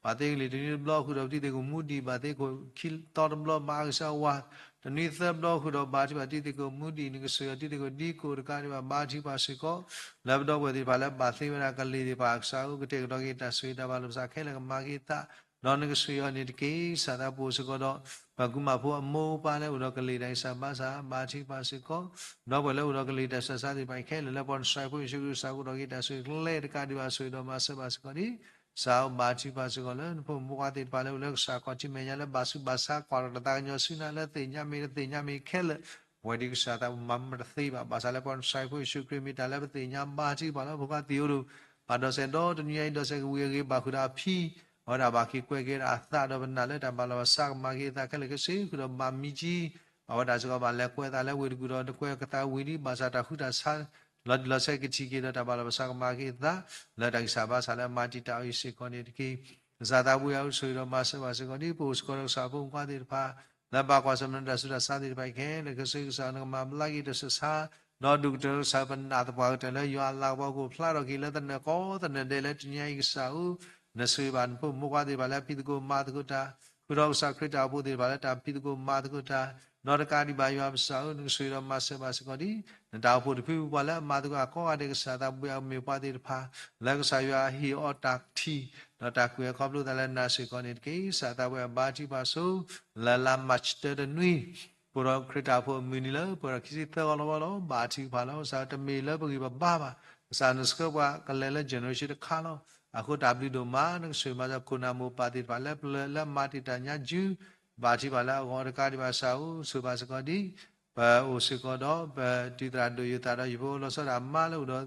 ဘၣ်သ့ကလံၤတနွံတဘျီ ဃုာ်ဒီးပတံၤသကိးမူဒံး ဘၣ်သ့ခိၣ်ခံသီတဘျီ မၤကစၢ်ဝါ တနွံသၢဘျီ ဃုာ်ဒီးဘါထုကဖၣ်တံၤသကိးမူဒံး နကဆိၣ်ဂ့ၤအီၤတံၤသကိးဒ်ကိးတကးဒံးဘၣ် ဘါထုကဖၣ်စ့ၢ်ကီး လၢပဒီပုၢ်ဝဲၢ်သ့ၣ်တဖၣ်လၢဘၣ်သ့ဝဲဒၣ်ကလံၤသ့ၣ်တဖၣ် ကစၢ်ဧၢ ကတဲာ်ကတီၤက့ၤတၢ်ဆိၣ်ဂ့ၤတၢ်ဘၣ်လီၤ ပစးခဲလၢာ်ကမၤက့ၤသး ဒီးနကဆိၣ်ဂ့ၤအီၤန့ၣ်တက့ၢ်. ကစၢ်သးဘိစ့ၢ်ကီးဒီး ပှၤကူမၤဖိအမိၢ်အပၢ်လၢအိၣ်ဒီးကလံၤတၢ်ဂံၢ်စၢ်ဘါစၢ် ဘါထုကဖၣ်စ့ၢ်ကီး ဒီပုၢ်ဝဲၢ်လၢအိၣ်ဒီးကလံၤတၢ်ဆးဆါသ့ၣ်တဖၣ်ခဲလၢာ်လၢ ပှၤကစၢ်ဖိယ့ၣ်ၡူးခရံာ် ကစၢ်ကအိၣ်ဒီးက့ၤတၢ်ဆိၣ်ဂ့ၤကျဲတကးဒံးဘၣ် ဆိၣ်ဂ့ၤဒီးမၤစၢၤဘၣ်စ့ၢ်ကီးဒ် ကစၢ်ဧၢ ဘါထုကဖၣ်စ့ၢ်ကီးလၢနဖိမုၣ်ဖိခွါသ့ၣ်တဖၣ်လၢအိၣ်လၢကစၢ်ခီၣ်ထံးမဲာ်ညါလၢဘၣ်ဆူးဘၣ်ဆါ ကွၢ်ထီၣ်တၢ်သးကညီၤဆူနၤလၢသ့ၣ်ညါမ့ၢ်တသ့ၣ်ညါမ့ၢ်ခဲလၢာ် ပဝဲဒ်ကစၢ်သးဘိမၤမတသ့ဘၣ် ဘၣ်ဆၣ်လၢပှၤကစၢ်ဖိယ့ၣ်ၡူးခရံာ်မ့ၢ်တၢ်လၢပသ့ၣ်ညါ ဘါထုကဖၣ်လၢဖိခွါသ့ၣ်အိၣ်ဒီး ဘၣ်ဒိးစဲးဒီတနွံအံၤ ဒိးစဲးကဝံၤအဂ့ၤ ဘၣ်ဃုာ်ဒီးအဖံ အဝဲဒၣ်ဘၣ်က့ၤကွဲးက့ၤဝဲဒၣ်အသးဒီးပနာ်လၢတၢ်ဘၣ်လီၤဘၣ်စး ကမၤက့ၤအသးခဲလၢာ်ခဲဆ့ ဃုာ်ဒီးဘၣ်မံကၠံ အဝဲဒၣ်စ့ၢ်ကီးဘၣ်လဲၤကွဲးအသးလၢဝ့ၢ်တကူၣ်ဒီးတကွဲးကသးဝံၤဒံး ဘၣ်ဆၣ်တၢ်ဃုတၢ်ဆါ လီၤတံၢ်လီၤဆဲးကထံၣ်က့ၤဒီးတၢ်ဘၣ်လီၤဘၣ်စး ကမၤက့ၤသးလၢတၢ်ဂံၢ်စၢ်ဘါစၢ်လၢအမၤတံာ်တာ်အီၤအံၤစ့ၢ်ကီးန့ၣ်တက့ၢ်. ကစၢ်သးဘိယွၤဆိၣ်ဂ့ၤဒီးမၤစၢၤဘၣ်စ့ၢ်ကီးဒ် ပအိၣ်စ့ၢ်ကီးဒီးကစၢ်ဖိမုၣ်ဖိခွါသ့ၣ်တဖၣ် လၢဘၣ်ကွၢ်ဆၢၣ်မဲာ်တၢ်ဆူးတၢ်ဆါသ့ၣ်တဖၣ်ခဲလၢာ်ခဲဆ့ ကစၢ်နကမၤဘျါက့ၤတၢ်ဆးဆါ ဒီးဒိၣ်ကတၢၢ်လၢကစၢ်ပနာ်သပှၢ်ကတၢၢ်လၢယွၤအလၤကပီၤကအိၣ်ဖျါထီၣ်က့ၤလၢသနၢၣ်ကီသနၢၣ်ဒဲးလၢတနံၤအံၤကစၢ်ဧၢ နဆိၣ်ဂ့ၤဘၣ်နဖိမုၣ်ဖိခွါသ့ၣ်တဖၣ်လၢအဖံးသကိးမၤသကိးတၢ် ဃုာ်ဒီးကစၢ်ခရံာ်တၢ်အိၣ်ဖှိၣ်သ့ၣ်တဖၣ်လၢတၢ်ဖံးသကိးမၤသကိးတၢ် ဒီးတကးဒံးဘၣ်ယွၤပကစၢ်ဧၢ နကဆိၣ်ဂ့ၤဒီးမၤစၢၤဘၣ်စ့ၢ်ကီးဒ် နတၢ်အိၣ်ဖှိၣ်တဖုပှၤလၢအမၤသကိးအကိးဂၤဒဲး ကစၢ်သးဘိယွၤကမ့ၢ်ပှၤသ့ၣ်တဖၣ် လၢကစၢ်ယွၤဟ့ၣ်အီၤတၢ်ထံၣ် ဒီးတၢ်ကွဲးအခီဖျိသးလၢနၤစ့ၢ်ကီးန့ၣ်တက့ၢ်. ကစၢ်သးဘိယွၤဘါထုကဖၣ်ဆိ လၢလါမၢ်ၡးတၢတနွံ ပအိၣ်ဒီးခရံာ်တၢ်အိၣ်ဖှိၣ်အမုၢ်နံၤလၢ ပှဲၤဒီးခံဆံသၢဂီၤလီၤဝဲလီၤ. ဘါထုကဖၣ်လီၤ ကစၢ်တမ့ၢ်လၢပဂံၢ်ပဘါဘၣ်. ကစၢ်နဆှၢပှၤကလဲၤလၢ generation တခါလီၤ. အဃိတၢ်ဘျုးဒိၣ်မး နကဆိၣ်ဂ့ၤမၤစၢၤခိၣ်နၢ်မိၢ်ပၢ်သ့ၣ်တဖၣ်လၢပျၢၤလၢမၤတံာ်တာ်ညါ Zoom ဘါထုကဖၣ်လၢအဂီၢ်တကးဒံးဘၣ် ကစၢ်ဧၢ ဆိၣ်ဂ့ၤဘၣ်စ့ၢ်ကီးဒ် ပအိၣ်စ့ၢ်ကီးဒီး ပတုၤသရၣ်ဒိၣ်ယိာ်သးဒီးယဖိလီၤဆီဒၣ်မါလၢအိၣ်ဒီး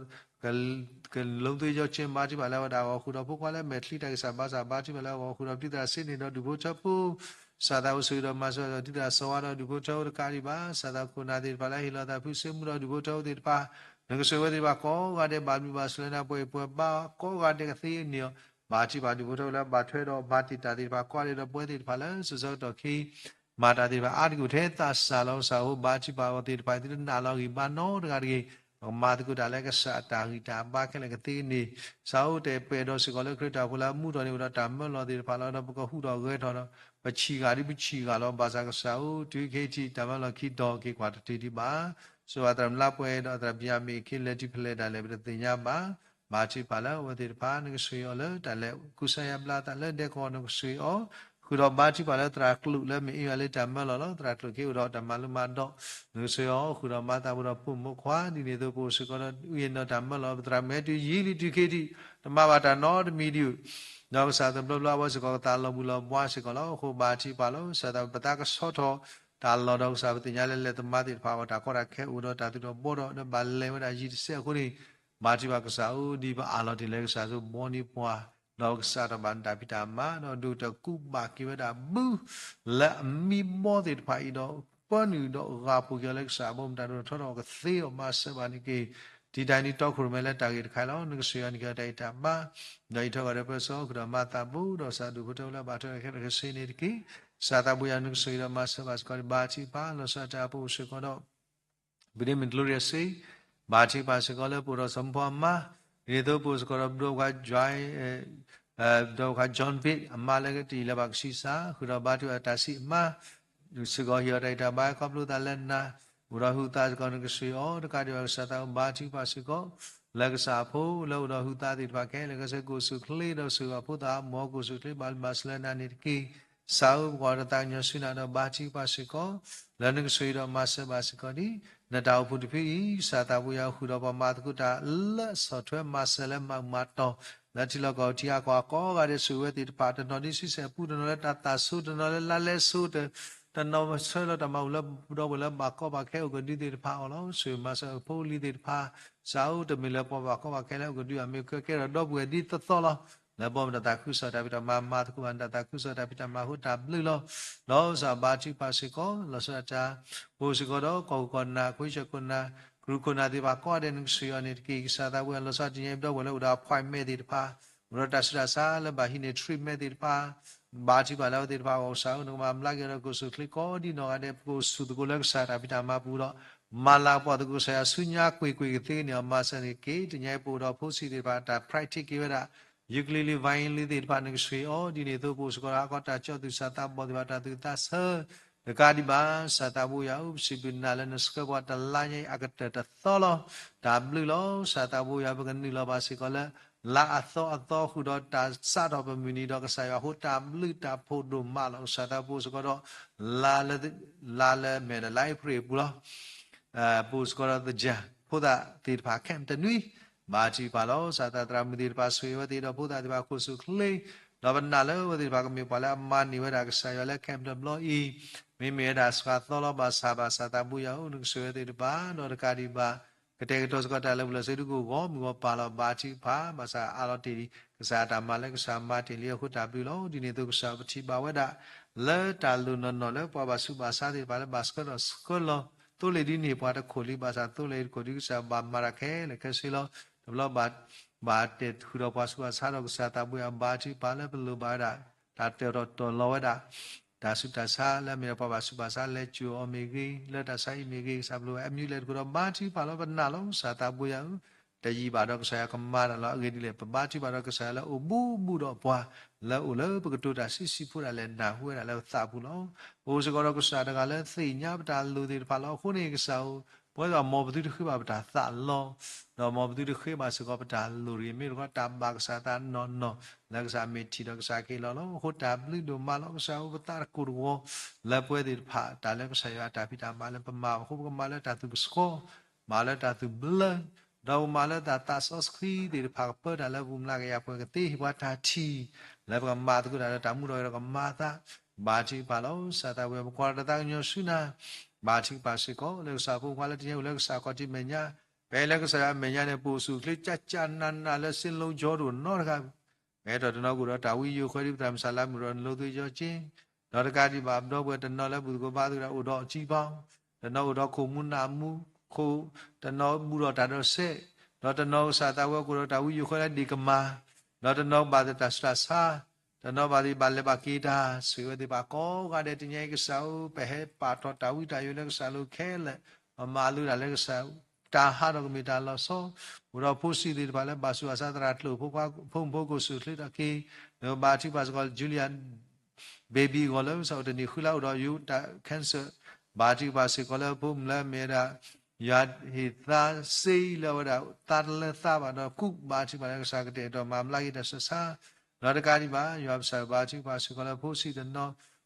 ကလူသ့ယီၤကၠ့ ဘါထုကဖၣ်လၢဝဲဒၣ်အဂီၢ် ဃုာ်ဒီးဖိခွါလၢမဲာ်ချံတၢ်ဂံၢ်စၢ်ဘါစၢ် ဘါထုကဖၣ်လၢအဂီၢ် ဃုာ်ဒီးပတုၤသရၣ်စ့န့ၣ်ဒီးဒူၣ်ဖိထၢဖိ ကစၢ်သးဘိဆိၣ်ဂ့ၤဒီးမၤစၢၤဒီးတုၤသရၣ်စီၤဝါဒီးဒူၣ်ဖိထၢဖိတကးဒံးဘၣ် ကစၢ်သးခိၣ်နၢ်သ့ၣ်တဖၣ်လၢဟ့ၣ်လီၤသးဖုစ့မူဒီးဒူၣ်ဖိထၢဖိသ့ၣ်တဖၣ် နကဆိၣ်ဂ့ၤဝဲသ့ၣ်တဖၣ်ကိးဂၤဒဲး ဘၣ်ဘျုးဘၣ်ဆိၣ်လၢနၤ ပှဲၤပှဲၤဘါကိးဂၤဒဲးကသ့အန့ၣ်အီၤ ဘါထုကဖၣ်ဒူၣ်ဖိထၢဖိလၢဘၣ်ထွဲဒီးမၤတံာ်တာ်သ့ၣ်တဖၣ်ကိးဂၤဒဲးဒီးပဝဲသ့ၣ်တဖၣ်လၢ စိၤဆၢကတီၢ်ခံ မၤတၢ်သ့ၣ်တဖၣ်အါတက့ၢ်အိၣ်ထဲသးစၢ်လီၤ. ကစၢ်ဧၢ ဘါထုကဖၣ်အဝဲသ့ၣ်တဖၣ် သုတနာ်လီၤဂံၢ်ဘါနီတဂၤတဂ့ၤ ပကမၤသကိးတၢ်လၢကစၢ်အတၢ်ဂံၢ်တၢ်ဘါခဲလၢာ်ကသ့န့ၣ် ကစၢ်ဧၢ တပှဲၤဒီးစ့ၢ်ကီးလၢခရံာ်တၢ်အိၣ်ဖှိၣ်လၢအမူထီၣ်န့ၣ် အိၣ်ဒီးတၢ်မၢလီၤသ့ၣ်တဖၣ်လီၤ ဒီးပကဟူးထီၣ်ဂဲၤထီၣ်ဒီး ပဆံးဂၤဒ်ပဆံးဂၤလီၤ. ဘၣ်ဆၣ်ကစၢ်ဧၢ တုၤခဲအံၤထံးတၢ်မၢလီၤခံတီၤက့ၤကွၢ်တတုၤဒံးဘၣ် ဆိၣ်ဂ့ၤသရၣ်မုၣ်လါပှဲၤဒီးသရၣ်ပယၣ်မ့ၢ်ခံလဲၤတုၤဖဲလဲၣ်ဒၣ်လဲာ် ပတသ့ၣ်ညါဘၣ် ဘါထုကဖၣ်လၢအဝဲသ့ၣ်တဖၣ် နကဆိၣ်ဂ့ၤအီၤလၢတၢ်လဲၤကူစါယါဘျါသးလၢဒဲကဝီၤ နကဆိၣ်ဂ့ၤအီၤ ဃုာ်ဒီးဘါထုကဖၣ်လၢသရၣ်ကျိာ်လၢမ့ၢ်အ့ၣ်ယွၤလၢတၢ်မၢလီၤလီၤ. သရၣ်ကျိာ်က့ၤအိၣ်ဒီးတၢ်မၤလိမၤဒိး နကဆိၣ်ဂ့ၤအီၤ ဃုာ်ဒီးမၤသးပူၤဒီးဖိမုၣ်ဖိခွါ ဒ်န့ၣ်အသိးပအိၣ်စ့ၢ်ကီးဒီး ဝံယနီၢ်တၢ်မၢလီၤ ပသရၣ်မုၣ်ဟဲတုၤယံာ်လံတုၤခံထံး တမၤဘၣ်တၢ်နီတမံၤဒံး ဒီးကစၢ်တဘျီဘျီအဝဲစ့ၢ်ကီးကသးလီၤဘှံးလီၤဘှါစ့ၢ်ကီးလီၤ. အဃိဘါထုကဖၣ်လီၤ ကစၢ်သးပသးကဆီထီၣ် တၢ်လီၢ်ဒီးကစၢ်ပသ့ၣ်ညါလၢလဲၤသမါသ့ၣ်တဖၣ်အဂီၢ် တၢ်ကီတၢ်ခဲအိၣ်ဒီးတၢ်သူၣ်ထီၣ်ဘှီထီၣ် ဒီးဘၣ်လဲၤဝဲဒၣ်ယံာ်တစဲးအဃိန့ၣ် ဘါထုကဖၣ်ကစၢ်ဧၢ ဒ်ပအးလီၤတ့ၢ်လၢကစၢ်သိးဘှီန့ၢ်ပှၤ ဒီးကစၢ်ထီၣ်ဘၣ်နတၢ်ဖံးတၢ်မၤ ဒီးဒိၣ်တၢ်ကူးဘၣ်က့ၤဝဲဒၣ်ဘု လၢအမံဘီသ့ၣ်တဖၣ်အံၤဒီး ပၢနုာ်ဒီးဂၢ်ဖှိၣ်က့ၤအီၤလၢကစၢ်အဘီမုၢ်တၢ်ဒိၣ်ထီၣ်ထီထီၣ်ကသ့အီၤမၤစၢၤဘၣ်န့ၣ်က့ၤ တံၤတၢ်နံၤတီခိၣ်ရိၣ်မဲလၢတၢ်ဂ့ၢ်တခါအံၤလီၤ. နကဆိၣ်ဂ့ၤအီၤန့ၣ်က့ၤအီၤတၢ်အံၤတၢ်ဘါ ဒီးအံးထွဲကွၢ်ဒီးပၢဆှၢဃုာ်ဒီးမၤသးပူၤ ဒီးကစၢ်ဒူၣ်ဖိထၢဖိလၢဘၣ်ထွဲဒီးခဲလၢာ်ခဲဆ့န့ၣ်တက့ၢ်. ကစၢ်သးပူၤယွၤနကဆိၣ်ဂ့ၤဒီးမၤစၢၤဘၣ်စ့ၢ်ကီး ဘါထုကဖၣ်လီၤဆီဒၣ်တၢ်အပူၤစ့ၢ်ကီးဒီး ပဒ့မုၣ် Gloria စ့ ဘါထုကဖၣ်စ့ၢ်ကီးလၢပအိၣ်ဒီးစီၤမူဟီမး, ဒ်သိးပအိၣ်စ့ၢ်ကီးဒီးပဒိၣ်ခွါ John Vick အမါလၢတအံၤလၢဘၣ်ကဆံးစး ဃုာ်ဒီးဘါထုကဖၣ်တၢ်ဆံးအမါ, စ့ၢ်ကီးဟ့ၣ်အီၤတၢ်ဂံၢ်တၢ်ဘါ ခီဖျိသးလၢနၤ, အိၣ်ဒီးဟုးသးစ့ၢ်ကီး နကဆှၢအီၤတကးဒံးဘၣ် ကစၢ်သးဘိယွၤဧၢ ဘါထုကဖၣ်စ့ၢ်ကီး လၢကစၢ်အဖိလၢအိၣ်ဒီးဟုးသးသ့ၣ်တဖၣ်ခဲလၢာ် ကစၢ်ကိးဆူၣ်ချ့ဒီးစ့ၢ်ကီးဖိသၣ်အမိၢ်ကိးဆူၣ်ချ့ ဘၣ်လၢဘၣ်စၢၤလၢနၤန့ၣ်တက့ၢ်. ကစၢ်ဧၢ ပကွၢ်တၢ်သးကညီၤဆူနၤဒီးဘါထုကဖၣ်စ့ၢ်ကီး လၢနကဆှၢဒီးမၤစၢၤဘၣ်စ့ၢ်ကီးဒ် နတၢ်အိၣ်ဖှိၣ်တဖုအံၤ ကစၢ်သးဘိယွၤဧၢ ဃုာ်ဒီးပှၤမၤသကိးတၢ်လၢအဆီၣ်ထွဲမၤစၢၤလၢမၤမၤတီၢ် လၢထံလီၢ်ကီၢ်ထံအကီၢ်ကိးဂၤဒဲး ဆိၣ်ဂ့ၤဝဲသ့ၣ်တဖၣ် တနီၤဒ်ဆံဆဲၣ်ပူ တနီၤလၢတၢ်သၣ်ဆိ တနီၤလၢလါလဲဆိ တနီၤဆှၢလီၤတၢ်မၤအိၣ်လၢပဒီပုၢ်ဝဲၢ်လၢဘၣ်ကီဘၣ်ခဲအိၣ်ကဒုသ့ၣ်တဖၣ်အီၤလီၤ. ဆိၣ်ဂ့ၤမၤစၢၤဖိလံၤသ့ၣ်တဖၣ် ကစၢ်ဧၢ တမ့ၢ်လၢပှၤဘၣ်ကီဘၣ်ခဲလၢအိၣ်ကဒု အမ့ၢ်ကဲထီၣ်ဒီပုၢ်ဝဲၢ်ဒ်သိးသိးလီၤ. လၢဘီမုၢ်တၢ်သးခုကစီၣ်တၢ်ဖံးတၢ်မၤ မၤသကိးဘၣ်နတၢ်သးခုကစီၣ်တၢ်ဖံးတၢ်မၤအဃိတၢ်ဘျုးလီၤ. ဒီးကစၢ်ဘါထုကဖၣ်စ့ၢ်ကီး လီၤဆီဒၣ်တၢ် ပအိၣ်စ့ၢ်ကီးဒီးကီၢ်ခိၣ်ကီၢ်နၢ် ခိၣ်ဆၢခိၣ်နၢ် ကရူၢ်ခိၣ်နၢ်သ့ၣ်တဖၣ်ကိးဂၤဒဲး နကဆှၢအီၤန့ၣ်တက့ၢ်. ကစၢ်သးဘိယွၤ လီၤဆီဒၣ်တၢ် တနံၤအံၤပဒီပုၢ်ဝဲၢ်လၢအိၣ်ဒီး appointment သ့ၣ်တဖၣ် အိၣ်ဒီးတၢ်ဆူးတၢ်ဆါလၢဘၣ်ဟံးန့ၢ် treatment သ့ၣ်တဖၣ် ဘါထုကဖၣ်လၢအဝဲသ့ၣ်တဖၣ်အဂီၢ် ကစၢ်ဧၢ နကမၤဘျါက့ၤဒီးကိးဆူၣ်ချ့ကိးဒ်နီၢ်ဂၤဒဲး ပကအိၣ်ဆူၣ်သကိးလၢကစၢ်တၢ်ဖံးတၢ်မၤပူၤဒီး မၤလၤကပီၤသကိးကစၢ်ယွၤဆူညါကွ့ၢ်ကွ့ၢ်ကသ့န့ၣ် အမၤစၢၤန့ၣ်တက့ၢ်. တနံၤအံၤပအိၣ်ဒီးဖိဆံးသ့ၣ်တဖၣ် တၢ် practice က့ၤဝဲဒၣ် ukulele violin သ့ၣ်တဖၣ် နကဆှၢအီၤ ဒ်န့ၣ်အသိးပအိၣ်စ့ၢ်ကီးဒီး အကီတၢ်ကၠီသူၣ် ကစၢ်သးဘီၣ်သ့ၣ်တဖၣ် တၢ်သူၣ်သးဆၢ တကးဒံးဘၣ် ကစၢ်သးဘိယွၤဧၢ ပစံးဘျုးနၤလၢနဆှၢပှၤတလါညါအံၤ အကတၢၢ်တသီလီၤ. တၢ်ဘျုးလီၤ. ကစၢ်သးဘိယွၤ ပကနုာ်လီၤဘၣ်စ့ၢ်ကီးလၢ လါအသီအသီဃုာ်ဒီးတၢ်စးထီၣ်ပမုၢ်နံၤဒီး ကစၢ်ယွၤအဃိ တၢ်ဘျုးတၢ်ဖှိၣ်ဒိၣ်မးလီၤ. ကစၢ်သးဘိယွၤ ပအိၣ်စ့ၢ်ကီးဒီး လါလၢ လါလၢမဲာ်ဒီးလါအ့ဖြ့ၣ်အပူၤလီၤ. ပအိၣ်စ့ၢ်ကီးဒီးသယၢၢ် ဖိသၣ်သ့ၣ်တဖၣ်ခဲအံၤတနွံ ဘါထုကဖၣ်လီၤ. ကစၢ်သးသရၣ်မုၣ်သ့ၣ်တဖၣ် ဆိၣ်ဂ့ၤဝဲသ့ၣ်ဒီးဖိသၣ်သ့ၣ်တဖၣ် ကိးဆူၣ်ချ့ ဒီးပနာ်လၢအဝဲသ့ၣ်တဖၣ်ကမ့ၢ်ပှၤလၢအမၤန့ၢ်ဝဲဒၣ် ကစၢ်ယွၤလၢ camp တဘျီအံၤ မ့မ့ၢ်ဝဲဒၣ်စှၤသီလီၤ. ဘၣ်ဆၣ်ဘၣ် ကစၢ်သးဘိယွၤဧၢ နကဆိၣ်ဂ့ၤဝဲသ့ၣ်တဖၣ် ဒီးတကးဒံးဘၣ် ကတဲာ်ကတီၤစ့ၢ်ကီးတၢ်လၢပလီၢ်စ့ဒုကဂီၢ်မုၢ်ဂီၢ်ပၤလီၤ. ဘါထုကဖၣ် ဘၣ်ဆၣ်အါလီၤတ့ၢ်လံ ကစၢ်တၢ်မၤလၢကစၢ်မၤတ့ၢ်လံအဃိ တၢ်ဘျုးလီၤ. ဒ်န့ၣ်အသိး ကစၢ်ပထံၣ်ဘၣ်ဝဲဒၣ် လၢတၢ်လိၣ်နီၢ်နီၢ်လၢပှၤဘၣ်ဆူးဘၣ်ဆါသ့ၣ်တဖၣ်လၢဘၣ်ဆှၢထီၣ်ဆှၢလီၤ သိလ့ၣ်ဒ်န့ၣ် ပှၤတခိၣ်လံ ဘၣ်ဆၣ်သိလ့ၣ်တခိၣ်ဒ် ကစၢ်ဘၣ်မၤတၢ်ခဲလၢာ်ခဲဆ့လီၤ. တဘျီဘၣ် ဘၣ်တဲာ်ဃုာ်ဒီးပှၤဆူးဘၣ်ဆါဒီး ကစၢ်သးဘိယွၤ ဘါထုကဖၣ်လၢပလိၣ်ဘၣ်ဝဲဒၣ် တၢ်တၢၢ်ထီၣ်တီၢ်လီၤဝဲဒၣ် တၢ်ဆူးတၢ်ဆါလၢအမ့ၢ်ဒီးပှၤဘၣ်ဆူးဘၣ်ဆါ လဲၤစူၢ်အီၤမ့ၢ်ဂ့ၤ လၢတၢ်ဆါဟံၣ်မ့ၢ်ဂ့ၤ ကစၢ်ပလိၣ်ဘၣ် အမံၤလဲၤတခိၣ်ဒီး ဘါထုကဖၣ်လီၤ. ပနာ်လီၤ ကစၢ်သးဘိယွၤဧၢ တယံာ်ဘၣ်ဒီးကစၢ်ယွၤကမၤတၢ်လီၤ. အဂ့ၢ်ဒ်လဲၣ် ပဘါထုကဖၣ်ဒီးကစၢ်ယွၤလၢအိၣ်ဘူးဘူးဒီးပှၤ လၢအိၣ်လၢပကတိၤတၢ်ဆံးဆံးဖိဒၣ်လဲာ် နၢ်ဟူဝဲဒၣ်လၢပသးပူၤလီၤ. ပအိၣ်စ့ၢ်ကီးဒီးကစၢ်တဂၤလၢသ့ၣ်ညါပတၢ်လိၣ်သ့ၣ်တဖၣ်လီၤ. အဃိန့ၣ် ကစၢ်ဧၢ ပဝဲဒၣ်မ်ပသုတဃ့ဘၣ်ပတၢ်သးလီၤ ဒီးမ်ပသုတဃ့ဘၣ်စ့ၢ်ကီးပတၢ်လိၣ်တဂ့ၤ မ့ၢ်တခီတၢ်ဘၣ်ကစၢ်သးနီၢ်နီၢ် လၢကစၢ်မ့ၢ်ထံၣ်ဒီးကစၢ်ကဟ့ၣ်လီၤလီၤ. အဃိတၢ်ဘျုးဒိၣ်မးလီၤ. ကစၢ်ဧၢ ပသးတကိၢ်တဂီၤ လၢပဝဲသ့ၣ်တဖၣ် တၢ်လၢကစၢ်ယွၤအတၢ်ဖံးတၢ်မၤလၢပမၤဘၣ်အဃိ ပကမၤလၢတၢ်သူၣ်ကဆှီ မၤလၢတၢ်သူၣ်ဘျၢ ဒီးပကမၤလၢတၢ်သးစီဆှံသ့ၣ်တဖၣ် ကပၢတၢ်လၢပူၤမျးကယၤပှဲၤကသ့ ဟ့ၣ်ပှၤတၢ်ထံၣ် လၢပကမၤသကိးတၢ်ဒီးတၢ်မူထီၣ်ဂဲၤထီၣ်ကမၤအသး ဘါထုကဖၣ်လီၤ. ကစၢ်သးဘိယွၤ ပကွၢ်တၢ်သးကညီၤဆူနၤ ဘါထုကဖၣ်စ့ၢ်ကီး လၢကစၢ်ဖိခွါလၢတနံၤအံၤအိၣ်လၢကစၢ်ခီၣ်ထံးမဲာ်ညါ ပအဲၣ်လၢကစၢ်ယွၤအမဲာ်ညါန့ၣ် ပအိၣ်ဆူၣ်အိၣ်ချ့ ကၠၢ်ကၠၢ်နးနးလၢစ့လိကၠီတအိၣ်နီတဂၤ ပအဲၣ်ဒိးတနီၤကအိၣ်ဒီးတၢ်ဝံယိၤဃဲဒ်ပတၢ်မုၢ်ဆါလါမုၢ်ဒီးနလိသ့ယီက့ ဒီးတကးဒံးဘၣ် ပဒီပုၢ်ဝဲၢ်တနီၤလၢဘူၣ်သကိးဘါသကိးတၢ်အိၣ်ဒီးအီၤကံပီ တနီၤအိၣ်ဒီးခိၣ်မူနၢ်မူ ခိၣ် တနီၤဘူၣ်ဒီးတၢ်ဒီးစဲး ဒီးတနီၤကစၢ်သးဝဲကအိၣ်ဒီးတၢ်ဝံယိၤဃဲလၢဒ့ၣ်ကမၢ် ဒီးတနီၤဘၣ်သတၢ်ဆူးတၢ်ဆါ တနီၤဘၣ်သဘၣ်လဲၤဘၣ်က့ၤတၢ် ဆိၣ်ဂ့ၤဝဲသ့ၣ်တဖၣ်ကိးဂၤဒဲး တနံၤအံၤကစၢ်ဧၢ ပဟဲပာ်ထီၣ်တၢ်ဝံတၢ်ယိးလၢကစၢ်လိၤခဲလၢာ် ပမၤလိတၢ်လၢကစၢ် တၢ်ဟးထီၣ်ကမ့ၢ်တၢ်လီၤဆီ အိၣ်ဒီးဖိဆံးသ့ၣ်တဖၣ်လၢဘၣ်ဆူးဘၣ်ဆါသရၣ်ကျိာ်ဖိခွါ ဖိမုၣ်ဖိကိးဆူၣ်အိၣ်ချ့တၢ်က့ ဒီးဘါထုကဖၣ်စ့ၢ်ကီး Julia baby အဂီၢ်လၢကစၢ်အိၣ်တနံၤဃုလါအိၣ်ဒီးယိးတၢ် cancer ဘါထုကဖၣ်စ့ၢ်ကီးလၢဖိမုၣ်လၢအမ့ၢ်ဝဲဒၣ် ယွၤဟ့ၣ်သါစ့လၢအဝဲဒၣ်သါတလၢသါဘၣ်ဒီးကူး ဘါထုကဖၣ်လၢကစၢ်ကတဲာ်ကတီၤမၤဘျါက့ၤတၢ်ဆူးတၢ်ဆါ ဒီးတကးဒံးဘၣ် ယွၤပစၢ်ဘါထုကဖၣ်စ့ၢ်ကီးလၢဖိဆံးတနီၤ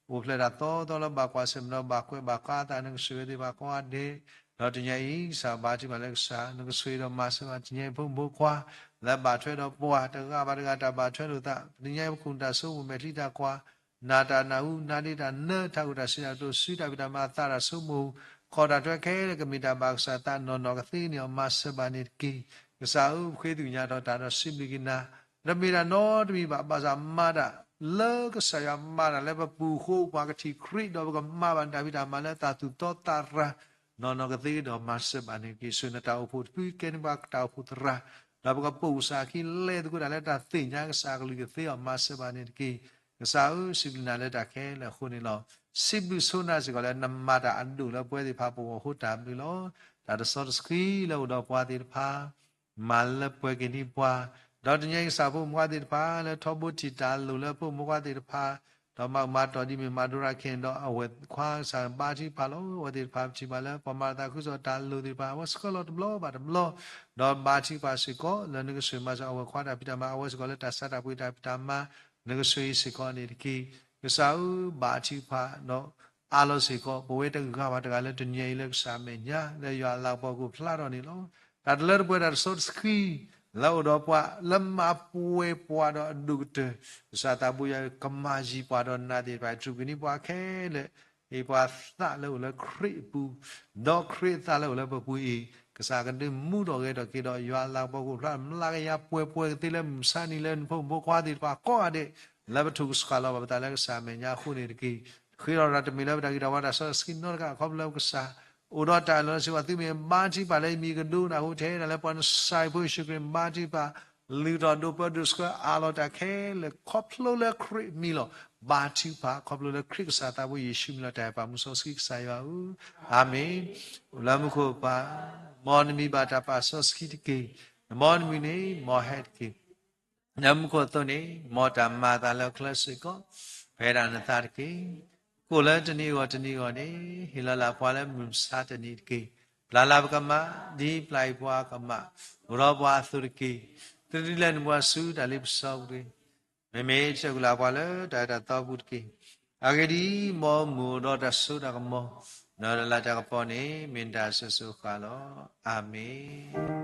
အိၣ်ဖျဲၣ်တၢ်သီသီလၢဘၣ်ကွၢ်ဆၢၣ်မဲာ်ဒီးဘၣ်ကွဲးဘၣ်ဃးအသး နကဆိၣ်ဂ့ၤသ့ၣ်တဖၣ်ကိးဂၤဒဲး ဒီးတနံၤအံၤ ကစၢ်ဘါထုကဖၣ်လၢကစၢ် နကဆိၣ်ဂ့ၤဒီးမၤစၢၤဘၣ်တနံၤအံၤဖိမုၣ်ဖိခွါ လၢဘၣ်ထွဲဒီးပှၤတဂၤဘၣ်တဂၤ တၢ်ဘၣ်ထွဲလိာ်သး တနံၤအံၤပခိၣ်နူာ်တၢ်ဆိကမိၣ်မဲာ်ချံတၢ်ကွၢ် နၢ်တၢ်နၢ်ဟူ နါဒ့တၢ်နၢ ထးခိၣ်တၢ်စံးတၢ်ကတိၤ စုတၢ်ဖံးတၢ်မၤ သးတၢ်ဆိကမိၣ် ခီၣ်တၢ်ထွဲခဲလၢာ်ကမ့ၢ်တၢ်ဘၣ်ကစၢ်သးနီၢ်နီၢ်ကသ့န့ၣ် မၤစၢၤဘၣ်န့ၣ်တက့ၢ်. ကစၢ်ဧၢ ပဃ့သ့ၣ်ညါထီၣ်တၢ်ဒီးစံးဘျုးက့ၤနၤ တမ့ၢ်တၢ်နီတမံၤဘၣ် ဘၣ်ဆၣ်မၤတၢ် လၢကစၢ်ယွၤမၤတၢ်လၢပပူၤအဃိ ပှၤကထံၣ်ခရံာ်ဒီး ပကမၤဘၣ်နတၢ်ဖံးတၢ်မၤလၢတၢ်သူၣ်တီသးရၤ နီၢ်နီၢ်ကသ့ဒီးမၤစၢၤဘၣ်န့ၣ်တက့ၢ်. ဆိၣ်ဂ့ၤနတၢ်အိၣ်ဖှိၣ်တဖုကဲန့ၣ်ပှၤတၢ်အိၣ်ဖှိၣ်သရၣ် ဒီးပကပိာ်ကစၢ်အခံ လဲၤသကိးတၢ်လၢတၢ်သ့ၣ်ညါကစၢ်အကလုၢ်ကသ့အီၤ မၤစၢၤဘၣ်န့ၣ်တက့ၢ်. ကစၢ်ဧၢ စံးဘျုးနၤလၢတၢ်ခဲလၢာ်အဃိန့ၣ်လီၤ. စံးဘျုးဆိၣ်ဂ့ၤစ့ၢ်ကီးလၢနမၤတၢ်အဒိၣ်လၢပဝဲသ့ၣ်တဖၣ်ပဂီၢ်အဃိတၢ်ဘျုးလီၤ. တၢ်တစီတဆှံလၢအိၣ်ဒီးပှၤသ့ၣ်တဖၣ် မၤလၢပှဲၤက့ၤန့ၢ်ပှၤ, ဒီးတနံၤအံၤကစၢ်ဖိမုၣ်ခွါသ့ၣ်တဖၣ် လၢထီဘိတံၢ်တၢ်လိၣ်လၢဖိမုၣ်ခွါသ့ၣ်တဖၣ် ဒီးမၤမၤတီၢ်ဒ်မ့ၢ်မၤဒိရၤခဲန့ၣ်ဒီး အဝဲၢ်ခွါကစၢ်ဘါထုကဖၣ်လီၤ. အဝဲသ့ၣ်တဖၣ်ပထံၣ်ဘၣ်လၢ ပှၤမၤတၢ်သးခုကစီၣ်တၢ်လိၣ်သ့ၣ်တဖၣ် အဝဲဆှၢလီၤတဘျီဘၣ်တဘျီ, ဒီးဘါထုကဖၣ်စ့ၢ်ကီး လၢနကဆိၣ်ဂ့ၤမၤစၢၤအဝဲၢ်ခွါတၢ်ဖံးတၢ်မၤ အဝဲစ့ၢ်ကီးလၢတၢ်ဆါတၢ်ပှ့ၤတၢ်ဖံးတၢ်မၤ နကဆိၣ်ဂ့ၤစ့ၢ်ကီးန့ၣ်တက့ၢ်. ကစၢ်ဧၢ ဘါထုကဖၣ်ဒီး အးလီၤစ့ၢ်ကီး ပဝဲတဂၤဘၣ်တဂၤလၢတနံၤအံၤလၢကစၢ်အမဲာ်ညါ လၢယွၤအလၤကပီၤကအိၣ်ဖျါထီၣ်န့ၣ်လီၤ. တၢ်တလၢတပှဲၤတၢ်တစီတဆှံ လၢအိၣ်ဒီးပှၤ လၢမၤပှဲၤပှၤဒီးအဒိၣ်ကတၢၢ် ကစၢ်သးဘိယွၤကမၤယံၤပှၤဒီးနၤသ့ၣ်တဖၣ် တြူာ်က့ၤန့ၢ်ပှၤခဲလၢာ် အံၤပှၤသးလၢအိၣ်လၢခရံာ်အပူၤ ဒီးခရံာ်အသးလၢအိၣ်လၢပပူၤအံၤ ကစၢ်ကဒုးမူထီၣ်ဂဲၤထီၣ်က့ၤဒီး ယွၤအလၤကပီၤကအိၣ်ဖျါ မျးကယၤပှဲၤပှဲၤကသ့လၢမုၢ်မဆါနံၤလၢနဖိမုၣ်ဖိခွါသ့ၣ်တဖၣ်ကိးဂၤဒဲး လၢပထိၣ်ကဆှၣ်လီၤဘၣ်ပသးလၢကစၢ်အမဲာ်ညါအဃိန့ၣ်တက့ၢ်. ဃ့ထီၣ်တၢ်တမ့ၢ်လၢပတၢ်ဂံၢ်တၢ်ဘါတၢ်စီတဆှံနီတဂၤ ခီဖျိလၢကစၢ် အိၣ်ဒီးတၢ်အၢၣ်လီၤစ့ၢ်ကီး သုမ့ၢ်ဘါထုကဖၣ်လၢယမံၤကဒိကနၣ်အဃိ ထဲဒၣ်လၢပှၤနစၢ်ဖိယ့ၣ်ၡူးခရံာ်ဘါထုကဖၣ် လုၢ်ထီၣ်ဒိးပၢဒိးဆှၢအးလီၤတၢ်ခဲလၢာ် ခီဖျိလၢခရံာ်အမံၤလီၤ. ဘါထုကဖၣ် ခီဖျိလၢခရံာ်ကစၢ်သးဘိယ့ၣ်ၡူးအမံၤလီၤ. တၢ်အဲၣ်ပာ်မူစီဆှံကစၢ်ယွၤဧၢ, အၤမ့ၣ်. အိၣ်လၢမူခိၣ်ပၢ်, မ်နမံၤဘၣ်တၢ်ပာ်စီဆှံတက့ၢ်. မ်နမုၢ်န့ၣ်မ်ဟဲတက့ၢ်. လၢမူခိၣ်အသိးန့ၣ် မ်တၢ်မၤအသးလၢကျဲစ့ၢ်ကီး ဖဲဒၣ်နသးတက့ၢ်. ကိၣ်လၢတနံၤအဂီၢ်တနံၤအဂီၢ်န့ၣ် ဟ့ၣ်လီၤလၢပှၤလၢမုၢ်မဆါတနံၤတက့ၢ်. ပျၢ်လၢပကမၣ် ဒ်ပျၢ်အံၤပှၤကမၣ် အိၣ်ဒီးပှၤအသိးတက့ၢ်. သုတဒုးလဲၤနပှၤဆူတၢ်လ့ပစီပူၤတဂ့ၤ. မ့မ့ၢ်တၢ်ကူၣ်လၢပှၤလၢတၢ်အဲၣ်တၢ်သီပူၤတက့ၢ်. အဂ့ၢ်ဒ်အံၤ, မ်မုၢ်အိၣ်ဒီးတၢ်စိတၢ်ကမီၤ, ဒီးတၢ်လၤတၢ်ကပီၤန့ၣ် မ့ၢ်တၢ်စိၤစိၤဃၣ်ဃၣ်လီၤ. အၤမ့ၣ်.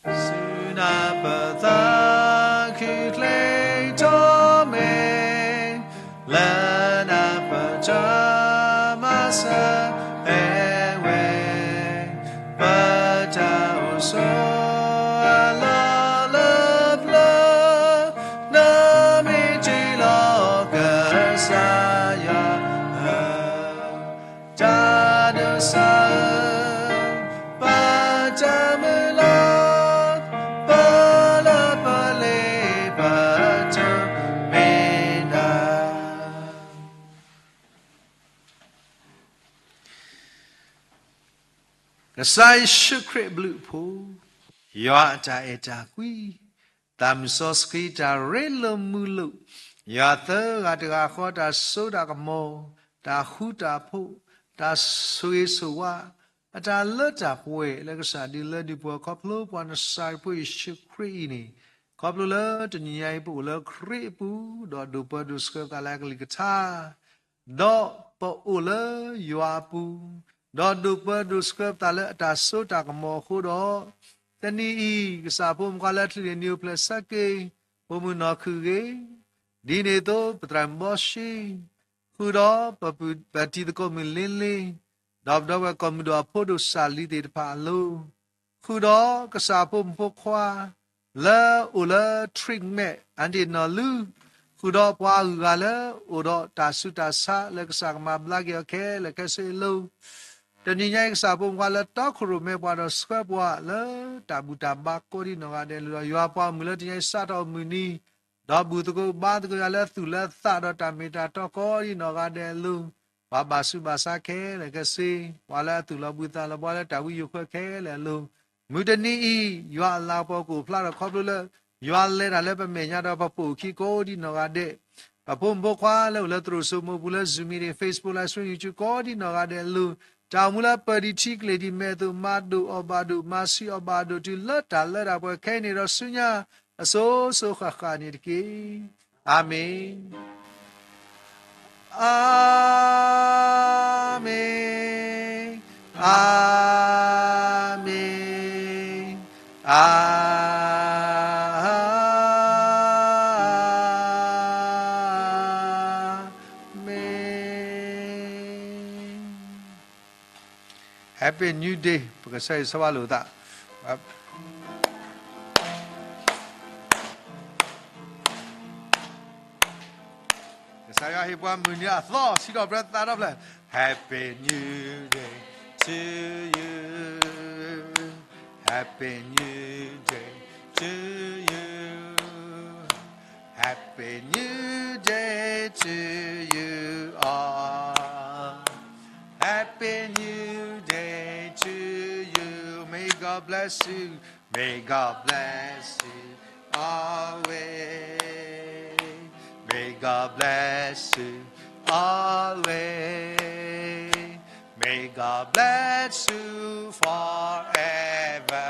စူၢ်နၤပသးခုချ့ထီၣ်မဲာ်, လၢနၤပတၢ်မၤစၢၤဟဲဝဲ, ပတၢ်အိၣ်ဆိးအလီၢ်လၢပျၢၤ, နမ့ၢ်တ့ၢ်လီၤကစၢ်ယွၤဧၢ, တၢ်ဒိးစၢ်ဧၢ, ပတၢ်မုၢ်လၢ်, ပလၢပလ့ပတၢ်မ့ၢ်နၤ. ကစၢ်ယ့ၣ်ၡူးခရံာ်အဘျုးအဖှိၣ်, ယွၤအတၢ်အဲၣ်တၢ်ကွံ, သးမုၢ်စီဆှံတၢ်ရ့လိာ်မုာ်လိာ်, ယွၤသၢဂၤတဂၤဃီတၢ်စိတၢ်ကမီၤ, တၢ်ဃူတၢ်ဖိး, တၢ်ဆိၣ်ဂ့ၤဆိၣ်ဝါ, အတၢ်လၢတၢ်ပှဲၤလၢကစၢ်ဒုးလၢဒုးပှဲၤ ခီဖျိပှၤနစၢ်ဖိယ့ၣ်ၡူးခရံာ်အံၤန့ၣ်, ခီဖျိလၢတနံၤညါအံၤ ပအိၣ်လၢခရံာ်အပူၤ, ဒီးဒိးပၢဒိးဆှၢပသးလၢအကလုၢ်ကထါ ဒီးပအိၣ်လၢယွၤအပူၤ, ဒီးဒိးပၢဒိးဆှၢပသးလၢအတၢ်စိတၢ်ကမီၤအဃိဒီး, တနံၤအံၤ ကစၢ်ဖိမုၣ်ခွါလၢအချုးန့ၢ်နံၣ်အိၣ်ဖျဲၣ်ဆၢက့ၤ, ဖိမုၣ်နီၢ်ခုၣ်ဂ့ၤ, ဒ်န့ၣ်အသိး ပသရၣ်မုၣ်ဘီၡ့, ဃုာ်ဒီးပတံၤသကိးမုၣ်လ့လ့, ဒီးပဒီပုၢ်ဝဲၢ်ကိးမုၢ်ဒိၣ်အဖိဒိၣ်စၢ်လံၤသ့ၣ်တဖၣ်အလိၤ ဃုာ်ဒီးကစၢ်ဖိမုၣ်ဖိခွါ လၢအိၣ်လၢ treatment အဒ့ၣ်နီၢ်လူ, ဃုာ်ဒီးပှၤအဂုၤအဂၤလၢအိၣ်ဒီးတၢ်ဆူးတၢ်ဆါလၢကစၢ်ကမၤဘျါက့ၤအီၤခဲလၢာ်ခဲဆ့အလိၤ, တနံၤညါအံၤ ကစၢ်ဖိမုၣ်ခွါလၢတီခိၣ်ရိၣ်မဲပှၤဒီးဆှၢပှၤလၢတၢ်ဘူၣ်တၢ်ဘါကိးဒံးနီၢ်ဂၤဒဲးအလိၤဒီး ယွၤပှၤမုၣ်လၢတနံၤညါအံၤစးထီၣ်မုၢ်နံၤ ဒီးဘူၣ်သကိးဘါသကိးယွၤလၢအသူၣ်လၢအသးဒီးတၢ်မ့ၢ်တၢ်တီကိးဒံးနီၢ်ဂၤဒဲးအလိၤ, ပှၤဘၣ်ဆူးဘၣ်ဆါခဲလၢာ်ခဲဆ့, ပှၤလၢအသူၣ်လီၤဘှံးသးလီၤဘှါလၢတၢ်ဝံယိၤဃၢခဲလၢာ်အလိၤ, မုၢ်တနံၤအံၤ ယွၤအလၤကပီၤကအိၣ်ဖျါထီၣ်ခီဖျိလၢ ယွၤလဲၤတၢ်လၢပမဲာ်ညါဒီးပပိာ်အခံကိးဒံးနီၢ်ဂၤဒဲး, ပဖိမုၣ်ဖိခွါလၢအိၣ်လၢသရိာ်စိမိးပူၤလၢ Zoom meeting, Facebook live stream, YouTube ကိးဒံးနီၢ်ဂၤဒဲးအလိၤ, တၢ်အိၣ်မူလၢပၢၤဒံးထံကလ့ၢ်ဒံးမဲာ်အသိး မၤဒိၣ်အီၣ်ဘၣ်ဒိၣ် မၤဆံးအီၣ်ဘၣ်ဒိၣ်တုၤလၢတၢ်လၢတၢ်ပှဲၤခဲအံၤန့ၣ်ဒီးဆူညါ အစိၤစိၤဃၣ်ဃၣ်န့ၣ်တက့ၢ်. အၤမ့ၣ်, အၤမ့ၣ်, အၤမ့ၣ်, အၤမ့ၣ်. Happy New Day, ပကစၢ်ယွၤဆိၣ်ဂ့ၤလိာ်သး, ကစၢ်ယွၤဟ့ၣ်ပှၤမုၢ်နံၤအသီ စံးထီၣ်ပတြၢၤသးဒီဖျၢၣ်, Happy New Day to you, Happy New Day to you, Happy New day to you all. Happy New Day to you. May God bless you. May God bless you always. May God bless you always. May God bless you forever.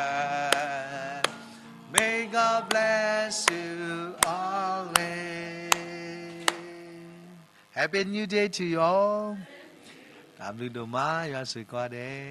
May God bless you always. Happy New Day to you all. တၢ်ဘျုးဒိၣ်မး ယွၤဆိၣ်ဂ့ၤကိးဂၤဒဲး.